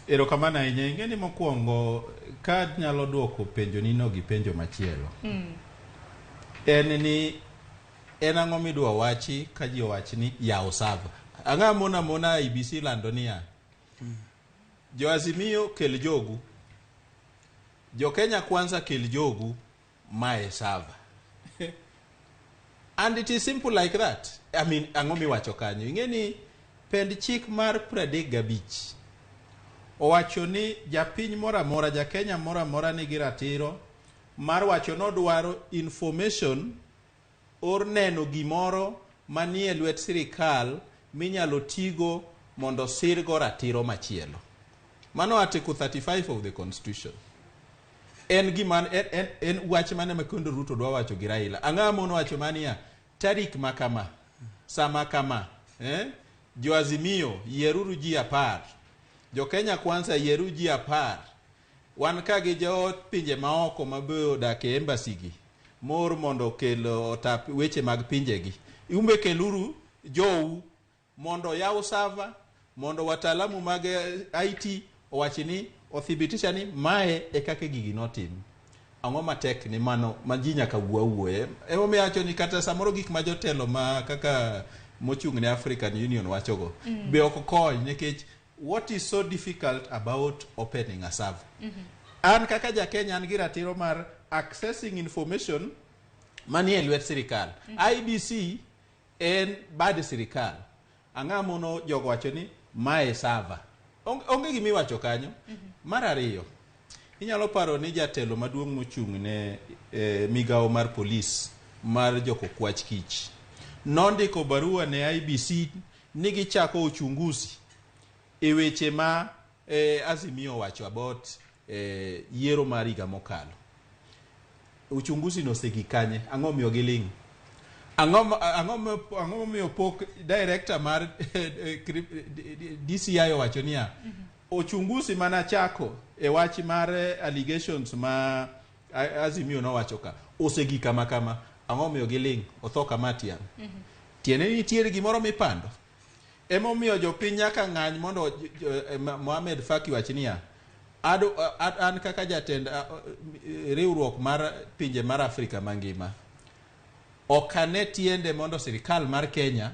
Erokamano ahinya. Ing'e ni mokwongo ka nyalo duoko penjo nino gi penjo machielo. En ni en ang'o midwa wachi ka ji owach ni yaw server. Ang'o mona mona IEBC lando niya Jo Azimio kel jogu. Jo Kenya Kwanza kel jogu mae server. And it is simple like that. I mean, ang'o miwacho kanyo? Ing'e ni pend chik mar 35 owacho ni japiny moro amora, ja Kenya moro amora nigi ratiro mar wacho nodwaro information or neno gimoro manie lwet sirikal minyalo tigo mondo sirgo ratiro machielo. Mano Article 35 of the Constitution. En gima en wach mane ma kendo Ruto dwa wacho gi Raila. Ang'o mono wacho mania tarik ma kama, sama kama, Jo Azimio yieruru ji 10. Jo Kenya Kwanza yieru ji 10. Wan ka gi jo pinje maoko mabe odak e embassy gi mor mondo okel otap weche mag pinjegi. Umbe keluru jou mondo yaw server, mondo wataalamu mag IT owach ni othibitisha ni mae e kaka gigi notim. Ang'o matek ni mano ma ji nyaka wuo awuoye. Emomiyo awacho ni kata samoro gik ma jotelo ma kaka mochung' ne African Union wachogo be ok kony nikech what is so difficult about opening a server? An kaka ja Kenya an gi ratiro mar accessing information manie lwet sirikal. IEBC en bad sirikal. Ang'o mono jogo wacho ni mae server. Onge gima iwacho kanyo. Mar ariyo, inyalo paro ni jatelo maduong' mochung' ne migawo mar polis mar jokokwach kich nondiko barua ne IEBC ni gichako uchunguzi e weche ma Azimio owacho about yiero mar higa mokalo. Uchunguzi no osegik kanye? Ang'o miyo giling'? Ang'o momiyo pok director mar DCI owacho niya uchunguzi mana chako e wach mar allegations ma Azimio nowacho ka osegik kama kama. Ang'o miyo giling'? Otho kama tiang'. Tiende ni nitiere gimoro mipando. Emomiyo jopiny nyaka ng'any mondo Mohamed Faki wach niya an kaka jatend riwruok mar pinje mar Afrika mangima ok ane tiende mondo sirikal mar Kenya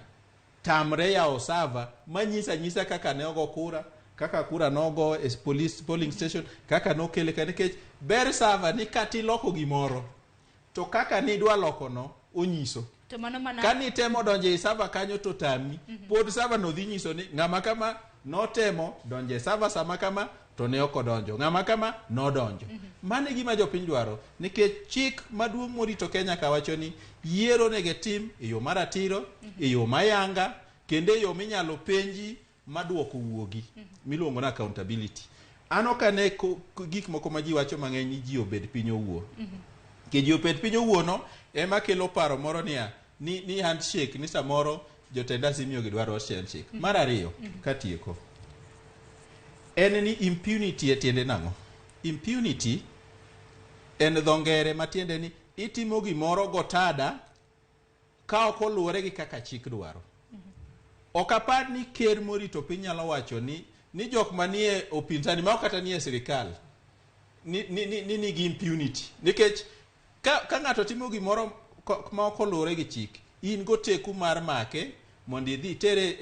tamre yawo server manyisa nyisa kaka ne ogo kura, kaka kura nogo e police polling station, kaka nokele ka, nikech ber server ni kata iloko gimoro to kaka nidwa loko no onyiso. To mano mana Ka nitemo donjo e server kanyo to tami, pod server no dhi nyiso ni ng'ama kama notemo donjo e server sama kama to ne ok odonjo, ng'ama kama nodonjo. Mano e gima jopiny dwaro nikech chik maduong' morito Kenya ka wacho ni yiero onego tim e yo maratiro, e yo mayanga, kendo e yo minyalo penji maduoko wuogi miluongo ni accountability. An ok ane gik moko ma ji wacho mang'eny ni ji obed piny owuo. Ke ji obed piny owuono ema kelo paro moro niya ni handshake ni samoro jotend Azimio gi dwaro handshake. Mar ariyo katieko en ni impunity e tiende nang'o? Impunity en dho ngere matiende ni itimo gimoro gotada ka ok oluwore gi kaka chik dwaro. Ok apar ni ker morito piny nyalo wacho ni jok manie upinzani ma ok kata nie sirikal ni nigi impunity. Nikech ka ng'ato timo gimoro ma ok oluwore gi chik, in goteku mar make mondo idhi itere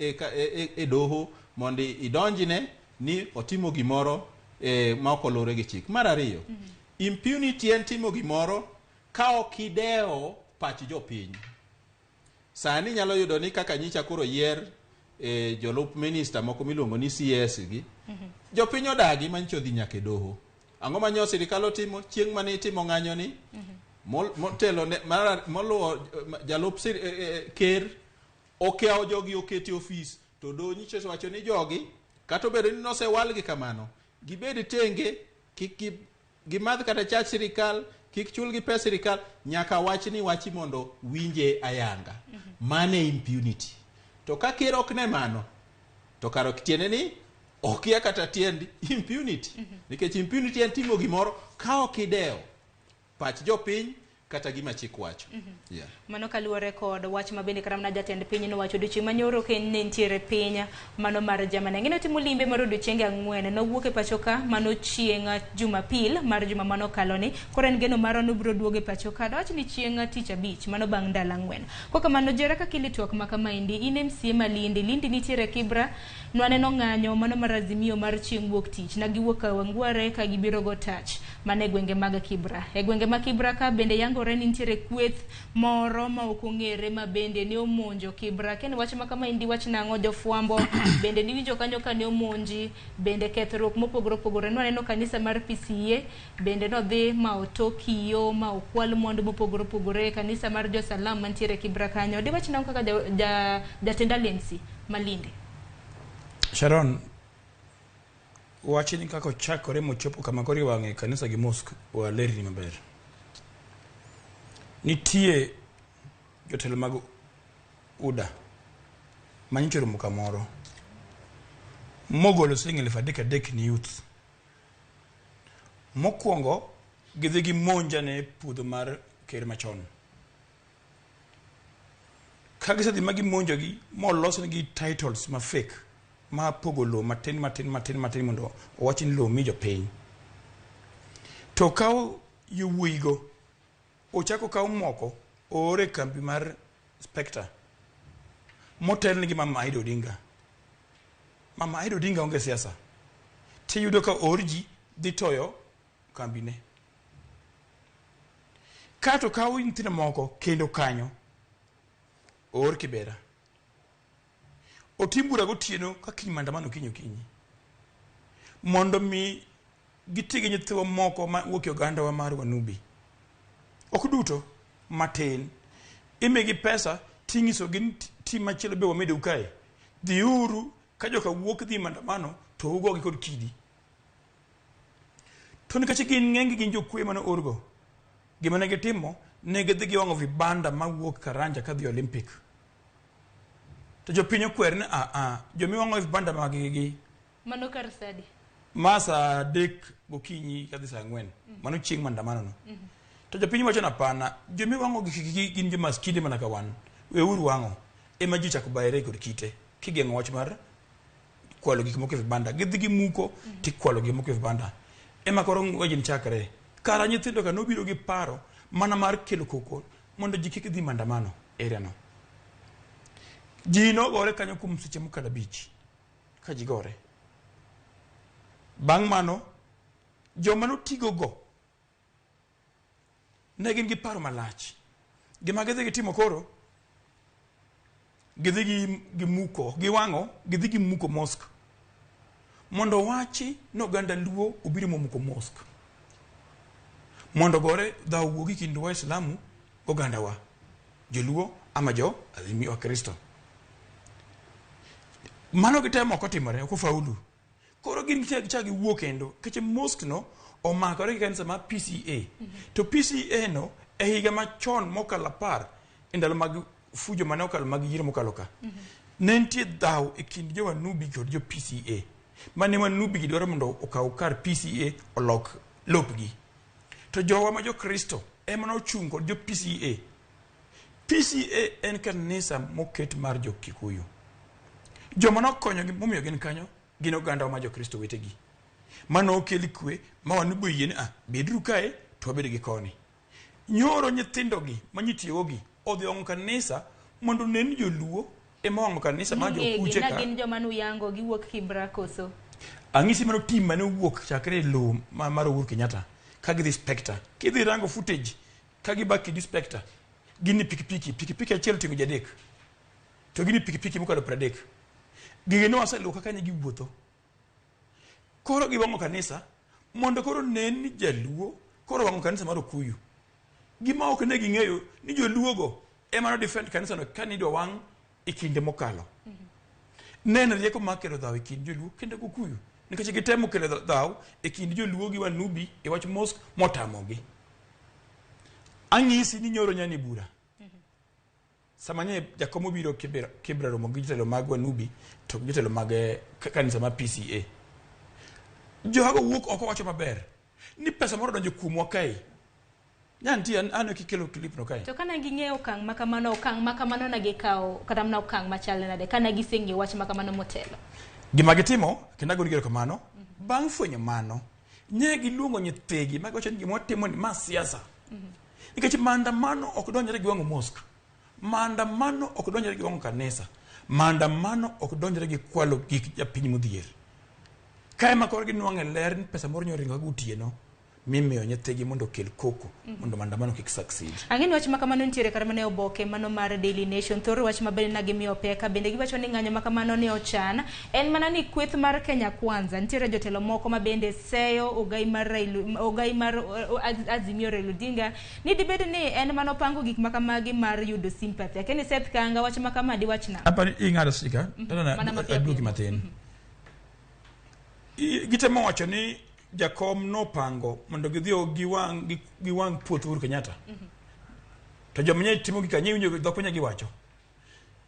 e doho mondo idonjne ni otimo gimoro ma ok oluwore gi chik. Mar ariyo, impunity en timo gimoro ka ok idewo pach jopiny. Sani nyalo yudo ni kaka nyicha koro yier jolup minista moko miluongo ni CS gi, jopiny odagi manyicha odhi nyaka e doho. Ang'o ma nyo sirikal otimo chieng' mane itimo ng'anyo ni? Motelo ne moluwo jalup ker okewo jogi oketi ofis to doho nyicha osewacho ni jogi kata obedo ni nosewalgi kamano gibed tenge, kik gimadh kata chach sirikal, kik chulgi pes sirikal, nyaka wach ni wachi mondo winje ayanga. Mane impunity. To ka ker ok ne mano, to kar ok tiende ni okia kata tiend impunity. Nikech impunity en timo gimoro ka ok idewo pach jopiny kata gima chik wacho. Yeah. Mano kaluwore kod wach ma bende kata mana jatend piny nowacho odiochieng' manyoro ka ne nitiere piny mano mar Germany. Ng'e ni otimo limbe mar odiochienge 4 nowuok e pacho ka mano chieng' Jumapil mar juma mano okalo ni. Koro en geno marwa ni obiro duogo e pacho ka. Dawach ni chieng' tich abich mano bang' ndalo 4. Kokamano jera kaka ili twak ma kamaendi in MCA ma Lindi, Lindi nitiere Kibra, nwaneno ng'anyo mano mar Azimio mar chieng' wuok tich. Na giwuok Kawangware ka gibiro go tach mana e gwenge mag Kibra. E gwenge mag Kibra ka bende yangore ni nitiere kweth moro ma ok ong'ere ma bende ne omonjo Kibra. Ken wach ma kamaendi wach nang'o jofwambo bende niwinjo kanyo ka ne omonji bende kethruok mopogore opogore. Nwaneno kanisa mar PCEA bende nodhi ma otokiyo ma okwal mwandu mopogore opogore kanisa mar Josalam mantiere Kibra kanyo. Diwach nang'o kaka jatend Alensi ma Lindi? Sharon, wachni kaka ochakore mochopo kama koro iwang'e kanisa gi mosque walerni maber. Nitie jotelo mag UDA manyicho romo kamoro mogolo siling 3,000 ni youth. Mokwongo gidhi gimonja ne puodho mar ker machon. Ka gisedhi ma gimonjogi molosnegi titles ma fake ma pogo lowo matin matin matin matin mondo owach ni lowo mi jopiny. To kaw yowuoyigo ochako kaw moko oor e kambi mar Spectre motelnegi Mama Aida Odinga. Mama Aida Odinga onge siasa. Tiyudo ka oor ji dhi toyo kambine. Kato kaw nyithindo moko kendo kanyo oor Kibera. Otim bura gotieno ka kiny maandamano kiny okinyi. Mondo mi giti gi nyithiwa moko ma wuok e ogandawa mar Wanubi. Ok duto, matin. Imigi pesa tinyisogi ni tim machielo be wamedou kae. Dhiuru ka joka wuok dhi maandamano to ugogi kod kidi. To nikech gin ng'enygi gin jokwe mane oorgo, gima ne gitimo, ne gidhi giwang'o vibanda mawuok Karanja kadhi Olympic. To jopiny okwer ni a jomiwang'o vibanda mag gi Mano kar sadi. Ma saa 3 gokinyi kadhi saa 4. Mano chieng' maandamano no. To jopiny wacho ni hapana, jomiwang'o gikgi gin jomaskinde mana ka wan. Weuru wang'o. Ema ji ochako bayre kod kite kigeng'o wach mar kwalo gik moko e vibanda. Gidhi gimuko tikwalo gik moko e vibanda. Ema koro ng'wejni chakre. Kara nyithindo ka nobiro gi paro mana mar kelo koko mondo ji kik dhi maandamano area no. Ji nogore kanyo kuom seche mokalo 5 ka ji gore. Bang' mano, joma notigo go ne gin gi paro malach. Gima gidhi gitimo koro, gidhi gimuko, giwang'o, gidhi gimuko mosque. Mondo wachi ni oganda Luo obiro momuko mosque. Mondo gore dhaw wuogi kind Waislamu ogandawa, Joluo ama jo Azimio wa Kristo. Mano gitemo ok otimore, ok ofaulu. Koro gin gichak giwuok kendo, nikech mosque no omakore gi kanisa mar PCA. To PCA no e higa machon mokalo 10 e ndalo mag fujo mane okalo mag yiero mokalo ka. Ne nitie dhaw e kind jo Wanubi kod jo PCA. Mane Wanubi gidwaro mondo okaw kar PCA olok lopgi. To jowa ma jo Kristo ema nochung' kod jo PCA. PCA en kanisa moket mar jo Kikuyu. Joma nokonyogi momiyo gin kanyo gin oganda ma Jokristo wetegi. Mano okel kwe ma wanubo yie ni ah, beduru kae to wabed gi koni. Nyoro nyithindogi manyitiyogi odhi ong'o kanisa mondo onen ni joluo ema owang'o kanisa mar Nung'egi, jokuche na ka. gin joma nuyango giwuok Kibra koso? Ang'isi mano team mane owuok chakre e lowo mar Uhuru Kenyatta ka gidhi Spectre. Kidhi rango footage ka gibaki gi Spectre gin e pikipiki, pikipiki achiel oting'o ji adek to gin e pikipiki mokalo 30. Gigi ne waseluwo kaka ne giwuotho. Koro giwang'o kanisa mondo koro nen ni jaluo koro wang'o kanisa mar Okuyu. Gima ok ne ging'eyo ni joluogo ema no defend kanisa no kane idwa wang' e kinde mokalo. Ne en rieko mar kelo dhaw e kind joluo kendo Okuyu. Nikech gitemo kelo dhaw e kind joluo gi Wanubi e wach mosque motamogi. Ang'isi ni nyoro nyani bura. Sama nye jakom obiro Kibra, Kibra romo gi jotelo mag Wanubi to gi jotelo mag kanisa mar PCA. Jogo wuok oko wacho maber ni pesa moro donjo kuomwa kae. Nya nitie an kikelo clip no kae. To kana ging'eyo okang' ma kamano, okang' ma kamano na gikawo kata mana okang' machal nade kana giseng'eyo wach ma kamano motelo? Gima gitimo, kendo agoni erokamano, bang' fwenyo mano, nye giluongo nyithigi ma giwacho ni gima watimo ni ma siasa. Nikech maandamano ok donjre gi wang'o mosque. Maandamano ok donjre gi wang'o kanisa. Maandamano ok donjre gi kwalo gik japiny modhier. Kae ma koro ginwang'e ler ni pesa moro nyoringo gotieno mimiyo nyithigi mondo okel koko mondo maandamano kik succeed. Ang'e ni wach ma kamano nitiere kata mana e oboke mano mar Daily Nation. Thor wach maber na gimiyo peka. Bende giwacho ni ng'anyo ma kamano ne ochan. En mana ni kweth mar Kenya Kwanza nitiere jotelo moko ma bende seyo ogai mar Raila, ogai mar Azimio Raila Odinga ni dibed ni en mano pango gik ma kamagi mar yudo sympathy. Akeni Seth Kanga wach ma kama diwach nang'o? Apani ing'ado sika, Mana mapiyo aduoki piyo. matin. Gitemo wacho ni jakom nopango mondo gidhi giwang' puoth Uhuru Kenyatta. To joma nye timo gika nye winjo dhok manye giwacho.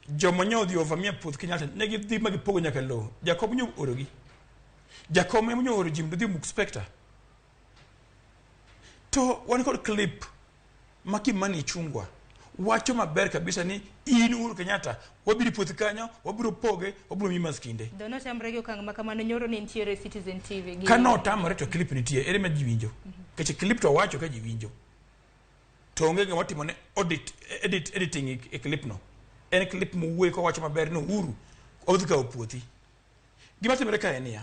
Joma nye odhi ovamia puoth Kenyatta ne gidhi ma gipogo nyaka lowo. Jakom nyo oorogi. Jakom ema nyo ooro ji mondo odhi omuk Spectre. To wan kod clip ma Kimani Ichung'wa wacho maber kabisa ni in Uhuru Kenyatta wabiro puothi kanyo, wabiro poge, wabiro miyi maskinde. Do notamre gi okang' ma kamano nyoro ne nitiere Citizen TV. Ka notamore to clip nitie, ere ma ji winjo? Nikech clip to wacho ka ji winjo. To onge gima watimo ne audit, editing e clip no. En clip mowuoyo kowacho maber ni Uhuru odhi kawo puothi. Gima timore kae en niya,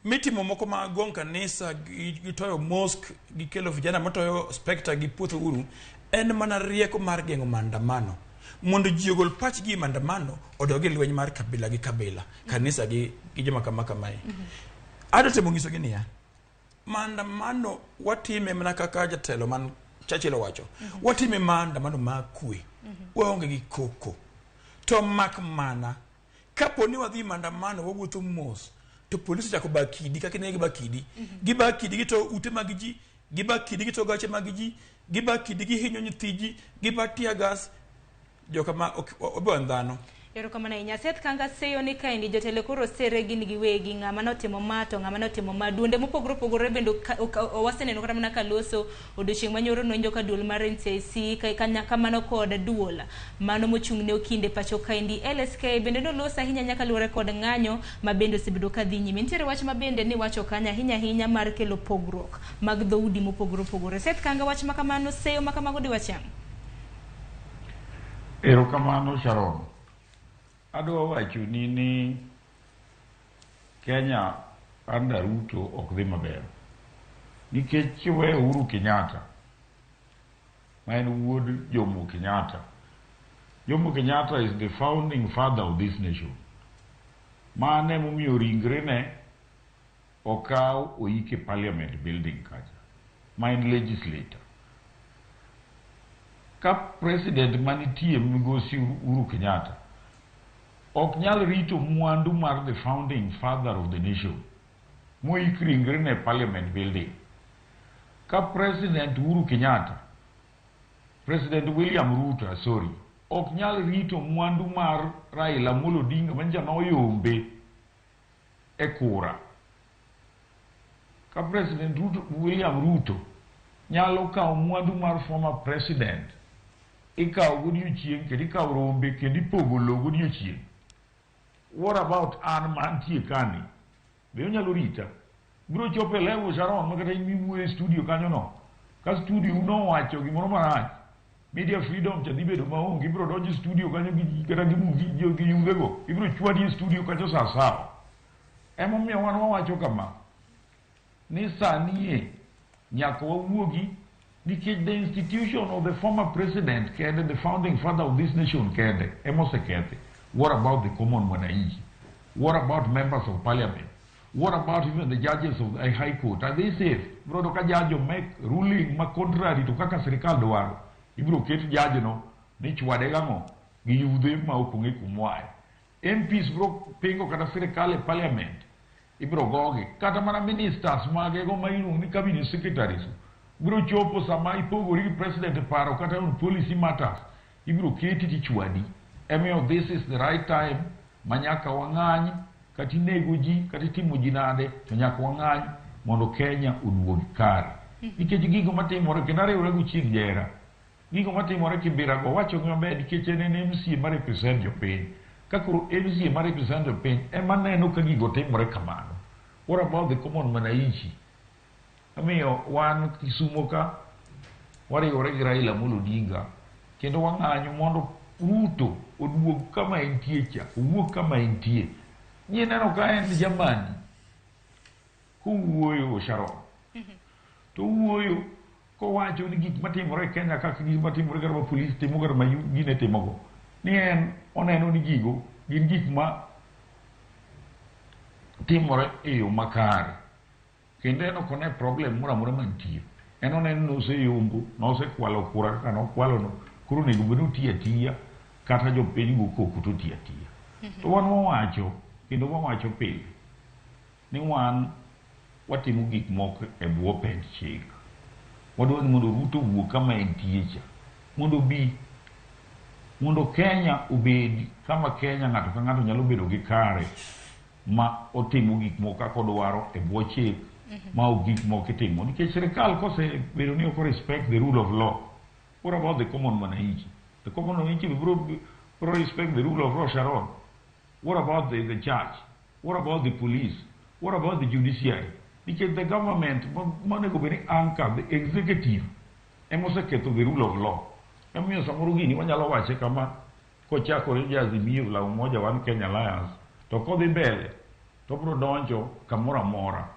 mitimo moko mag gong kanisa, gi toyo mosque, gi kelo vijana matoyo Spectre gi puoth Uhuru, en mana rieko mar geng'o maandamano. Mondo ji ogol pachgi e maandamano, odog e lweny mar kabila gi kabila, kanisa gi joma kama kamae. Adwa temo nyisogi niya, maandamano watime mana kaka jatelo man Churchill owacho. Watime maandamano mar kwe. Waonge gi koko. To mak mana, kapo ni wadhi maandamano wawuotho mos, to polisi ochako ba kidi kaka ne giba kidi. Giba kidi gito ute mag ji, giba kidi gito gache mag ji, giba kidi gihinyo nyithi ji, giba tear gas. Joka ma ok wan dhano. Erokamano ahinya. Seth Kanga seyo ni kaendi jotelo koro sere gin giwegi, ng'ama notimo ma to ng'ama notimo ma. Duonde mopogore opogore bende waseneno kata mana kaloso odiochieng' manyoro nowinjo ka duol mar NCIC kamano kod duol mano mochung' ne okinde pacho kaendi LSK bende noloso ahinya nyaka luwore kod ng'anyo ma bende osebedo ka dhi nyime. Nitiere wach ma bende ni wacho kanyo ahinya ahinya mar kelo pogruok mag dhoudi mopogore opogore. Seth Kanga, wach ma kamano, seyo ma kamago diwach ang'o? Erokamano Sharon. Adwa wachoni ni Kenya under Ruto ok dhi maber. Nikech kiweyo Uhuru Kenyatta, ma en wuod Jomo Kenyatta. Jomo Kenyatta is the founding father of this nation. Mane emomiyo ringrene okaw oik e parliament building kacha, ma en legislator. Ka president manitie migosi Uhuru Kenyatta ok nyal rito mwandu mar the founding father of the nation moik ringrene e parliament building. Ka president Uhuru Kenyatta, President William Ruto, sorry, ok nyal rito mwandu mar Raila Amolo Odinga manyicha noyombe e kura. Ka President Ruto, William Ruto nyalo kawo mwandu mar former president ikawo godiochieng' kendo ikawo rombe kendo ipogo lowo godiochieng'. What about an mantie kani? Be onyalo rita? Biro chopo e level, Sharon, ma kata in miwuoyo e studio kanyo no. Ka studio nowacho gimoro marach, media freedom cha dhi bedo maonge. Ibiro donjo e studio kanyo gi kata gi gi yudhego. Ibiro chwadi e studio kacho sa sawa. Emomiyo wan wawacho kama, ni sani e nyaka wawuogi nikech the institution of the former president kende, the founding father of this nation kende, emosekethi. What about the common mwananchi? What about members of parliament? What about even the judges of the high court? Are they safe? Bro, ka judge make ruling ma contrary to kaka sirikal dwaro, ibiro ket judge no ni chwade gang'o gi yudhe ma ok ong'e kumoaye. MPs bro pingo kata sirikal e parliament, ibiro gogi. Kata mana ministers magego ma iluongo ni cabinet secretaries biro chopo sama ipogori gi president e paro kata on policy matters, ibiro keti tichwadi. Emomiyo this is the right time ma nyaka wang'any, kata inego ji, kata itimo ji nade, to nyaka wang'any mondo Kenya oduog kare. Nikech gigo matimore, kendo ariwore gi Chieng' Jera, gigo matimore Kibera go wacho gi maber nikech en en MCA ma represent jopiny. Ka koro MCA ma represent jopiny ema neno ka gigo timore kamano. What about the common mwananchi? Omiyo wan Kisumo ka wariwore gi Raila Amolo Odinga kendo wang'anyo mondo Ruto oduog kama entie cha, owuog kama entie. Nyi neno ka en Germany kowuoyo, Sharon, to owuoyo kowacho ni gik matimore e Kenya kaka gik matimore kata ma polis timo kata ma gine timogo, ni en oneno ni gigo gin gik ma timore e yo makare kendo en ok one problem moro amora mantie. En oneno ni oseyombo, nosekwalo kura kaka nokwalo no, koro onego bed ni otiyo atiya kata jopiny go koko to otiyo atiya. To wan wawacho kendo wawacho pile ni wan watimo gik moko e bwo pend chik. Wadwaro ni mondo Ruto owuog kama entie cha, mondo obi, mondo Kenya obed kama Kenya ng'ato ka ng'ato nyalo bedo gi kare ma otimo gik moko kaka odwaro e bwo chik ma ok gik moko itimo. Nikech sirikal kosebedo ni ok respect the rule of law, what about the common mwananchi? The common mwananchi bro respect the rule of law, Sharon. What about the church? What about the police? What about the judiciary? Nikech the government monego bed ni anchor, the executive, ema oseketho the rule of law. Emomiyo samoro gini wanyalo wache kama kochakore gi Azimio la Umoja One Kenya Alliance, to kodhi mbele to biro donjo kamoro amora.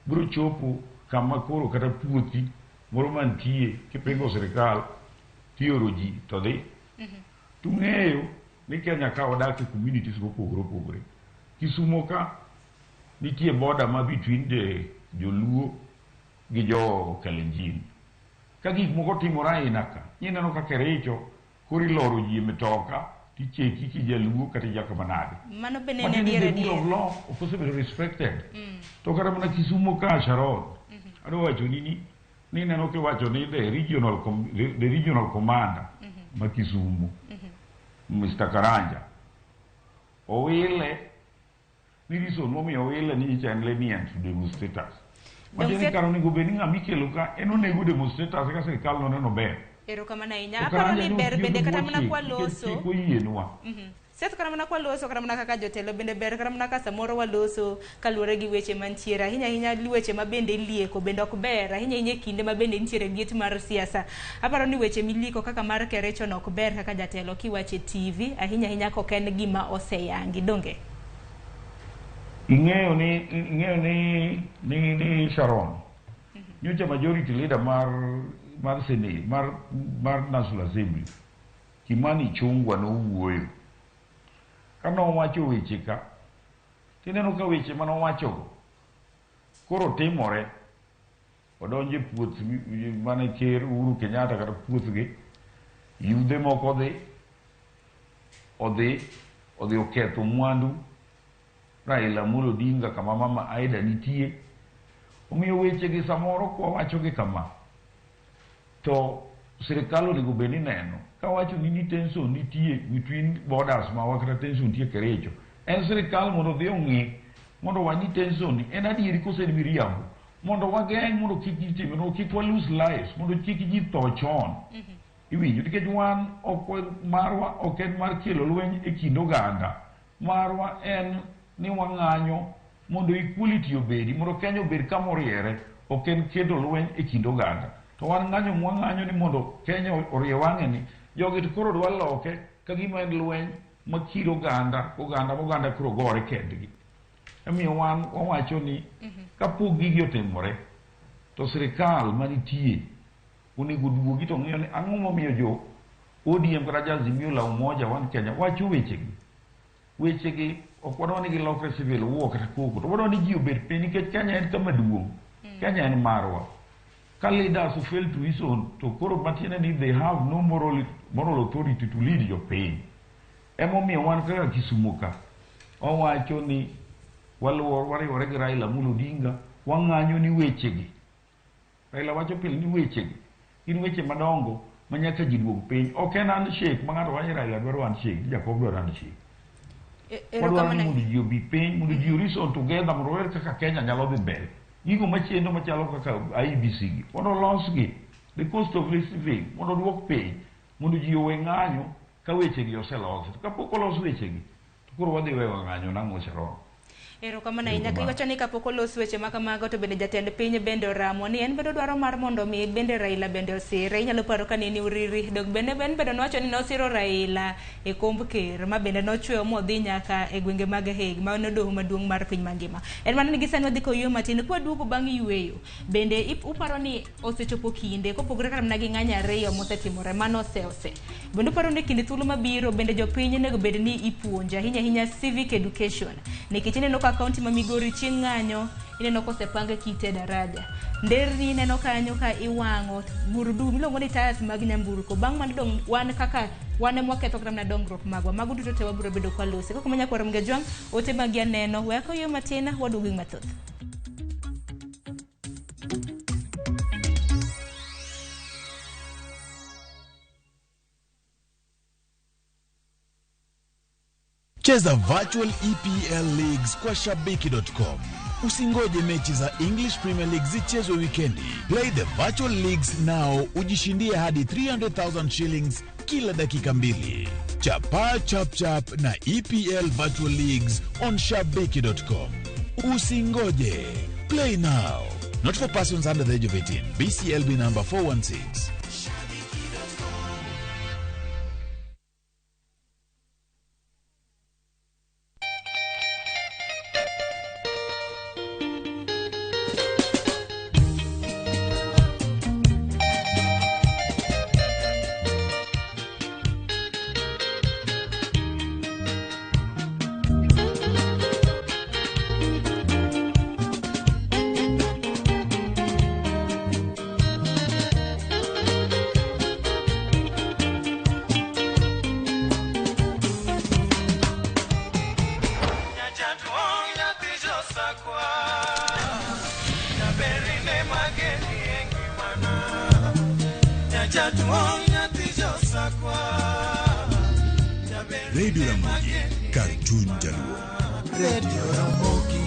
Biro chopo kama koro kata puothi moro mantie kipingo sirikal tioro ji to dhi. Tung'eyo ni Kenya ka wadak e communities mopogore opogore. Kisumo ka nitie border ma between the joluo gi jo Kalenjin. Ka gik moko timore aina ka, ineno ka Kericho koro iloro ji e mitoka ticheki kijaluo kata ijakama nade. Mano bende en Matiende adier the rule of adier. law ok osebedo respected. To kata mana Kisumo ka, Sharon, adwa wacho ni ineno kiwacho ni the regional commander ma Kisumo, Mr. Karanja, owile ni reason momiyo owile ni nyicha en lenient to demonstrators. Matiende ni kar onego bed ni ng'ama ikelo ka en onego demonstrators eka sirikal noneno ber. Erokamano ahinya. To Aparo Karanja ni ber ne bende otiyo kata gi mana chik, kwa nikech loso. chik oyienwa. Seth, kata mana kwa loso, kata mana kaka jotelo bende ber kata mana ka samoro waloso kaluwore gi weche mantiere, ahinya ahinya weche ma bende ilieko bende ok ber ahinya ahinya e kinde ma bende nitiere liet mar siasa. Aparo ni weche milieko kaka mar Kericho no ok ber kaka jatelo kiwacho e TV, ahinya ahinya kok en gima oseyangi, donge? Ing'eyo ni Sharon, nyocha majority leader mar Senate, mar National Assembly, Kimani Ichung'wah nowuoyo. Ka nowacho weche ka, tineno ka weche manowachogo koro timore. Odonjo e puoth mane ker Uhuru Kenyatta kata puothgi, yudhe moko dhi odhi oketho mwandu Raila Amolo Odinga kama mama Aida nitie. Omiyo wechegi samoro kwawachogi kama, to sirikal onego bed ni neno. Kawacho ni tension nitie between borders mawa kata tension nitie Kericho. En sirikal mondo odhi ong'i mondo owach ni tension ni en adieri kose en miriambo. Mondo wageng' mondo kik ji timre, mondo kik wa lose lives, mondo kik ji tho chon. Iwinjo, nikech wan ok marwa ok en mar kelo lweny e kind oganda. Marwa en ni wang'anyo mondo equality obedi, mondo Kenya obed kama oriere, ok en kedo lweny e kind oganda. To wan ng'anyo mwang'anyo ni mondo Kenya orie wang'e ni jogi to koro dwa loke ka gima en lweny ma kind oganda, oganda oganda koro gore kendgi. Emomiyo wan wawacho ni kapok gigi otimore to sirikal manitie onego duogi to ng'iyo ni ang'o momiyo jo ODM kata jo Azimio la Umoja One Kenya wacho wechegi. Wechegi ok wadwa ni gilokre civil war kata koko, to wadwa ni ji obed piny nikech Kenya en kama duong'. Kenya en marwa. Ka leaders fail to reason, to koro matiende ni they have no moral authority to lead jopiny. Emomiyo wan kaka Kisumu ka, wawacho ni waluor wariwore gi Raila Amolo Odinga, wang'anyo ni wechegi. Raila wacho pile ni wechegi gin weche madongo ma nyaka ji duog piny. Ok en handshake ma ng'ato wacho ni Raila dwaro handshake, Jacob dwaro handshake. Wadwaro ni mondo ji obi piny, mondo ji reason together, mondo wawer kaka Kenya nyalo dhi mbele. Gigo machendo machalo kaka IEBC gi, mondo olosgi, the cost of living mondo oduok piny, mondo ji owe ng'anyo ka wechegi oselosi. To kapok olos wechegi, to koro wadhi weyo ng'anyo nang'o Sharon? Erokamano ahinya. Iwacho ni kapok olos weche ma kamago to bende jatend piny bende oramo ni en bende odwaro mar mondo mi bende Raila bende osire. Inyalo paro ka nene Uriri dok bende en bende nowacho ni nosiro Raila e komb ker ma bende nochweyo modhi nyaka e gwenge mag Hague ma en doho maduong' mar piny mangima. En mana ni gisani wadhi koyueyo matin kwaduogo bang' yueyo. Bende uparo ni osechopo kinde kopogore kata mana gi ng'anyo ariyo mosetimore mano ose. Bende uparo ni kinde thuolo mabiro bende jopiny onego bed ni ipuonjo ahinya ahinya civic education. Nikech ineno ka kaunti ma Migori chieng' ng'anyo ineno kosepang kite e daraja. Nderni ineno kanyo ka iwang'o gurudumu iluongo ni tires mag nyamburko. Bang' mano dong' wan kaka wan ema waketho kata mana dongruok magwa. Mago duto te wabiro bedo kwa lose. Koko manya kwaro Mgejwang' ote magi aneno. We akoyo matin waduogo gi mathoth. Cheza virtual EPL leagues kwa shabiki.com. Usingoje mechi za English Premier League zichezwe wikendi. Play the virtual leagues now, ujishindie hadi 300,000 shillings kila dakika mbili. Chapa chap chap na EPL virtual leagues on shabiki.com. Usingoje. Play now. Not for persons under the age of 18. BCLB number 416. Radio Ramogi, kar chuny jaluo. Radio Ramogi.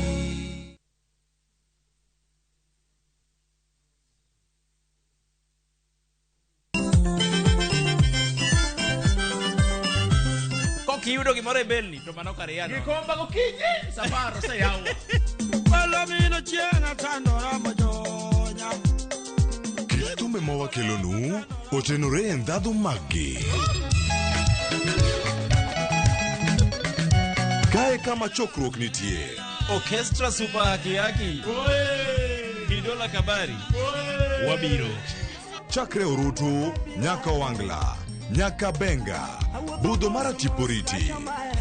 Kokiyudo gimoro e belni to mano kar yano. Gikomba gokinyi safar oseyawo. Palomino chieng' atandora mojonya. Kit thumbe mawakelonu otenore e ndhadhu maggi. Kae kama chokruok nitie. Orchestra Super Haki Haki. Kidola Kabari. Wabiro. Chakre Orutu, nyaka Wangla, nyaka Benga, budho mar Tiporiti.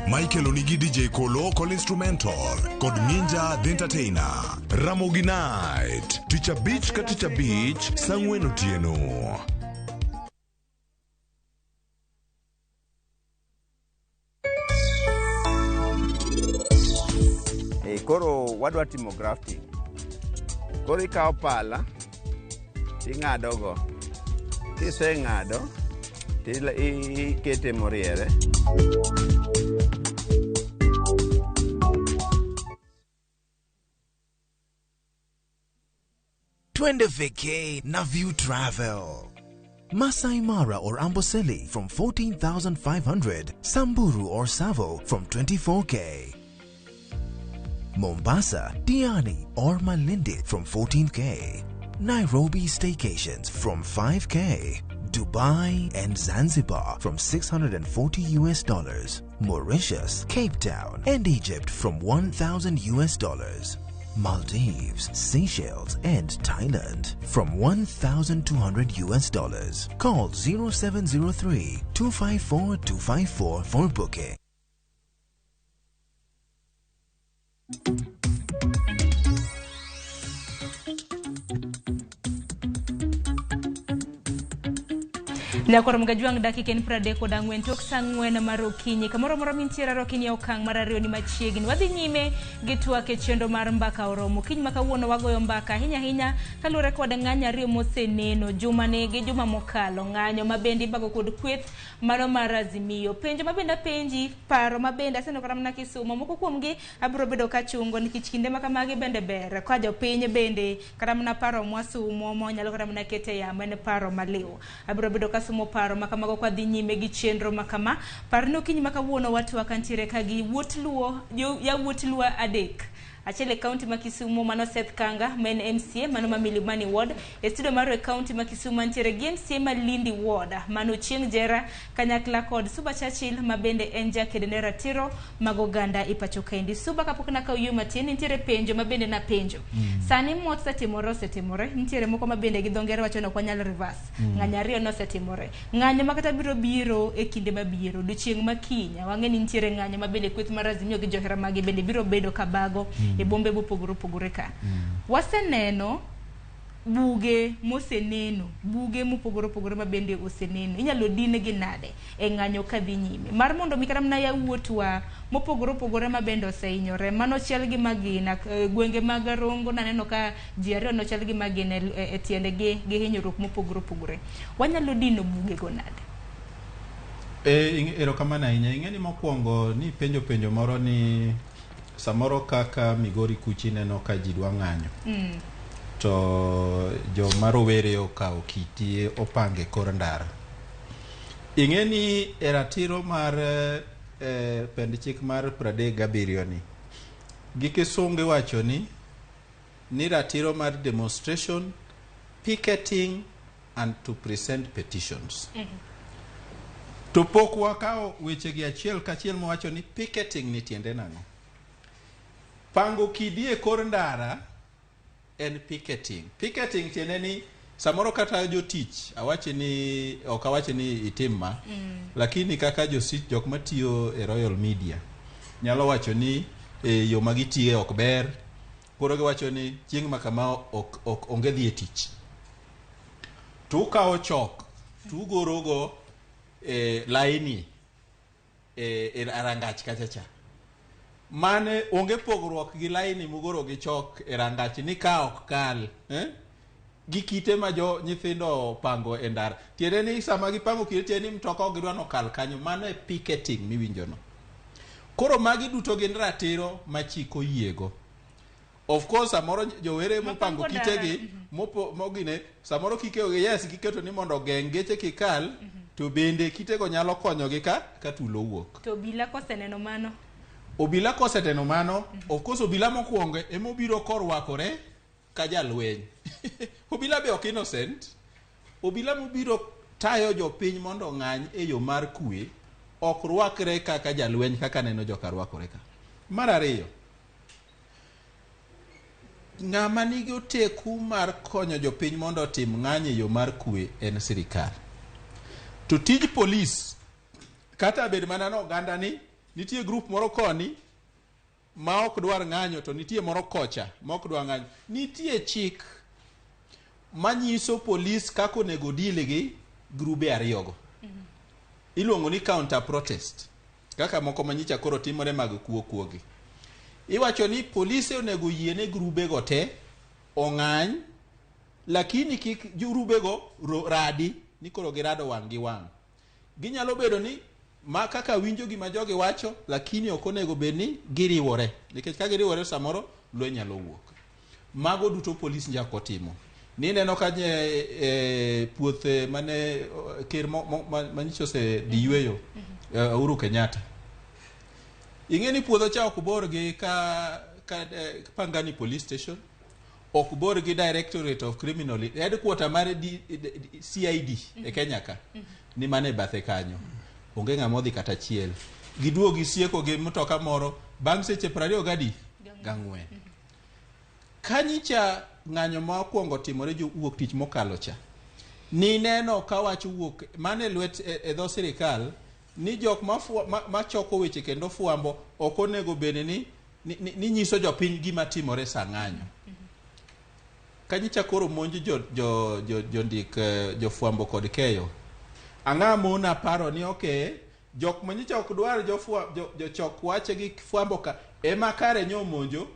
Michael onigi DJ Kolo Kol Instrumental kod Ninja The Entertainer. Ramogi Night, tich abich ka tich abich, saa ang'wen otieno. Koro wadwa timo grafting. Koro ikawo pala ting'ado go. Kiseng'ado tikete moriere. Twende vacay na View Travel. Masai Mara or Amboseli from 14,500, Samburu or Savo from 24K. Mombasa, Diani or Malindi from 14K. Nairobi staycations from 5K. Dubai and Zanzibar from $640 US. Mauritius, Cape Town and Egypt from $1,000 US. Maldives, Seychelles and Thailand from $1,200 US. Call 0703 254 254 for booking. Nyakoro Mgajwang' dakika en 34 tok saa 4 mar okinyi. Kamoro amora mintiere okinyi e okang' mar ariyo ni machiegni. Wadhi nyime gi twak e chenro mar Mbaka Oromo. Okinyi ma kawuono wagoyo mbaka ahinya ahinya kaluwore kod ng'anyo ariyo moseneno juma ni gi juma mokalo. Ng'anyo ma bende ibago kod kweth mano mar Azimio. Penjo ma bende apenji, paro ma bende aseneno kata mana Kisumo. Moko kuomgi abiro bedo kachungo nikech kinde ma kamagi bende ber. Ka jopiny bende kata mana paro mwasumo mwanyalo kata mana kete yamo en paro maliw. Abiro bedo kasumo paro makamago kwa dhi nyime gi chenro makama. Par ni okinyi ma kawuono watwak kantiere ka gi wuot Luo, yawuot Luo adek. Achiel e kaunti ma Kisumu mano Seth Kanga ma en MCA mano ma Milimani Ward. E studio mar e kaunti ma Kisumu mantiere gi MCA ma Lindi Ward mano Chieng' Jera kanyakla kod Suba Churchill ma bende en jaked ne ratiro mag oganda e pacho kaendi. Suba, kapok nakawo yo matin, nitiere penjo ma bende napenjo. Sani mosetimore osetimore, nitiere moko ma bende gi dho ngere wacho ni ok wanyal reverse. Ng'anyo ariyo nosetimore. Ng'anyo ma kata biro biro e kinde mabiro, odiochieng' ma kiny, wang'e ni nitiere ng'anyo ma bende kweth mar Azimio gi johera mage bende biro bedo kabago e bombe mopogore opogore ka. Waseneno buge moseneno, buge mopogore opogore ma bende oseneno. Inyalo din gi nade e ng'anyo kadhi nyime? Mar mondo mi kata mana yawuotwa mopogore opogore ma bende osehinyore, mano chal gi magina, gwenge mag Rongo naneno ka ji ariyo nochal gi magina e tiendegi gi hinyruok mopogore opogore. Wanyalo dino buge go nade? Erokamano ahinya. Ing'e ni mokwongo ni penjo penjo moro ni samoro kaka Migori kuchi neno ka ji dwa ng'anyo. To joma rowere okawo kiti opange kor ndara. Ing'e ni e ratiro mar pend chik mar 37 ni gi kisungu iwacho ni ratiro mar demonstration, picketing and to present petitions. To pok wakawo wechegi achiel kachiel mowacho ni picketing ni tiende nang'o. Pango kidi e kor ndara en picketing. Picketing tiende ni samoro kata jotich awache ni ok awache ni itim ma, lakini kaka josich jok matiyo e Royal Media nyalo wacho ni yo ma gitiye ok ber, koro giwacho ni chieng' ma kama ok onge dhi e tich. To ukawo chok to ugorogo e laini e rangach kacha cha. Mane onge pogruok gi laini mugoro gi chok e rangach ni ka ok kal, gi kite ma jo nyithindo opango e ndara. Tiende ni sama gipango kite tiende ni mtoka ok gidwa nokal kanyo. Mano e picketing miwinjono. Koro magi duto gin ratiro ma chik oyiego. Of course samoro jowere mopango kitegi mogine samoro kikeogi yes giketo ni mondo ogeng' geche kik kal, to bende kitego nyalo konyogi ka tulo wuok. To obila koseneno mano? Obila koseneno mano, of course obila mokwongo emobiro korwakore ka jalweny. Obila be ok innocent. Obila mobiro tayo jopiny mondo ong'any e yo mar kwe ok rwakre kaka jalweny kaka neno joka rwakore ka. Mar ariyo, ng'ama nigi oteku mar konyo jopiny mondo otim ng'anyo e yo mar kwe en sirikal. To tij polis, kata bed mana ni oganda ni nitie group moro koni ma ok dwar ng'anyo to nitie moro kocha ma ok dwar ng'anyo. Nitie chik manyiso polis kaka onego deal gi grube ariyogo. Iluongo ni counter protest, kaka moko manyicha koro timore mag kuo kuogi. Iwacho ni polise onego yiene grubego te ong'any, lakini kik grubego radi ni koro girado wang' gi wang'. Ginyalo bedo ni ma kaka winjo gima jogi wacho, lakini ok onego bed ni giriwore, nikech ka giriwore samoro lweny nyalo wuok. Mago duto polis nyaka otimo. Nineno ka nye puothe mane ker manyicho osedhi yweyo, Uhuru Kenyatta. Ing'e ni puodho cha ok bor gi ka Pangani Police Station, ok bor gi Directorate of Criminal Headquarter mar CID e Kenya ka. Ni mana e bathe kanyo. Onge ng'ama odhi kata achiel. Giduogo gisieko gi mtoka moro bang' seche 24. Kanyicha ng'anyo ma okwongo timore jo wuok tich mokalo cha. Nineno ka wach owuok mana e lwet e dho sirikal ni jok machoko weche kendo fwambo ok onego bed ni nyiso jopiny gima timore sa ng'anyo. Kanyicha koro monj jo jondik jofwambo kod keyo. Ang'a mona paro ni okay, jok manyicha ok dwar jochok wache gi fwambo ka ema kare nyo monjo.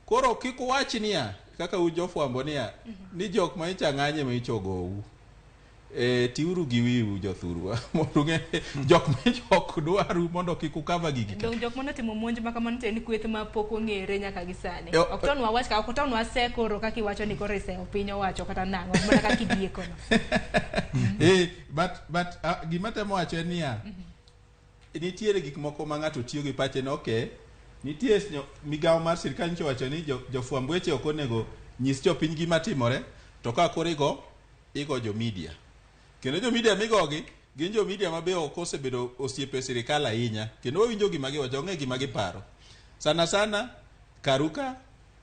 Koro kik uwach niya kaka un jofwambo niya ni jok manyicha ng'anye manyicha ogou. Tiuru gi wiu jothurwa mondo ung'e jok manyicha ok dwaru mondo kik ukava gigi ka. Dong jok manotimo monj ma kamano to en kweth ma pok ong'ere nyaka gi sani. Ok tonwa wach ka ok tonwa se koro kaka iwacho ni koro isewo piny owacho kata nang'o mana kaka idieko no. But gima temo wacho en niya, nitiere gik moko ma ng'ato tiyo gi pache ni okay, nitie migawo mar sirkal nyicho wacho ni jofwamb weche ok onego nyis jopiny gima timore, to ka koro igo jo media. Kendo jo media migogi gin jo media ma be ok osebedo osiepe sirikal ahinya, kendo wawinjo gima giwacho, wang'e gima giparo. Sana sana Karuka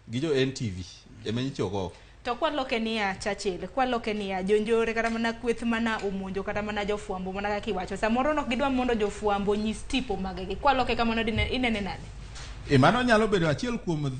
gi jo NTV ema nyicho ogo. To kwaloke niya Churchill, kwaloke niya jonjore kata mana kweth mana omonjo kata mana jofwambo mana kaka iwacho. Samoro nok gidwa mondo jofwambo nyis tipo maggi. Kwaloke kamano inene nade? Mano nyalo bedo achiel kuom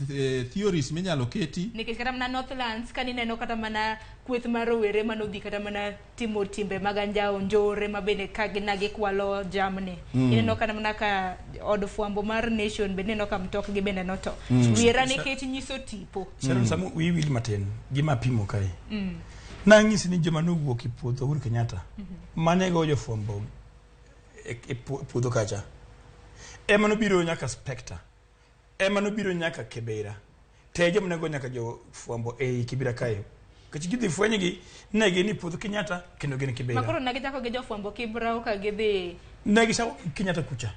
theories minyalo keti. Nikech kata mana Northlands ka nineno kata mana kweth mar rowere manodhi kata mana timo timbe mag anjawo njore ma bende ka na gikwalo jamni. Ineno kata mana ka od fwambo mar Nation bende ineno ka mtokgi bende noto. Wiera nikech nyiso tipo. Sharon, sama wiyi wil matin gima apimo kae. Nang'isi ni joma nowuok e puodho Uhuru Kenyatta mane go jofwambo e puodho kacha ema nobiro nyaka Spectre, ema nobiro nyaka Kibera, te joma nego nyaka jofwambo ei Kibera kae. Nikech gidhi fwenygi ne gin e puodho Kenyatta kendo gin Kibera. Makoro ne gichako gi jofwambo Kibra ka gidhi. Ne gichako Kenyatta kucha.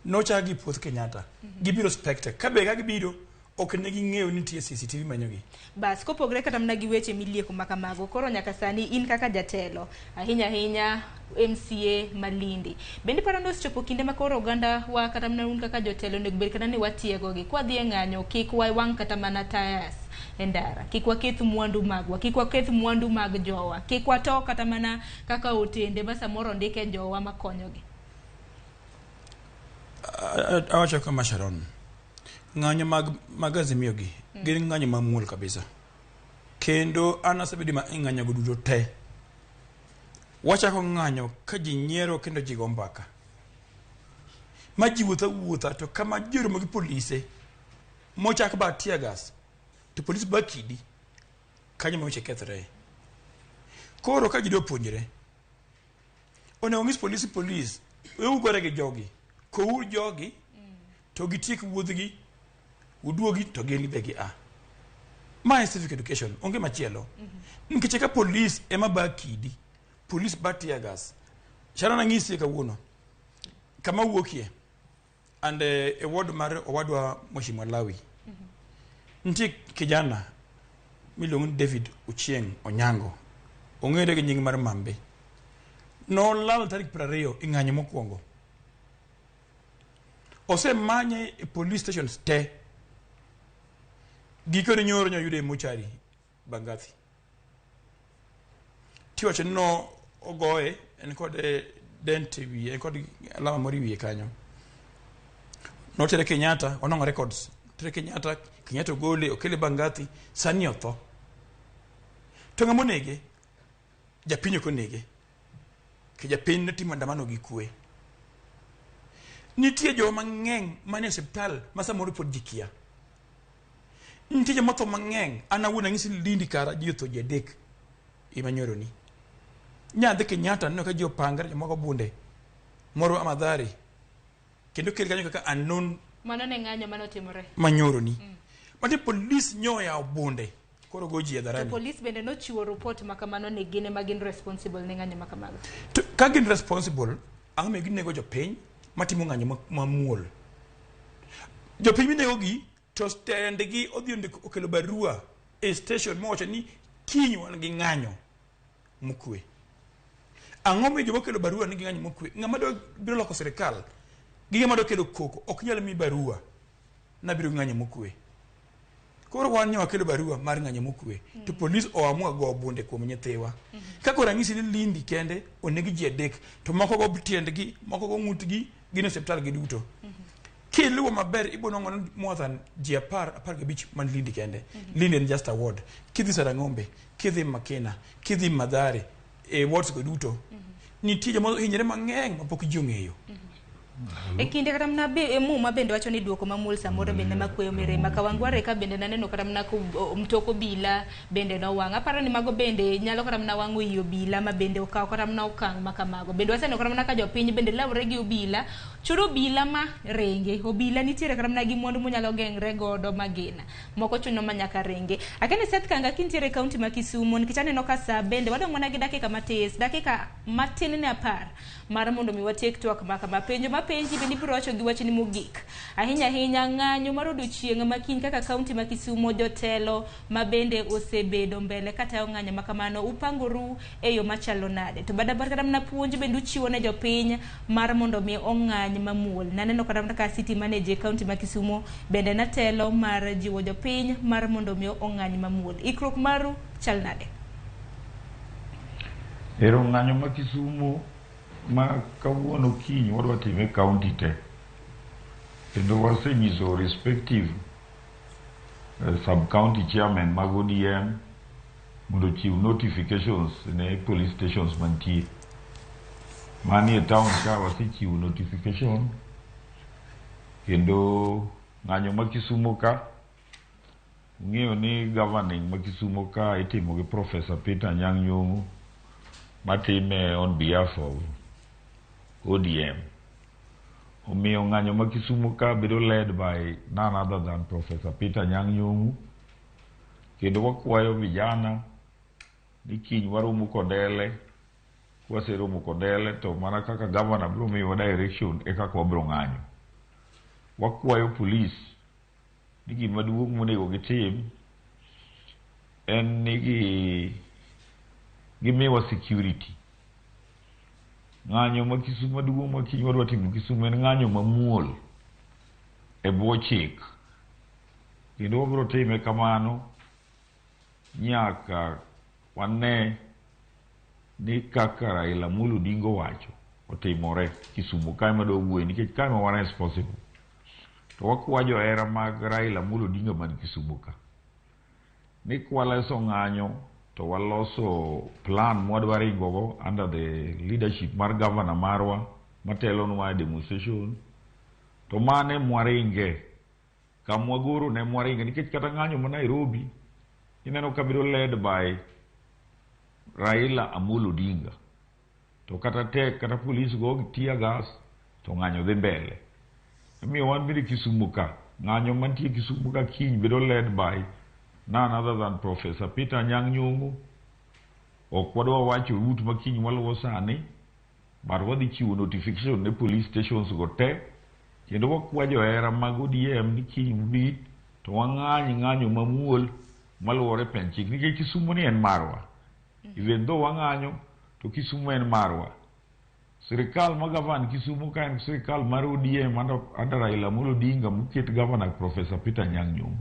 Nochak gi puoth Kenyatta. Gibiro Spectre. Ka be ka gibiro ok ne ging'eyo ni nitie CCTV manyogi. Bas, kopogre kata mana gi weche milieko ma kamago, koro nyaka sani in kaka jatelo, ahinya ahinya MCA Malindi. Bende iparo ni osechopo kinde ma koro oganda wa kata mana un kaka jotelo onego bed kata ni watiegogi. Kwadhi e ng'anyo kik wawang' kata mana tires e ndara, kik waketh mwandu magwa, kik waketh mwandu mag jowa, kik wato kata mana kaka otende ma samoro ondike jowa makonyogi. Awacho kama Sharon, ng'anyo mag Azimio gi gin ng'anyo mamuol kabisa. Kendo an asebedo ma e ng'anyo go duto te. Wachako ng'anyo ka ji nyiero kendo ji go mbaka. Ma ji wuotho awuotha to kama ji oromo gi polise mochak ba tear gas to polis ba kidi kanyo ma weche kethre. Koro ka ji dwa puonjre, onego ng'is polis polis we ugore gi jogi, kouru jogi to gitiek wuodhgi, uduogi to gin be gi a. Ma en civic education, onge machielo. Nikech ka polis ema ba kidi, polis ba tear gas. Sharon ang'isi kawuono, kama wuokie, and e ward mar owadwa Mheshimiwa Lawi, nitie kijana miluongo ni David Ochieng' Onyango, ong'ere gi nying mar Mambe. Nolal tarik 20 e ng'anyo mokwongo. Osemanye e police stations te. Gikone nyoro nyoyude e mochari Bangathi. Tiwacho ni no ogoye, en kod dent e wiye, en kod alama moro e wiye kanyo. Notere Kenyatta, onwang'o records. Notere Kenyatta, Kenyatta ogole, okele Bangathi, sani otho. To ng'ama onege? Japiny ok onege. Ke japiny notimo andamano gi kwe. Nitie joma mang'eny manie osiptal ma samoro pod ji kia. Nitie joma otho mang'eny. An awuon ang'isi ni Lindi kara ji otho ji 3 ema nyoroni. Nyadhi Kenyatta aneno ka ji opangre jomoko bunde. Moro Amadhari. Kendo kel kanyo kaka unknown Mano ne ng'anyo manotimore. manyoroni. Mati polis nyoyawo bunde. Koro go ji To hadharani. polis bende nochiwo report ma kamano ni gin ema gin responsible ne ng'anyo ma kamago. To ka gin responsible, ang'o miyo ginego jopiny matimo ng'anyo mamuol? Jopiny minegogi to tendgi odhi ondiko okelo barua e station mowacho ni kiny wan gi ng'anyo mokwe. Ang'o miyo joma okelo barua nigi ng'anyo mokwe? Ng'ama dwa biro loko sirikal gi ng'ama dwa kelo koko ok nyal mi barua nabiro gi ng'anyo mokwe. Koro wan ne wakelo barua mar ng'anyo mokwe to polis oamua go bunde kuom nyithiwa. Kaka oranyisi ni Lindi kende oneg ji 3 to moko go tiendgi, moko go ng'utgi, gin e osiptal giduto. Kiluwo maber ibo nwang'o ni more than ji 10, 15 man Lindi kende. Lindi en just a ward. Kidhi Sarang'ombe, kidhi Makina, kidhi Mathare, e wards go duto, nitie joma ohinyore mang'eny mapok ji ong'eyo. E kinde kata mana muma bende wacho ni duoko mamuol samoro bende makweyo mirima. Kawangware ka bende naneno kata mana mtok obila bende nowang'. Aparo ni mago bende nyalo kata mana wang'o i obila ma bende okawo kata mana okang' ma kamago. Bende waseneno kata mana ka jopiny bende lawre gi obila, chuno obila ma ringi. Obila nitiere kata mana gi mwandu monyalo geng're godo magina. Moko chuno ma nyaka ringi. Akeni Seth Kanga kintiere e kaunti ma Kisumu nikech aneno ka saa bende wadong' mana gi dakika matis, dakika matin ne 10 mar mondo mi watiek twak ma kama. Penjo mapenji bende ibiro wacho gi wachni mogik. Ahinya ahinya ng'anyo mar odiochieng' ma kiny kaka kaunti ma Kisumu jotelo ma bende osebedo mbele katayo ng'anyo ma kamano upangoru e yo machalo nade? To bada kata mana puonj bende uchiwo ne jopiny mar mondo mi ong'any mamuol. Naneno kata mana ka city manager e kaunti ma Kisumu bende natelo mar jiwo jopiny mar mondo mi ong'any mamuol. Ikruok maru chal nade? Ero ng'anyo ma Kisumu ma kawuono kiny wadwa time e county te. Kendo wasenyiso respective sub-county chairman mag ODM mondo ochiw notifications ne police stations mantie. Manie town ka wasechiwo notification kendo ng'anyo ma Kisumu ka ung'eyo ni governing ma Kisumu ka itimo gi Professor Peter Anyang' Nyong'o matime on behalf of ODM. Omiyo ng'anyo ma Kisumu ka bedo led by none other than Professor Peter Anyang' Nyong'o. Kendo wakwayo vijana ni kiny waromo Kondele, kwaseromo Kondele to mana kaka governor biro miyowa direction e kaka wabiro ng'anyo. Wakwayo police ni gima duong' monego gitim en ni gimiwa security. Ng'anyo ma Kisumu maduong' ma kiny wadwa timo Kisumu en ng'anyo mamuol e bwo chik. Kendo wabiro time kamano nyaka wane ni kaka Raila Amolo Odinga owacho otimore Kisumu kae madwa wuoye nikech kae ma wan responsible. To wakwa johera mag Raila Amolo Odinga man Kisumu ka ni kwaloso ng'anyo to waloso plan mwadwa ringo go under the leadership mar governor marwa matelonwa e demonstration to mane mwaringe kamwagoro ne mwaringe nikech kata ng'anyo ma Nairobi ineno ka bedo led by Raila Amolo Odinga to kata tek kata police go gi tear gas to ng'anyo dhi mbele. Omiyo wan bende Kisumu ka ng'anyo mantie Kisumu ka kiny bedo led by none other than Professor Peter Anyang' Nyong'o. Ok wadwa wacho route ma kiny waluwo sani, but wadhi chiwo notification ne police stations go te kendo wakwa johera mag ODM ni kiny ubi to wang'any ng'anyo mamuol maluwore pen chik nikech Kisumu ni en marwa. Even though wang'anyo to Kisumu en marwa. Sirikal ma govern Kisumu ka en sirikal mar ODM under Raila Amolo Odinga moket governor Professor Peter Anyang' Nyong'o.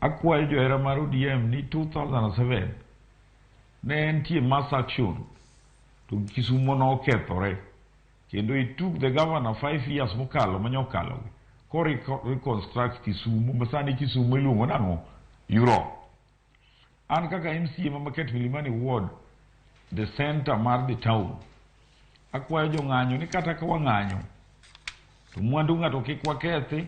Akwayo johera mar ODM ni 2007 ne entie mass action to Kisumu nokethore kendo it took the governor 5 years mokalo manyokalo gi ko reconstruct Kisumu ma sani Kisumu iluongo nang'o Europe. An kaka MCA ma Market Milimani Ward, the center mar the town, akwayo jong'anyo ni kata ka wang'anyo to mwandu ng'ato kik wakethi,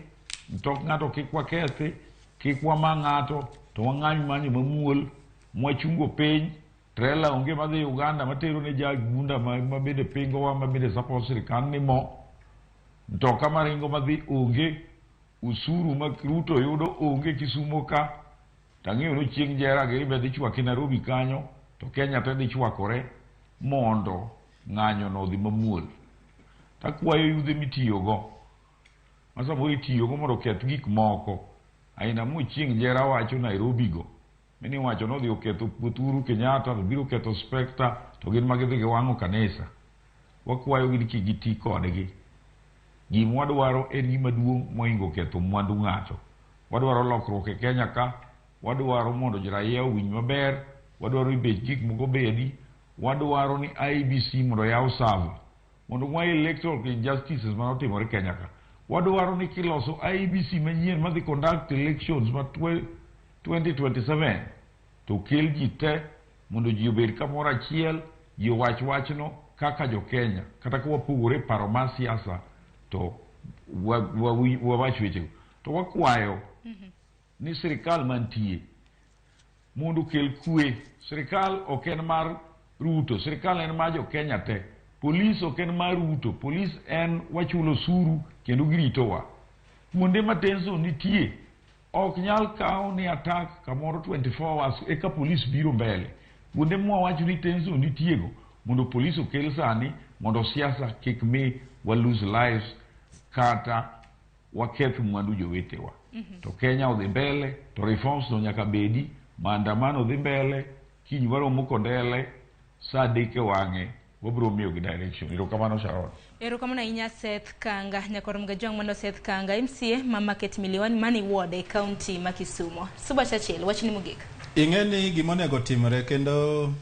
mtok ng'ato kik wakethi, kik wama ng'ato, to wang'any manyo mamuol mwachungo piny. Trela onge madhi Uganda matero ne jagunda ma bende pingowa ma bende support sirikal ni mo. Mtoka maringo madhi onge, usuru ma Ruto yudo onge Kisumu ka. Tang'eyo ni chieng' jera giri be dhi chwaki Nairobi kanyo, to Kenya te dhi chwakore mondo ng'anyo no odhi mamuol. Takwayo yudhe mitiyogo, ma samoro itiyogo mondo oketh gik moko, aina mo chieng' jera wacho Nairobi go, mini wacho nodhi oketho puoth Uhuru Kenyatta, to biro ketho Spectre, to gin ma gidhi giwang'o kanisa. Wakwayogi ni kik giti kodgi. Gima wadwaro en gima duong' mohingo ketho mwandu ng'ato. Wadwaro lokruok e Kenya ka, wadwaro mondo raia owinj maber, wadwaro ni bech gik moko bedi, wadwaro ni IEBC mondo oyaw server, mondo ng'wa electoral injustices manotimore Kenya ka. Wadwaro ni kiloso IEBC manyien madhi conduct elections ma 2027 to kel ji te mondo ji obed kamoro achiel, ji owach wachno kaka jo Kenya. Kata ka wapogore e paro mar siasa to wawach wechego. To wakwayo ni sirikal mantie mondo okel kwe. Sirikal ok en mar Ruto, sirikal en mar jo Kenya te. Polis ok en mar Ruto, polis en wachulo osuru kendo giritowa. Kuonde ma tension nitie ok nyal kaw ni attack kamoro 24 hours eka polis biro mbele. Kuonde mwawacho ni tension nitiego mondo polis okel sani mondo siasa kik mi wa lose lives kata waketh mwandu jowetewa. To Kenya odhi mbele, to reforms no nyaka bedi, maandamano dhi mbele, kiny waromo Kondele, saa adek e wang'e, wabiro miyogi direction. Erokamano Sharon. Erokamano ahinya Seth Kanga, nyakor Mgajwang' mano Seth Kanga, MCA ma Market Miliwani mani ward e county ma Kisumo. Suba Churchill, wachni mogik. Ing'e ni gima onego timre kendo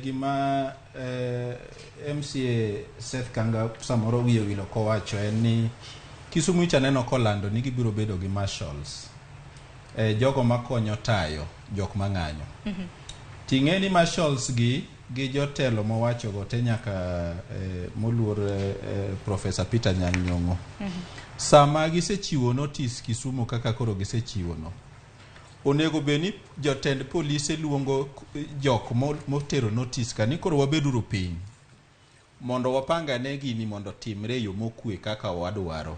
gima MCA Seth Kanga samoro wiye owil ok owacho en ni Kisumu icha neno kolando ni gibiro bedo gi marshals, jogo makonyo tayo jok mang'anyo. Ting'e ni marshals gi jotelo mowacho go te nyaka moluor Professor Peter Nyang' Nyong'o. Sama gisechiwo notice Kisumu kaka koro gisechiwo no, onego bed ni jotend polise luongo jok motero notice ka ni koro wabeduru piny mondo wapangane gini mondo timre e yo mokwe kaka wadwaro.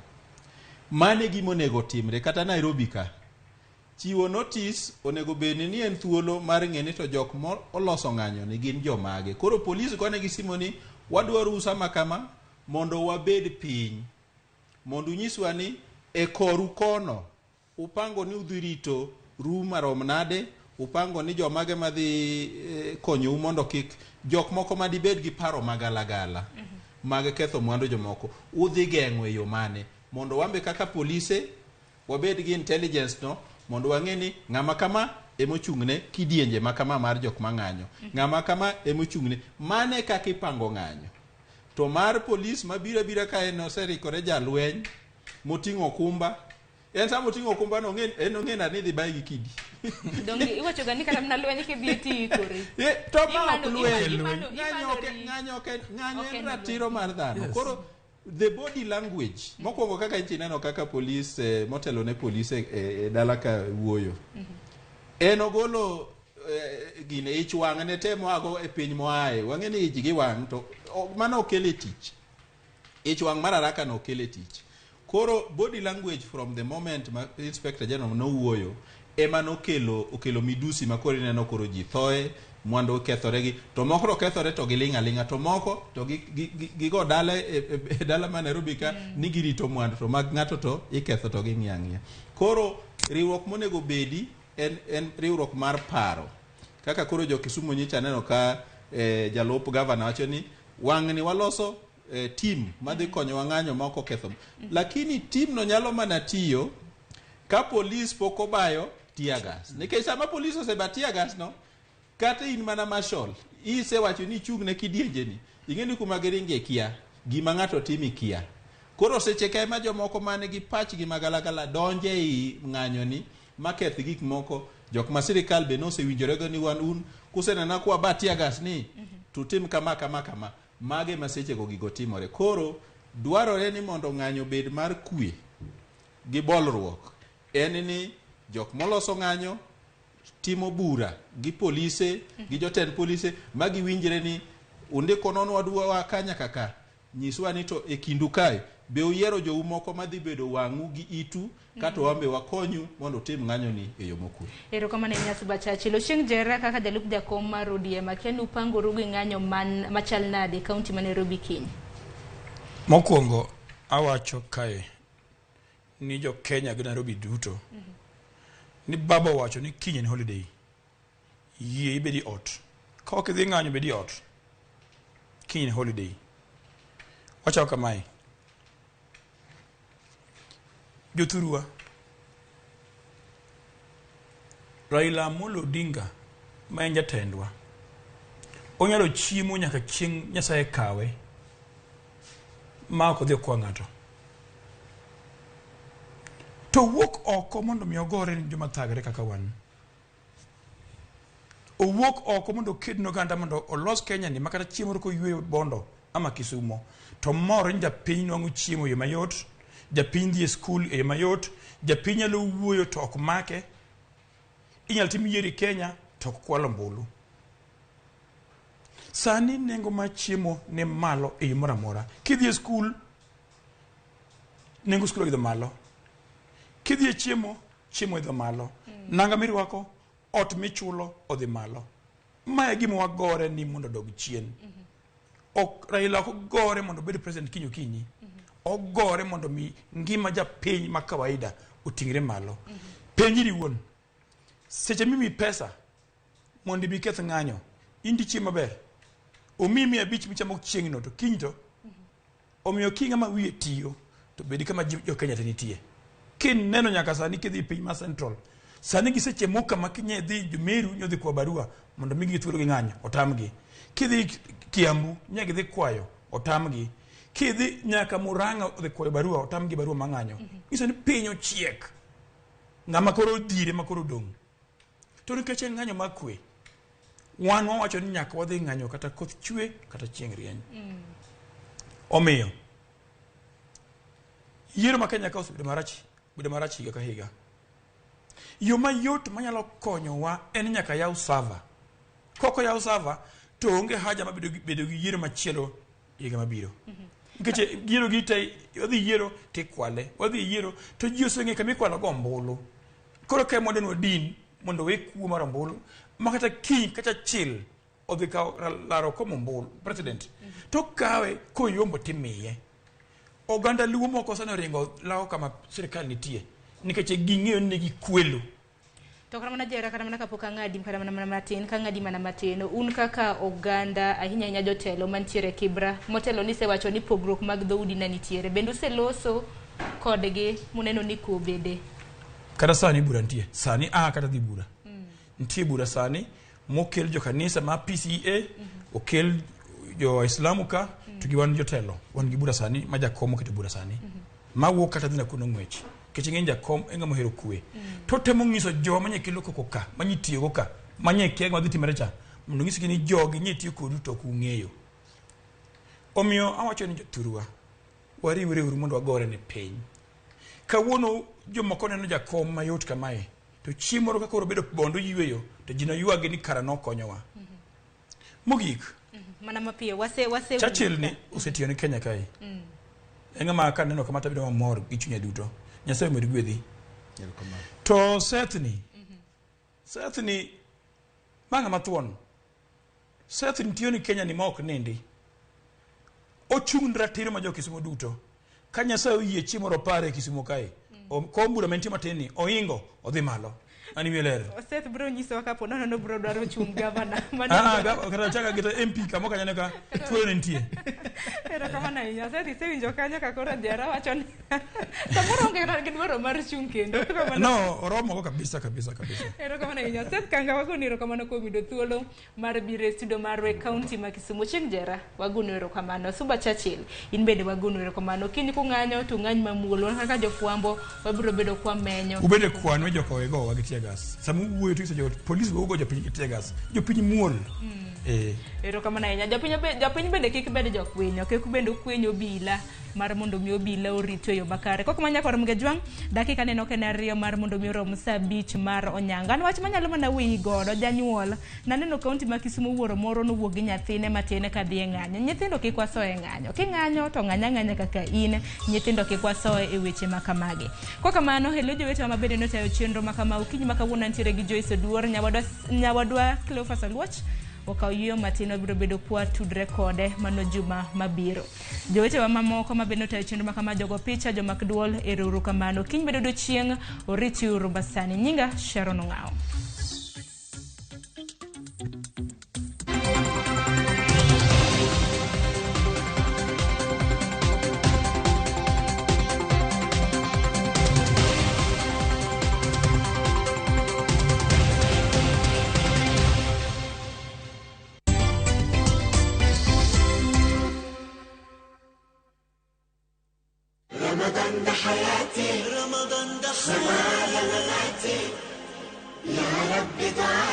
Mano e gima onego timre kata Nairobi ka. Chiwo notice onego bed ni en thuolo mar ng'e ni to jok moloso ng'anyo ni gin jomage. Koro polis gonegi simu ni wadwaro usa ma kama mondo wabed piny. Mondo unyiswa ni e koru kono upango ni udhi rito ru marom nade, upango ni jomage madhi konyou mondo kik jok moko madibed gi paro magalagala mag ketho mwandu jomoko udhi geng'o e yo mane mondo wambe kaka polise wabed gi intelligence no mondo wang'e ni ng'ama kama emochung'ne kidienje ma kama mar jok mang'anyo, ng'ama kama emochung'ne. Mane kaka ipango ng'anyo. To mar polis mabiro abira ka en oserikore jalweny moting'o okumba, en sama oting'o okumba no en ong'e nade ni idhi baye gi kidi. Donge iwacho ga ni kata mana lweny kidhi e ti ikori. To ma ok lweny. Ng'anyo en ratiro mar dhano. Koro the body language mokwongo kaka inchi neno kaka polis motelo ne polis e dala ka wuoyo. En ogolo gine ich wang' ne te moago e piny moaye. Wang'e ni ich gi wang' to mano ok kele tich. Ich wang' mar haraka no ok kele tich. Koro body language from the moment ma Inspector General nowuoyo ema nokelo okelo midusi ma koro ineno koro ji thoe, mwandu kethore gi to moko to kethore to giling' aling'a to moko to gigo dala e dala ma Nairobi ka ni girito mwandu to mag ng'ato to iketho to ging'iyo ang'iya. Koro riwruok monego bedi en riwruok mar paro. Kaka koro jo Kisumu nyicha neno ka jalup gavana wacho ni wang'ni waloso team madhi konyowa ng'anyo ma ok oketho. Lakini team no nyalo mana tiyo ka polis pok obayo tear gas. Nikech sama polis oseba tear gas no, kata in mana marshal, isewacho ni ichung' ne kidienje ni, ing'e ni kuma giringe kia, gima ng'ato timi kia. Koro seche ka ema jomoko man gi pachgi magalagala donje ei ng'anyo ni maketh gik moko, jok ma sirikal be nosewinjorego ni wan un kusenena kwa ba tear gas ni to tim kama kama kama. Mage ma sechego gigo timore. Koro dwarore ni mondo ng'anyo bed mar kwe gi bolruok. En ni jok moloso ng'anyo timo bura gi polise, gi jotend polise ma giwinjre ni undiko nonwa duowa ka nyaka ka, nyiswa ni to e kindu kae Be uyiero jou moko madhi bedo wang'u gi itu kato wan be wakonyu mondo utim ng'anyoni e yo mokwe. Erokamano ahinya Suba Churchill. Ochieng' Jera kaka jalup jakom mar ODM, akia ni upangoru gi ng'anyo man machal nade e kaunti ma Nairobi kiny? Mokwongo awacho kae ni jo Kenya gi Nairobi duto ni baba owacho ni kiny en holiday. Yie ibed e ot. Ka ok idhi ng'anyo bed e ot. Kiny en holiday. Wachako kamae. Jothurwa, Raila Amolo Odinga ma en jatendwa onyalo chiemo nyaka chieng' Nyasaye kawe ma ok odhi okwa ng'ato. To owuok oko mondo mi ogore ne joma thagre kaka wan. Owuok oko mondo oked ne oganda mondo olos Kenya ni makata chieng' moro koyweyo Bondo ama Kisumo to mor ni japiny nwang'o chiemo e yo mayot, japiny dhi e skul e yo mayot, japiny nyalo wuoyo to ok make, inyalo tim yiero e Kenya to ok kwal ombulu. Sani nengo mar chiemo ni malo e yo moro amora. Kidhi e skul, nengo skul oidho malo. Kidhi e chiemo, chiemo oidho malo. Nanga mirwako, ot michulo odhi malo. Ma e gima wagore ni mondo odog chien. Ok Raila ok gore mondo obed president kiny okinyi. Ogore mondo mi ngima japiny ma kawaida oting're malo. Penjri wuon, seche mimiyi pesa mondo ibi iketh ng'anyo, in dichiemo maber? Omiyi 500 michamo chieng'no to kiny to? Omiyo ki ng'ama wiye tiyo to bed kama jo Kenya te nitie. Kineno nyaka sani kidhi piny ma Central, sani gisechemo kama kinye dhi Meru nyodhi kwa barua mondo migi thuolo gi ng'anyo, otamgi. Kidhi Kiambu, nye gidhi kwayo, otamgi. Kidhi nyaka Murang'a odhi kwayo barua, otamgi barua ma ng'anyo. Nyiso ni piny ochiek. Ng'ama koro odhire ma koro odong'. To nikech en ng'anyo mar kwe, wan wawacho ni nyaka wadhi ng'anyo kata koth chwe kata chieng' rieny. Omiyo, yiero ma Kenya ka osebedo marach, bedo marach higa ka higa. Yo mayot manyalo konyowa en nyaka yaw server. Kok oyaw server, to onge haja mar bedo gi yiero machielo higa mabiro. Nikech yiero gi te, wadhi yiero tikwale, wadhi yiero to ji oseng'eyo kama ikwalo go ombulu. Koro ka mondo wadin mondo we kuo mar ombulu ma kata kiny kata chil odhi kawo laro kom ombulu president to kawe koyombo timiye. Oganda Luo moko sani oringo lawo kama sirikal nitie nikech ging'eyo ni nigi kwelo. To kata mana Jera, kata mana kapok ang'adi kata mana matin, kang'adi mana matin, un kaka oganda, ahinya ahinya jotelo mantiere Kibra, motelo nisewacho ni pogruok mag dhoudi ne nitiere. Bende useloso kodgi muneno ni kwe obede? Kata sani bura nitie. Sani a kata dhi bura. Nitie bura sani mokel jo kanisa ma PCEA, okel jo Waislamu ka, to gi wan jotelo. Wan gi bura sani ma jakom oketo bura sani. Ma wuok kata dhi Nakuru ng'wech. Nikech ing'e ni jakom en ng'ama ohero kwe. To temo nyiso jowa manye kelo koko ka, manye tiyogo ka, manye kia gima dhi timore cha, mondo onyisgi ni jogi nye tiyo kodu to ok ung'eyo. Omiyo awacho ni jothurwa, wariwre uru mondo wagore ne piny. Kawuono jomoko neno jakom mayot kamae, to chieng' moro ka koro obedo bondo oyweyo, to ji noywagi ni kara nokonyowa. Mogik, Mana mapiyo, wase wase Churchill ni osetiyo ne Kenya kae. En ng'ama kaneno kama to abedo mamor gi chunya duto. Nyasaye omed gwedhi. To Seth ni, Seth ni, ma ng'ama thuon. Seth ni tiyo ni Kenya ni ma ok nindi. Ochung' ne ratiro ma jo Kisumo duto. Ka Nyasaye oyie chieng' moro opare e Kisumo kae, kom bura mantie matin ni, oingo, odhi malo. Mani wiye ler. Seth biro nyisowa kapo nono no biro dwaro chung' gavana. Ah, kata chaka gi MP kamo kanyo ka thuolo ne nitie. Erokamano ahinya. Seth isewinjo kanyo ka koro Jera wacho ni samoro onge kata gi dwaro mar chung' kendo. No, oromo go kabisa kabisa kabisa. Erokamano ahinya. Seth Kanga wagoni erokamano kuom yudo thuolo mar biro e studio marwa e kaunti ma Kisumu. Chieng' Jera, wagonu erokamano. Suba Churchill, in bende wagonu erokamano. Kiny kung'anyo to ung'any mamuol. Wan kaka jofwambo wabiro bedo kwamenyo. Ubed e kwan we jokowe gowa gi tear gas. Sama uwuoyo to inyiso jo polis go go jopiny gi tear gas. Jopiny muol. Erokamano ahinya. Jopiny bende kik bed jokwinyo, kik bende ukwiny obila mar mondo mi obila oritu e yo makare. Kok ma nyaka Ramogi Ajwang', dakika neno ka en 2 mar mondo mi orom saa 5 mar onyango. An wach manyalo mana wiyi godo, janyuol. Naneno kaunti ma Kisumu wuoro moro nowuok gi nyathine matin kadhi e ng'anyo. Nyithindo kik wasoe e ng'anyo. King'anyo to ng'any ang'anya kaka in. Nyithindo kik wasoe e weche ma kamagi. Kok kamano, hello jowetewa ma bende notayo chenro ma kama. Okinyi ma kawuono antiere gi Joyce Oduor, nyawadwa Cleophas Oluoch. Okaw yueyo matin, wabiro bedo kwa tudre kode mano juma mabiro. Jowetewa mamoko ma bende otayo chenro ma kama, jogo picha, jomak duol, erouru kamano. Kiny bedo odiochieng', oritiuru basani. Nyinga Sharon Ong'awo. رمضان ده حياتي، رمضان ده حياتي، يا رب دعاتي.